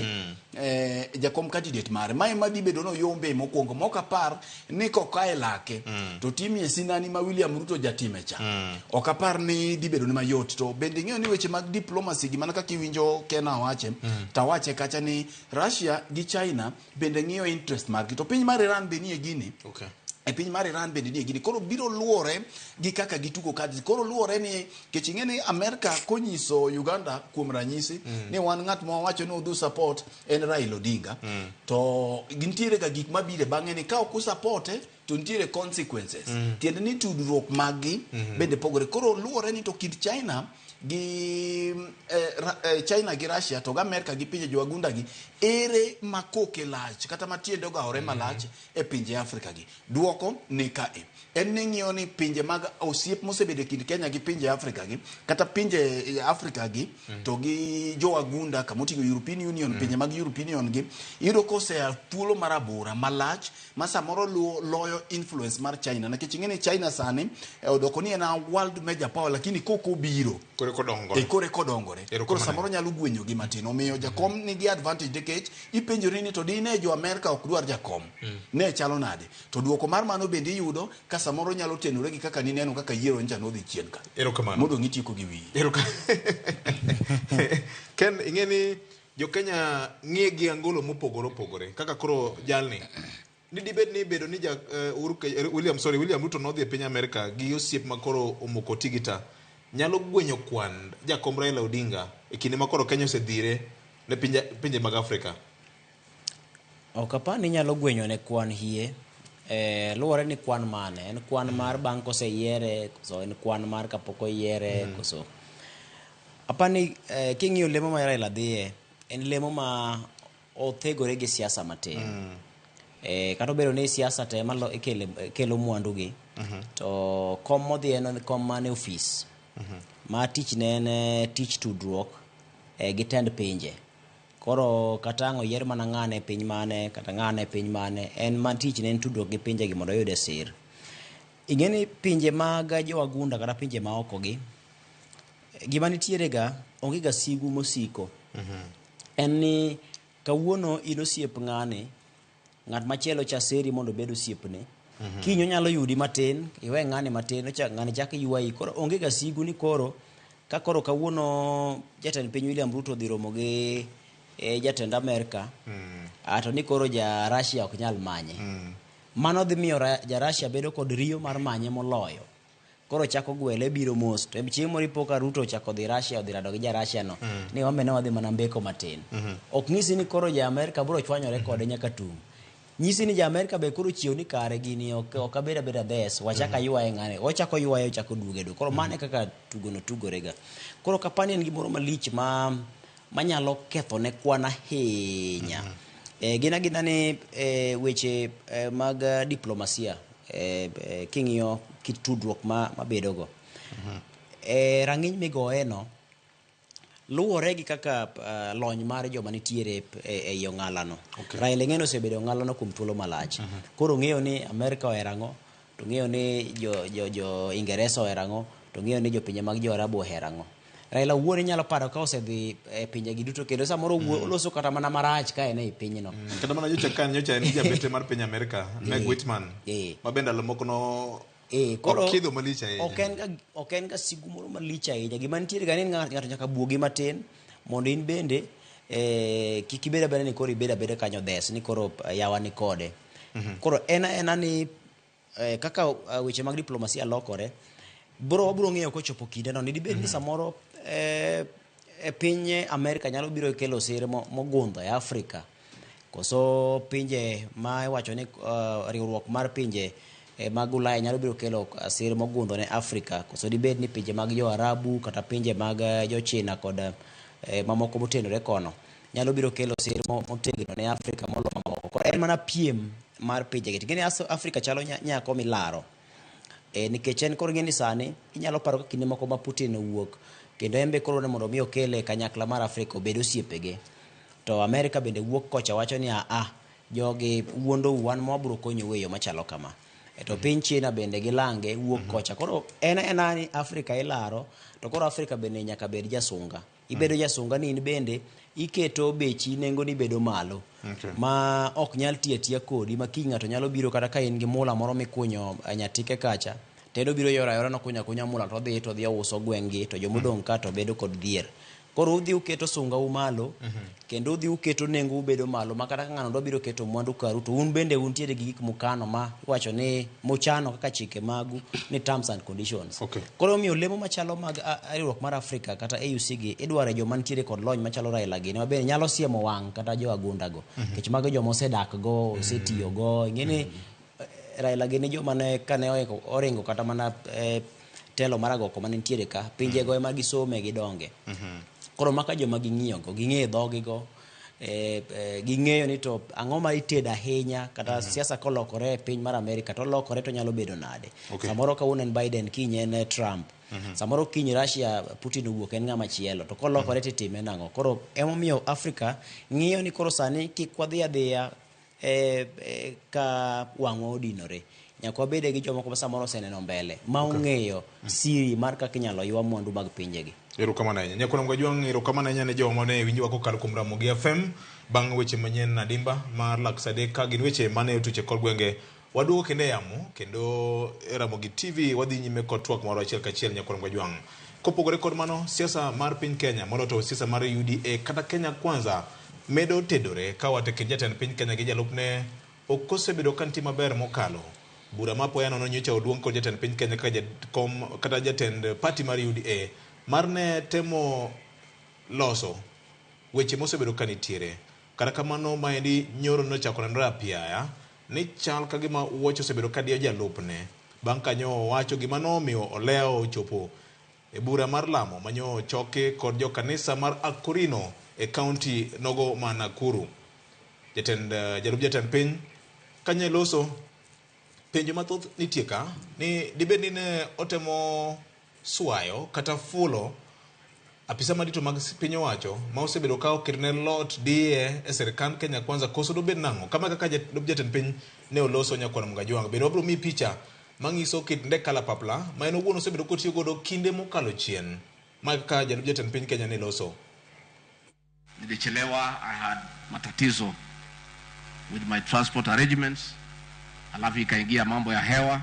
Jakom candidate mare. Mae ema dhi bedo ni oyombe mokwongo. Mok apar ni kokae lake to timie sinani ma William Ruto jatime cha. Ok apar ni dhi bedo ni mayot. To bende ing'eyo ni weche mag diplomacy gi mana kaka iwinjo Kena wache, tawache kacha ni Russia gi China bende ng'iyo interest margi. To piny mar Iran be nie gini. E piny mar Iran bende nie gini. Koro biro luwore gi kaka gitugo cards. Koro luwore ni kech ing'e ni Amerika konyiso Uganda kuom ranyisi ni wan ng'at ma wawacho ni udhi support en Raila Odinga. To gintiere ga gik mabiro bang'e ni ka ok usupporte to nitiere consequences. Tiende ni tudruok maggi bende pogore. Koro luwore ni to kind China gi China gi Russia to gi Amerika gi pinje jowagunda gi ere ma koke lach kata ma tiende ogawore malach e pinje Afrika gi. Duoko ni kae. En ni ng'iyo ni pinje mag osiep mosebedo e kind Kenya gi pinje Afrika gi kata pinje Afrika gi to gi jowagunda kamoting'o European Union, pinje mag European Union gi iyudo kosea thuolo mar abora malach ma samoro loyo influence mar China. Nikech ing'e ni China sani odoko ni en a world major power lakini kok obiro. Koro kodongore. E, koro eka odongore. Koro samoro nyalo gwenyo gi matin. Omiyo jakom nigi advantage nikech ipenjori ni to dine jo Amerka ok dwar jakom. Ne chalo nade? To duoko mar mano bende iyudo ka samoro nyalo tenore gi kaka nineno kaka yiero ncha nodhi chien ka. Erokamano. Modong' itieko gi wiyi. Ken, ing'e ni jo-Kenya ng'iye gi angolo mopogore opogore kaka koro jalni ni dibed ni bedo ni ja Uhuru William, sorry, William Ruto nodhi e piny Amerika gi osiep ma koro omoko tigita nyalo gwenyo kwand jakom Raila Odinga e kinde ma koro Kenya osedhire ne pinje mag Afrika. Ok apar ni nyalo gwenyo ne kwan hie. Luwore ni kwan mane. En kwan mar bang' koseyiere, koso en kwan mar kapok oyiere, koso. Apar ni king'iyo lemo ma Raila dhiye, en lemo ma othegore gi siasa matin. Kata obedo ni siasa to ema kelo mwandu gi, to kom modhi en kom mane ofis. Ma tich ne en tich tudruok gi tend pinje. Koro kata ang' oyier mana ng'ane piny mane, kata ng'ane piny mane, en ma tich ne en tudruok gi pinje gi mondo oyude sir. Ing'e ni pinje mag jowagunda kata pinje ma oko gi, gima nitiere ga, onge ga sigu mosiko. En ni kawuono in osiep ng'ane, ng'at machielo cha seri mondo obed osiepne. Kiny onyalo yudi matin, iwe ng'ane matin, ng'ane chak ywayi. Koro onge ga sigu ni koro, ka koro kawuono jatend piny William Ruto odhi romo gi jatend Amerka, to ni koro ja Russia ok nyal manye. Mano dhi miyo ja Russia bedo kod riyo mar manye moloyo. Koro chako gwele biro mos. To chieng' moro ipo ka Ruto ochako dhi Russia, odhi rado gi ja Russia no. Ni wambe ne wadhi mana mbeko matin. Ok nyisi ni koro ja Amerka biro chwanyore kode nyaka tung'. Nyisi ni ja Amerka be koro chiew ni kare gini ok abed abeda dhes, wachak aywaye ng'ane. Ochako ywaye, ochako duoge duoge. Koro mano e kaka tugono tugore ga. Koro kapani en gimoro malich ma manyalo ketho ne kwan ahinya. Gin agina ni weche mag diplomasia king'iyo kit tudruok mabedogo. Rang'iny migoye no luwore gi kaka lony mar joma nitiere ei ong'ala no. Raila ing'e ni osebedo e ong'ala no kuom thuolo malach. Koro ong'eyo ni Amerka ohero ang'o, to ong'eyo ni jo Ingeresa ohero ang'o, to ong'eyo ni jopinje mag jo Arabu ohero ang'o. Raila owuon inyalo paro ka osedhi e pinje gi duto kendo samoro oloso kata mana marach ka en ei pinyno. Kata mana nyocha ka nyocha en jabete mar piny Amerika, Meg Whitman, ma bende ndalo moko no Koro okidho malich ahinya. Ok en ga sigu moro malich ahinya. Gima nitiere ga ni ng'ato nyaka buogi matin mondo in bende kik ibed abeda ni koro ibed abeda kanyo dhes ni koro yawa ni kode. Koro en aena ni kaka weche mag diplomasia lokore, wabiro ng'eyo kochopo kindeno ni dibed ni samoro e piny Amerika nyalo biro kelo sir mogundho e Afrika, koso pinje ma iwacho ni riwruok mar pinje mag Ulaya nyalo biro kelo sir mogundho ne Afrika, koso dibed ni pinje mag jo Arabu kata pinje mag jo China kod mamoko motenore kono nyalo biro kelo sir motegno ne Afrika moloyo mamoko. Koro en mana piem mar pinje gi. Ting'e ni Afrika chalo nyako milaro. Nikech en koro ing'e ni sani inyalo paro ka kinde moko ma Putin owuok kendo en be koro ne mondo mi okele kanyakla mar Afrika obed osiepege. To Amerika bende wuok kocha wacho ni a jogi wuondou wan ma wabiro konyou e yo machalo kama. To piny China bende gilange wuok kocha. Koro en ena ni Afrika ilaro to koro Afrika bende nyaka bed jasunga. Ibedo jasunga ni in bende iketo bechi nengoni bedo malo. Ma ok nyal tiyo atiya kodi ma kiny ng'ato nyalo biro kata ka in gi mula moro mikunyo nyatike kacha to en obiro yoro ayora nokunyo akunya mula to odhi to odhi ouso gweng' gi to jomodong' ka to bedo kod dhier. Koro udhi uketo sunga u malo kendo udhi uketo nengo ubedo malo ma kata ka ng'ano dwa biro keto mwandu karu to un bende untiere gi gik mukano ma iwacho ni muchano kaka chike magu ni terms and conditions. Koro omiyo lemo machalo mag riwruok mar Afrika kata AUC gi idwaro joma nitiere kod lony machalo Raila gini ma bende nyalo siemo wang' kata jo agunda go. Nikech mago joma osedak go, osetiyo go. Ing'e ni Raila gini joma ne kane oringo kata mana telo mar agoko mane nitiere ka, pinje go ema gisome gidonge. Koro maka joma ging'iyo go, ging'eyo dhogi go, ging'eyo ni to ang'o ma itedo ahinya kata siasa kolokore e piny mar Amerika to olokore to nyalo bedo nade. Samoro kawuono en Biden, kiny en Trump. Samoro kiny Russia Putin owuok en ng'ama chielo to kolokore titime nang'o. Koro emomiyo Afrika ng'iyo ni koro sani kik wadhi adhiya ka wang'wa odinore. Nyaka wabede gi jomoko ma samoro oseneno mbele ma ong'eyo siri mar kaka inyalo ywa mwandu mag pinjegi. Erokamano ahinya. Nyakwar Mgajwang', erokamano ahinya ne jowa mane winjowa kokalo kuom Ramogi FM bang' weche manyien adimba mar lak sa adek ka gin weche mane otuch e kor gwenge. Waduogo kendo e yamo kendo e Ramogi TV wadhi nyime kod twak marwa achiel kachiel Nyakwar Mgajwang'. Kopogore kod mano, siasa mar piny Kenya moloyo to siasa mar UDA kata Kenya Kwanza medo tedore ka wate kind jatend piny Kenya gi jalupne ok osebedo ka nitie maber mokalo. Bura ma apoya nono nyocha oduong kod jatend piny Kenya kaka jakom kata jatend party mar UDA mar ne temo loso weche mosebedo ka nitiere. Kata kamano maendi nyoro nochako nenore apiaya ni chal ka gima wuoche osebedo ka diyo jalupne. Bang' kanyo owacho gima nomiyo olewo ochopo e bura mar lamo manyo choki kod jokanisa mar Akorino e kaunti nogo ma Nakuru. Jatend jalup jatend piny kanyo e loso penjo mathoth nitie ka ni dibed ni ne otemo swayo kata fulo apisa madito mag piny owacho ma osebedo ka oketne lot diye e sirkand Kenya Kwanza koso dobed nang'o? Kama kaka jalup jatend piny ne oloso Nyakwar Mgajwang'. Bende wabiro miyi picha manyiso kit ndek kalapapla ma en owuon osebedo kotiyo godo kinde mokalo chien. Ma kaka jalup jatend piny Kenya ne loso. Nilichelewa, I had matatizo with my transport arrangements, alafu ikaingia mambo ya hewa,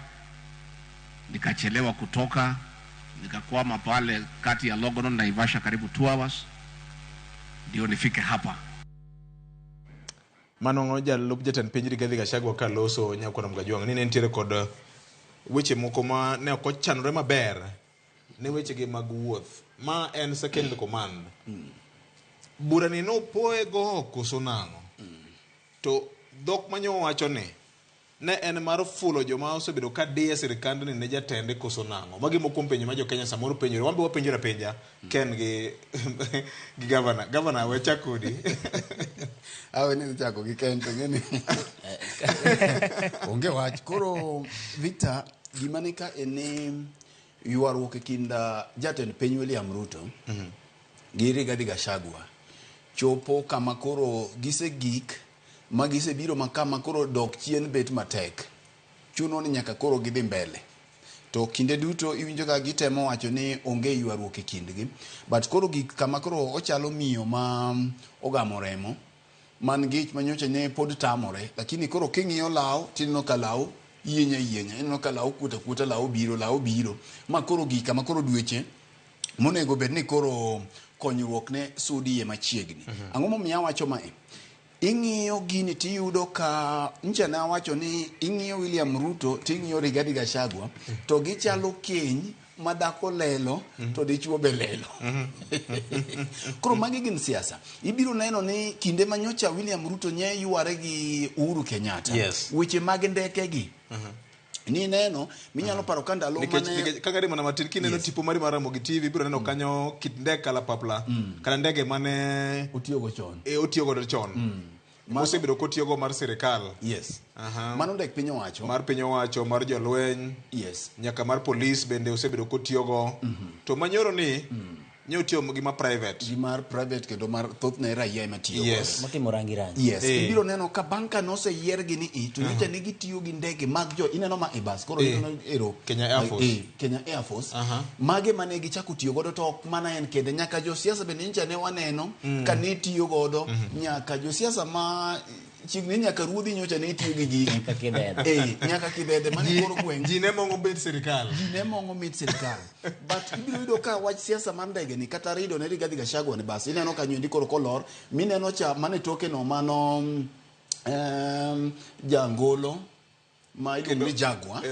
nikachelewa kutoka, nikakwama pale kati ya Longonot na Naivasha karibu 2 hours ndio nifike hapa. Mano jalup jatend piny Rigathi Gachagua ka loso Nyakwar Mgajwang' ni ne nitiere kod weche moko ma ne ok ochanore maber ne wechege mag wuoth. Ma en second command. Bura ni nopoye go koso nang'o? To dhok manyo wacho ni ne en mar fulo joma osebedo ka diye sirkandni ne jatende koso nang'o? Magi moko kuom penjo ma jo Kenya samoro penjore. Wan be wapenjore apenja Ken gi gi gavana. Gavana we chak kodi. Awe ni chako gi Ken to ng'eni. Onge wach. Koro Victor, gima ni ka en ni ywaruok e kind jatend piny William Ruto gi Rigathi Gachagua chopo kama koro gisegik ma gisebiro ma kama koro dok chien bet matek. Chuno ni nyaka koro gidhi mbele. To kinde duto iwinjo ka gitemo wacho ni onge ywaruok e kindgi. But koro gik kama koro ochalo miyo ma ogamo remo man gi ich manyocha ne pod tamore, lakini koro king'iyo law tineno ka law yienya yienya, ineno ka law kuota kuota, law biro, law biro, ma koro gik kama koro dweche monego bed ni koro konyruok ne sudie machiegni. Ang'o momiyo awacho mae? Ing'iyo gini tiyudo ka ncha ne awacho ni ing'iyo William Ruto ting'iyo Rigathi Gachagua to gichalo keny ma dhako lelo to dichuo be lelo. Koro magi gin siasa. Ibiro neno ni kinde manyocha William Ruto nye yware gi Uhuru Kenyatta. Weche mag ndeke gi. Ni neno minyalo paro ka ndalo mane nikech kaka di mana matin kineno tipo mari mar Ramogi TV ibiro neno kanyo kit ndek kalapapla kata ndege mane otiyogo chon. Otiyogo chon. Mosebedo kotiyogo mar sirikal. Yes. Mano ndek piny owacho. Mar piny owacho, mar jolweny. Yes. Nyaka mar polis bende osebedo kotiyogo. To manyoro ni nye otiyo gi ma private. Gi mar private kendo mar thothne raia ema tiyo Yes. godo. Motimo rangi rangi. Yes. Ibiro neno ka bang' ka noseyiergi ni i to nyocha ne gitiyo gi ndege mag jo ineno ma e bas koro ineno ero Kenya Air Force. Kenya Air Force. Mage mane gichako tiyo godo to ok mana en kende, nyaka josiasa bende nyocha ne waneno ka ne tiyo godo, nyaka josiasa ma chiegni nyaka ruodhi nyocha ne tiyo gi gigi. Nyaka kidhedhe. Nyaka kidhedhe mane koro gweng'. Ji ne mongo bet sirikal. Ji ne mongo mit sirikal. But ibiro yudo ka wach siasa mar ndege ni kata rido ne Rigathi Gachagua ni bas ineno ka nyoendi koro kolor mineno cha mane toke no mano jangolo ma iluongo ni Jaguar.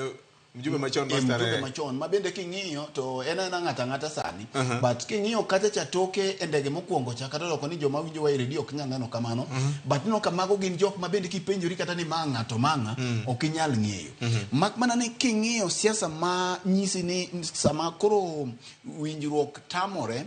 Mjumbe machon mar Mjumbe Starehe. machon ma bende king'iyo to en aena ng'ato ang'ata sani. But king'iyo kacha cha toke e ndege mokwongo cha kata doko ni joma winjo wa e redio ok nyal neno kamano. But ineno ka mago gin jok ma bende kipenjori kata ni ma ng'ato ma ng'a ok inyal ng'eyo. Mak mana ni king'iyo siasa ma nyisi ni sama koro winjruok tamore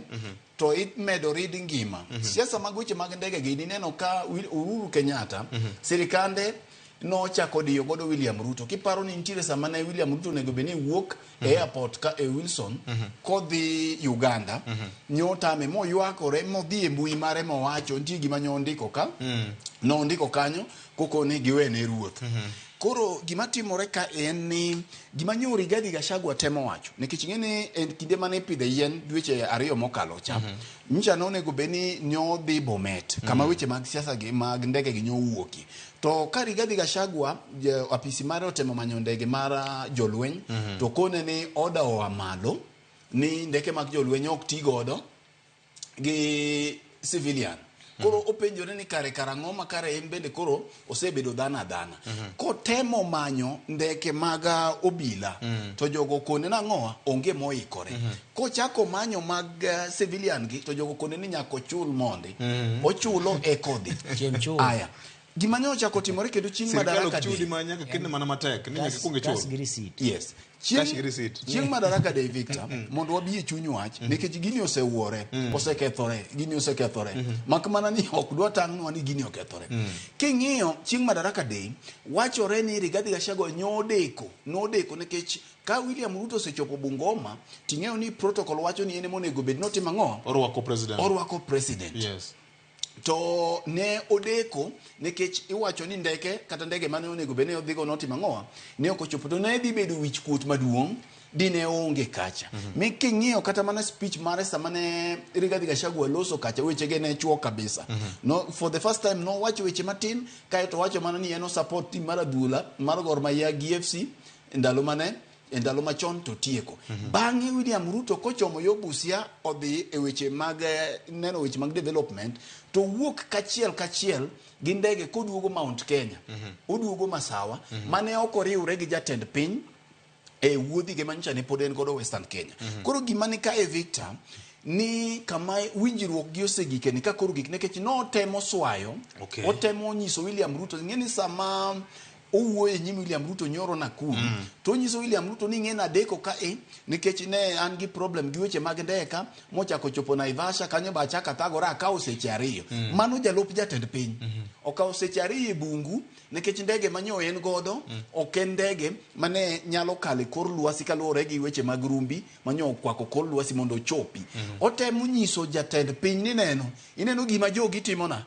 to imedo rid ngima. Siasa mag weche mag ndege gi ineno ka Uhuru Kenyatta sirikande nochako diyo godo William Ruto. Kiparo ni nitiere sama ne William Ruto onego bed ni wuok e airport ka e Wilson kodhi Uganda, nyotame moywakore modhi e mbui mare mowacho nitie gima nyondiko ka nondiko kanyo kokone giwene ruoth. Koro gima timore ka en ni gima nyo Rigathi Gachagua temo wacho nikech ing'e ni e kinde mane ipidhe yien dweche ariyo mokalo cha nyocha nonego bed ni nodhi Bomet kama weche mag siasa gi mag ndege gi nyowuokie. To ka Rigathi Gachagua apisi mare otemo manyo ndege mar jolweny to kone ni order oa malo ni ndeke mag jolweny ok ti godo gi civilian. Koro openjore ni kare karang'o ma kare en bende koro osebedo dhano adhana. Kotemo manyo ndeke mag obila to jogo kone nang'owa onge moikore. Kochako manyo mag civilian gi to jogo kone ni nyaka ochul mondi. Ochulo eka odhi. Aya. Gima ne ochako timore kendo chieng' Sirkal ok Madaraka chudi Day. ma nyaka ketne mana matek ni nyaka ikuong ichul. Cash gi receipt. Yes. Cash gi receipt. Chieng' Madaraka Day Victor, mondo wabi e chuny wach, nikech gini osewuore, osekethore, gini osekethore. Mak mana ni ok dwa tang'nwa ni gini okethore. King'iyo chieng' Madaraka Day, wachore ni Rigathi Gachagua nyodeko, nodeko nikech ka William Ruto osechopo Bungoma, ting'eyo ni protocol wacho ni en ema onego bed ni otimo ang'o? Orwako president. Orwako president. Yes. To ne odeko nikech iwacho ni ndeke kata ndege mane onego bed ni odhigo notimo ang'owa ne ok ochopo to ne dhi bedo wich kuot maduong' dine oonge kacha. Mi king'iyo kata mana speech mare sama ne Rigathi Gachagua loso kacha wechege ne chuok kabisa. No, for the first time nowacho weche matin kaeto owacho mana ni en o support team mar adhula mar Gor Mahia gi FC ndalo mane e ndalo machon to tieko. Bang'e William Ruto kochomo yo Busia odhi e weche mag neno weche mag development to wuok kachiel kachiel gi ndege koduogo Mount Kenya. Oduogo Masawa mane ok oriwre gi jatend piny e wuodhige manyocha ne pod en godo Western Kenya. Koro gima ni kae Victor ni kama winjruok gi osegike ni ka koro gik nikech notemo swayo otemo nyiso William Ruto ing'e ni sama owuoyo e nyim William Ruto nyoro Nakuru to onyiso William Ruto ni ing'e nadeko ka e nikech ne an gi problem gi weche mag ndeka mochako chopo Naivasha kanyo ba achako athagora akawo seche ariyo. Mano jalup jatend piny okawo seche ariyo e bungu nikech ndege manyo en godo ok en ndege mane nyalo kalo e kor lwasi kaluwore gi weche mag rumbi manyo okwako kor lwasi mondo ochopi. Otemo nyiso jatend piny ni neno ineno gima jogi timona.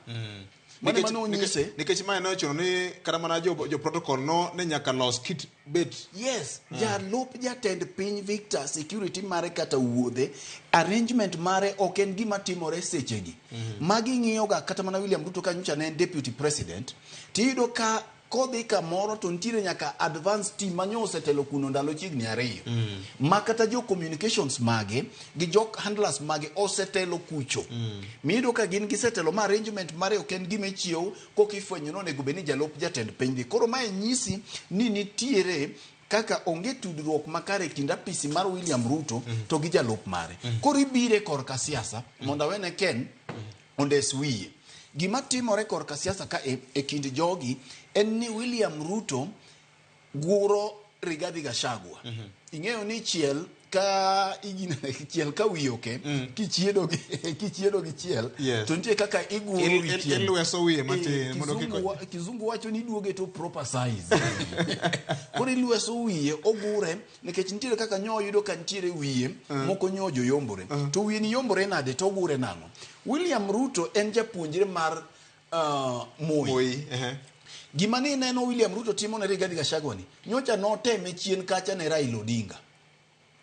Mano mane onyise. Nikech mae ne ochuno ni kata mana jo protocol no ne nyaka los kit bet. Yes, jalup jatend piny Victor security mare kata wuodhe arrangement mare ok en gima timore sechegi. Magi ng'iyoga kata mana William Ruto ka nyocha ne en deputy president tiyudo ka kodhi kamoro to nitiere nyaka advance team manyo osetelo kuno ndalo chiegni ariyo. Ma kata jo communications mage gi jo handlers mage osetelo kucho. Miyudo ka gin gisetelo ma arrangement mare ok en gima ichiew koka ifwenyo ni onego bed ni jalup jatend piny dhi. Koro mae nyisi ni nitiere kaka onge tudruok makare e kind apisi mar William Ruto to gi jalup mare. Koro ibire korka siasa mondo awene Ken ondes wiye. Gima timore korka siasa ka e kind jogi en ni William Ruto guro Rigathi Gachagua. Ing'eyo ni chiel ka igine chiel ka wiye oke kichiedo gi chiel to nitie kaka iguro wi chiel. Ilweso wiye matin mondo kik Kizungu wacho ni iduoge to proper size. Koro ilweso wiye ogure nikech nitiere kaka nyo yudo ka nitiere wiye moko nyo joyombore. To wiye ni yombore nade to ogure nang'o? William Ruto en japuonjre mar Moi. Gima ni neno William Ruto timo ne Rigathi Gachagua ni nyocha noteme chien kacha ne Raila Odinga.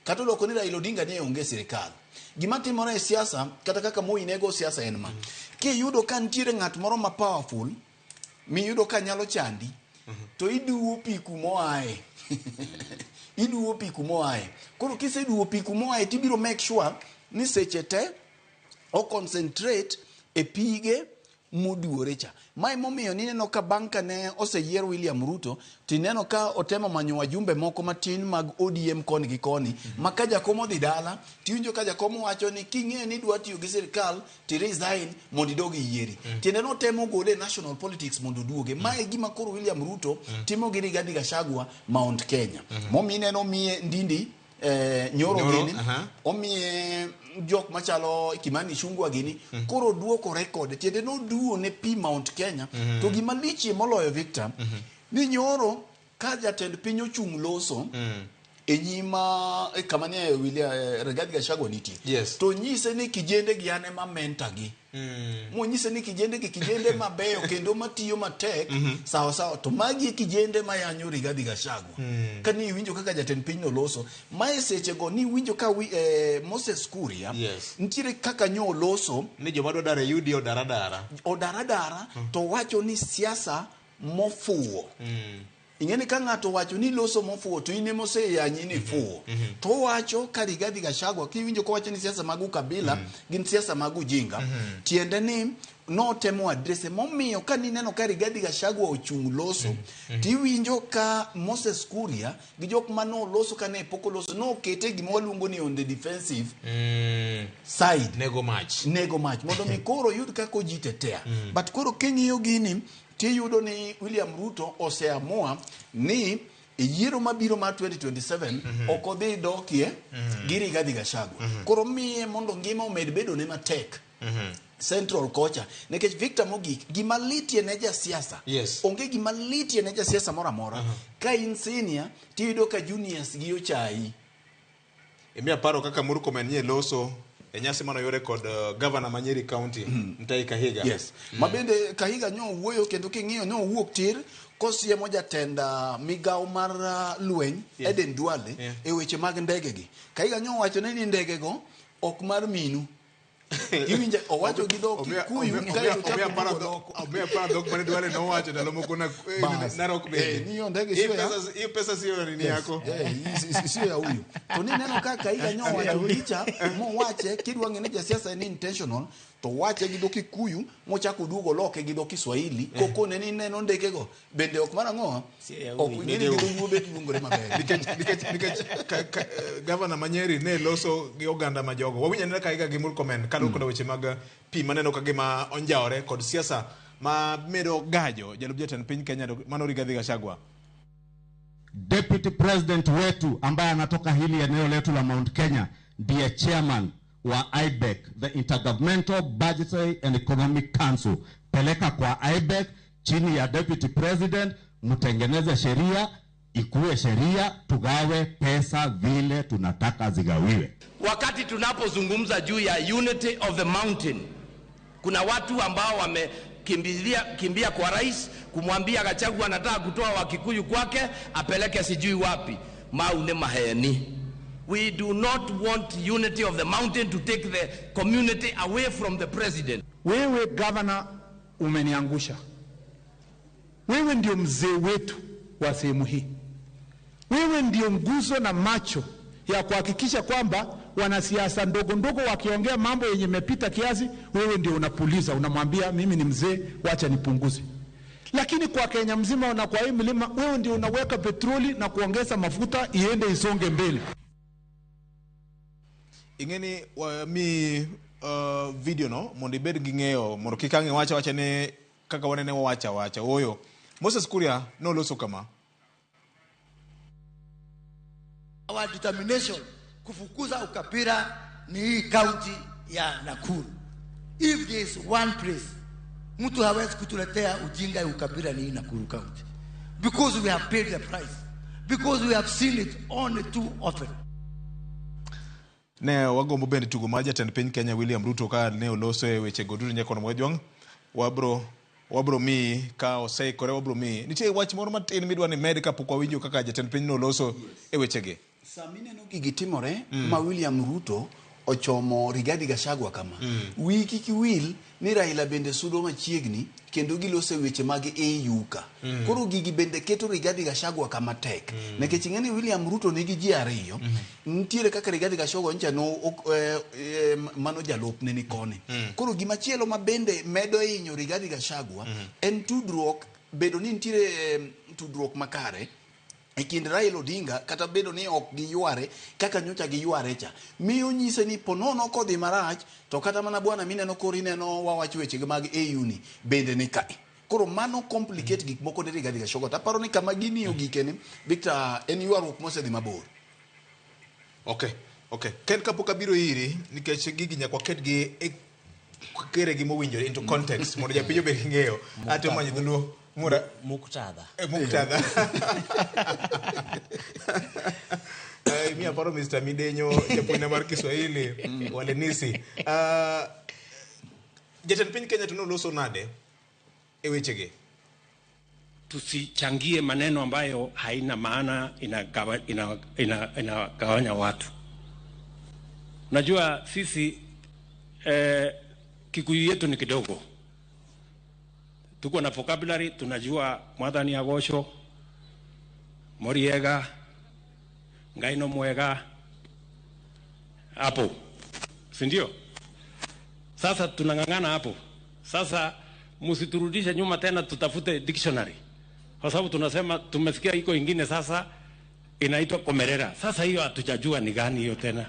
Kata odoko ni Raila Odinga ne onge sirikal. Gima timore e siasa kata kaka Moi nego siasa en ma. Kiyudo ka nitiere ng'at moro ma powerful miyudo ka nyalo chandi to iduwo pi kumoae. Iduwo pi kumoae. Koro kiseduwo pi kumoae tibiro make sure ni seche te o concentrate e pige moduore cha. Mae momiyo nineno ka bang' ka ne oseyier William Ruto tineno ka otemo manyo wajumbe moko matin mag ODM koni gi koni ma ka jakom odhi dala tiwinjo ka jakom wacho ni king'eyo ni idwa tiyo gi sirikal ti resign mondo idog iyieri. Tiende notemo gole e national politics mondo oduoge. Mae e gima koro William Ruto timo gi Rigathi Gachagua Mount Kenya. Momiyo ineno omiye Ndindi Nyoro gini, omiye jok machalo Kimani Ichung'wa gini, koro oduokore kode. Tiende noduo ne pi Mount Kenya. To gima lichie moloyo Victor, ni Nyoro ka jatend piny ochung' loso, e nyima kama ne William Rigathi Gachagua nitie. To nyise ni kijende gi an ema mentor gi. Monyise ni kijende gi kijende mabeyo kendo matiyo matek sawa sawa, to magi e kijende mayanyo Rigathi Gachagua. Ka ni iwinjo kaka jatend piny noloso mae sechego, ni iwinjo ka Moses Kuria nitiere kaka nyo oloso ni joma dwa daro e UDA odar adara. Odar adara, to wacho ni siasa mofuwo. Ing'e ni ka ng'ato wacho ni loso mofuwo, to in ema oseyanyi ni fuwo. To owacho ka Rigathi Gachagua, kiwinjo kowacho ni siasa mag ukabila gin siasa mag ujinga, tiende ni notemo address momiyo ka nineno ka Rigathi Gachagua ochung' loso, tiwinjo ka Moses Kuria gi jok manoloso ka ne pok oloso nokete gima waluongo ni on the defensive side. Nego mach. Nego mach mondo mi koro yud kaka ojitetea. But koro king'iyo gini, tiyudo ni William Ruto oseamua ni e yiero mabiro mar 2027 ok odhi dokie gi Rigathi Gachagua. Koro miye mondo ngima omed bedone matek Central kocha, nikech Victor, mogik gima litie ne jasiasa, onge gima litie ne jasiasa moro amora ka in senior tiyudo ka juniors gi ochayi. Imiya paro kaka Murkomen nye loso e nyasi manoyude kod governor ma Nyeri County, Mutahi Kahiga. Yes. Ma bende Kahiga nyo wuoyo, kendo king'iyo nyo owuok tir kosiemo jatend migawo mar lweny Aden Duale e weche mag ndege gi. Kahiga nyo owachone ni ndege go ok mar minu. Iwinjo owacho gi dho Kikuyu kaeto Omiya ochako paro duogo loko. Omiya paro dhok mane Duale nowacho ndalo moko na Bas. Narok bende. Ni ndege Hii sio ya hii pesa sio nini yako. Sio ya huyu. To nineno ka Kahiga nyo wacho gicha mowache kidwa ng'e ni jasiasa en intentional, to wache gi dho Kikuyu mochako duogo loke gi dho Kiswahili kokone ni neno ndekego bende ok mar ang'o, ok ing'e ni gi dholuo bet luongore maber. Nikech gavana ma Nyeri ne loso gi oganda ma jogo. Wawinjo anena Kahiga gi Murkomen kaluwore koda weche mag pi maneno ka gima onjawore kod siasa ma medo gajo jalup jatend piny Kenya mano Rigathi Gachagua. Deputy President wetu ambaye anatoka hili eneo letu la Mount Kenya ndiye chairman wa IBEC, the Intergovernmental Budgetary and Economic Council. Peleka kwa IBEC chini ya Deputy President, mtengeneze sheria, ikuwe sheria, tugawe pesa vile tunataka zigawiwe. Wakati tunapozungumza juu ya unity of the mountain, kuna watu ambao wamekimbilia kimbia kwa rais kumwambia Gachagua anataka kutoa Wakikuyu kwake apeleke sijui wapi. Mau ni maheni. We do not want unity of the mountain to take the community away from the president. Wewe gavana umeniangusha. Wewe ndio mzee wetu wa sehemu hii. Wewe ndio nguzo na macho ya kuhakikisha kwamba wanasiasa ndogo ndogo wakiongea mambo yenye imepita kiasi, wewe ndio unapuliza, unamwambia mimi ni mzee, wacha nipunguze. Lakini kwa Kenya mzima na kwa hii milima, wewe ndio unaweka petroli na kuongeza mafuta iende isonge mbele. Ing'e ni mi video no mondo ibed gi ng'eyo, mondo kik ang' iwach awacha ni kaka wanene wawacha awacha. Ooyo. Moses Kuria noloso kama. Our determination kufukuza ukabila ni hii county ya Nakuru. If there is one place mtu hawezi kutuletea ujinga ya ukabila ni hii Nakuru County. Because we have paid the price. Because we have seen it only too often. Ne wagombo bende tugo mar jatend piny Kenya William Ruto ka ne oloso e wechego duto nyakono Mwajwang'. Wabro miyi ka oseikore, wabro miyi. Nitie wach moro matin midwa ni med kapok wawinjo kaka jatend piny noloso e wechegi. Sama ineno gigi timore ma William Ruto ochomo Rigathi Gachagua kama, wiyi kik wil ni Raila bende sudo machiegni kendo giloso e weche mag AU ka. Koro gigi bende keto Rigathi Gachagua kama tek. Nikech ing'e ni William Ruto nigi ji ariyo, nitiere kaka Rigathi Gachagua ncha no ok, mano jalupne ni koni. Koro gimachielo ma bende medo hinyo Rigathi Gachagua en tudruok, bedo ni nitiere tudruok makare e kind Raila Odinga, kata bedo ni ok giyware kaka nyocha giyware cha, miyo nyise ni ponono kodhi marach to kata mana bwana mineno koro ineno wawacho weche mag AU ni bende ni kae. Koro mano complicate gik moko ne Rigathi Gachagua. To aparo ni kama gini ogikeni, Victor, en ywaruok mosedhi mabor. Okay. Ken, kapok abiro iri, nikech gigi nyaka waketgi e keregi mowinjore into context mondo japiny obed gi ng'eyo. Ate manyo dholuo. Mura. Muktadha. E muktadha. Mi aparo Mr. Midenyo, japuonjna mar Kiswahili, Walenisi. Jatend piny Kenya to noloso nade e wechegi? Tusichangie maneno ambayo haina maana, inagawanya ina, ina, inagawanya watu. Najua sisi Kikuyu yetu ni kidogo, tuko na vocabulary, tunajua Mwathani agocwo, Moriega, Ngai no mwega hapo, si ndio? Sasa tunang'ang'ana hapo. Sasa msiturudishe nyuma tena, tutafute dictionary, kwa sababu tunasema tumesikia iko ingine sasa inaitwa komerera. Sasa hiyo hatujajua ni gani hiyo tena.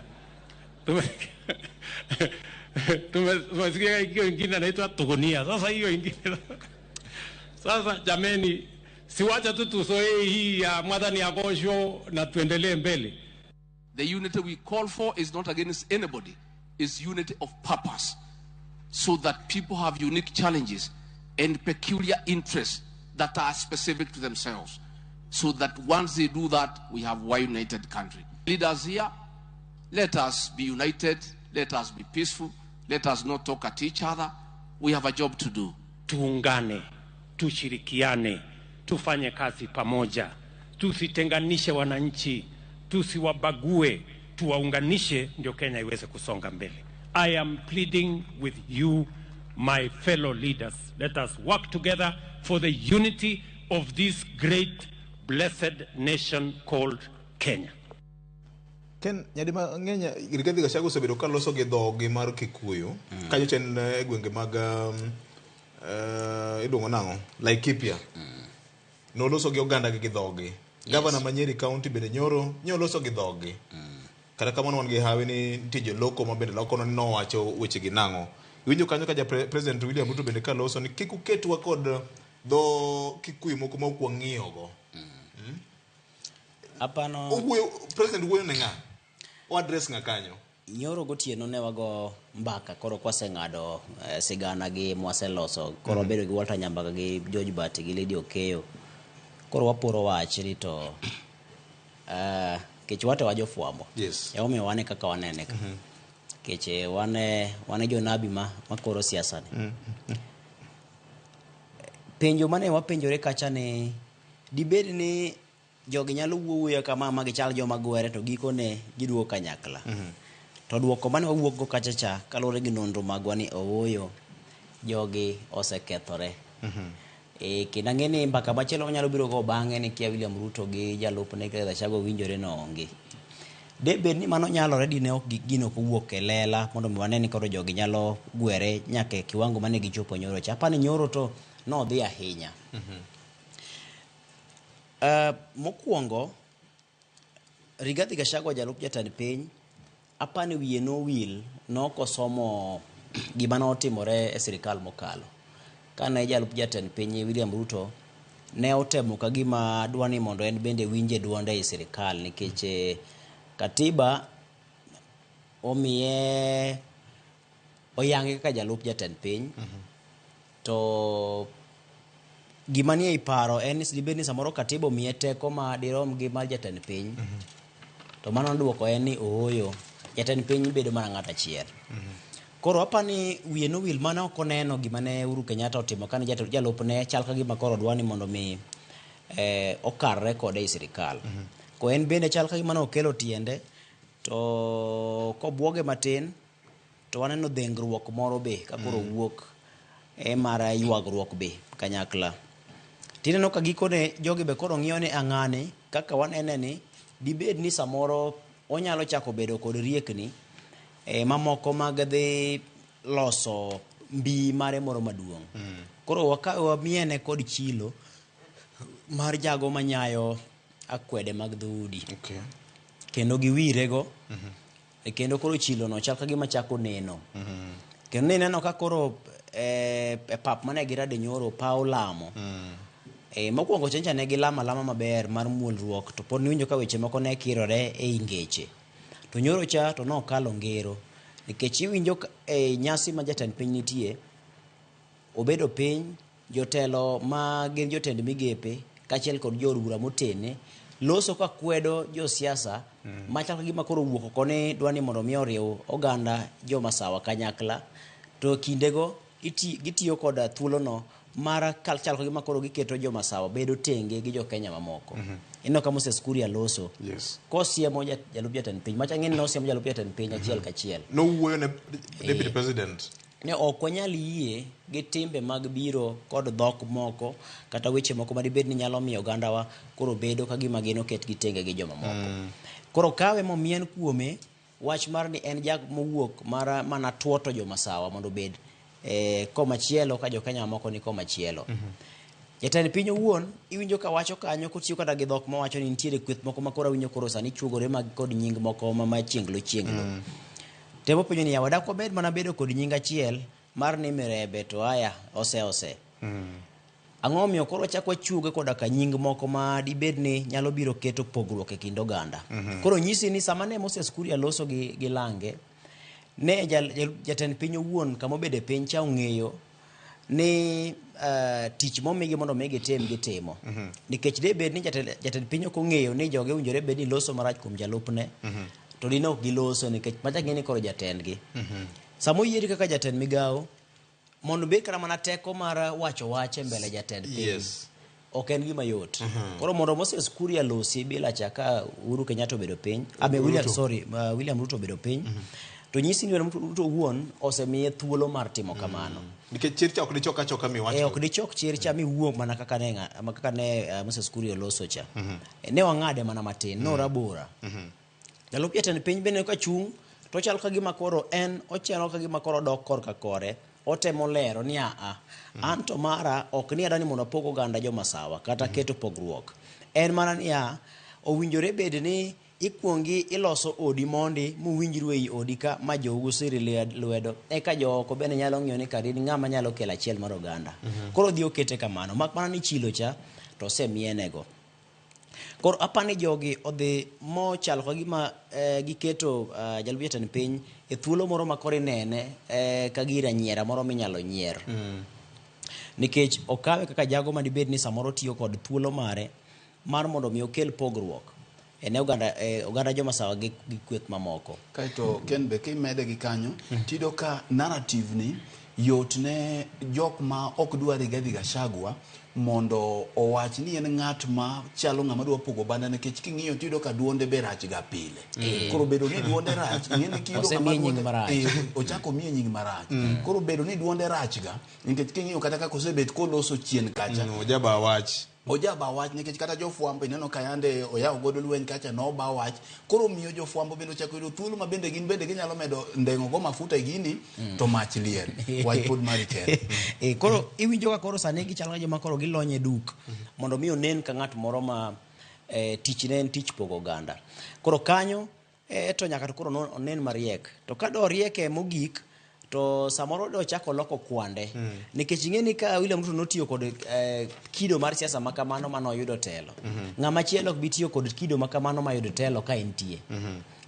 Tumesikia hiyo ingine inaitwa tugunia. Sasa hiyo ingine sasa, jameni, siwacha tu tuzoee hii ya Mwathani agocwo na tuendelee mbele. The unity we call for is not against anybody, it's unity of purpose, so that people have unique challenges and peculiar interests that are specific to themselves, so that once they do that, we have one united country. Leaders here, let us be united, let us be peaceful, let us not talk at each other. We have a job to do. Tuungane, tushirikiane, tufanye kazi pamoja, tusitenganishe wananchi, tusiwabague, tuwaunganishe ndio Kenya iweze kusonga mbele. I am pleading with you, my fellow leaders. Let us work together for the unity of this great blessed nation called Kenya. Ken, nyadi mang'eny Rigathi Gachagua osebedo ka loso gi dhogi mar Kikuyu. Kanyo chien e gwenge mag iluongo nang'o? Laikipia. Noloso gi oganda gi dhogi. Gavana ma Nyeri County bende nyoro nyoloso gi dhogi. Kata kamano wan gi hawi ni nitie joloko ma bende loko ni nowacho weche gi nang'o. Iwinjo kanyo ka ja President William Ruto bende kaloso ni kik uketwa kod dho Kikuyu moko ma ok wang'iyogo. Apano Owuoyo, President wuoyo ne ng'a? O address ng'a kanyo? Nyoro gotieno ne wago mbaka koro kwaseng'ado sigana gi mwaseloso koro wabedo gi Walter Nyambaka gi George Bati gi Lydia Okeyo koro waporo wach ni to kech wate wajofwambo. Emomiyo wane kaka wanene ka. Kech wane jonabi ma makoro siasa ni. Penjo mane wapenjore kacha ni dibed ni jogi nyalo wuoyo kama ma gichal joma gwere to gikone giduogo kanyakla. To duoko mane wawuok go kacha cha kaluwore gi nonro magwa ni ooyo jogi osekethore. Kendo ang'e ni mbaka machielo wanyalo biro go bang'e ni kia William Ruto gi jalupne Rigathi Gachagua winjore no onge. De bed ni mano nyalore dine ok gino ok owuok e lela mondo mi wane ni koro jogi nyalo gwere nyaka e kiwango mane gichopo nyoro cha. Apani nyoro to nodhi ahinya. Mokwongo Rigathi Gachagua jalup jatend piny apani wiye nowil nokosomo gima notimore e sirikal mokalo. Kane jalup jatend piny William Ruto ne otemo ka gima dwa ni mondo en bende winje duonde e sirikal nikech katiba omiye oyange kaka jalup jatend piny. To gima nie paro en ni dibed ni samoro katiba omiye teko ma dirom gi mar jatend piny. To mano duoko en ni ooyo, jatend piny bedo mana ng'ato achiel. Koro apani wiye nowil mane ok oneno gima ne Uhuru Kenyatta otimo kane jalupne chal ka gima koro dwa ni mondo mi okarre kode e sirikal. Ko en bende chal ka gima ne okelo tiende to kobuoge matin to waneno dhengruok moro be ka koro wuok e mar ywagruok be kanyakla. Tineno ka gikone jogi be koro ng'iyo ni ang'ane kaka wanene ni dibed ni samoro onyalo chako bedo kod riekni mamoko mag dhi loso mbi mare moro maduong'. Koro wamiene kod chilo mar jago manyayo akwede mag dhoudi. Kendo giwirego. Kendo koro chilo no chal ka gima chako neno. Kendo nineno ka koro e pap mane girade nyoro paw lamo. Mokwongo chencha ne gilamo alama maber mar muolruok to pod niwinjo ka weche moko ne kirore ei ngeche. To nyoro cha to nokalo ngero nikech iwinjo e nyasi ma jatend piny nitie obedo piny jotelo ma gin jotend migepe kaachiel kod jood bura motene Loso ka kwedo josiasa machal ka gima koro owuok oko ni dwa ni mondo mi oriw oganda jomasawa kanyakla to kindego iti, gitiyo koda thuolono mar kal chal ka gima koro giketo jomasawa bedo tenge gi jokenya mamoko. Ineno ka Moses Kuria loso kosiemo jalup jatend piny macha ng'eni nosiemo jalup jatend piny achiel kachiel. Nowuoyo ne deputy president. Ne ok wanyal yie gi timbe mag biro kod dhok moko kata weche moko madibed ni nyalo miyo ogandawa koro bedo ka gima gin oketgi tenge gi jomamoko. Koro kawe momien kuome wach mar ni en jak mowuok mar mana tuoto jomasawa mondo obed komachielo ka jokenya mamoko ni komachielo. Jatend piny owuon iwinjo ka wacho kanyo kotiyo kata gi dhok mawacho ni nitiere kweth moko ma koro awinjo koro sani chuogore mag kod nying moko ma machienglo chienglo. Temo penjo ni yawa dak wabed mana bedo kod nying achiel mar ni Mirebe to aya ose ose. Ang'o omiyo koro wachak wachuoge koda ka nying moko ma dibed ni nyalo biro keto pogruok e kind oganda. Koro nyisi ni sama ne Moses Kuria loso gi Lange, ne jatend piny owuon kama obede piny cha ong'eyo ni tich momigi mondo mi gitim gitimo. Nikech de bed ni jatend piny ok ong'eyo ni joge owinjore bed ni loso marach kuom jalupne, to dine ok giloso nikech macha ng'e ni koro jatendgi. Sama oyieri kaka jatend migawo, mondo obed kata mana teko mar wacho wach e mbele jatend piny. Ok en gima yot. Koro mondo Moses Kuria losi bila cha ka Uhuru Kenyatta obedo piny, ame William, sorry, William Ruto obedo piny, to nyisi ni William Ruto owuon osemiye thuolo mar timo kamano. Nikech chir cha ok dichok achoka miwach. Ok dichok chir cha miwuo mana kaka ne Moses Kuria oloso cha. Ne wang'ade mana matin, ne orabora. Jalup jatend piny bende ka chung' to chal ka gima koro en ochalo ka gima koro odok korka kore, otemo lero ni aa, an to mara ok ni adani mondo apog oganda jomasawa kata keto pogruok. En mana niya, owinjore bed ni ikuongi iloso odi mondi muwinjru ei odi ka ma jou siri lwedo, eka jooko bende nyalo ng'iyo ni kare in ng'ama nyalo kelo achiel mar oganda. Koro odhi okete kamano, mak mana ni chilo cha to osemienego. Koro apani jogi odhi mochalo ka gima giketo jalup jatend piny e thuolo moro ma koro inene ka gir anyiera moro minyalo nyier. Nikech okawe kaka jago madibed ni samoro tiyo kod thuolo mare mar mondo mi okel pogruok e oganda jomasawa gi kweth mamoko. Kaeto Ken be kimede gi kanyo, tiyudo ka narrative ni yot ne jok ma ok dwar Rigathi Gachagua mondo owach ni en ng'at ma chalo ng'ama dwa pogo banda, nikech king'iyo tiyudo ka duonde be rach ga pile. Koro bedo ni duonde rach, ing'e ni kiyudo ng'ama Osemiye nying duonde- marach. Ochako miye nying marach. Koro bedo ni duonde rach ga, nikech king'iyo kata kaka osebet koloso chien kacha. Ojaba wach. Ojaba wach nikech kata jofwambo ineno ka yande oyawo godo lweny kacha noba wach. Koro miyo jofwambo bende ochako yudo thuolo ma bende gin bende ginyalo medo ndeng'o go mafuta e gini, to mach liel. Wach pod mari Ken. Koro iwinjo ka koro sani gichalo ka joma koro gilony e duk mondo mi onen ka ng'at moro ma tichne en tich pogo oganda. Koro kanyo to nyaka to koro onen mariek. To ka do rieke mogik to samoro do chako loko kwande. Nikech ing'e ni ka William Ruto notiyo kod kido mar siasa ma kamano mane oyudo telo. Ng'ama chielo ok bi tiyo kod kido ma kamano ma yudo telo ka entie.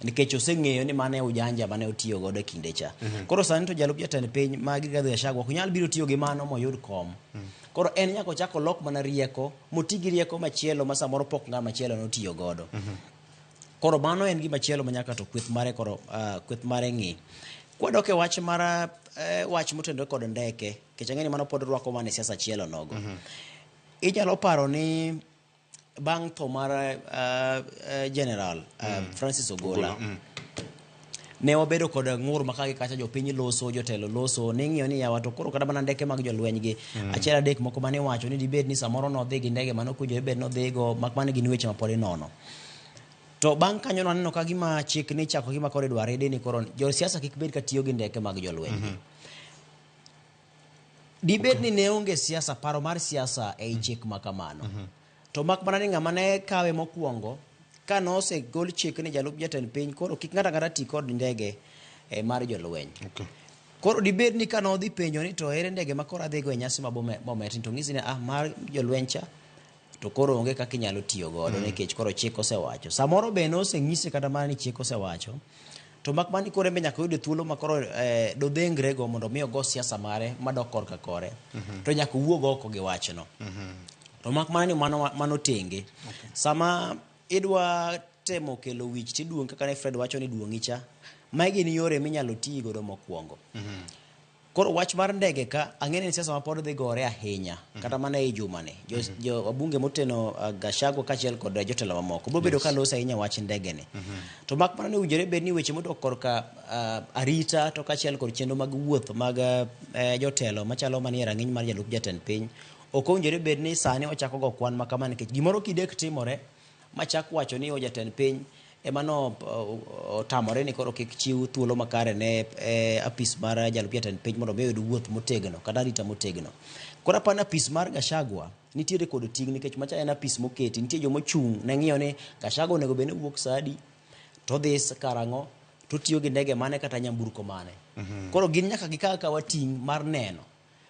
Nikech oseng'eyo ni mane ujanja mane otiyo godo e kinde cha. Koro sani to jalup jatend piny ma Rigathi Gachagua ok nyal biro tiyo gi mano moyud kom. Koro en nyaka ochak olok mana rieko, moti gi rieko machielo ma samoro pok ng'ama chielo notiyo godo. Koro mano en gima chielo ma nyaka to kweth mare koro kweth mare ng'i. Kwadok e wach mar wach motenore kod ndeke, nikech ang'e ni mano pod rwako mana e siasa chielo nogo. Inyalo paro ni bang' tho mar General Francis Ogolla, ne wabedo kod ng'ur ma kagi kacha jopiny loso, jotelo loso, ning'iyo ni yawa to koro kata mana ndeke mag jolweny gi, achiel adek moko mane iwacho ni dibed ni samoro nodhi gi ndege mane ok owinjore bed nodhigo, mak mana gin weche ma pod inono. To bang' kanyo naneno ka gima chik ni chako gima koro idwa ridi ni koro josiasa kik bed ka tiyo gi ndeke mag jolweny. Dibed ni ne onge siasa, paro mar siasa ei chik ma kamano. To mak mana ni ng'ama ne kawe mokwongo, ka nosegol chik ni jalup jatend piny, koro kik ng'ato ang'ata ti kod ndege mar jolweny. Koro dibed ni ka nodhi penjo ni to ere ndege ma koro adhigo e nyasi ma Bomet, to ng'isi ni mar jolweny cha, to koro onge kaka inyalo tiyo godo nikech koro chik osewacho. Samoro be noseng'ise kata mana ni chik osewacho, to mak mana ni koro en be nyaka oyud thuolo ma koro dodhengrego mondo mi ogo siasa mare madok korka kore. To nyaka owuog oko gi wachno. To mak mana ni mano tenge. Sama idwa temo kelo wich tiduong' kaka ne Fred wacho ni duong'i cha, magi gin yore minyalo tii godo mokwongo. Koro wach mar ndege ka ang'e ni siasa ma pod dhi gore ahinya kata mana ei juma ni jo wabunge moteno Gachagua kaachiel kod jotelo mamoko biro bedo ka loso ahinya wach ndege ni. To mak mana ni owinjore bed ni weche modok korka arita to kaachiel kod chenro mag wuoth mag jotelo machalo manie rang'iny mar jalup jatend piny ok owinjore bed ni sani ochako go kwan ma kama nikech gimoro kidek timore machak wacho ni o jatend piny ema no otamore ni koro kik chiw thuolo makare ne apis mar jalup jatend piny mondo mi oyud wuoth motegno kata arita motegno. Koro apani apis mar Gachagua nitiere kod ting' nikech macha en apis moketi nitie jomochung' ne ng'iyo ni Gachagua onego bed ni wuok sa adi to odhi karang'o to otiyo gi ndege mane kata nyamburko mane. Koro gin nyaka gikaw akawa ting' mar neno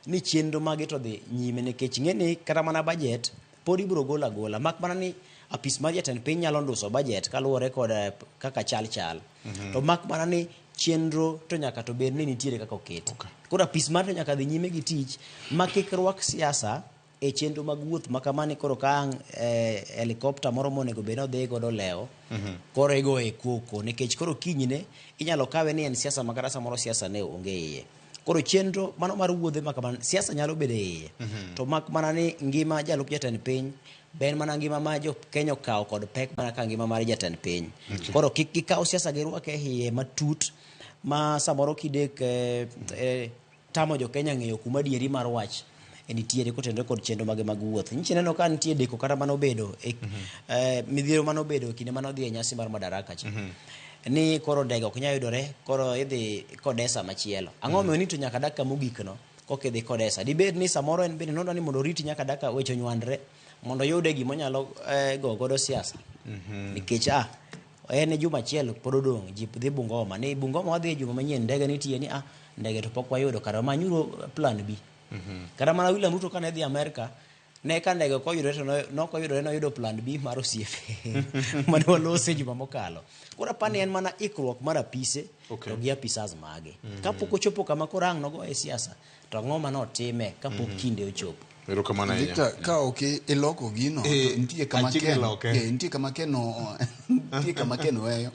ni chenro mage to dhi nyime nikech ing'e ni kata mana budget pod ibiro gol agola mak mana ni apis mar jatend piny nyalo nduso budget kaluwore kod kaka chal chal. To mak mana ni chenro to nyaka to bed ni nitiere kaka oketi. Koro apis mar to nyaka dhi nyime gi tich ma kik rwak siasa e chenro mag wuoth ma kama ni koro ka ang' helicopter moro monego bed ni odhi godo lewo koro igoye koko nikech koro kinyne inyalo kawe ni en siasa ma kata samoro siasa ne onge iye. Koro chenro mano mar wuodhe ma kamano siasa nyalo bedo e iye to mak mana ni ngima jalup jatend piny be en mana ngima ma jo Kenya okawo kod pek mana ka ngima mar jatend piny. Koro kik gikaw siasa girwak e iye matut ma samoro kidek tamo jo Kenya ng'eyo kuma adieri mar wach nitiere kotenore kod chenro mage mag wuoth. Nyicha ineno ka nitie deko kata manobedo e midhiero manobedo e kinde manodhi e nyasi mar Madaraka cha. Ni koro ndege ok nyal yudore koro idhi kodesa machielo. Ang'o omiyo ni to nyaka dakika mogik no koka idhi kodesa. Dibed ni samoro en bende nodwa ni mondo oriti nyaka dakika weche onywandre mondo oyude gima onyalo go godo siasa. Nikech en juma achiel pod odong' ji dhi Bungoma. Ni Bungoma wadhi e juma manyien ndege nitie ni ndege to pok wayudo kara manyuru plan B. Kata mana William Ruto kane dhi Amerka ne ka ndege ok oyudore to nok oyudore noyudo plan B mar osiepe mane walose juma mokalo. Koro apani en mana ikruok mar apise to gi apisas mage. Kapok ochopo kama koro ang' nogoye siasa to ang'o manotime kapok kinde ochopo. Erokamano ahinya. Victor, ka ok iloko gino to nitie kama achiegni Ken, loke. nitie kama Ken nitie kama Ken weyo.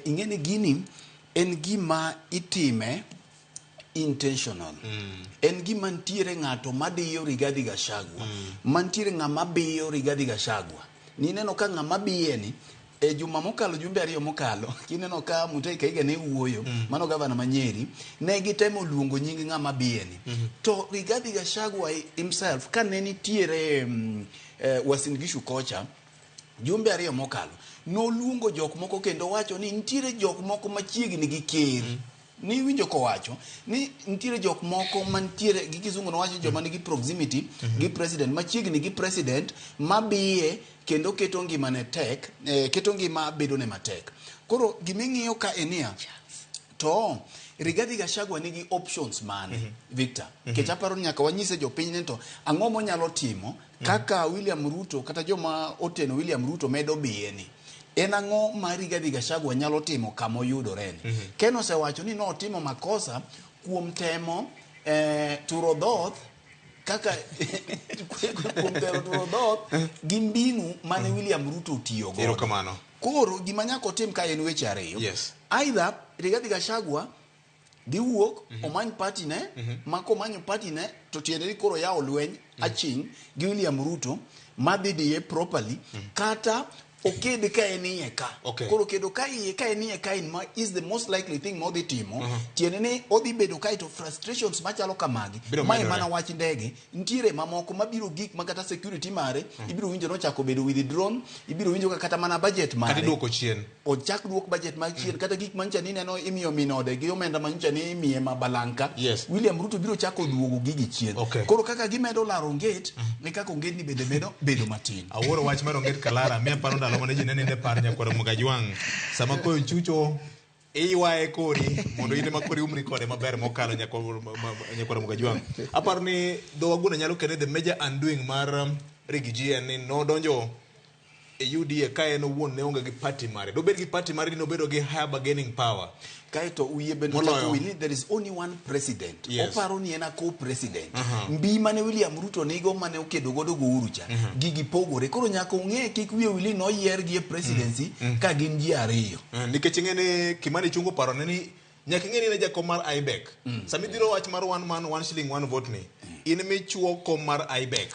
Ing'e ni gini en gima itime intentional. En gima nitiere ng'ato madiyo Rigathi Gachagua. Mantiere ng'ama biyo Rigathi Gachagua. Nineno ka ng'ama biye ni e juma mokalo jumbe ariyo mokalo kineno ka Mutahi Kahiga ne wuoyo mano gavana ma Nyeri ne gitemo luongo nying ng'ama biye ni. To Rigathi Gachagua himself ka ne nitiere Uasin Gishu kocha jumbe ariyo mokalo noluongo jok moko kendo wacho ni nitiere jok moko machiegni gi ker. Niwinjo kowacho ni nitiere jok moko mantiere gi kizungu nowacho joma nigi proximity gi president machiegni gi president mabiye kendo keto ngimane tek keto ngima bedone matek. Koro giming'iyo ka enia to Rigathi Gachagua nigi options mane Victor? Nikech aparo ni nyaka wanyise jopiny ni to ang'o monyalo timo kaka William Ruto kata joma oteno William Ruto medo biye ni. En ang'o ma Rigathi Gachagua nyalo timo kama oyudore ni? Ken osewacho ni notimo makosa kuom temo turo dhoth kaka kuom temo turo dhoth gi mbinu mane William Ruto otiyo godo. Erokamano. Koro gima nyaka otim ka en weche ariyo. Either Rigathi Gachagua dhi wuok omany party ne ma komanyo party ne to tiende ni koro yawo lweny aching' gi William Ruto madhi diye properly kata oked ka en iye ka. Koro kedo ka iye ka en iye ka in ma is the most likely thing modhi timo. Tiende ni odhi bedo kae to frustrations machalo kamagi. Biro Mae medore. mana wach ndege, nitiere mamoko mabiro gik ma kata security mare, ibiro winjo nochako bedo withdrawn, ibiro winjo ka kata mana budget mare. Kata iduoko chien. Ochak duok budget mar chien, kata gik manyicha ni ineno imiyo min ode gi omenda manyicha ni imiye ma balanka. William Ruto biro chako duogo gigi chien. Koro kaka gimedo laro onget, ne kaka onget ni bende medo bedo matin. Awuoro wach mar onget kalara, miya paro ndalo mane ji ne ninde par nyakwar Mugajwang'. Sama koyo chucho, iywaye kori mondo in ema kori umri kode maber mokalo nyakwar Mugajwang'. Aparo ni dho Waguna nyalo kene the major undoing mar Riggy G en ni nodonjo e UDA ka en owuon ne onge gi party mare. Dobed gi party mare ni nobedo gi higher bargaining power. Kaeto wiye bende Moloyo. ochako wil ni there is only one president. Yes. Oparo ni en a co-president. Mbi mane William Ruto nigo mane okedo godo go Uhuru cha. Gigi pogore. Koro nyaka ung'e kik wiye wil ni noyiergi e presidency ka gin ji ariyo. Nikech ing'e ni Kimani chungo paro ne ni nyaka ing'e ni in e jakom mar IBEC. Sama idhiro wach mar one man one shilling one vote ni, in michuo kom mar IBEC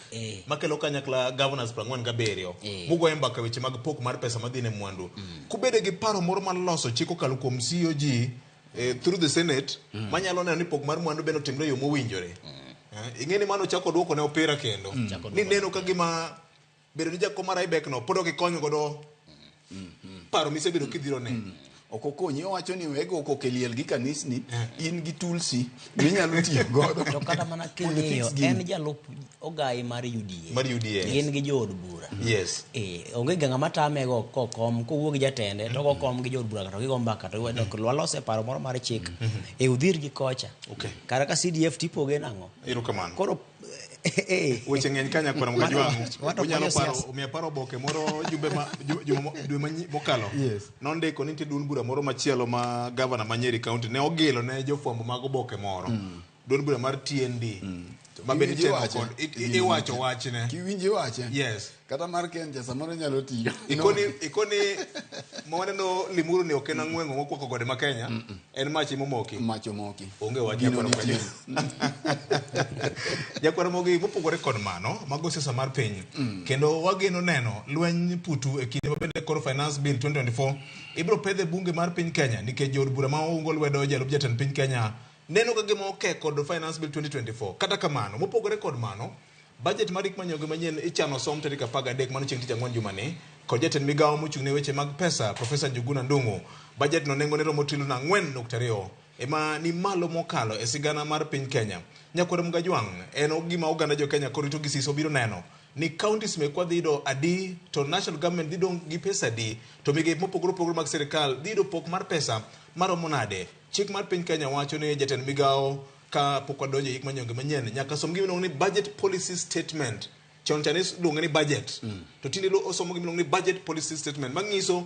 makelo kanyakla governors 47 mugoye mbaka weche mag pok mar pesa madhi ne mwandu. Kubedo gi paro moro mar loso chik kokalo kuom COG through the Senate manyalo neno ni pok mar mwandu bende otimre e yo mowinjore. Ing'e ni mano chako duoko ne opira kendo. Ni neno ka gima bedo ni jakom mar IBEC no pod ok ikonyo godo paro misebedo kidhiro ne. Ok okonyi owacho ni wego koko e liel gi kanisni in gi tulsi minyalo tiyo godo. To kata mana Mondo king'iyo ifix gini. en jalup ogai mar UDA. Mar UDA. Gin gi jood bura. Yes. Onge ga ng'ama tame go kokom kowuok gi jatende to kokom gi jood bura to gigo mbaka to giwacho ni walose paro moro mar chik e udhir gi kocha. Okay. Kata ka CDF tipoge nang'o? Erokamano. Koro Weche ng'eny ka nyakwara Mano Mgajwang'u. wach- wato Unyalo konyo paro siasa. omiya paro oboke moro jumbe ma juma dwe mokalo. Yes. Nondiko ni nitie duond bura moro machielo ma gavana ma Nyeri County ne ogilo ne jofwambo mag oboke moro. Duond bura mar TND. Ma bende Iwinjo iteno wache? kod iwacho wachne. Kiwinjo iwache? Yes. Kata mar Kenya samoro nyalo tiyo. Ikoni ma waneno Limuru ni ok en ang'weng'o mokwako gode ma Kenya, en mach emomoki. Mach omoki. Onge wach Gino nyakwara nitie. Mgajwang'. Nyakwara Mogi mopogore kod mano, mago siasa mar piny. Kendo wageno neno lweny putu e kinde ma bende koro Finance Bill 2024 ibiro pedhe bunge mar piny Kenya nikech jood bura ma oungo lwedo jalup jatend piny Kenya neno ka gima oke kod Finance Bill 2024. Kata kamano, mopogore kod mano, budget mar hik manyonge manyien ichano som tarik 13 mano chieng' tich ang'wen jumani kod jatend migawo mochung' ne weche mag pesa Profesa Njuguna Ndung'u. Budget no nengone romo trilion 4.2 ema ni malo mokalo e sigana mar piny Kenya. Nyakwar Mgajwang' en gima oganda jo Kenya korito gi siso biro neno ni counties mekwa dhi yudo adi to national government dhi dong' gi pesa adi to migepe mopogore opogore mag sirikal dhi yudo pok mar pesa maromo nade. Chik mar piny Kenya wacho ni jatend migawo ka pok wadonjo e hik manyonge manyien nyaka som gima iluongo ni budget policy statement. Chon cha ne iluonge ni budget. To tinde osomo gima iluongo ni budget policy statement manyiso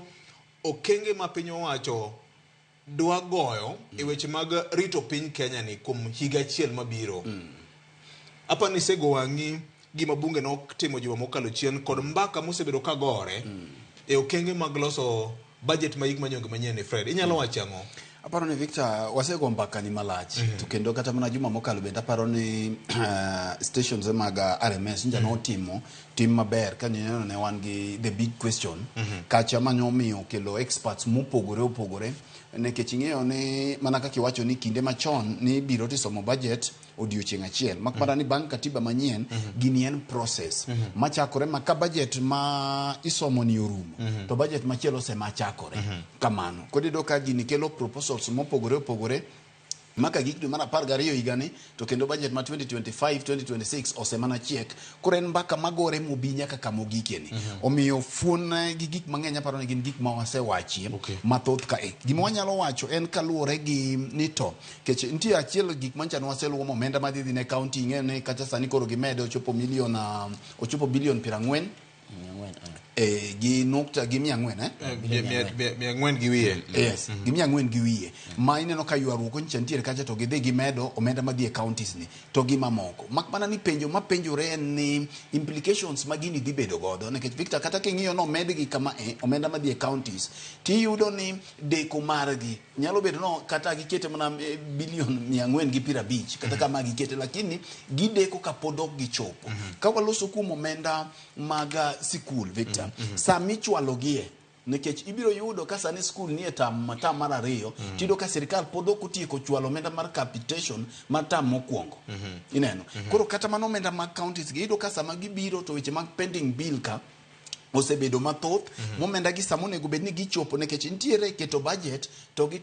okenge ma piny owacho dwa goyo e weche mag rito piny Kenya ni kuom higa achiel mabiro. Apa ni isego wang'i gima bunge notimo juma mokalo chien kod mbaka mosebedo ka gore e okenge mag loso budget ma hik manyonge manyien ni Fred. Inyalo wacho ang'o? Aparo ni Victor wasego mbaka ni malach to kendo kata mana juma mokalo bende aparo ni stations mag RMS nja notimo tim maber ka nineno ne wan gi the big question kacha mane omiyo kelo experts mopogore opogore nikech ing'eyo ni mana kaka iwacho ni kinde machon ni biro tisomo budget odiochieng' achiel mak mana ni bang' katiba manyien gini en process machakore ma ka budget ma isomo ni orumo to budget machielo osemachakore kamano koro iyudo ka gini kelo proposals mopogore opogore maka gik dwe mar 12 higani to kendo budget ma 2025 2026 osemana chiek koro en mbaka magore mobi nyaka kama ogikeni omiyo fuon gi gik mang'eny aparo ni gin gik ma wasewachie mathoth kae gima wanyalo wacho en kaluwore gi ni to kech nitie achiel gik mancha ne waseluwo omenda madhi dhi ne county ing'eyo ni kacha sani koro gimede ochopo milion ochopo bilion 40 gi nukta gi 400 400 gi wiye. Yes, gi 400 gi wiye. Ma ineno ka ywaruok nyicha nitiere kacha to gidhi gimedo omenda madhi e counties ni to gi mamoko. Mak mana ni penjo mapenjore en ni implications ma gini dhi bedo godo nikech Victor kata king'iyo no omedgi kama e omenda madhi e counties tiyudo ni deko margi nyalo bedo no kata gikete mana bilion 450 kata kama gikete lakini gideko kapod ok gichopo. Ka waloso kuom omenda mag sikul Victor sama ichwalogie nikech ibiro yudo ka sani skul nie tam mar ariyo tiyudo ka sirikal pod ok otieko chwalo omenda mar capitation mar tam mokwongo ineno koro kata mana omenda mag counties gi iyudo ka sama gibiro to weche mag pending bill ka osebedo mathoth momenda gi sama onego bed ni gichopo nikech nitiere keto budget to gi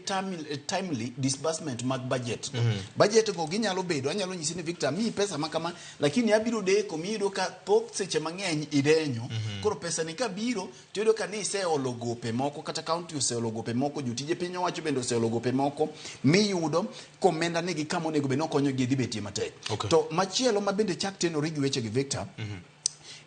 timely disbursement mag budget budget go ginyalo bedo anyalo nyisi ni Victor miyi pesa ma kama lakini abiro deko miyudo ka thoth seche mang'eny idenyo koro pesa ni kabiro tiyudo ka ni iseolo gope moko kata county oseolo gope moko jotije piny owacho bende oseolo gope moko miyudo komenda nigi kama onego bed ni okonyogi dhi betie matek to machielo ma bende chak tenore gi weche gi Victor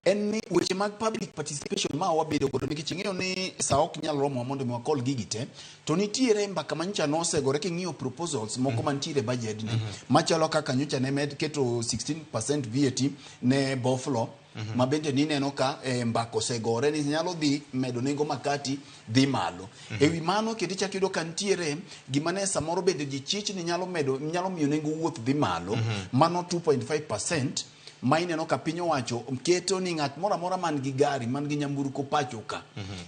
En ni weche mag public participation ma wabedo godo nikech ing'eyo ni sa ok nyal romowa mondo mi wakol gigi te to nitiere mbaka ma nyocha nosegore king'iyo proposals moko mantiere e budget ni machalo kaka nyocha ne med keto 16% VAT ne boflo ma bende nineno ka mbaka osegore ni nyalo dhi medo nengo makati dhi malo. E wi mano kendo ichako iyudo ka nitiere gima ne samoro bende ji chich ni nyalo medo nyalo miyo nengo wuoth dhi malo mano 2.5% ma ineno ka piny owacho keto ni ng'at moro amora man gi gari man gi nyamburko pacho ka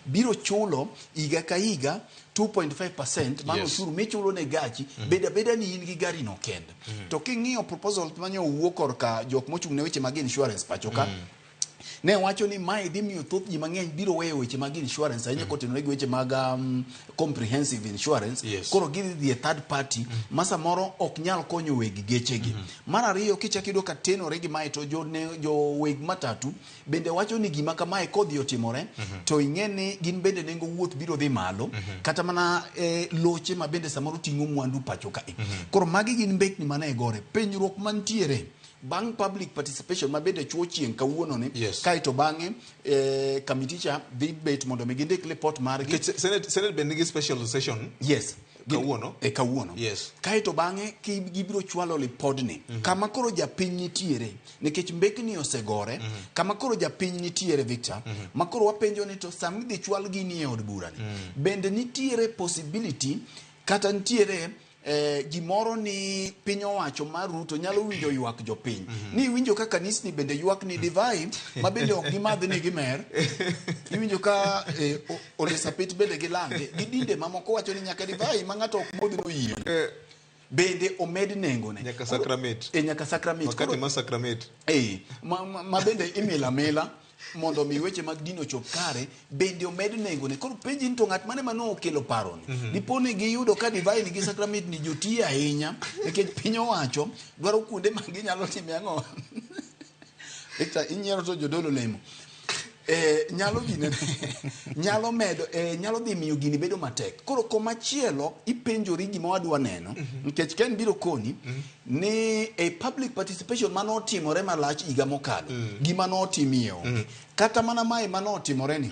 biro chulo higa ka higa 2.5% mano osuru michulo ne gachi beda beda ni in gi gari no kende. To king'iyo proposal mane owuok korka jok mochung' ne weche mag insurance pacho ka ne wacho ni mae dhi miyo thoth ji mang'eny biro weyo weche mag insurance ahinya kotenore gi weche mag comprehensive insurance. Koro gidhi dhi e third party ma samoro ok nyal konyo weg gechegi. Mar ariyo kichako iyudo ka tenore gi mae to jo, ne, jo weg matatu bende wacho ni gima kamae kodhi otimore to ing'e ni gin bende nengo wuoth biro dhi malo kata mana loche ma bende samoro ting'o mwandu pacho kae. Koro magi gin mbekni mane gore. Penjruok mantiere bang' public participation ma bende chuo chieng' kawuono ni kaeto bang'e committee cha dhi bet mondo mi gindik report margi. Nikech Senate bende nigi special session. Yes. Kawuono. Kawuono. Kaeto bang'e gibiro chwalo lipodni kama koro japiny nitiere nikech mbekni osegore kama koro japiny nitiere Victor ma koro wapenjo ni to sama idhi chwal gini e od bura ni bende nitiere possibility kata nitiere gimoro ni piny owacho mar Ruto nyalo winjo ywak jopiny ni iwinjo ka kanisni bende ywak ni divai ma bende ok gimadh ni gimer iwinjo ka Ole Sapit bende gilange gi dinde mamoko wacho ni nyaka divai ma ng'ato ok modh no yie bende omed nengone nyaka sacrament nyaka sacrament makati ma sacrament ma bende imila mila mondo mi weche mag dino ochop kare bende omed nengone. Koro penji ni to ng'at mane mane okelo paroni dipo ni giyudo ka divai ni gi sacrament ni jotiye ahinya nikech piny owacho dwaro kuonde ma ginyalo time ang'o. Victor inyiero to jodolo lemo. Nyalo gine nyalo medo nyalo dhi miyo gini bedo matek. Koro komachielo ipenjori gima wadwa neno nikech Ken biro koni ni e public participation mane otimore malach higa mokalo gima notimie onge kata mana mae mane otimore ni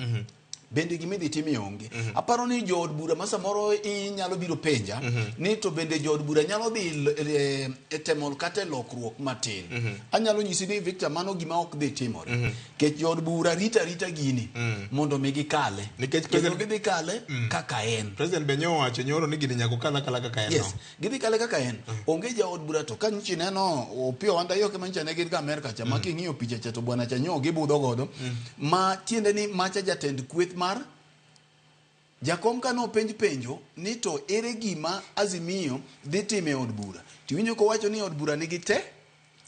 bende gima idhi timie onge. Aparo ni jood bura ma samoro inyalo biro penja ni to bende jood bura nyalo dhi e temo kata e lokruok matin. Anyalo nyisi ni Victor mano gima ok dhi timore nikech jood bura rita rita gini mondo mi gikale nikech kendo gidhi kale kaka en. President be nyowacho nyoro ni gini nyaka okal akala kaka en. Yes, gidhi kale kaka en. Onge jaod bura to ka nyocha ineno Opiyo Wandayi ok ema nyocha ne gin ga Amerka cha ma king'iyo picha cha to bwana cha nyo gibudho godo ma tiende ni macha jatend kweth mar jakom ka nopenj penjo ni to ere gima Azimio dhi timo e od bura tiwinjo kowacho ni od bura nigi te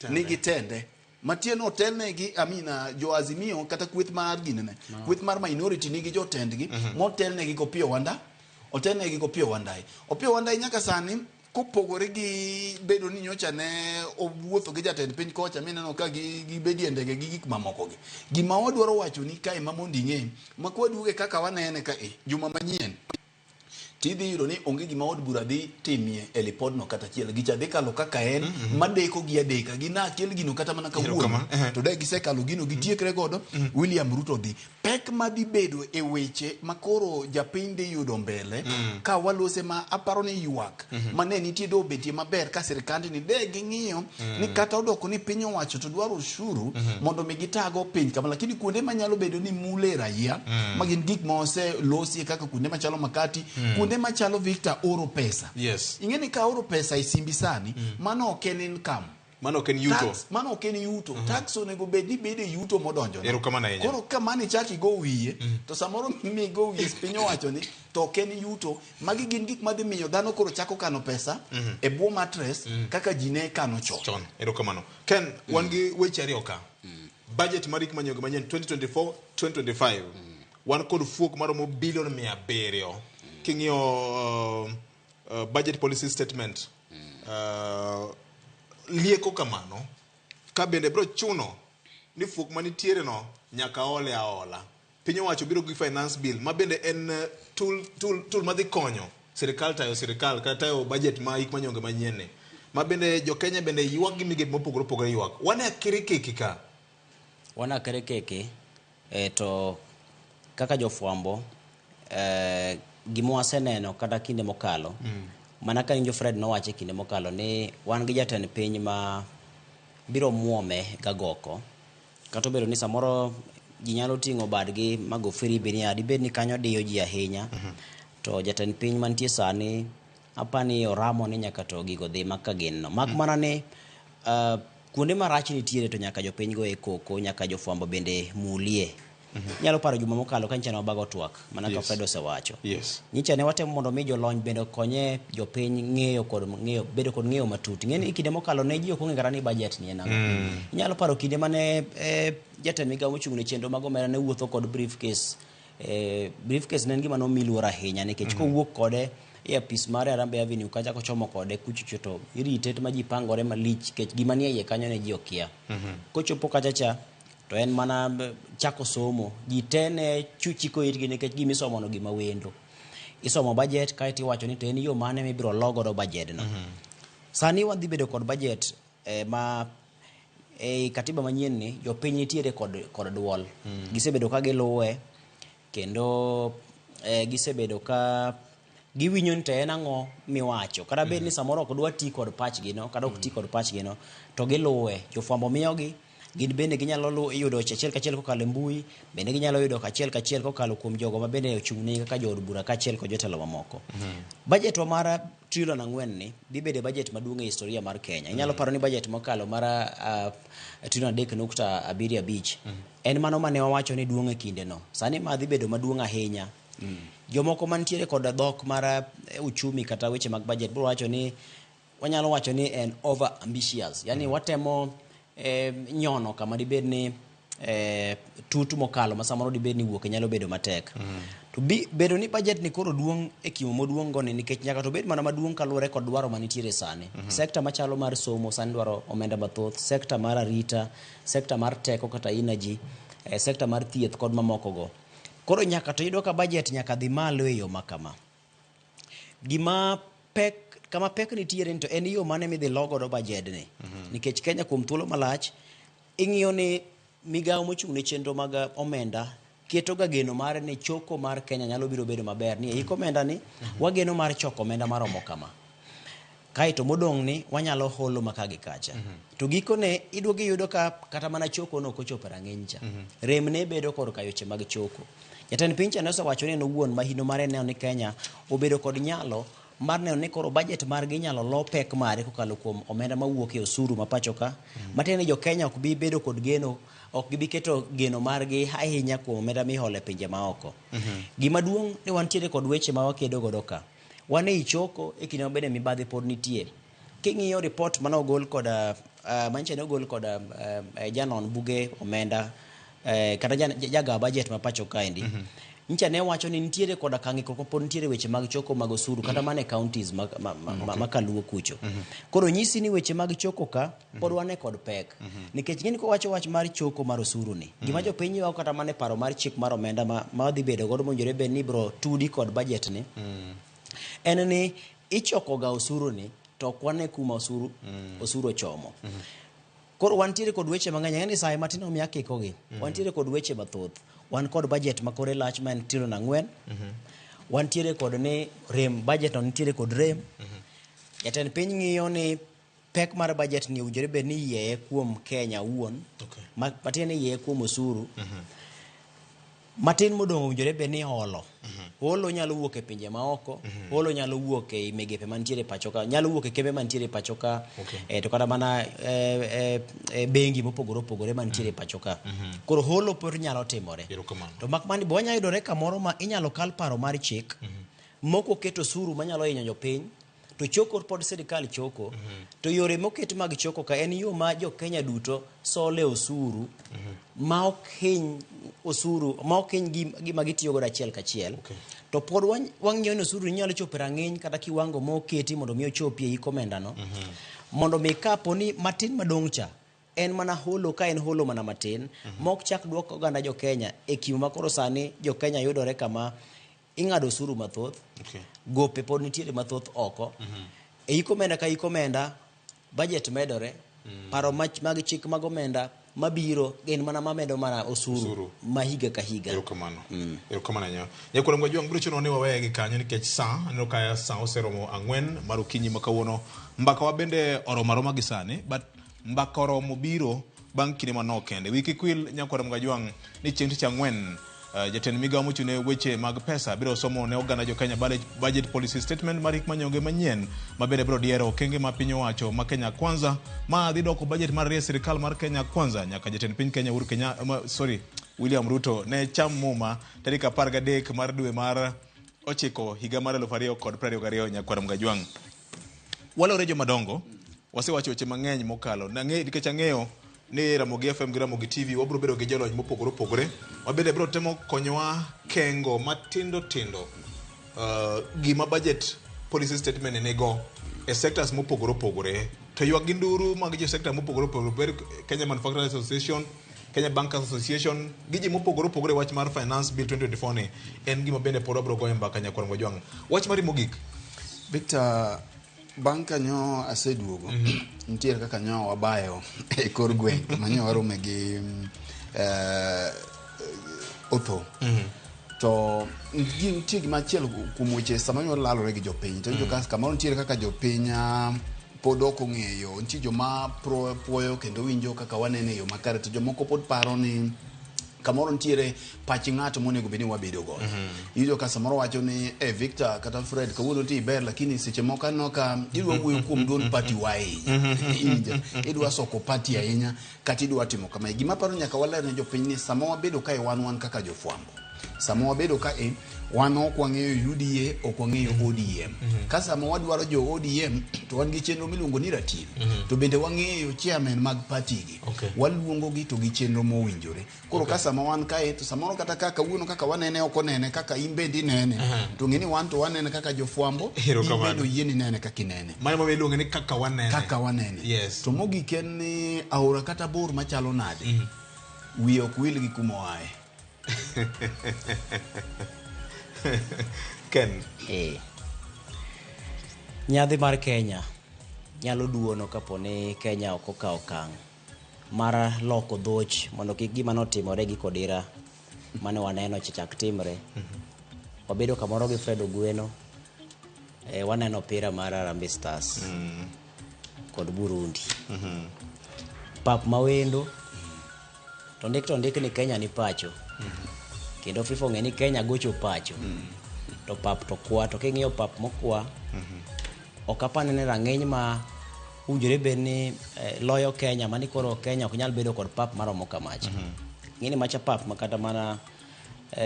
nigi tende matiende otelnegi amina jo Azimio kata kweth mar ginene kweth mar minority nigi jotendgi motelnegi Opiyo Wanda otelnegi Opiyo Wandayi. Opiyo Wandayi nyaka sani kopogore gi bedo ni nyocha ne owuotho gi jatend piny kocha mineno ka gibedie ndege gi gik mamoko gi. Gima wadwaro wacho ni kae ma mondo ing'e ma kwaduoge kaka wanene ka juma manyien tidhi yudo ni onge gima od bura dhi timie e lipodno kata achiel. Gicha dhi kalo kaka en madeko gi adeka gi na achiel gino kata mana kawuono to de gisekalo gino gitiekre godo William Ruto dhi. Pek madhi bedo e weche makoro japiny dhi yudo mbele ka walose ma aparo ni ywak mane nitie do betie maber ka sirkand ni de ging'iyo ni kata odoko ni piny owacho to dwaro ushuru mondo mi gitago piny kama, lakini kuonde manyalo bedo ni mule raia ma gin gik ma oselosi kaka kuonde machalo makati kuonde machalo Victor oro pesa. Ing'e ni ka oro pesa e simbi sani mano ok en income. Mano ok en yuto. Tax, mano ok en yuto. Tax onego bed ni bede yuto modonjo. Erokamano ahinya. Koro ka mano ichak igo wiye, to samoro migo wiye piny owacho ni to ok en yuto. Magi gin gik madhi miyo dhano koro chako kano pesa e bwo mattress kaka ji ne kano chon. Chon. Erokamano. Ken, wan gi weche ariyo ka. Budget mar hik manyien 2024 2025. Wan kod fuok maromo bilion 700. King'iyo budget policy statement. Lieko kamano ka bende bro chuno ni fuok manitiere no nyaka ole aola. Piny owacho biro gi finance bill ma bende en tool madhi konyo sirikal tayo sirikal kata tayo budget ma hik manyonge manyien ni. Ma bende jo Kenya bende ywak gi migepe mopogore opogore ywak. Wane akirikiki ka. Wanakre keke to kaka jofwambo gima waseneno kata kinde mokalo mana ka winjo Fred nowacho e kinde mokalo ni wan gi jatend piny ma biro muome gagoko kata obedo ni samoro ji nyalo ting'o badgi mago firimbi niya dibed ni kanyo diyo ji ahinya to jatend piny mantie sani apani oramo ni nyaka to gigo dhi mak ka gin no mak mana ni kuonde marach nitiere to nyaka jopiny go e koko nyaka jofwambo bende mulie. Inyalo paro juma mokalo ka nyicha ne wabago twak mana ka Fred osewacho. Nyicha ne watemo mondo mi jolony bende okonye jopiny ng'eyo kod ng'eyo bedo kod ng'eyo matut. Ing'e ni kinde mokalo ne ji ok ong'e kata ni budget ni en ang'o. Inyalo paro kinde mane jatend migawo mochung' ne chenro mag omenda ne wuotho kod briefcase. Briefcase ne en gima nomi luor ahinya nikech kowuok kode e apis mare Harambee Avenue kacha kochomo kode kuchocho to irite ma ji pangore malich nikech gima nie iye kanyo ne ji okia. Kochopo kacha cha to en mana chako somo. Ji te ne chiko itgi nikech gima isomo no gima wendo. Isomo budget kaeto iwacho ni to en yo mane mibiro lo godo budget no. Sani wadhi bedo kod budget ma e katiba manyien ni jopiny nitiere kod duol. Gisebedo ka giluwe kendo gisebedo ka giwinjo ni to en ang'o miwacho. Kata bed ni samoro ok dwa ti kod pachgi no, kata ok ti kod pachgi no, to giluwe. Jofwambo miyogi, gin bende ginyalo yudo achiel kachiel kokalo e mbui, bende ginyalo yudo achiel kachiel kokalo kuom jogo ma bende ochung' ne kaka jood bura kaachiel kod jotelo mamoko. Budget wa mar trilion 4 ni dhi bedo budget maduong' e historia mar Kenya. Inyalo paro ni budget mokalo mar trilion 3.75 en mano mane wawacho ni duong' e kinde no. Sani ma dhi bedo maduong' ahinya. Jomoko mantiere kod dhok mar uchumi kata weche mag budget biro wacho ni wanyalo wacho ni en over ambitious. Yani watemo nyono kama dibed ni tut mokalo ma samoro dibed ni wuok nyalo bedo matek. To bedo ni budget ni koro duong' e kimo maduong' go ni nikech nyaka to bed mana maduong' kaluwore kod dwaro manitiere sani. Sekta machalo mar somo sani dwaro omenda mathoth, sekta mar arita, sekta mar teko kata energy, sekta mar thieth kod mamoko go. Koro nyaka to iyudo ka budget nyaka dhi malo e yo ma kama. Gima pek kama pek nitiere ni to en yo mane midhi lo godo budget ni. Nikech Kenya kuom thuolo malach ing'iyo ni migawo mochung' ne chenro mag omenda keto ga geno mare ni choko mar Kenya nyalo biro bedo maber ni e hik omenda ni wageno mar choko omenda maromo kama. Kaeto modong' ni wanyalo holo maka gi kacha. To gikone iduogo iyudo ka kata mana choko no ok ochopo e rang'iny cha. Rem ne bedo korka weche mag choko. Jatend piny cha ne osewacho ni en owuon mahino mare neno ni Kenya obedo kod nyalo mar neno ni koro budget margi inyalo lo pek mare kokalo kuom omenda mawuok e osuru ma pacho ka. Matiende ni jo Kenya ok bi bedo kod geno, ok gibi keto geno margi ahinya kuom omenda miholo e pinje maoko. Gima duong' ni wantiere kod weche ma wakedo godo ka. Wan ei choko e kinde ma bende mibadhi pod nitie. King'iyo report mane ogol kod manyicha ne ogol kod janon buge omenda kata jaga budget ma pacho kaendi. Nyicha ne wacho ni nitiere koda ka ng'ikruok pod nitiere weche mag choko mag osuru kata mana e counties ma kaluo kucho. Koro nyisi ni weche mag choko ka pod wan e kod pek. Nikech ng'eni kowacho wach mar choko mar osuru ni, gima jopiny ywak kata mana e paro mar chik mar omenda ma dhi bedo godo mowinjore bed ni ibiro tudi kod budget ni, en ni ichoko ga osuru ni to ok wane kuma osuru ochomo. Koro wantiere kod weche mang'eny, ang'e ni saye matin omiyo akikogi. Wantiere kod weche mathoth. Wan kod budget ma kore lach ma en trilion 4. Wantiere kod ni rem, budget no nitiere kod rem. Jatend piny ng'iyo ni pek mar budget ni owinjore bed ni iyieye kuom Kenya owuon. Matiende ni iyieye kuom osuru. Matin modong' owinjore bed ni holo. Holo nyalo wuok e pinje maoko, holo nyalo wuok e migepe mantiere pacho ka, nyalo wuok e kembe mantiere pacho ka, to kata mana bengi mopogore opogore mantiere pacho ka. Koro holo pod nyalo timore. To mak mana ni be wanyalo yudore kamoro ma inyalo kal paro mar chik, moko keto osuru manyalo hinyo jopiny, to choko pod sirikal choko, to yore moket mag choko ka en yo ma jo Kenya duto sole osuru, ma ok hiny osuru, ma ok hiny gima gitiyo godo achiel kachiel. To pod wang'iyo ni osuru nyalo chopo e rang'iny kata kiwango moketi mondo mi ochopi e hik omenda no. Mondo mi kapo ni matin madong' cha en mana holo ka en holo mana matin, ma ok chak duok oganda jo Kenya e kimo ma koro sani jo Kenya yudore kama ing'ado osuru mathoth, gope pod nitiere mathoth oko. E hik omenda ka hik omenda, budget medore, paro mag chik mag omenda mabiro gin mana mamedo mana osuru, Osuru. ma higa ka higa. Erokamano. Erokamano ahinya. Nyakwar Mgajwang' biro chunowa ni waweye gi kanyo nikech sa aneno ka sa oseromo ang'wen mar okinyi ma kawuono. Mbaka wa bende oromo aroma gi sani but mbaka oromo biro bang' kinde manok kende. Wiyi kik wil Nyakwar Mgajwang' ni chieng' tich ang'wen jatend migawo mochung' ne weche mag pesa biro somo ne oganda jo Kenya budget policy statement mar hik manyonge manyien ma bende biro diero okenge ma piny owacho ma Kenya Kwanza ma dhi doko budget mar rie sirikal mar Kenya Kwanza nyaka jatend piny Kenya Uhuru Kenya ma, sorry William Ruto ne cham muma tarik 13 mar dwe mar ochiko higa mar 2022 Nyakwar Mgajwang'. Walore jomadongo, wasewacho weche mang'eny mokalo. Nang'e nikech ang'eyo ni Ramogi FM gi Ramogi TV wabiro bedo gi jolony mopogore opogore. Wabende biro temo konyowa kengo matindo tindo gima budget policy statement nigo e sectors mopogore opogore. To ywak gi nduru mag jo sector mopogore opogore, ber Kenya Manufacturers Association, Kenya Bankers Association, gi ji mopogore opogore wach mar Finance Bill 2024 ni en gima bende pod wabiro goyo mbaka Nyakwar Mgajwang'. Wach mari mogik. Victor, bang' kanyo aseduogo nitiere kaka nyo wabayo e kor gweng' kama nyo warome gi otho to nitie gima achiel kuom weche sama nyo lalore gi jopiny to mm. Kamoro nitiere kaka jopiny pod ok ong'eyo nitie joma puoyo kendo winjo kaka wanene e yo makare to jomoko pod paro ni kamoro nitiere pach ng'ato monego bed ni wabedo godo. Iyudo ka samoro wacho ni eh, Victor kata Fred kawuono ti ber lakini seche moko aneno ka idwa wuoyo kuom duond party wa ahinya. Iwinjo? Idwa soko party ahinya kata idwa timo kamae. Gima paro nyaka waler ne jopiny ni sama wabedo kae wan kaka jofwambo. Sama wabedo kae wan ok wang'eyo UDA ok wang'eyo ODM. Ka sama wadwaro jo ODM to wan gi chenro miluongo ni ratil. To bende wang'eyo chairman mag party gi. Waluongo gi to gi chenro mowinjore. Koro ka sama wan kae to samoro kata kaka kawuono kaka wanene ok onene kaka in bende inene. To ng'e ni wan to wanene kaka jofwambo in bende oyieni nene kaka inene. Mano momiyo iluonge ni kaka wanene. Kaka wanene. Yes. To mogik en ni aora kata bor machalo nade. Wiye ok wil gi kuma oaye. Ken. Nyadhi mar Kenya nyalo duono kapo ni Kenya ok okawo okang' mar loko dhoch mondo kik gima notimore gi Kodira mane waneno cha chak timre. Wabedo kamoro gi Fred Ogweno, waneno opira mar Harambee Stars kod Burundi. Pap mawendo to ndik ni Kenya ni pacho. Kendo FIFA ong'e ni Kenya gocho pacho. To pap to kwa, to king'iyo pap mokwa, ok apar ni rang'iny ma owinjore bed ni loyo Kenya mani koro Kenya ok nyal bedo kod pap maromo kamacha. Ng'eni macha pap ma kata mana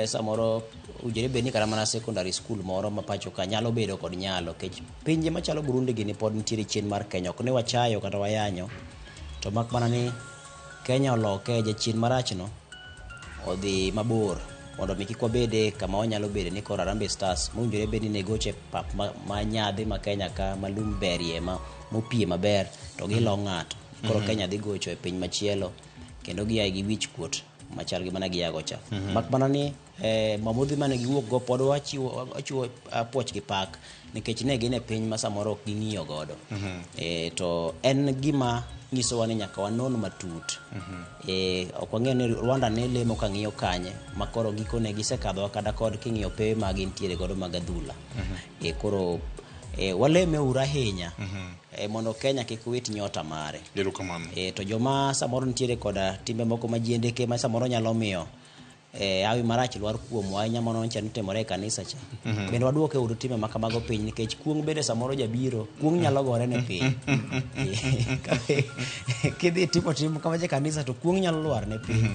samoro owinjore bed ni kata mana secondary school moro ma pacho ka nyalo bedo kod nyalo nikech pinje machalo Burundi gini pod nitiere chien mar Kenya ok ni wachayo kata wayanyo to mak mana ni Kenya oloke jachien marachno odhi mabor mondo mi kik wabede kama wanyalo bede ni koro Harambee Stars mowinjore bed ni ne goche pap ma nyadhi ma Kenya ka ma lum berie ma mopie maber to gilo ng'ato koro Kenya dhi gocho e piny machielo kendo gia gi wich kuot machal gi mana giago cha. Mak mana ni mamodhi mane giwuok go pod wachiwo puoch gi pak nikech ne gin e piny ma samoro ok ging'iyo godo. To en gima nyisowa ni nyaka wanon matut. Ok wang'eyo ni Rwanda ne lemo ka ng'iyo kanye ma koro gikone gisekadhowa kata kod king'iyo pewe ma gintiere godo mag adhula. Koro waleme uru ahinya mondo Kenya kik wit nyota mare. To joma samoro nitiere koda timbe moko majiendeke ma samoro nyalo miyo hawi marach lwar kuomwa ahinya mano ncha nitimore e kanisa cha. Bende waduoke uru timbe ma kamago piny nikech kuong' bende samoro jabiro, kuong' nyalo gore ne piny. Kidhi timo tim kamacha e kanisa to kuong' nyalo lwar ne piny.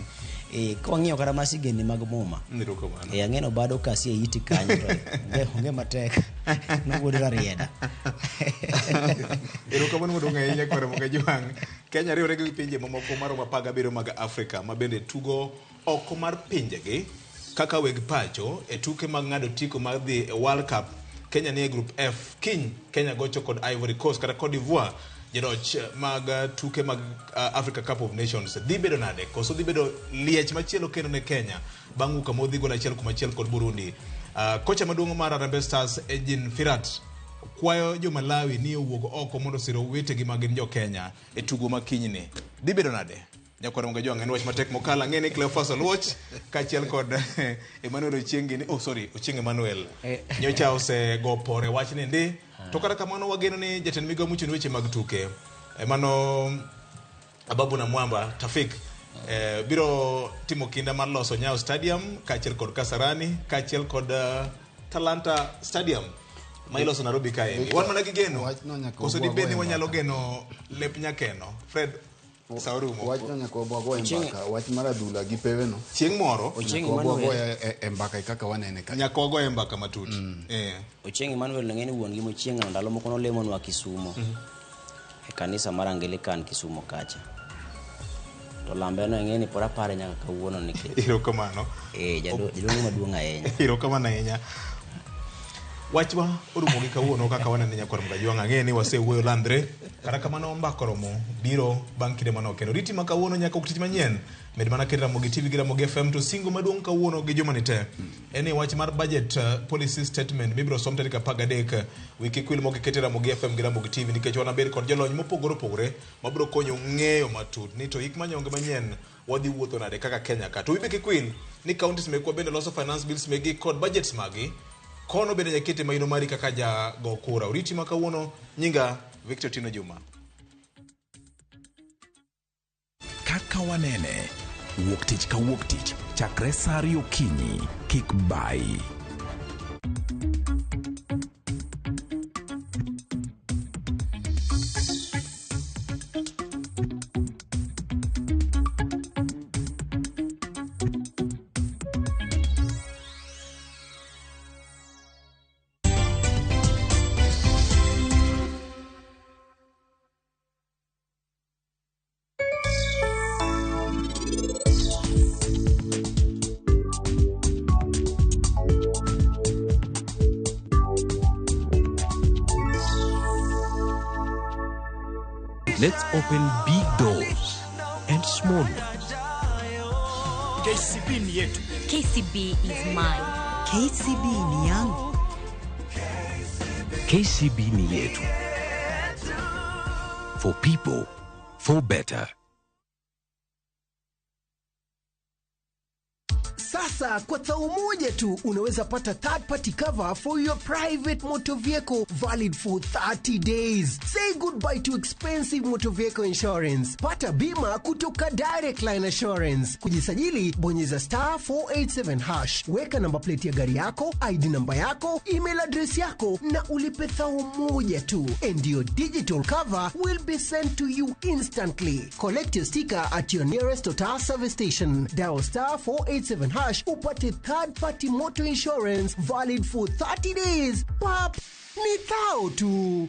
Kwang'iyo kata mana sigendni mag muma. Ang'eno bado kasi e iti kanyo to onge matek. Nowuod Rarieda. Erokamano maduong' ahinya kwar Mgajwang'. Kenya riwore gi pinje mamoko maromo 17 mag Afrika ma bende tugo oko mar pinjegi kaka weg pacho e tuke mag ng'ado otiko mar dhi e World Cup. Kenya ni e Group F. Kiny Kenya gocho kod Ivory Coast kata Cote d'Ivoire joloch mag tuke mag Africa Cup of Nations. Dhi bedo nade? Koso dhi bedo liech machielo kendo ne Kenya bang' wuok kamodhi gol 1-1 kod Burundi. Kocha maduong' mar Harambee Stars Ejin Firat kwayo jo Malawi ni owuog oko mondo osir owetegi ma gin jo Kenya e tugo ma kinyni. Dhi bedo nade? Nyakwar Mgajwang' en wach matek mokalo. Ang'e ni Cleophas Oluoch kaachiel kod Emmanuel Ochieng' gini, oh sorry, Ochieng' Emmanuel nyocha osego pore wachni ndi. To kata kamano wageno ni jatend migawo mochung' ne weche mag tuke mano Ababu Namwamba Tafik biro timo kinda mar loso Nyayo Stadium kaachiel kod Kasarani kaachiel kod Talanta Stadium ma iloso Nairobi kaendi. Wan mana gi geno. Koso dibed ni wanyalo geno lep nyakeno. Fred, sa orumo. Wachno nyaka wabwago e mbaka, wach mar adhula gi peweno. Chieng' moro Ochieng' Nyaka wabwago Emmanuel. e mbaka kaka wanene ka. Nyaka wago e mbaka matut. Ochieng' Emmanuel ng'e ni wuon gi Mochieng' no ndalo moko nolemonwa Kisumo. E kanisa mar Anglican Kisumo kacha. To lambe no ing'e ni pod apare nyaka kawuono nikech. Erokamano. Jaduong' maduong' ahinya. Erokamano ahinya. Wachwa orumo gi kawuono kaka wanene nyakwar Mgajwang'. Ang'e ni wasewuoyo landre. Kata kamano mbaka oromo biro bang' kinde manok. Kendo riti ma kawuono nyaka wuok tich manyien. Med mana keto Ramogi TV gi Ramogi FM to singo maduong' kawuono gi juma ni te. En ni wach mar budget policy statement mibiro som tarik 13 wiki kik wil mok ikete Ramogi FM gi Ramogi TV nikech wanabed kod jolony mopogore opogore mabiro konyo ng'eyo matut ni to hik manyonge manyien wadhi wuotho nade kaka Kenya ka. To wibe kik wil ni counties mekwa bende loso finance bills megi kod budgets magi. Kono bende nyakete maino mari kaka jago kura. Oriti ma kawuono, nyinga Victor Tino Juma. Kaka wanene, wuok tich ka wuok tich, chakre sa ariyo okinyi, kik bayi. Let's open big doors and small ones. KCB ni yetu. KCB is mine. KCB ni yangu. KCB ni yetu. For people, for better. Sasa kwa thao moja tu unaweza pata third party cover for your private motor vehicle valid for 30 days. Say goodbye to expensive motor vehicle insurance. Pata bima kutoka Direct Line Assurance. Kujisajili, bonyeza star 487 hash. Weka namba plate ya gari yako, ID namba yako, email address yako na ulipe thao moja tu. And your digital cover will be sent to you instantly. Collect your sticker at your nearest Total service station. Dial star 487 hash upate third party motor insurance valid for 30 days. Pap, ni thao tu.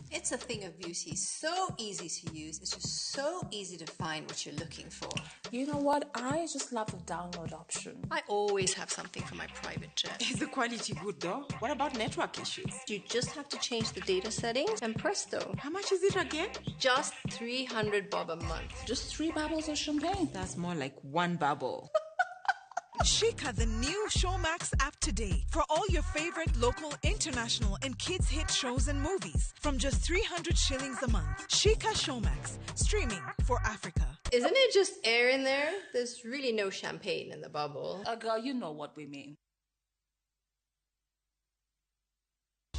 It's a thing of beauty, so easy to use. It's just so easy to find what you're looking for. You know what? I just love the download option. I always have something for my private jet. Is the quality good though? What about network issues? You just have to change the data settings and presto. How much is it again? Just 300 bob a month. Just 3 bubbles of champagne. That's more like 1 bubble. Shika the new Showmax app today for all your favorite local, international, and kids hit shows and movies from just 300 shillings a month. Shika Showmax, streaming for Africa. Isn't it just air in there? There's really no champagne in the bubble. Girl, you know what we mean.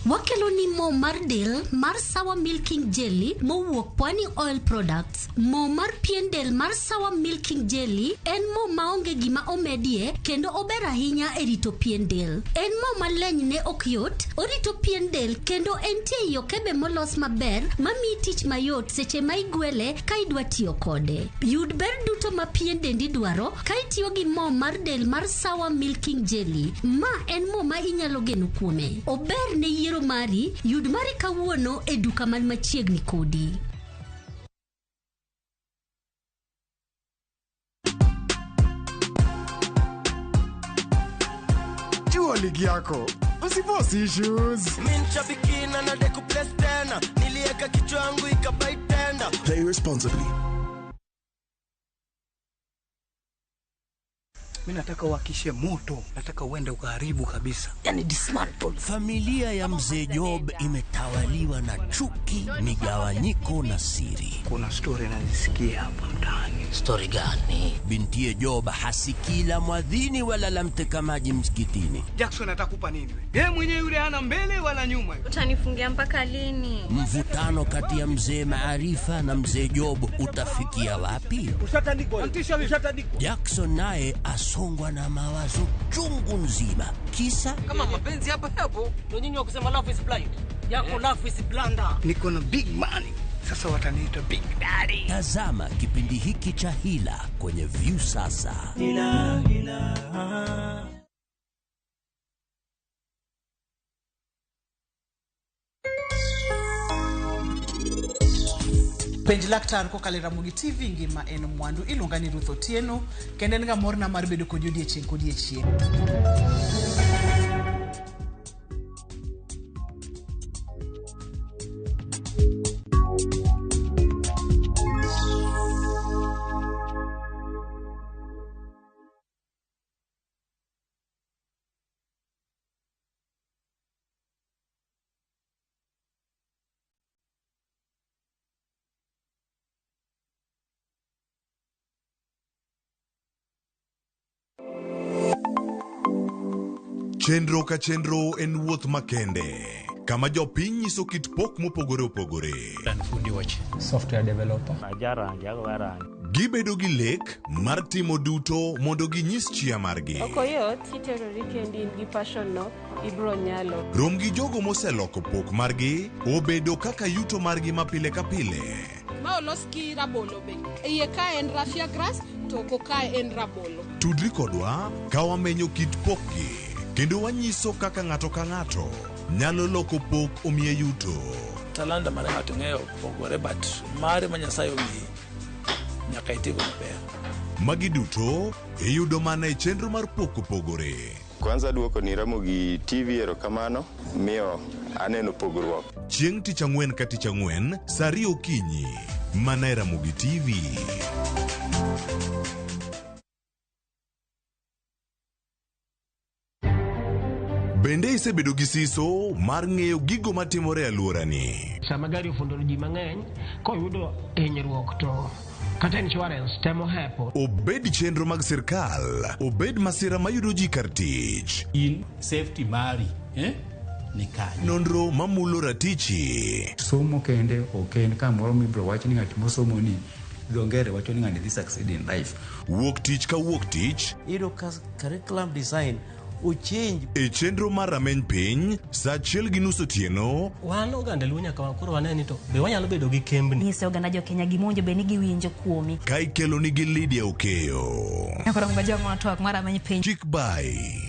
Wakelo ni mo mar del mar Sawa Milking Jelly mowuok Pwani Oil Products. Mo mar pien del mar Sawa Milking Jelly en mo maonge gima omedie kendo ober ahinya e rito pien del. En mo maleny ne ok yot, orito pien del kendo entie ei okebe molos maber mamiyi tich mayot seche ma igwele ka idwa tiyo kode. Yud ber duto ma pien dendi dwaro ka itiyo gi mo mar del mar Sawa Milking Jelly. Ma en mo ma inyalo geno kuome. Ober ne yiero mari, yud mari kawuono e duka man machiegni kodi. Jua ligi yako. Usipost issues. Minchabikina na deku place tena. Nilieka kichwa yangu ikabai tenda. Play responsibly. Mi nataka uhakishe moto, nataka uende ukaharibu kabisa. Yani dismantle. Familia ya mzee Job imetawaliwa na chuki, migawanyiko na siri. Kuna story nazisikia hapa mtaani. Stori gani? Bintiye Job hasikii la mwadhini wala la mteka maji msikitini. Jackson atakupa nini we? Yeye mwenyewe yule hana mbele wala nyuma. Utanifungia mpaka lini? Mvutano kati ya mzee Maarifa na mzee Job utafikia wapi? Ushatandikwa. Jackson naye asongwa na mawazo chungu nzima, kisa Kama mapenzi hapa hapo, ndio nyinyi wa kusema love is blind. Yako love is blunder. Niko na big money. Sasa wataniita big daddy. Tazama kipindi hiki cha Hila kwenye Viusasa. Hila, hila. Penj laktar kokalo e Ramogi TV ngima en mwandu iluonga ni Ruth Otieno kendo en ga morna mar bedo kodi odiechieng' kodiechieng'. Chenro ka chenro en wuoth makende kama jopiny nyiso kit pok mopogore opogore. Fundi wach software developer. Gibedo gi lek mar timo duto mondo ginyis chia margi. Ok oyot kiterori kendi in gi passion no ibro nyalo. Rom gi jogo moseloko pok margi obedo kaka yuto margi ma pile ka pile. Ma olos gi rabolo be. Iye ka en raffia grass to oko ka en rabolo. Tudri kodwa ka wamenyo kit pokgi kendo wanyiso kaka ng'ato ka ng'ato nyalo loko pok omiye yuto. Talanta mar ng'ato ng'eyo pogore but mare ma Nyasaye omiyi nyaka itigo maber. Magi duto iyudo mana e chenro mar pok opogore. Kwanza duoko ni Ramogi TV erokamano miyo aneno pogruok. Chieng' tich ang'wen ka tich ang'wen saa ariyo okinyi mana e Ramogi TV. Bende isebedo gi siso mar ng'eyo gigo matimore e alworani? Sama gari ofundo ji mang'eny, koyudo hinyruok to kata insurance temo hepo. Obed chenro mag sirkal, obed masira mayudo ji kar tich. In safety mari, eh? Ni kanye? Nonro mamulo ratichi. Somo kende ok en kamoro mibiro wach ni ng'at mosomo ni dho ngere wacho ni ng'ani dhi succeed in life. Wuok tich ka wuok tich. Iyudo ka curriculum design ochange. E chenro mar rameny piny, saa 1:30 otieno. Wan oganda Luo nyaka koro wane ni to be wanyalo bedo gi kembni. Nyiso oganda jo Kenya gima owinjo bed ni giwinjo kuomi. Ka ikelo nigi Lydia Okeyo. Nyakoro ngima twak mar rameny piny. Chik bai.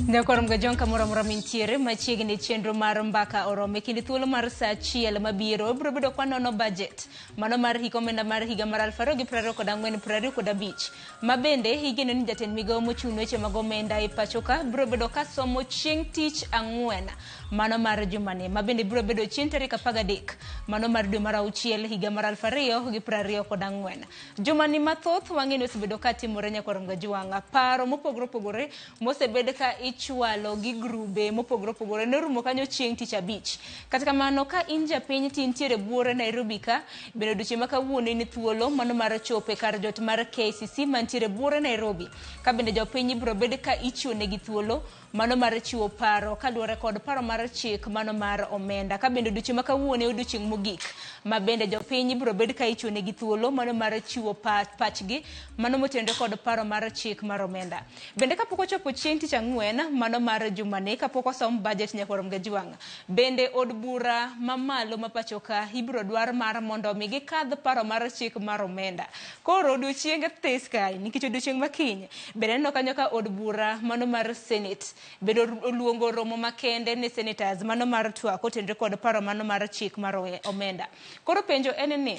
Nyakwar Mgajong kamoro amora mintiere machiegni chenro mar mbaka oromo e kind thuolo mar saa achiel mabiro biro bedo kwa nono budget mano mar hik omenda mar higa mar 2024-2025 ma bende igeno ni jatend migawo mochung' ne weche mag omenda e pacho ka biro bedo ka somo chieng' tich ang'wen mano mar jumani ma bende biro bedo chieng' tarik 13 mano mar dwe mar auchiel higa mar 2024. Jumani mathoth wang'e ni osebedo ka timore Nyakwar Mgajwang', paro mopogore opogore mosebed ka ichwalo gi grube mopogore opogore norumo kanyo chieng' tich abich. Kata kamano ka in japiny to intiere buore Nairobi ka, bende odiochieng' ma kawuono in thuolo mano mar chopo e kar jot mar KICC mantiere buore Nairobi. Ka bende jopiny ibiro bed ka ichiwo negi thuolo mano mar chiwo paro kaluwore kod paro mar chik mano mar omenda. Ka bende odiochieng' ma kawuono e odiochieng' mogik ma bende jopiny ibiro bed ka ichiwo negi thuolo mano mar chiwo pachgi mano motenore kod paro mar chik mar omenda. Bende kapok ochopo chieng' tich ang'wen mano mar jumani kapok osom budget nyakwar Mgajwang', bende od bura mamalo ma pacho ka ibiro dwar mar mondo mi gikadh paro mar chik mar omenda. Koro odiochienge this kae nikech odiochieng' ma kiny bende aneno kanyo ka od bura mano mar Senate bende oluongo romo makende ne senators mano mar twak kotenore kod paro mano mar chik mar omenda. Koro penjo en ni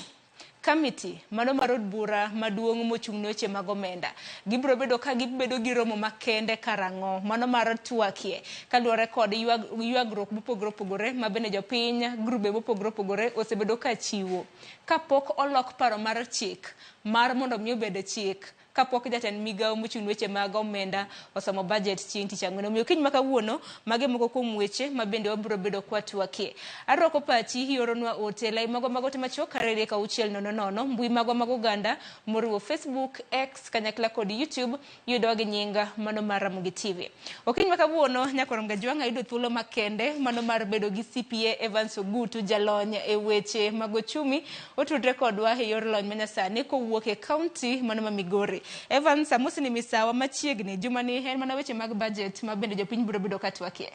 committee mano mar od bura maduong' mochung' ne weche mag omenda gibiro bedo ka gibedo gi romo makende karang'o mano mar twakie kaluwore kod ywagruok mopogore opogore ma bende jopiny grube mopogore opogore osebedo ka chiwo kapok olok paro mar chik mar mondo mi obed chik kapok jatend migawo mochung' ne weche mag omenda osomo budget chieng' tich ang'wen. Omiyo kiny ma kawuono mage moko kuom weche ma bende wabiro bedo kwatwakie. Arwako pachi ioronwa ote lai magwa mag ote machuok 23600 mbui magwa mag oganda moriwo Facebook, X kanyakla kod YouTube yudowa gi nying mano mar Ramogi TV. Okinyi ma kawuono nyakwar Mgajwang' ayudo thuolo makende mano mar bedo gi CPA Evans Ogutu jalony e weche mag ochumi otudre kodwa e yor lony manyasani kowuok e kaunti mano ma Migori. Evans, amosi ni misawa machiegni jumani en mana weche mag budget ma bende jopiny biro bedo ka twakie.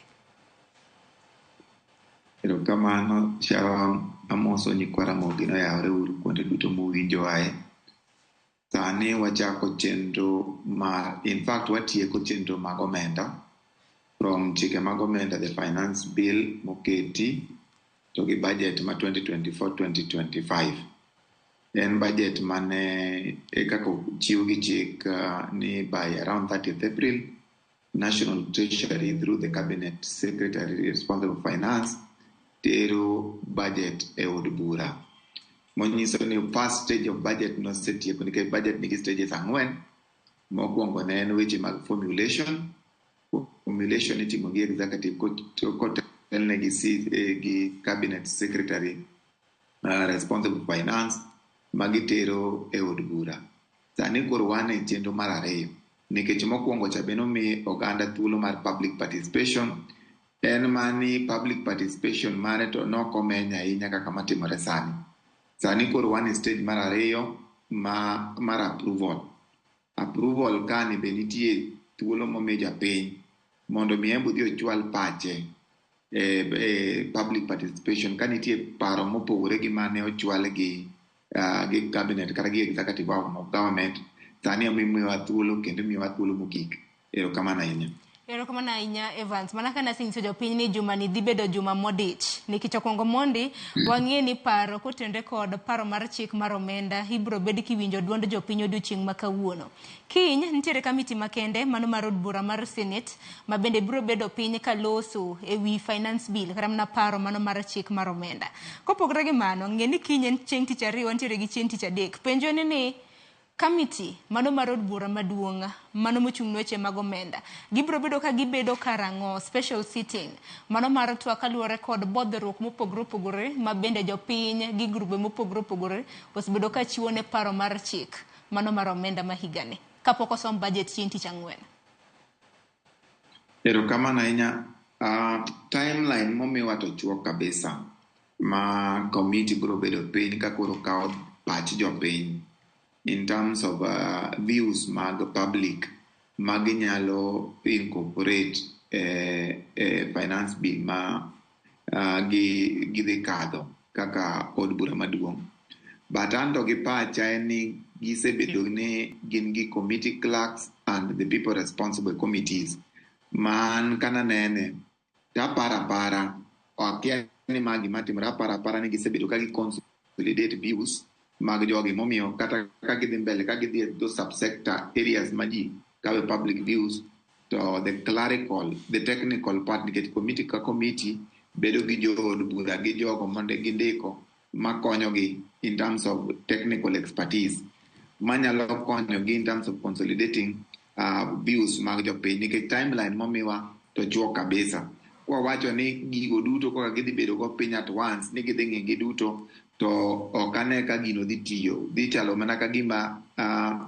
Erokamano Sharon, amoso nyikwa Ramogi noyawre uru kuonde duto muwinjowae. Sani wachako chenro mar, in fact watieko chenro mag omenda from chike mag omenda, the finance bill moketi to gi budget ma 2024-2025. En budget mane e kaka ochiw gi chik ni by around 30th April, National Treasury through the Cabinet Secretary responsible for finance tero budget e od bura. Monyiso ni first stage of budget nosetieko nikech budget nigi stages ang'wen. Mokwongo ne en weche mag formulation. Formulation itimo gi executive kotelne gi Cabinet Secretary responsible for finance magitero e od bura. Sani koro wan e chenro mar ariyo nikech mokwongo cha be nomi oganda thuolo mar public participation. En mani public participation mare to nokomeny ahinya kaka matimore sani. Sani koro wan e stage mar ariyo mar approval. Approval kani be nitie thuolo momi japiny mondo mi en be odhi ochwal pache e public participation ka nitie paro mopogore gi mane ochwal gi cabinet kata gi executive arm of government. Sani imiyowa thuolo kendo imiyowa thuolo mogik. Erokamano ahinya. Erokamano ahinya Evans. Mana ka nasenyiso jopiny ni juma ni dhi bedo juma modich. Nikech okwongo mondi wang'e ni paro kotenore kod paro mar chik mar omenda ibiro bed kiwinjo duond jopiny odiochieng' ma kawuono. Kiny nitiere kamiti makende mano mar od bura mar Senate ma bende biro bedo piny kaloso e wi finance bill kata mana paro mano mar chik mar omenda. Kopogore gi mano, ng'e ni kiny en chieng' tich ariyo wantiere gi chieng' tich adek. Penjo en ni kamiti mano mar od bura maduong' mano mochung' ne weche mag omenda gibiro bedo ka gibedo karang'o special sitting mano mar twak kaluwore kod bodhruok mopogore opogore ma bende jopiny gi grube mopogore opogore osebedo ka chiwo ne paro mar chik mano mar omenda ma higani kapok osom budget chieng' tich ang'wen. Erokamano ahinya. Timeline momiwa to chuok kabisa ma committee biro bedo piny ka koro kawo pach jopiny in terms of views mag public maginyalo incorporate finance bill ma gidhi kadho kaka od bura maduong'. But anto gi pacha en ni gisebedo ni gin gi committee clerks and the people responsible committees. Man kananene to aparo apara, akia ni ma gima timore, aparo apara ni gisebedo ka gi consolidate views mag jogi momiyo kata ka gidhi mbele ka gidhi e those subsector areas ma ji kawe public views to the clerical, the technical part nikech committee ka committee bedo gi jood bura gi jogo mondo gindiko makonyogi in terms of technical expertise manyalo konyogi in terms of consolidating views mag jopiny nikech timeline momiwa to chuok kabisa. Kwa wacho ni gigo duto kaka gidhi bedo go piny at once ni gidhi ng'e duto to ok ane ka gino dhi tiyo. Dhi chalo mana ka gima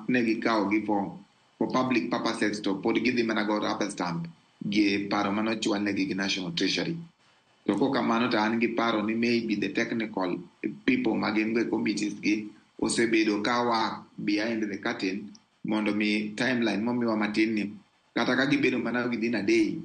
ne gikawo gi for public purposes to pod gidhi mana go rubber stamp gi paro manochwal negi gi National Treasury. To kokamano to an gi paro ni maybe the technical people ma gin go e committees gi osebedo ka work behind the curtain mondo mi timeline momiwa matin ni kata ka gibedo mana within a day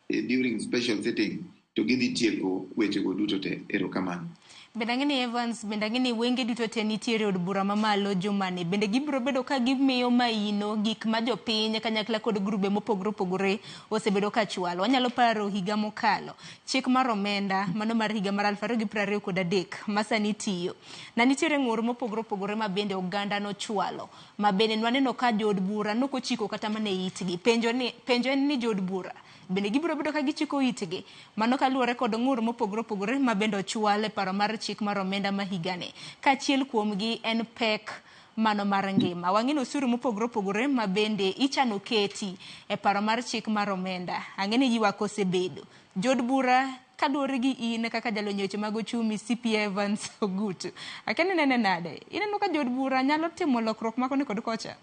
during special sitting to gidhi tieko wechego duto te. Erokamano. Bende ang'e ni Evans, bende ang'e ni wenge duto te nitiere od bura mamalo jumani. Bende gibiro bedo ka gimiyo maino gik ma jopiny kanyakla kod grube mopogore opogore osebedo ka chwalo. Wanyalo paro higa mokalo, chik mar omenda mano mar higa mar 2023 ma sani tiyo. Na nitiere ng'ur mopogore opogore ma bende oganda nochwalo. Ma bende nwaneno ka jood bura nokochiko kata mana e itgi. Penjo en ni jood bura bende gibiro bedo ka gichiko itgi. Mano kaluwore kod ng'ur mopogore opogore ma bende ochwal e paro mar chik mar omenda ma higani. Kaachiel kuomgi en pek mano mar ngima. Wang'e ni osuru mopogore opogore ma bende ichano keti e paro mar chik mar omenda. Ang'e ni ywak osebedo. Jood bura kaluwore gi in kaka jalony e weche mag ochumi CPA Evans Ogutu. Akia ni inene nade? Ineno ka jood bura nyalo timo lokruok ma koni kod kocha?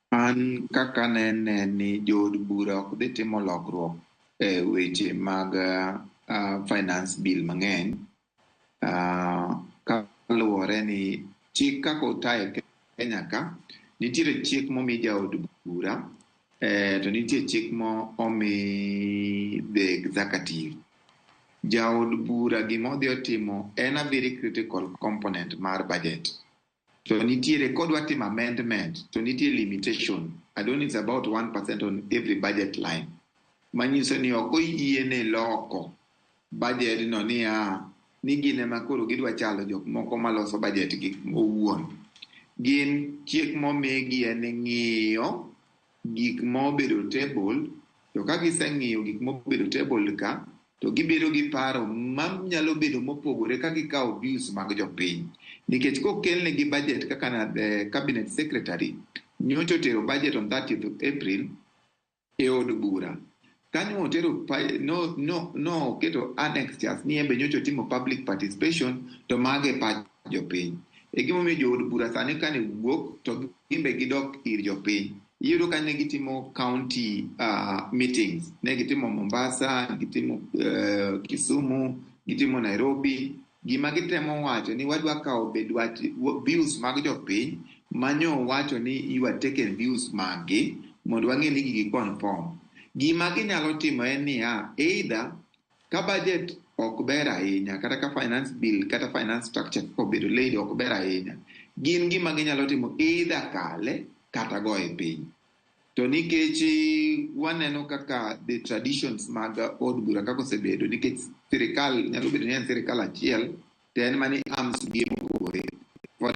An kaka nene ni jood bura ok dhi timo lokruok e weche mag finance bill mang'eny kaluwore ni chik kaka otayo Kenya ka nitiere chik momi jaod bura to nitie chik momi the executive. Jaod bura gima odhi otimo en a very critical component mar budget. To nitiere kodwa timo amendment to nitie limitation. I don't know, it's about 1% on every budget line. Manyiso ni ok oyiene loko budget no niya ni gin ema koro gidwa chalo jok moko maloso budget gi owuon. Gin chik momigi en ng'iyo gik mobedo table, to ka giseng'iyo gik mobedo table ka to gibedo gi paro manyalo bedo mopogore ka gikawo views mag jopiny. Nikech kokelnegi budget kaka na the cabinet secretary nyocha otero budget on 30th of April e od bura. Kanyo otero no oketo annexures ni embe nyocha otimo public participation to mage pach jopiny. E gimomiyo jood bura sani kane wuok to gimbe gidok ir jopiny. Iyudo ka ne gitimo county meetings. Ne gitimo Mombasa, gitimo Kisumu, gitimo Nairobi. Gima gitemo wacho ni wadwa kawo bed wach views mag jopiny manyo wacho ni you are taken views magi mondo wang'e ni gigi conform. Gima ginyalo timo en niya, either ka budget ok ber ahinya kata ka finance bill kata finance structure kaka obedo laid ok ber ahinya, gin gima ginyalo timo either kale kata goye piny. To nikech waneno kaka the traditions mag od bura kaka osebedo, nikech sirikal nyalo bedo ni en sirikal achiel to en mani arms gi mopogore.